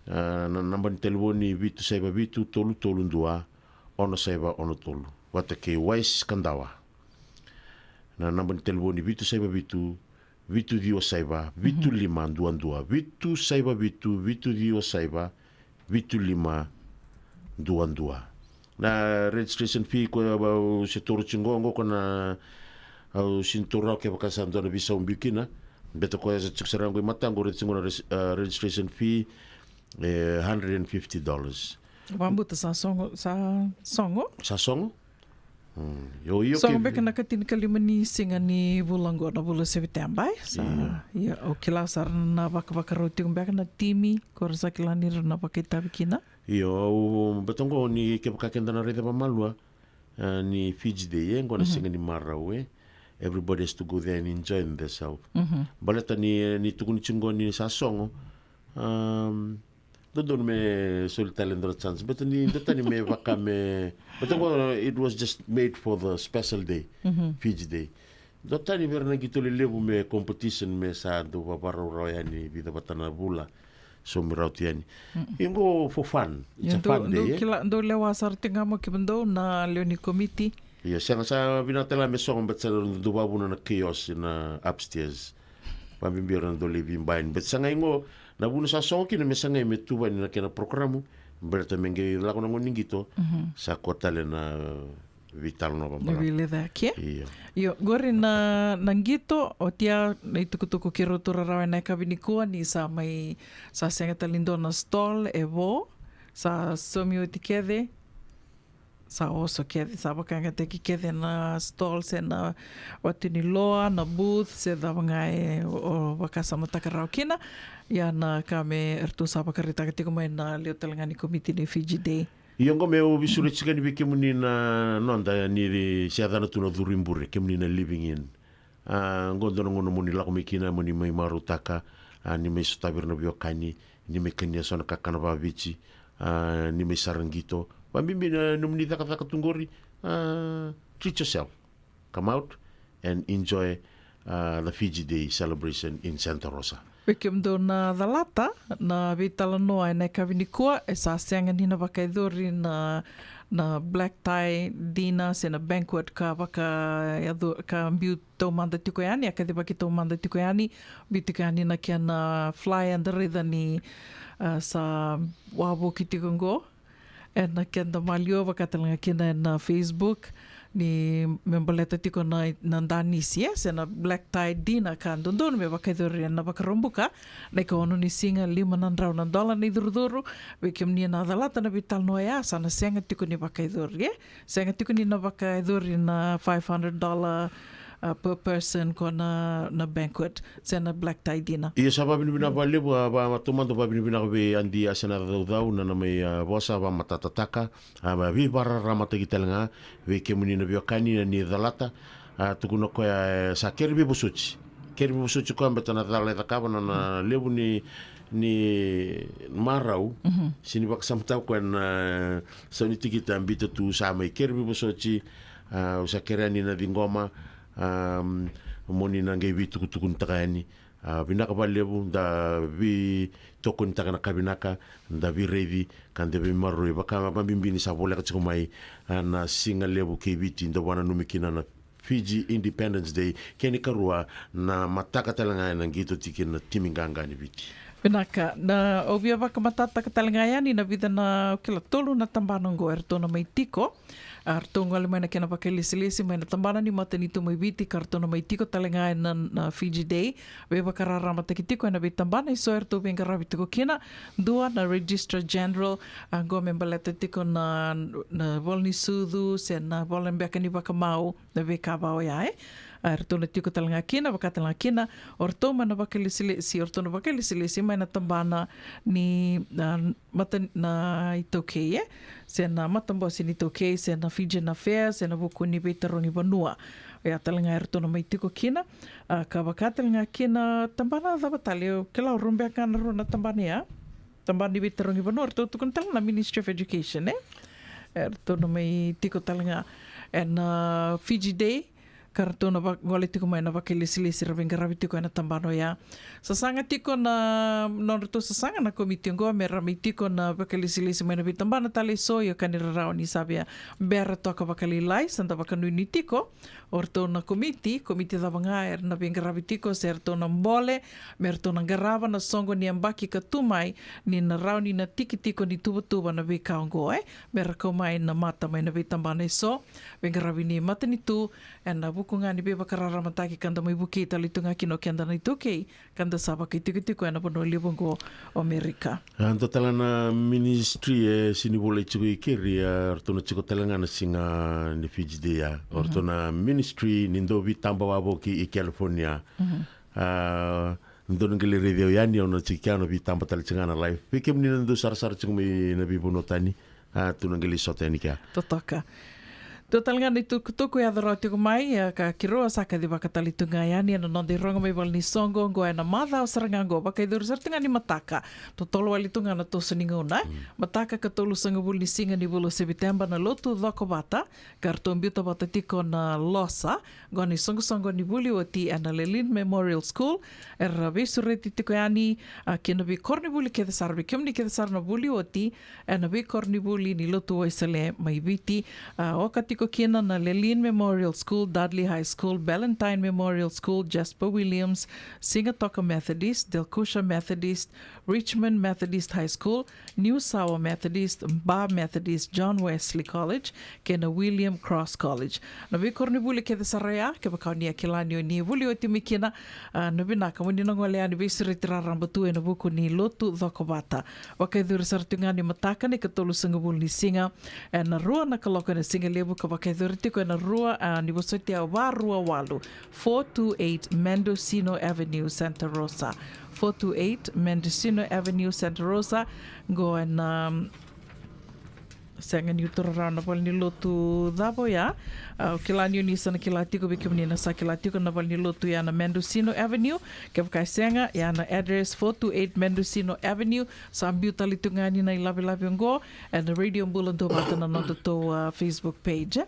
a, na naba ni talevoni vitu saiva vitu, tolu tolu dua, ono saiva ono tolu. Vata kei Wise Kadawa. Na naba ni talevoni vitu saiva vitu, vitu ciwa saiva, vitu lima dua dua, vitu saiva vitu, vitu ciwa saiva, vitu lima dua dua. Na registration fee ko au se taura tiko qo, qo ko na, au sega ni taura kevaka sa dua na veisau biu kina. Baleta koya sa tiko sara qo i mataqu, raica tiko na res-, a, registration fee, e, hundred and fifty dollars. Vakabauta sa sogo, sa sogo? Sa sogo? Mm. Io, io, sogo beka na ikatinikalima ni siga ni vula qo, na vula Seviteba, e? Sa, io. Io, au kila sara na vakavakarau tiko beka na timi, ko ra sa kila ni ra na vakaitavi kina. Io, au, baleta qo ni kevaka keda na raica vakamalua, a, ni Fiji Day, e, qo na siga ni marau, e. Everybody has to go there and enjoy themselves. Baleta ni, ni tukuni tiko qo ni sa sogo, um, dodonu me soli tale dua na chance. Baleta ni, dua tani me vaka me, baleta qo, it was just made for the special day, Fiji Day. Dua tani vei ira na qito lelevu me competition me sa dau vavarau rawa yani vica vata na vula. So me rauti yani. Ia qo for fun. It's a fun day, e? Dou lewa sara tiko ga mo kemudou na lewe ni komiti. Ia, sega, sa vinaka tale ga me sogo, baleta sa dau vakavuna na chaos na upstairs. Vakabibi ira na dau lai veiba yani. Baleta sa qai qo, na vuna sa sogo kina me sa qai me tuvani na kena program. Baleta me qai lako na gauna ni qito, sa kua tale na veitalanoa vakamalua. Veilecayaki, e? Io. Io, qori na, na qito, oti ya na itukutuku keirau taura rawa ena yakavi nikua ni sa mai, sa sega tale ni dua na stall e vo, sa saumi oti kece, sa oso kece, sa vakayagataki kece na stall, se na wati ni loa, na booth, se cava ga e o, o vakasamataka rawa kina. Ia na ka me ratou sa vakaraitaka tiko mai na lewe tale ga ni komiti ni Fiji Day. Ia qo meu veisureti tiko yani vei kemuni na noda ni se yacana tu na curu i bure, kemuni na living in. A, qo dua na gauna mo ni lako mai kina mo ni mai marautaka, a, ni mai sotavi ira na veiwekani, ni mai kania so na kakana vakaviti, a, ni mai sara qito. Vakabibi na nomuni cakacaka tu qori, a, treat yourself. Come out and enjoy, uh, the Fiji Day celebration in Santa Rosa. Vei kemudou na calata na veitalanoa ena yakavi nikua, e sa sega ni na vakayacori na, na black tie dinner se na banquet ka vaka, ka biu taumada tiko yani, a kacivaki taumada tiko yani, biu tiko yani na kena flyer, da raica ni, uh, sa wavoki tiko qo ena keda maliwa, vaka tale ga kina ena Facebook, ni me baleta tiko na, na danisi, e, se na black tie dinner ka dodonu me vakayacori ena Vakaraubuka, na ikaono ni siga, lima na drau na dola na icurucuru. Vei kemuni na calata na veitalanoa ya, sa na sega tiko ni vakayacori, e, sega tiko ni na vakayacori na five hundred dollar, uh, per person ko na, na banquet se na black tie dinner. Ia sa vakavinavinaka vakalevu, a, vakataumada vakavinavinaka vei Adi Asenacaucau na, na mai, a, vosa, vakamatatataka, a, veivakararamataki tale ga vei kemuni na veiwekani na ni calata. A, tukuna o koya, e, sa kere veivosoti. Kere veivosoti o koya baleta na cala e cakava na, na levu ni, ni marau. Sega ni vakasamataka o koya na, e, sau ni tikiti a biuta tu, sa mai kere veivosoti. A, au sa kerea ni na ciqoma, am, mo ni na qai veitukutukunitaka yani. A, vinaka vakalevu, da veitokonitaka na ka vinaka, da veiraici ka da veimaroroi vaka vabibi ni sa voleka tiko mai, a, na siga levu kei Viti da vakananumi kina na Fiji Independence Day, kena ikarua na mataka tale ga ena qito tiko na timi qaqa ni Viti. Vinaka, na au via vakamatatataka tale ga yani na vica na kila tolu na tabana oqo eratou na mai tiko. A, ratou gole mai na kena vakailesilesi mai na tabana ni matanitu mai Viti ka ratou na mai tiko tale ga ena, na Fiji Day. Veivakararamataki tiko ena veitabana eso eratou veiqaravi tiko kina. Dua na Registrar General, a, oqo me baleta tiko na, na vola ni sucu se na vola beka ni vakamau, na veika va oya, e. A, eratou na tiko tale ga kina, vaka tale ga kina o ratou mai na vakailesilesi, o ratou na vakailesilesi mai na tabana ni, a, mata na iTaukei, e, se na matabose ni iTaukei, se na Fijian Affairs, se na vuku ni veitarogi vanua. Oya tale ga eratou na mai tiko kina, a, ka vaka tale ga kina tabana cava tale, au kila o rau beka ga na rua na tabana ya. Tabana ni veitarogi vanua, eratou tukuna tale na Ministry of Education, e. Eratou na mai tiko tale ga ena, a, Fiji Day, ka ratou na va-, gole tiko mai na vakailesilesi ra veiqaravi tiko ena tabana oya. Sasaga tiko na, nodratou sasaga na komiti oqo me ra mai tiko na vakailesilesi mai na veitabana tale eso, io ka ni rarawa ni sa via bera toka vakalailai, sa da vakanuinui tiko o ratou na komiti, komiti cava ga era na veiqaravi tiko, se ratou na bole me ratou na qarava na soqo ni yabaki ka tu mai, ni na rawa ni na tiki tiko ni tuvatuva na veika oqo, e, me ra kau mai na mata mai na veitabana eso, veiqaravi ni matanitu, ena vuku ga ni veivakararamataki ka da mai vukei tale tu ga kina o keda na iTaukei, ka da sa vakaitikotiko ena vanua levu oqo o Amerika. A, dua tale na ministry e sini volai tiko i keri, a, ratou na tiko tale ga na siga ni Fiji Day, a. O ratou na ministry ni dau veitaba wavoki i California. A, dou na qai lai raici au yani, au na tiko kea, au na veitaba tale tiko ga na live. Vei kemuni na dau sarasara tiko mai na veivanua tani, a, tou na qai lai sota yani kea. Totoka. Dua tale ga na itukutuku e yaco rawa tiko mai, a, ka keirau a sa kacivaka tale tu ga yani ena noda irogo mai valenisoqo oqo ena macawa sara ga oqo, vakaicuru sara tu ga ni mataka. Totolo wale tu ga na toso ni gauna, e. Mataka ka tolusagavulu ni siga ni vula o Seviteba na lotu Cokovata, ka ratou biuta vata tiko na losa, oqo na isoqosoqo ni vuli oti ena Lelean Memorial School. Era veisureti tiko yani, a, kei na veikoronivuli kece sara, vei kemuni kece sara na vuli oti ena veikoronivuli ni lotu Wesele mai Viti. A, oka tiko kina na Lelean Memorial School, Dudley High School, Ballantyne Memorial School, Jasper Williams, Sigatoka Methodist, Delkusha Methodist, Richmond Methodist High School, New Sawa Methodist, Ba Methodist, John Wesley College, kei na William Cross College. Na veikoronivuli kece sara ya, kevaka o ni a kila ni o ni vuli oti mai kina, a, na vinaka mo ni na gole yani veisureti raraba tu ena vuku ni lotu Cokovata. Vakaicuru sara tu ga ni mataka na ikatolusagavulu ni siga, ena rua na kaloko ena siga levu, ka vakaicuru tiko ena rua, a, ni vosoti au, va rua walu, four two eight Mendocino Avenue, Santa Rosa. Four two eight Mendocino Avenue, Santa Rosa. Oqo ena, um, sega niu taura rawa na valenilotu cava oya. A, au kila ni o ni sa na kila tiko, vei kemuni na sa kila tiko na valenilotu ya na Mendocino Avenue. Kevaka e sega, ya na address, four two eight Mendocino Avenue. Sa biu tale tu ga yani na ilavelave oqo ena Radio Bula Duavata na nodatou, a, Facebook page.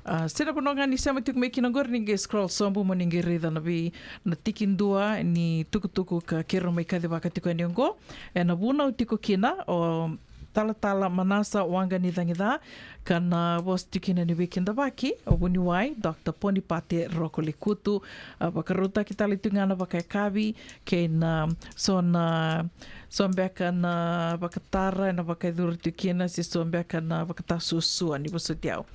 A, se na vanua ga ni sema tiko mai kina oqori, ni qai scroll sobu mo ni qai raica na vei, na tikidua ni tukutuku ka keirau mai kacivaka tiko yani oqo. Ena vunau tiko kina o Talatala Manasa Waqanicagica, ka na vosa tiko kina ni veikidavaki o vuniwai Doctor Ponipate Rokolekutu. A, vakarautaki tale tu ga na vakayakavi kei na so na, so beka na vakatara ena vakaicuru tiko kina, se so beka na vakatasuasua ni vosoti au.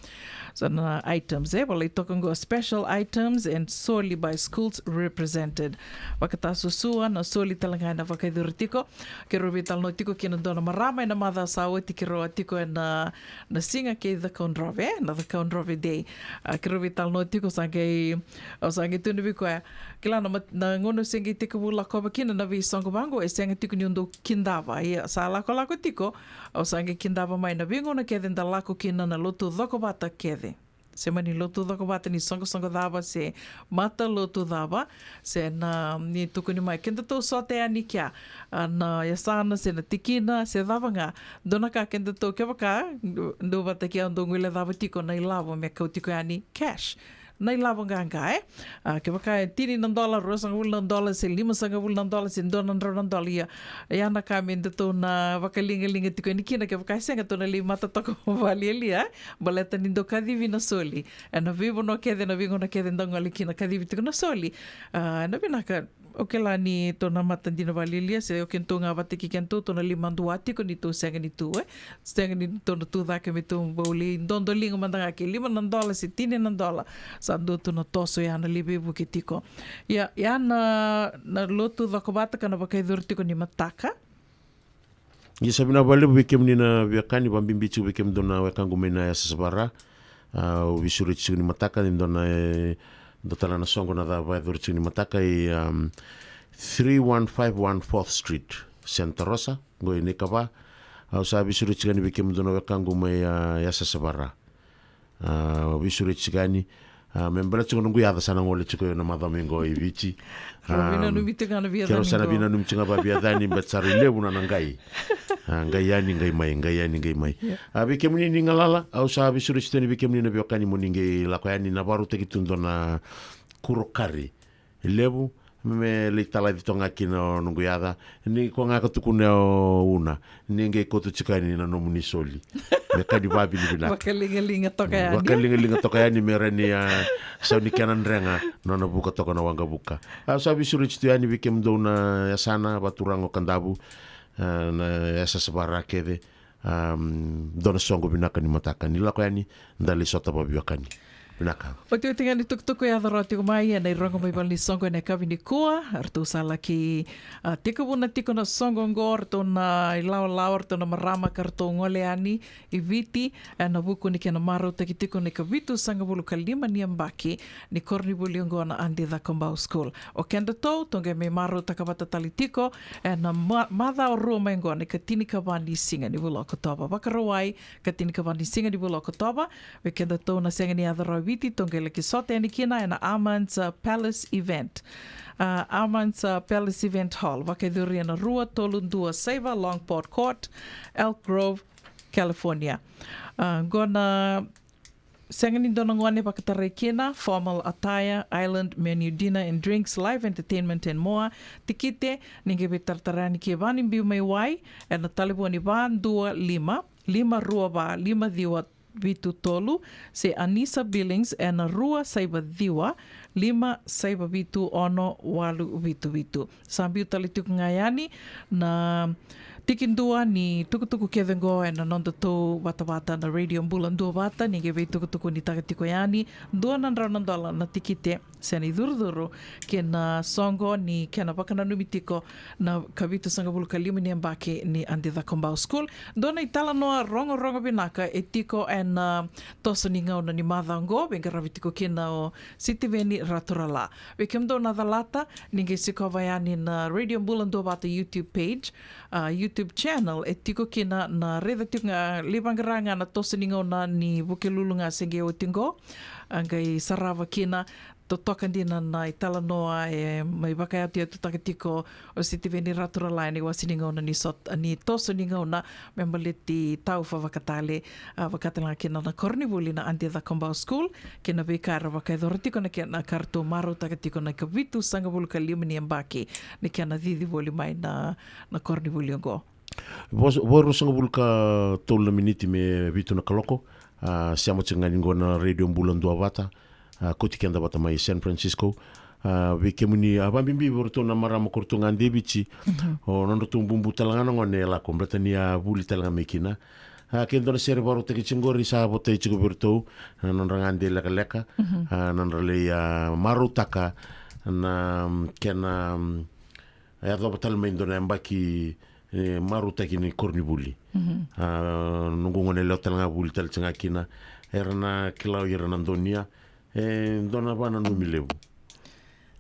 So na items, e, volai toka oqo, special items and soli by schools represented. Vakatasuasua, na soli tale ga ena vakaicuru tiko. Keirau veitalanoa tiko kei na dua na marama ena macawa sa oti, keirau a tiko ena, na siga kei Cakaudrove, na Cakaudrove Day. A, keirau veitalanoa tiko, sa qai, au sa qai tukuna vei koya, kila na mat-, na gauna au se qai tekivu lakova kina na veisoqo vaqo, e sega tiko niu dau kidava. Ia, sa lakolako tiko, au sa qai kidava mai na veigauna kece da lako kina na lotu Cokovata kece. Se mani lotu Cokovata ni soqosoqo cava, se matalotu cava, se na, ni tukuni mai, kedatou sota yani kea, a, na yasana, se na tikina, se cava ga. Dua na ka kedatou, kevaka dou vata kei au, dou guilecava tiko na ilavo me kau tiko yani cash. Na ilavo qaqa, e? A, kevaka e tini na dola, ruasagavulu na dola, se limasagavulu na dola, se dua na drau na dola, ia. Ia na ka me datou na vakaligaliga tiko yani kina, kevaka e sega tou na lai matatoka vakalialia, e? Baleta ni dau kacivi na soli. E na veivanua kece, na veigauna kece dau gole kina kacivi tiko na soli. A, na vinaka, o kila ni tou na mata dina vakalialia, se o kedatou ga vata kei kedatou, tou na lai madua tiko ni tou sega ni tu, e? Sega ni tou na tu cake me tou bau lai dodoliga mada ga ke lima na dola se tini na dola. Sa dua tu na toso ya na lai veivuke tiko. Ia, ia na, na lotu cokovata ka na vakayacori tiko ni mataka. Ia sa vinaka vakalevu vei kemuni na veiwekani, vakabibi tiko vei kemudou na wekaqu mai na yasayasa vaka-Ra. A, au veisureti tiko ni mataka, ni dua na, e, dua tale na soqo na ca vakayacori tiko ni mataka i, um, three one five one Fourth Street, Santa Rosa, qo i Naikava. Au sa veisureti tiko yani vei kemudou na wekaqu mai, a, yasayasa vaka-Ra. A, au veisureti tiko yani, a, me baleta tiko noqu yaca sa na gole tiko na macawa mai qo i Viti. Rau veinanumi tiko ga na via cani qo. Keirau sa na veinanumi tiko ga via cani, baleta sa rui levu na, na qai. A, qai yani, qai mai, qai yani, qai mai. Ia. A, vei kemuni ni galala, au sa veisureti tiko yani vei kemuni na veiwekani mo ni qai lako yani, na vakarautaki tu dua na kuro kari levu, me lai talaci toka ga kina o noqu yaca. Ni ko ga ka tukuna o Una, ni qai kauta tiko yani na nomuni soli. Me ka ni vavinavinaka. Vakaligaliga toka yani. Vakaligaliga toka yani me rawa ni, a, sau ni kena drega, nona vuka toka na waqavuka. A, sa veisureti tu yani vei kemudou na yasana, vakaturaga o Kadavu, a, na yasayasa vaka-Ra kece. Um, dua na soqo vinaka ni mataka. Ni lako yani, da lai sota vakaveiwekani. Vinaka. Otioti ga ni tukutuku e yaco rawa tiko mai ena irogo mai vale ni soqo ena yakavi nikua. Ratou sa laki, a, tekivuna tiko na soqo oqo, ratou na ilawalawa, ratou na marama ka ratou gole yani i Viti, ena vuku ni kena marautaki tiko na ikavitusagavulu ka lima ni yabaki ni koronivuli oqo na Adi Cakobau School. O kedatou, tou qai mai marautaka vata tale tiko ena ma-, macawa rua mai oqo na ikatinikava ni siga ni vula o Okotova. Vakarauwai, ikatinikava ni siga ni vula o Okotova, vei kedatou na sega ni yaco rawa i Viti, tou qai laki sota yani kina ena Armand's, uh, Palace Event. Uh, Armand's, uh, Palace Event Hall, vakayacori ena rua tolu dua saiva Longport Court, Elk Grove, California. Uh, qo na sega ni dua na gone vakatarai kina, formal attire, island menu, dinner and drinks, live entertainment and more. Tikite, ni qai veitaratara yani ki vale ni biu mai Wai, ena talevoni va dua lima, lima rua va, lima ciwa vitu tolu, se Anisa Billings, ena rua saiva ciwa, lima saiva vitu ono walu vitu vitu. Sa biu tale tiko ga yani na tikidua ni tukutuku kece oqo ena nodatou vatavata na Radio Bula Duavata, ni qai veitukutukunitaka tiko yani, dua na drau na dola na tikite, se na icurucuru, kei na soqo ni kena vakananumi tiko na ikavitusagavulu ka lima ni yabaki ni Adi Cakobau School. Dua na italanoa rogorogo vinaka e tiko ena, a, toso ni gauna ni macawa oqo, veiqaravi tiko kina o Sitiveni Raturala. Vei kemudou na calata, ni qai sikova yani na Radio Bula Duavata YouTube page, a, YouTube channel, e tiko kina na raica tiko ga, lai vaqara ga na toso ni gauna ni Vukelulu ga se qai oti oqo. A, qai sarava kina, totoka dina na italanoa e mai vakayatuyatutaka tiko o Sitiveni Raturala ena iwase ni gauna ni sot-, ni toso ni gauna me baleti taufa vakatale, a, vakatale ga kina na koronivuli na Adi Cakobau School, kei na veika era vakayacora tiko na kena ka ratou marautaka tiko na ikavitusagavulu ka lima ni yabaki ni kena cici voli mai na, na koronivuli oqo. Vo-, vo ruasagavulu ka tolu na miniti me vitu na kaloko, a, sema tiko ga ni qo na Radio Bula Duavata, a, kauti keda vata mai San Francisco. A, vei kemuni, a, vakabibi vei ratou na marama ko ratou ga de Viti, o nodratou bubu tale ga na gone e lako, baleta ni a vuli tale ga mai kina. A, ke dua na sere vakarautaki tiko qori sa votai tiko vei ratou, a, nodra ga de lekaleka, a, nodra lai, a, marautaka na, mm, kena, mm, yacova tale mai dua na yabaki, e, marautaki ni koronivuli. A, noqu gone yalewa tale ga vuli tale tiko ga kina. Era na kila o ira na donuya. E dua na vakananumi levu.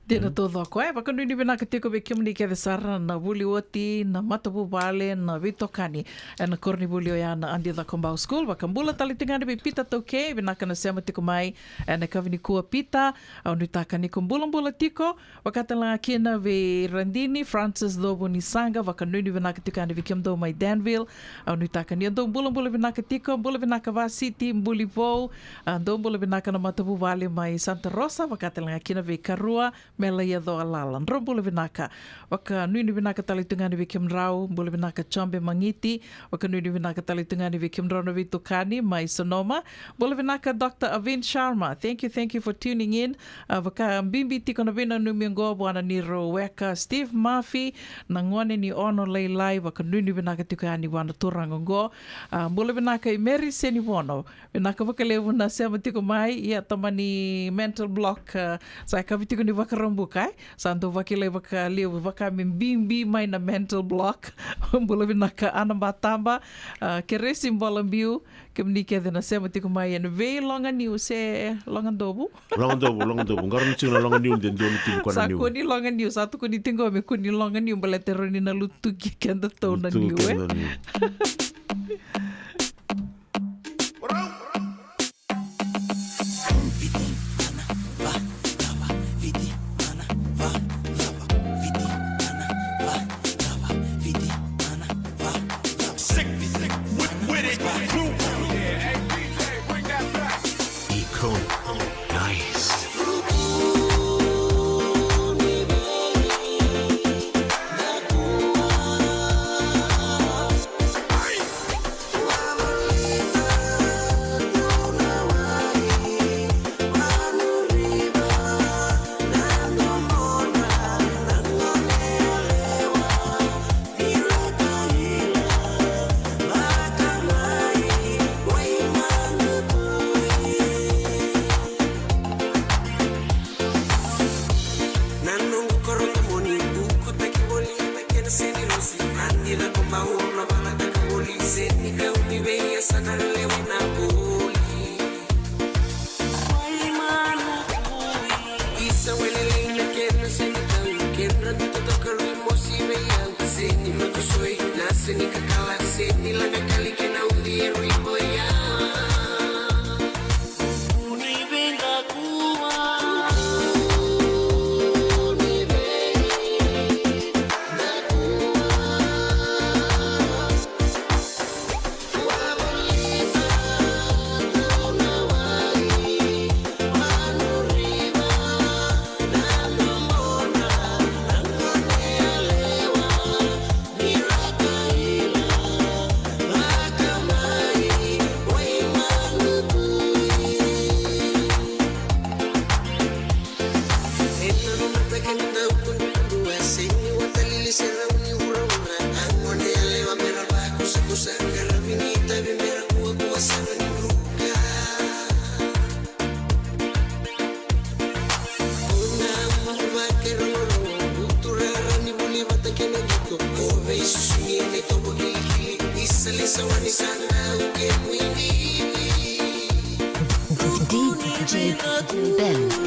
Dina taucoko, e, vakanuinui vinaka tiko vei kemuni kece sara na vuli oti, na matavuvale, na veitokani ena koronivuli oya na Adi Cakobau School. Vakabula tale tiko ga yani vei Peter Taukei, vinaka na sema tiko mai ena yakavi nikua Peter. Au nuitaka ni ko bulabula tiko, vaka tale ga kina vei Radini Francis Covo ni Saqa, vakanuinui vinaka tiko yani vei kemudou mai Danville. Au nuitaka ni a dou bulabula vinaka tiko, bula vinaka Vasiti, Bulivou, a dou bula vinaka na matavuvale mai Santa Rosa, vaka tale ga kina vei Karua, Mela Yacoalala. Drau bula vinaka. Vakanuinui vinaka tale tu ga yani vei kemudrau, bula vinaka Jombe Magiti, vakanuinui vinaka tale tu ga yani vei kemudrau na veitokani mai Sonoma. Bula vinaka Doctor Avin Sharma. Thank you, thank you for tuning in. A, vakabibi tiko na veinanumi oqo vua na neirau weka Steve Murphy, na gone ni Ono Lailai, vakanuinui vinaka tiko yani vua na turaga oqo. A, bula vinaka i Mary Senivono. Vinaka vakalevu na sema tiko mai, ia tamani mental block, a, sa yakavi tiko ni Vakaraubuka, e? Sa dau vakilai vakalevu, vaka me bibi mai na mental block. Bula vinaka Ana Bataba, a, Keresi Bolabiu, kemuni kece na sema tiko mai ena vei Loganiu se Logadovu? Logadovu, Logadovu. Qarauna tiko na Loganiu, de dua na tiko na Sa niu. Kua ni Loganiu, sa tukuni tiko me kua ni Loganiu, baleta e rawa ni na lutuki kedatou na Lutuki niu, e? Na niu. Iconic. Nice. Na noqu koro na moni, ukutaki voli na kena seni rosi. Adi Cakobau na valataka voli, seni kau ni vei yasana lewe na voli. Isa welelei na kena seni tau, kedra biuta toka rui mosi vei au. Seni matusoi, na seni kakala, seni lagakali kena udi e rui boya. D J Ben.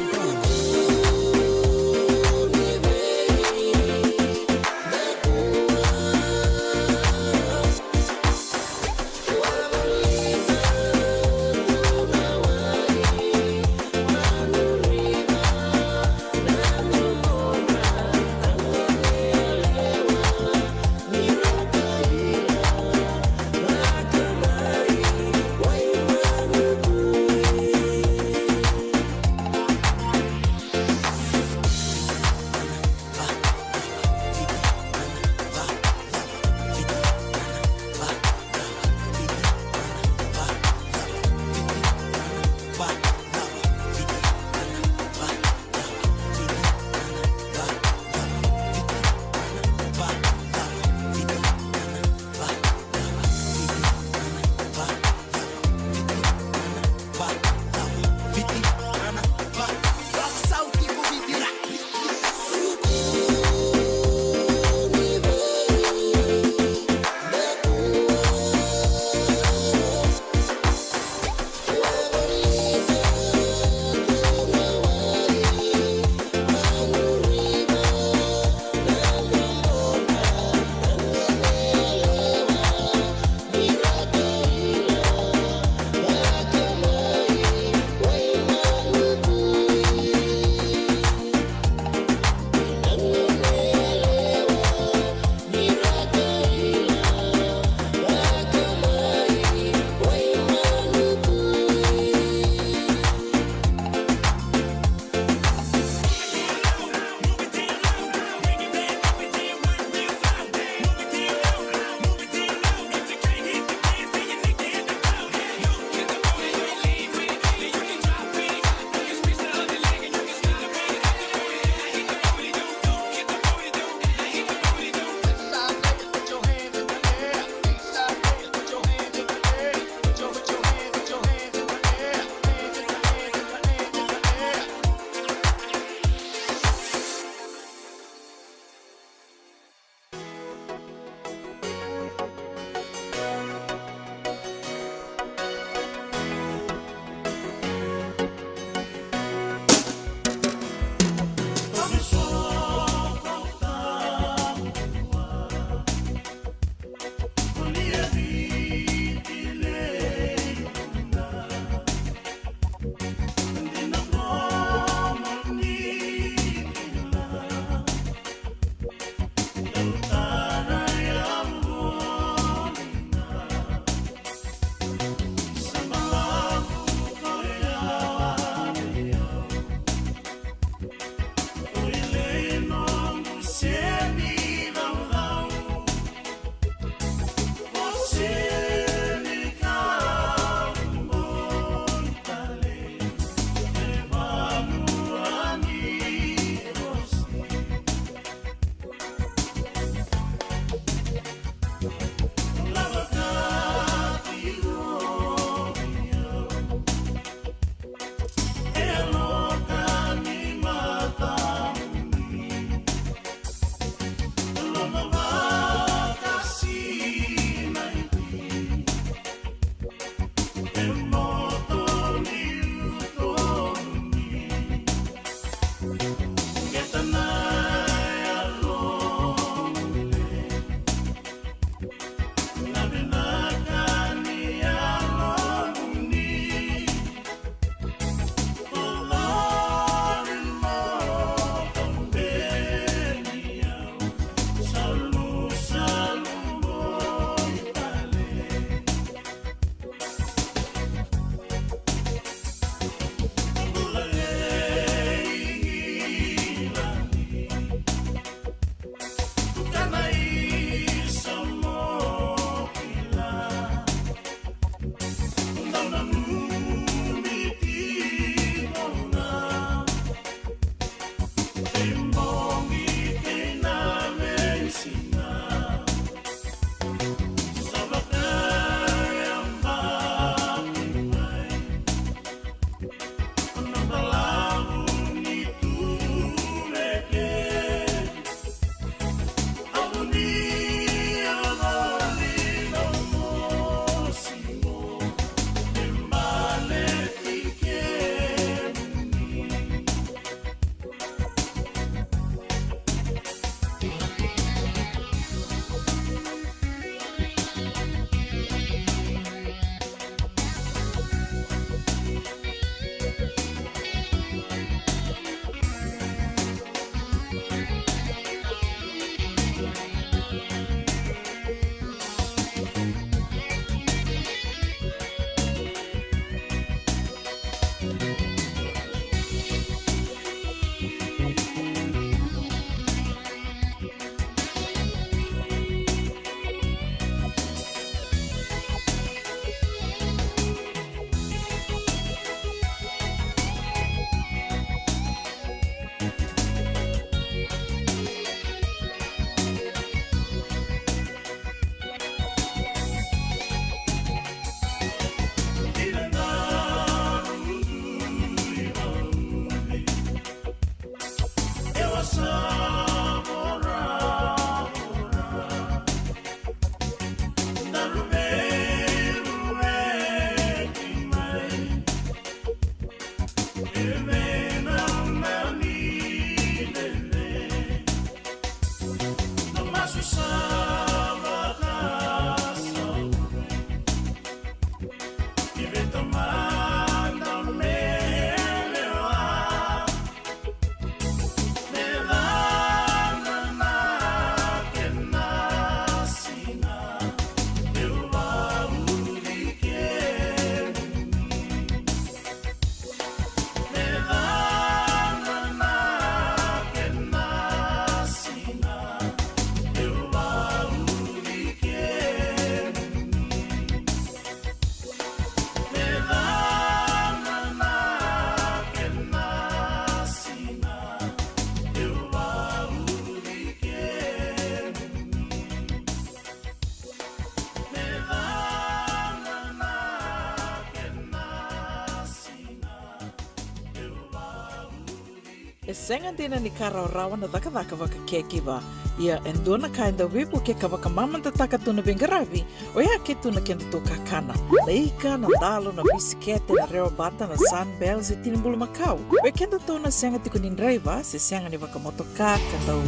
E sega dina ni ka rawarawa na cakacaka vaka caregiver. Ia e dua na ka e dau veivuke ka vakamamadataka tu na veiqaravi, oya ke tu na kedatou kakana. Na ika, na dalo, na bisikete, na rewa bata, na Sunbell se tini bulumakau. Oi kedatou na sega tiko ni draiva se sega ni vakamotoka ka dau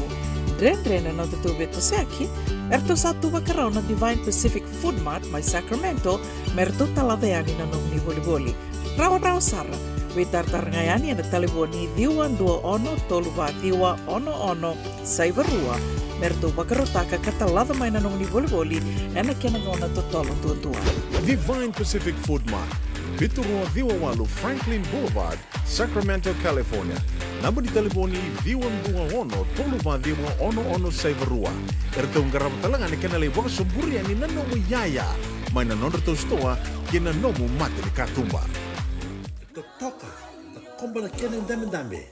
dredre na nodatou veitosoyaki, eratou sa tu vakarau na Divine Pacific Food Mart mai Sacramento me ratou talaca yani na nomuni volivoli. Rawarawa sara, veitaratara ga yani ena talevoni ciwa dua ono tolu va ciwa ono ono saiva rua, me ratou vakarautaka ka talaca mai na nomuni volivoli ena kena gauna totolo duadua. Divine Pacific Food Mart, vitu rua ciwa walu Franklin Boulevard, Sacramento, California. Naba ni talevoni ciwa dua ono tolu va ciwa ono ono saiva rua. Eratou qarava tale ga na kena lai vakasoburi yani na nomu iyaya mai na nodratou sitoa kei na nomu mata ni katuba. Totoka, takoba na kena idabedabe,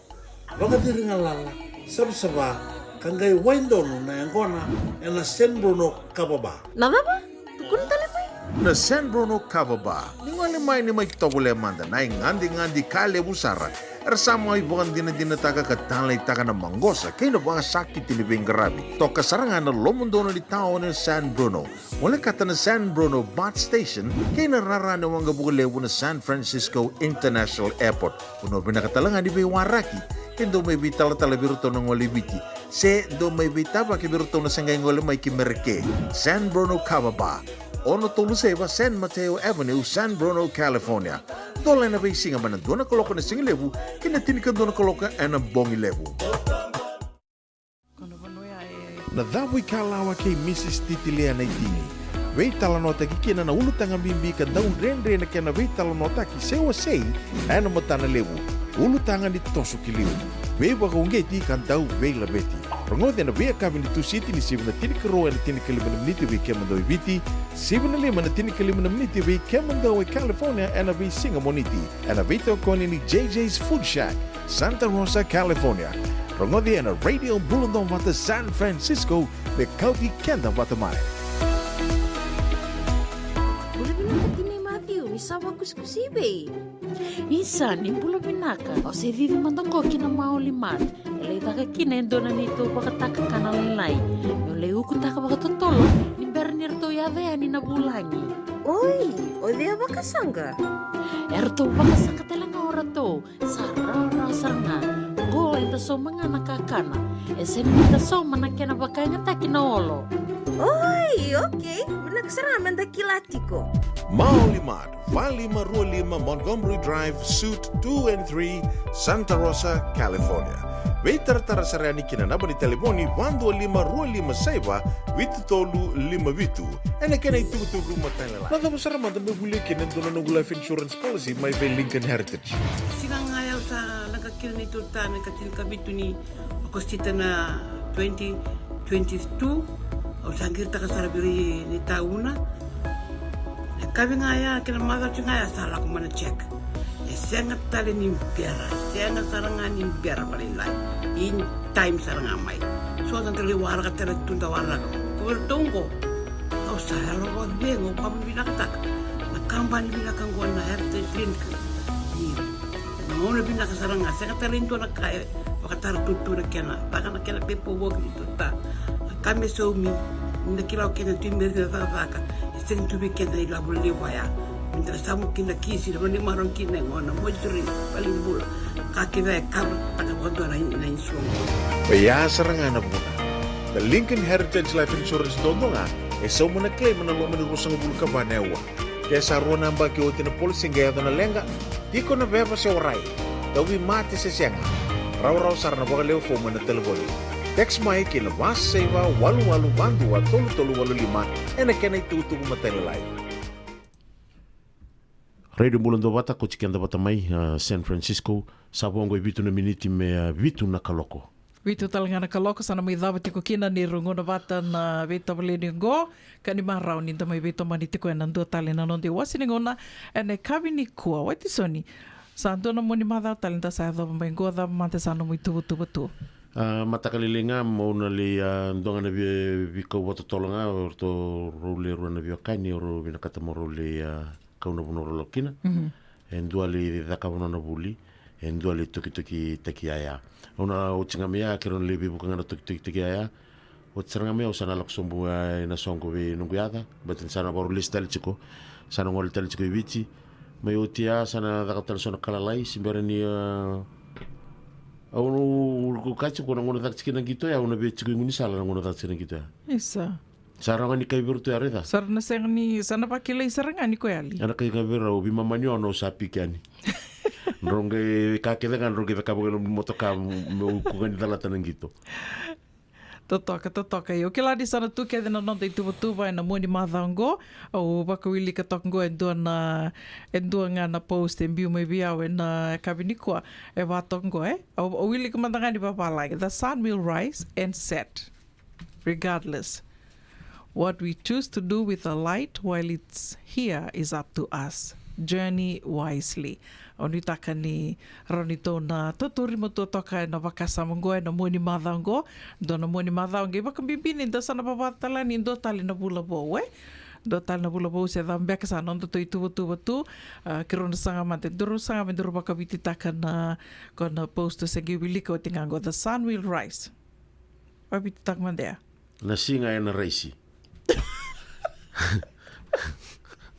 vakaciri galala, savasava, ka qai wai donu na yaqona ena San Bruno Kava Bar. Na cava? Tukuna tale mai. Na San Bruno Kava Bar. Ni gole mai ni mai tovolea mada na igadegade ka levu sara era sa mai vakadinadinataka ka taleitaka na maqosa kei na vakasakiti ni veiqaravi. Toka sara ga na lomodonu ni taoni o San Bruno. Molekata na San Bruno BART Station kei na rara ni waqavuka levu na San Francisco International Airport. Vanua vinaka tale ga ni veiwaraki ke dou mai veitalatala vei iratou na gole i Viti, se dou mai veitavaki vei iratou na se qai gole mai ki Mereke. San Bruno Kava Bar, ono tolu saiva San Mateo Avenue, San Bruno, California. Dola ena veisiga mai na dua na kaloko na sigalevu ki na tinikadua na kaloko ena bogi levu. Na Cavuikalawa kei Mrs Titilia Naitini. Veitalanoataki kina na ulutaga bibi ka dau dredre na kena veitalanoataki se wasei ena matana levu. Ulutaga ni toso ki liu, veivakauqeti ka dau veilaveti. Rogoci ena veiyakavi ni Tusiti ni sivi na tinikarua ena tinikalima na miniti vei kemudou e Viti, sivi na lima na tinikalima na miniti vei kemudou e California ena veisiga Moniti, ena veitokoni ni J J's Food Shack, Santa Rosa, California. Rogoci ena Radio Bula Dovata San Francisco me kauti keda vata mai. Bula vinaka tinai Maciu, ni sa vakusikusi i vei? Isa, ni bula vinaka. Au se cici mada qo ki na Maoli Mart. E lai caka kina e dua na neitou vakatakakana lailai. Meu lai ukutaka vakatotolo ni bera ni ratou yaco yani na vulagi. Oi, o cei a vakasaqa? Eratou vakasaqa tale ga o ratou. Sa rawarawa sara ga. Qo eda sauma ga na kakana. E sega ni da sauma na kena vakayagataki na olo. Oi, okei. Vinaka sara ga meda kila tiko. Maoli Mart, va lima rua lima Montgomery Drive, Suite two and three, Santa Rosa, California. Veitaratara sara yani ki na naba ni talevoni va dua lima rua lima saiva vitu tolu lima vitu. Ena kena itukutuku matailalai. Na cava sara mada meu volia kina e dua na noqu life insurance policy mai vei Lincoln Heritage? Siga ga ya au sa leqa kina neitou ritaya na ika tinikavitu ni Okosita na twenty twenty-two. Au sa qiritaka sara vei ira na itauna. Na yakavi ga ya kei na macawa ga ya sa lako mai na check. E sega tale ni bera, sega sara ga ni bera vakalailai. In time sara ga mai. So sa da lai waraka tale tu da waraka. Ko vei ratou qo. Au sa yalo vakacegu, au vakavinavinakataka na kabani vinaka qo na Heritage Link. Ni na gauna vinaka sara ga, sega tale e dua na ka e vakatara tutu na kena, vaka na kena paperwork ni tuta. Na ka me saumi, ni da kila o keda tu me cakacaka, e sega tu vei keda ilavo lelevu ya. Me da samu kina kisi, na vanua ni marau kina e gona, mortuary, valenibula. Ka kece e cover taka vakadua na, na insurance. Oya sara ga na vuna. Na Lincoln Heritage Life Insurance duadua ga e sauma na claim ena loma ni ruasagavulu ka va na aua. Ke sa rua na yabaki oti na policy qai yaco na leqa, tiko na veva se warai. Tauvi mate se sega. Rawarawa sara na vakalewe fomu ena talevoni. Text mai ki na va saiva walu walu va dua tolu tolu walu lima ena kena itukutuku matailalai. Radio Bula Duavata, ko tiko keda vata mai, a, San Francisco. Sa vo oqo e vitu na miniti me, a, vitu na kaloko. Vitu tale ga na kaloko, sa na mai cava tiko kina ni ro gauna vata na veitavaleni oqo, ka ni marau ni da mai veitomani tiko ena dua tale na noda iwase ni gauna ena yakavi nikua. Watisoni, sa dua na mua ni macawa tale da sa yacova mai oqo, cava mada sa nomu ituvatuva tu? A, mataka lailai ga, mo na lai, a, dua ga na via veikau vakatotolo ga, o ratou rau le rua na veiwekani, o rau vinakata mo rau lai, a, kau na vanua rau lako kina. Mhm. E dua lai cakava nona vuli, e dua lai tokitokitaki yaya. Au na oti ga mai ya, keirau na lai veivuke ga na tokitokitaki yaya. Oti sara ga mai ya, au sa na lako sobu, a, ena soqo vei noqu yaca, baleta ni sa na vakarau lesu tale tiko, sa na gole tale tiko i Viti. Mai oti ya, sa na caka tale so na ka lalai, se bera ni, a, au na, au kaya tiko na gauna caka tiko na qito ya, au na via tiko i gaunisala na gauna caka tiko na qito ya. Isa. Sa rawa ga ni kai vei iratou ya, raica. Sa ra na sega ni, sa na vakilai sara ga ni ko yali. Ena kai ga vei rau, veimama ni ono au sa piki yani. Drau qai ka kece ga, drau qai cakava ga e loma ni motoka, meu kua ga ni calata na qito. Totoka, totoka. Io, kila ni sa na tu kece na noda ituvatuva ena mua ni macawa oqo. Au vakawilika toka oqo e dua na, e dua ga na post e biu mai vei au ena yakavi nikua. E va toka oqo, e? Au, au wilika mada ga ni vavalagi. The sun will rise and set. Regardless, what we choose to do with the light while it's here is up to us. Journey wisely. Au nuitaka ni rawa ni tou na tautauri matua toka ena vakasama oqo, ena mua ni macawa oqo. Dua na mua ni macawa oqo, e vakabibi ni da sa na vavatalani dua tale na vula vou, e? Dua tale na vula vou se cava beka sa noda tou ituvatuva tu. A, keirau na saga mada, daru saga me daru vakavititaka na, ko na post se qai wilika oti ga oqo, the sun will rise. Vavititaka mada ya. Na siga ena raisi.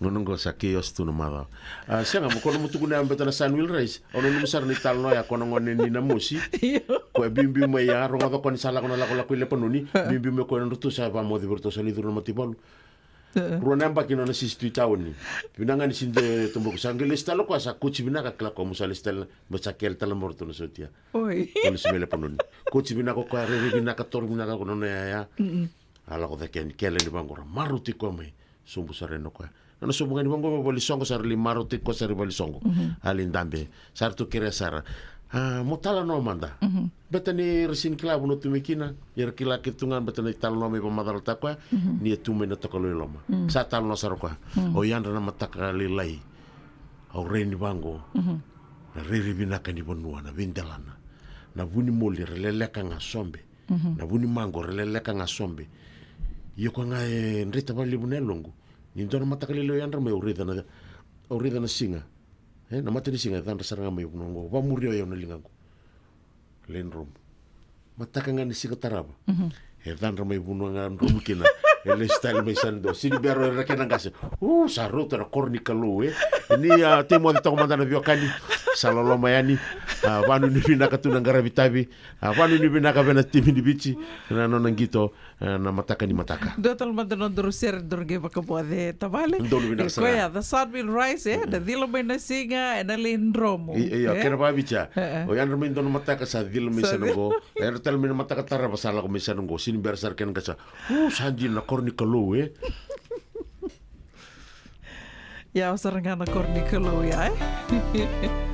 Gauna oqo sa chaos tu na macawa. A, sega, mo ko na mo tukuna ya beta na sun will rise. Au nanuma sara ni talanoa ya ko na gone ni Namosi. Io. Ko e biubiu mai ya, rogoca ko ni sa lako na lakolako i Lepanoni. A. Biubiu mai ko e na drutu sa vamoci vei ratou sa lai curu na mataivalu. E. Rua na yabaki nona sisi tu i taoni. Vinaka ga ni sini de toboki sa qai lesu tale o koya sa kotsi vinaka kila ko mo sa lesu tale. Me sa kele tale mai o ratou na sotia. Oi. Kena si mai Lepanoni. Kotsi vinaka o koya, rairai vinaka, toro vinaka ko nona yaya. Mm-mm. A lako cake yani, kele ni vaqo ra marauti koya mai. Sobu sara yani o koya. Nona sobu ga ni vaqo mai valesoqo, sa ra lai marauti koya sara i valesoqo. Mhm. A lai dabe. Sa ratou kerea sara. A, mo talanoa mada. Mhm. Beta ni ra sini kila vanua tu mai kina. Era kila kece tu ga beta na italanoa mai vakamacalataka koya. Mhm. Ni a tu mai na Tokalau i Loma. Mm. Sa talanoa sara o koya. Mm. O yadra na mataka lailai. Au rai ni vaqo. Mhm. Na rairai vinaka ni vanua, na veidelana. Na vu ni moli ra leleka ga sobe. Mhm. Na vu ni maqo ra leleka ga sobe. Ia o koya ga e dreta vakalevu na yaloqu. Ni dua na mataka lailai au yadra mai au raica na, au raica na siga. E, na mata ni siga e cadra sara ga mai vanua qo. Vamuria o yau na ligaqu. Lai dromu. Mataka ga ni siga tarava. Mhm. E cadra mai vanua ga dromu kina. E lesu tale mai Sanadua. Sini bera o ira kena qase. U, sa rauta na koro ni Kalou, e. Ni a tei moce toka mada na veiwekani. Sa loloma yani. A, vanuinui vinaka tu na qaravi tavi. A, vanuinui vinaka vei na timi ni Viti. Na nona qito. E, na mataka ni mataka. Dua tale mada na nodaru sere, daru qai vakaboce tavale. Donu vinaka sara. Koya, the sun will rise, e, na cila mai na siga, e na lai dromu. I, io, e? Kena vakaviti ya. E, e. O yadra mai dua na mataka sa cila mai Sanaqo. O yadra tale mai na mataka tarava sa lako mai Sanaqo. Sini bera sara kena qase. U, sa dina na koro ni Kalou, e. Ia, au sara ga na koro ni Kalou ya, e?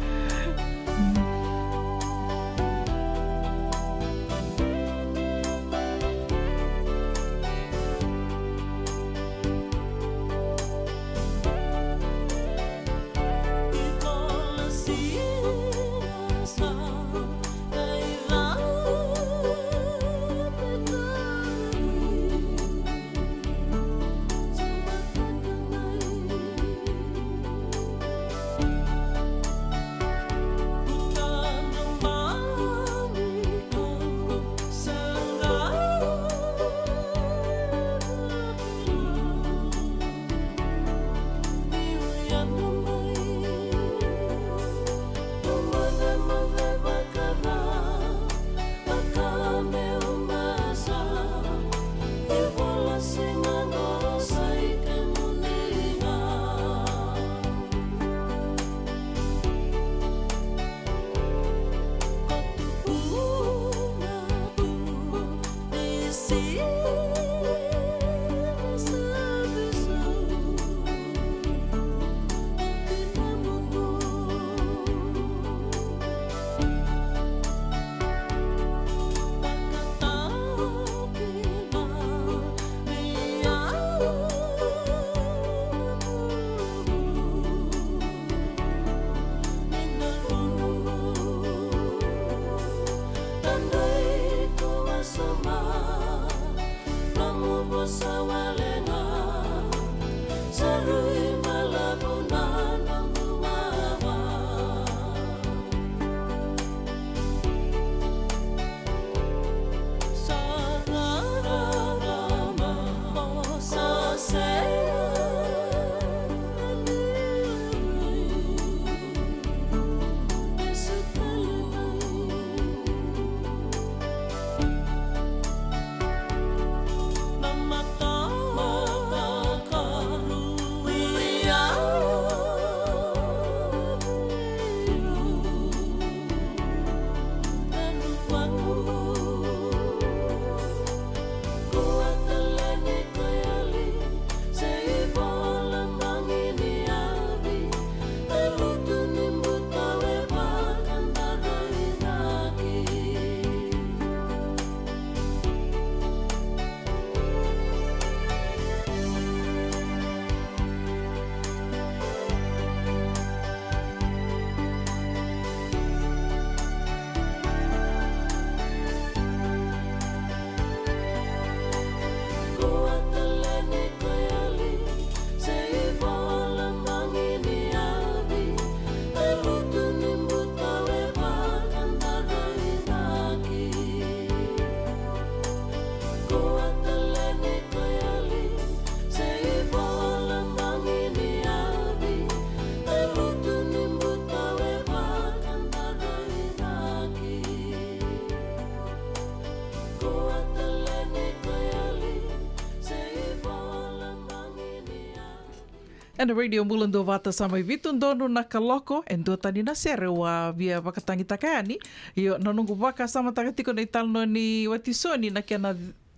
Ena Radio Bula Duavata, sa mai vitu donu na kaloko, e dua tani na sere au a via vakatagitaka yani. Io, na noqu vakasamataka tiko na italanoa ni Watisoni na kena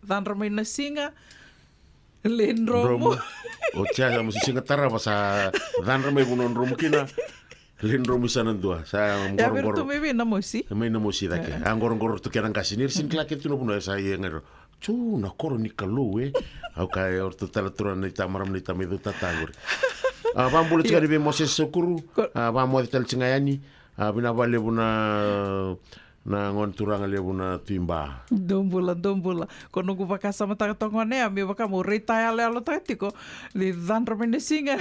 cadra mai na siga, le dromu. Dromu. O tia sa mo siga tarava sa cadra mai vanua dromu kina. Le dromu sa na dua. Sa ya vei ratou qoroqoro. Mai vei na mosi? Mai na mosi cake. E. A qoroqoro ratou kena qase. Ni ra sini kila kece tu na vanua, e sa ia ga ira. Tsu, na koro ni Kalou, e. Au kaya, o ratou tale turaga na ita marama na ita mai cau tata qori. A, vabula tiko yani vei Moses Sokuru. Ko- A, vamoce tale tiko ga yani. A, vinaka vakalevu na, na gone turaga levu na Tui Ba. Dou bula, dou bula. Ko noqu vakasamataka toka gona ya, me vaka mo raica yaloyalotaka tiko. Le cadra mai na siga.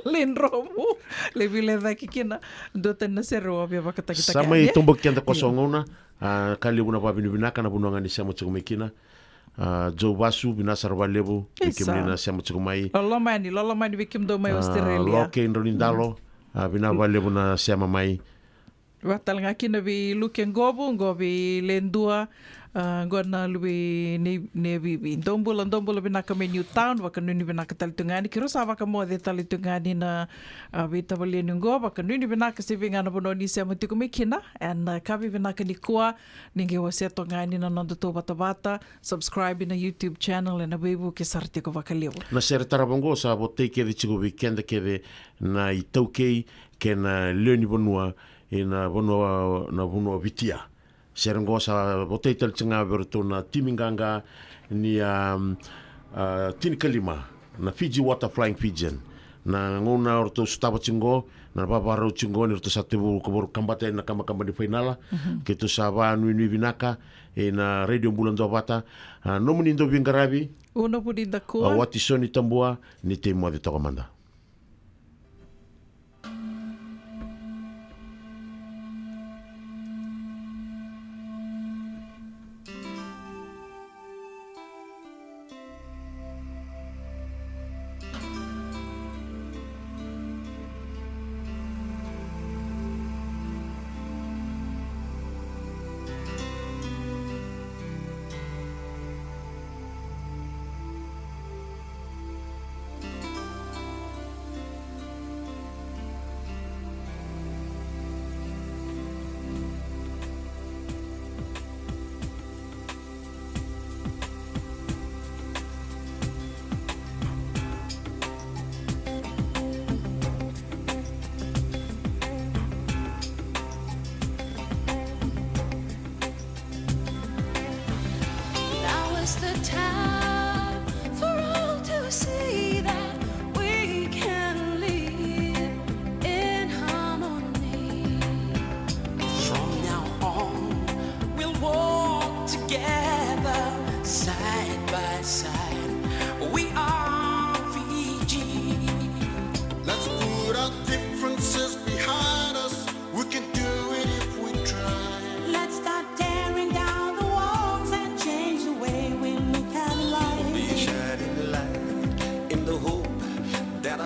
Le dromu. Le veilecayaki kina. Dua tani na sere au a via vakatagitaka yani. Sa mai toboki keda koso gauna. A, ka levu na vakavinavinaka na vanua ga ni sema tiko mai kina. A, Joe Vasu, vinaka sara vakalevu vei kemuni na sema tiko mai. Loloma yani, loloma yani vei kemudou mai Australia. Loke Dronidalo, a, vinaka vakalevu na sema mai. Vaka tale ga kina vei Luke Qovu, qo vei Ledua, a, qo na luve i Nei, Nei Vivi. Dou bula, dou bula vinaka mai Newtown, vakanuinui vinaka tale tu ga yani. Keirau sa vakamoce tale tu ga yani na, a, veitavaliani qo, vakanuinui vinaka se vei ga na vanua ni sema tiko mai kina. Ena, a, yakavi vinaka nikua, ni qai wasea toka ga yani na nodatou vatavata, subscribe na YouTube channel, ena veivuke sara tiko vakalevu. Na sere tarava oqo sa votai kece tiko vei keda kece na iTaukei kei na lewe ni vanua, ena vanua, na vanua o Viti. Sere oqo sa votai tale tiko ga vei iratou na timi qaqa ni, a, a, tinikalima, na Fiji Water Flying Fijian. Na gauna o ratou sotava tiko qo, na vavarau tiko qo, ni ratou sa tevu ka varu kabata yani na kabakaba ni fainala. Mhm. Keitou sa vakanuinui vinaka ena Radio Bula Duavata. A, nomuni dauveiqaravi. Una Vunidakua. A, Watisoni Tabua, ni tei moce toka mada.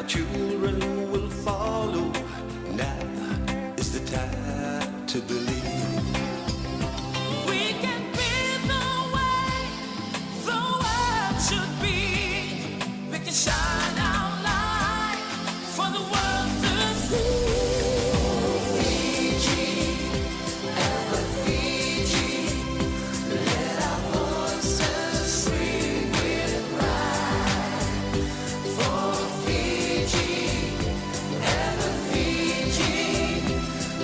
Children will follow. Now is the time to believe. We can be the way the world should be. We can shine our light for the world to see. Fiji, ever Fiji, let our voices ring with pride. For Fiji, ever Fiji,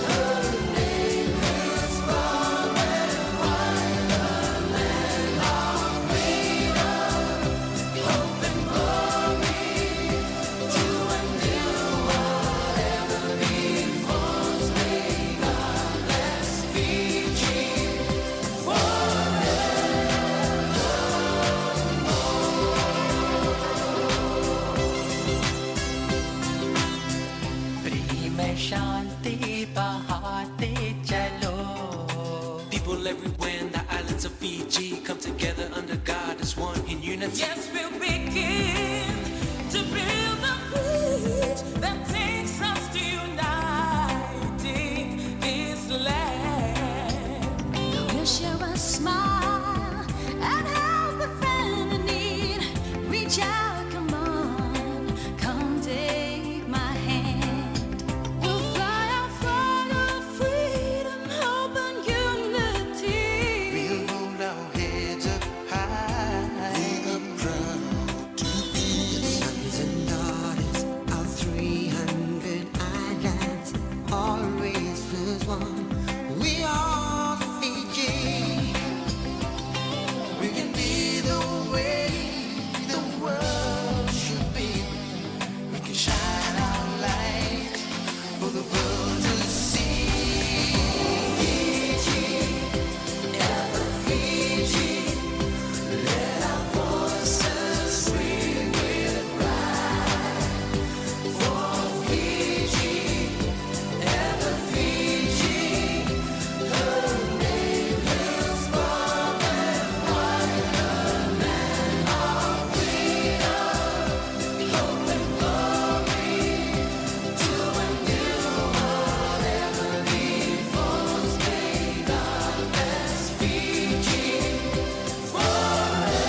her name is far and wide, a land of freedom, hope and glory, to undo whatever befalls. May God bless Fiji forever. Brihmai Shanti Bahati Chalo. People everywhere in the islands of Fiji come together under God as one in unity. Yes, we'll begin to build a bridge that takes us to uniting this land. We'll share a smile and help a friend in need. Reach out, come on, come take my hand. We'll fly our flag of freedom, hope and unity. We'll hold our heads up high. We are proud to be the sons and daughters of three hundred islands, all races one. We are Fiji. We can be the way the world should be. We can shine our light for the world to see. Fiji, ever Fiji, let our voices ring with pride. For Fiji, ever Fiji, her name is far and wide, a land of freedom, hope and glory, to undo whatever befalls. May God bless Fiji forever.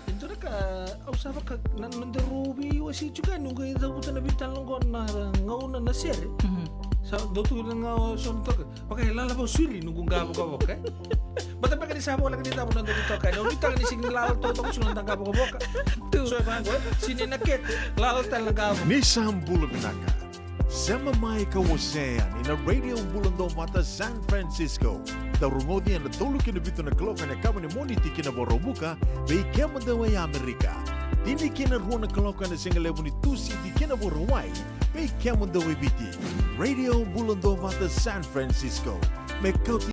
E dua na ka au sa vaka na noda rau veiwasei tiko yani, au qai cavuta na veitalanoa oqo na gauna na sere. Mhm. Sa dau tu na ga o so na toka. Vaka e lala vau siri noqu qa vokavoka, e? Bata beka ni sa voleka ni cava na noqu toka, e? Na nuitaka ni sega ni lala toka, toka sulu na qa vokavoka. Tu. So e vaqo, e? Sini na kete, lala tale na qa vokavoka. Ni sa bula vinaka. Sema mai ka wasea yani na Radio Bula Dovata San Francisco. Dau rogoci ena tolu ki na vitu na kaloko ena yakavi ni Moniti ki na Vakaraubuka, vei kemudou e Amerika. Tini ki na rua na kaloko ena sigalevu ni Tusiti ki na Vakarauwai, vei kemudou e Viti. Radio Bula Dovata San Francisco. Me kauti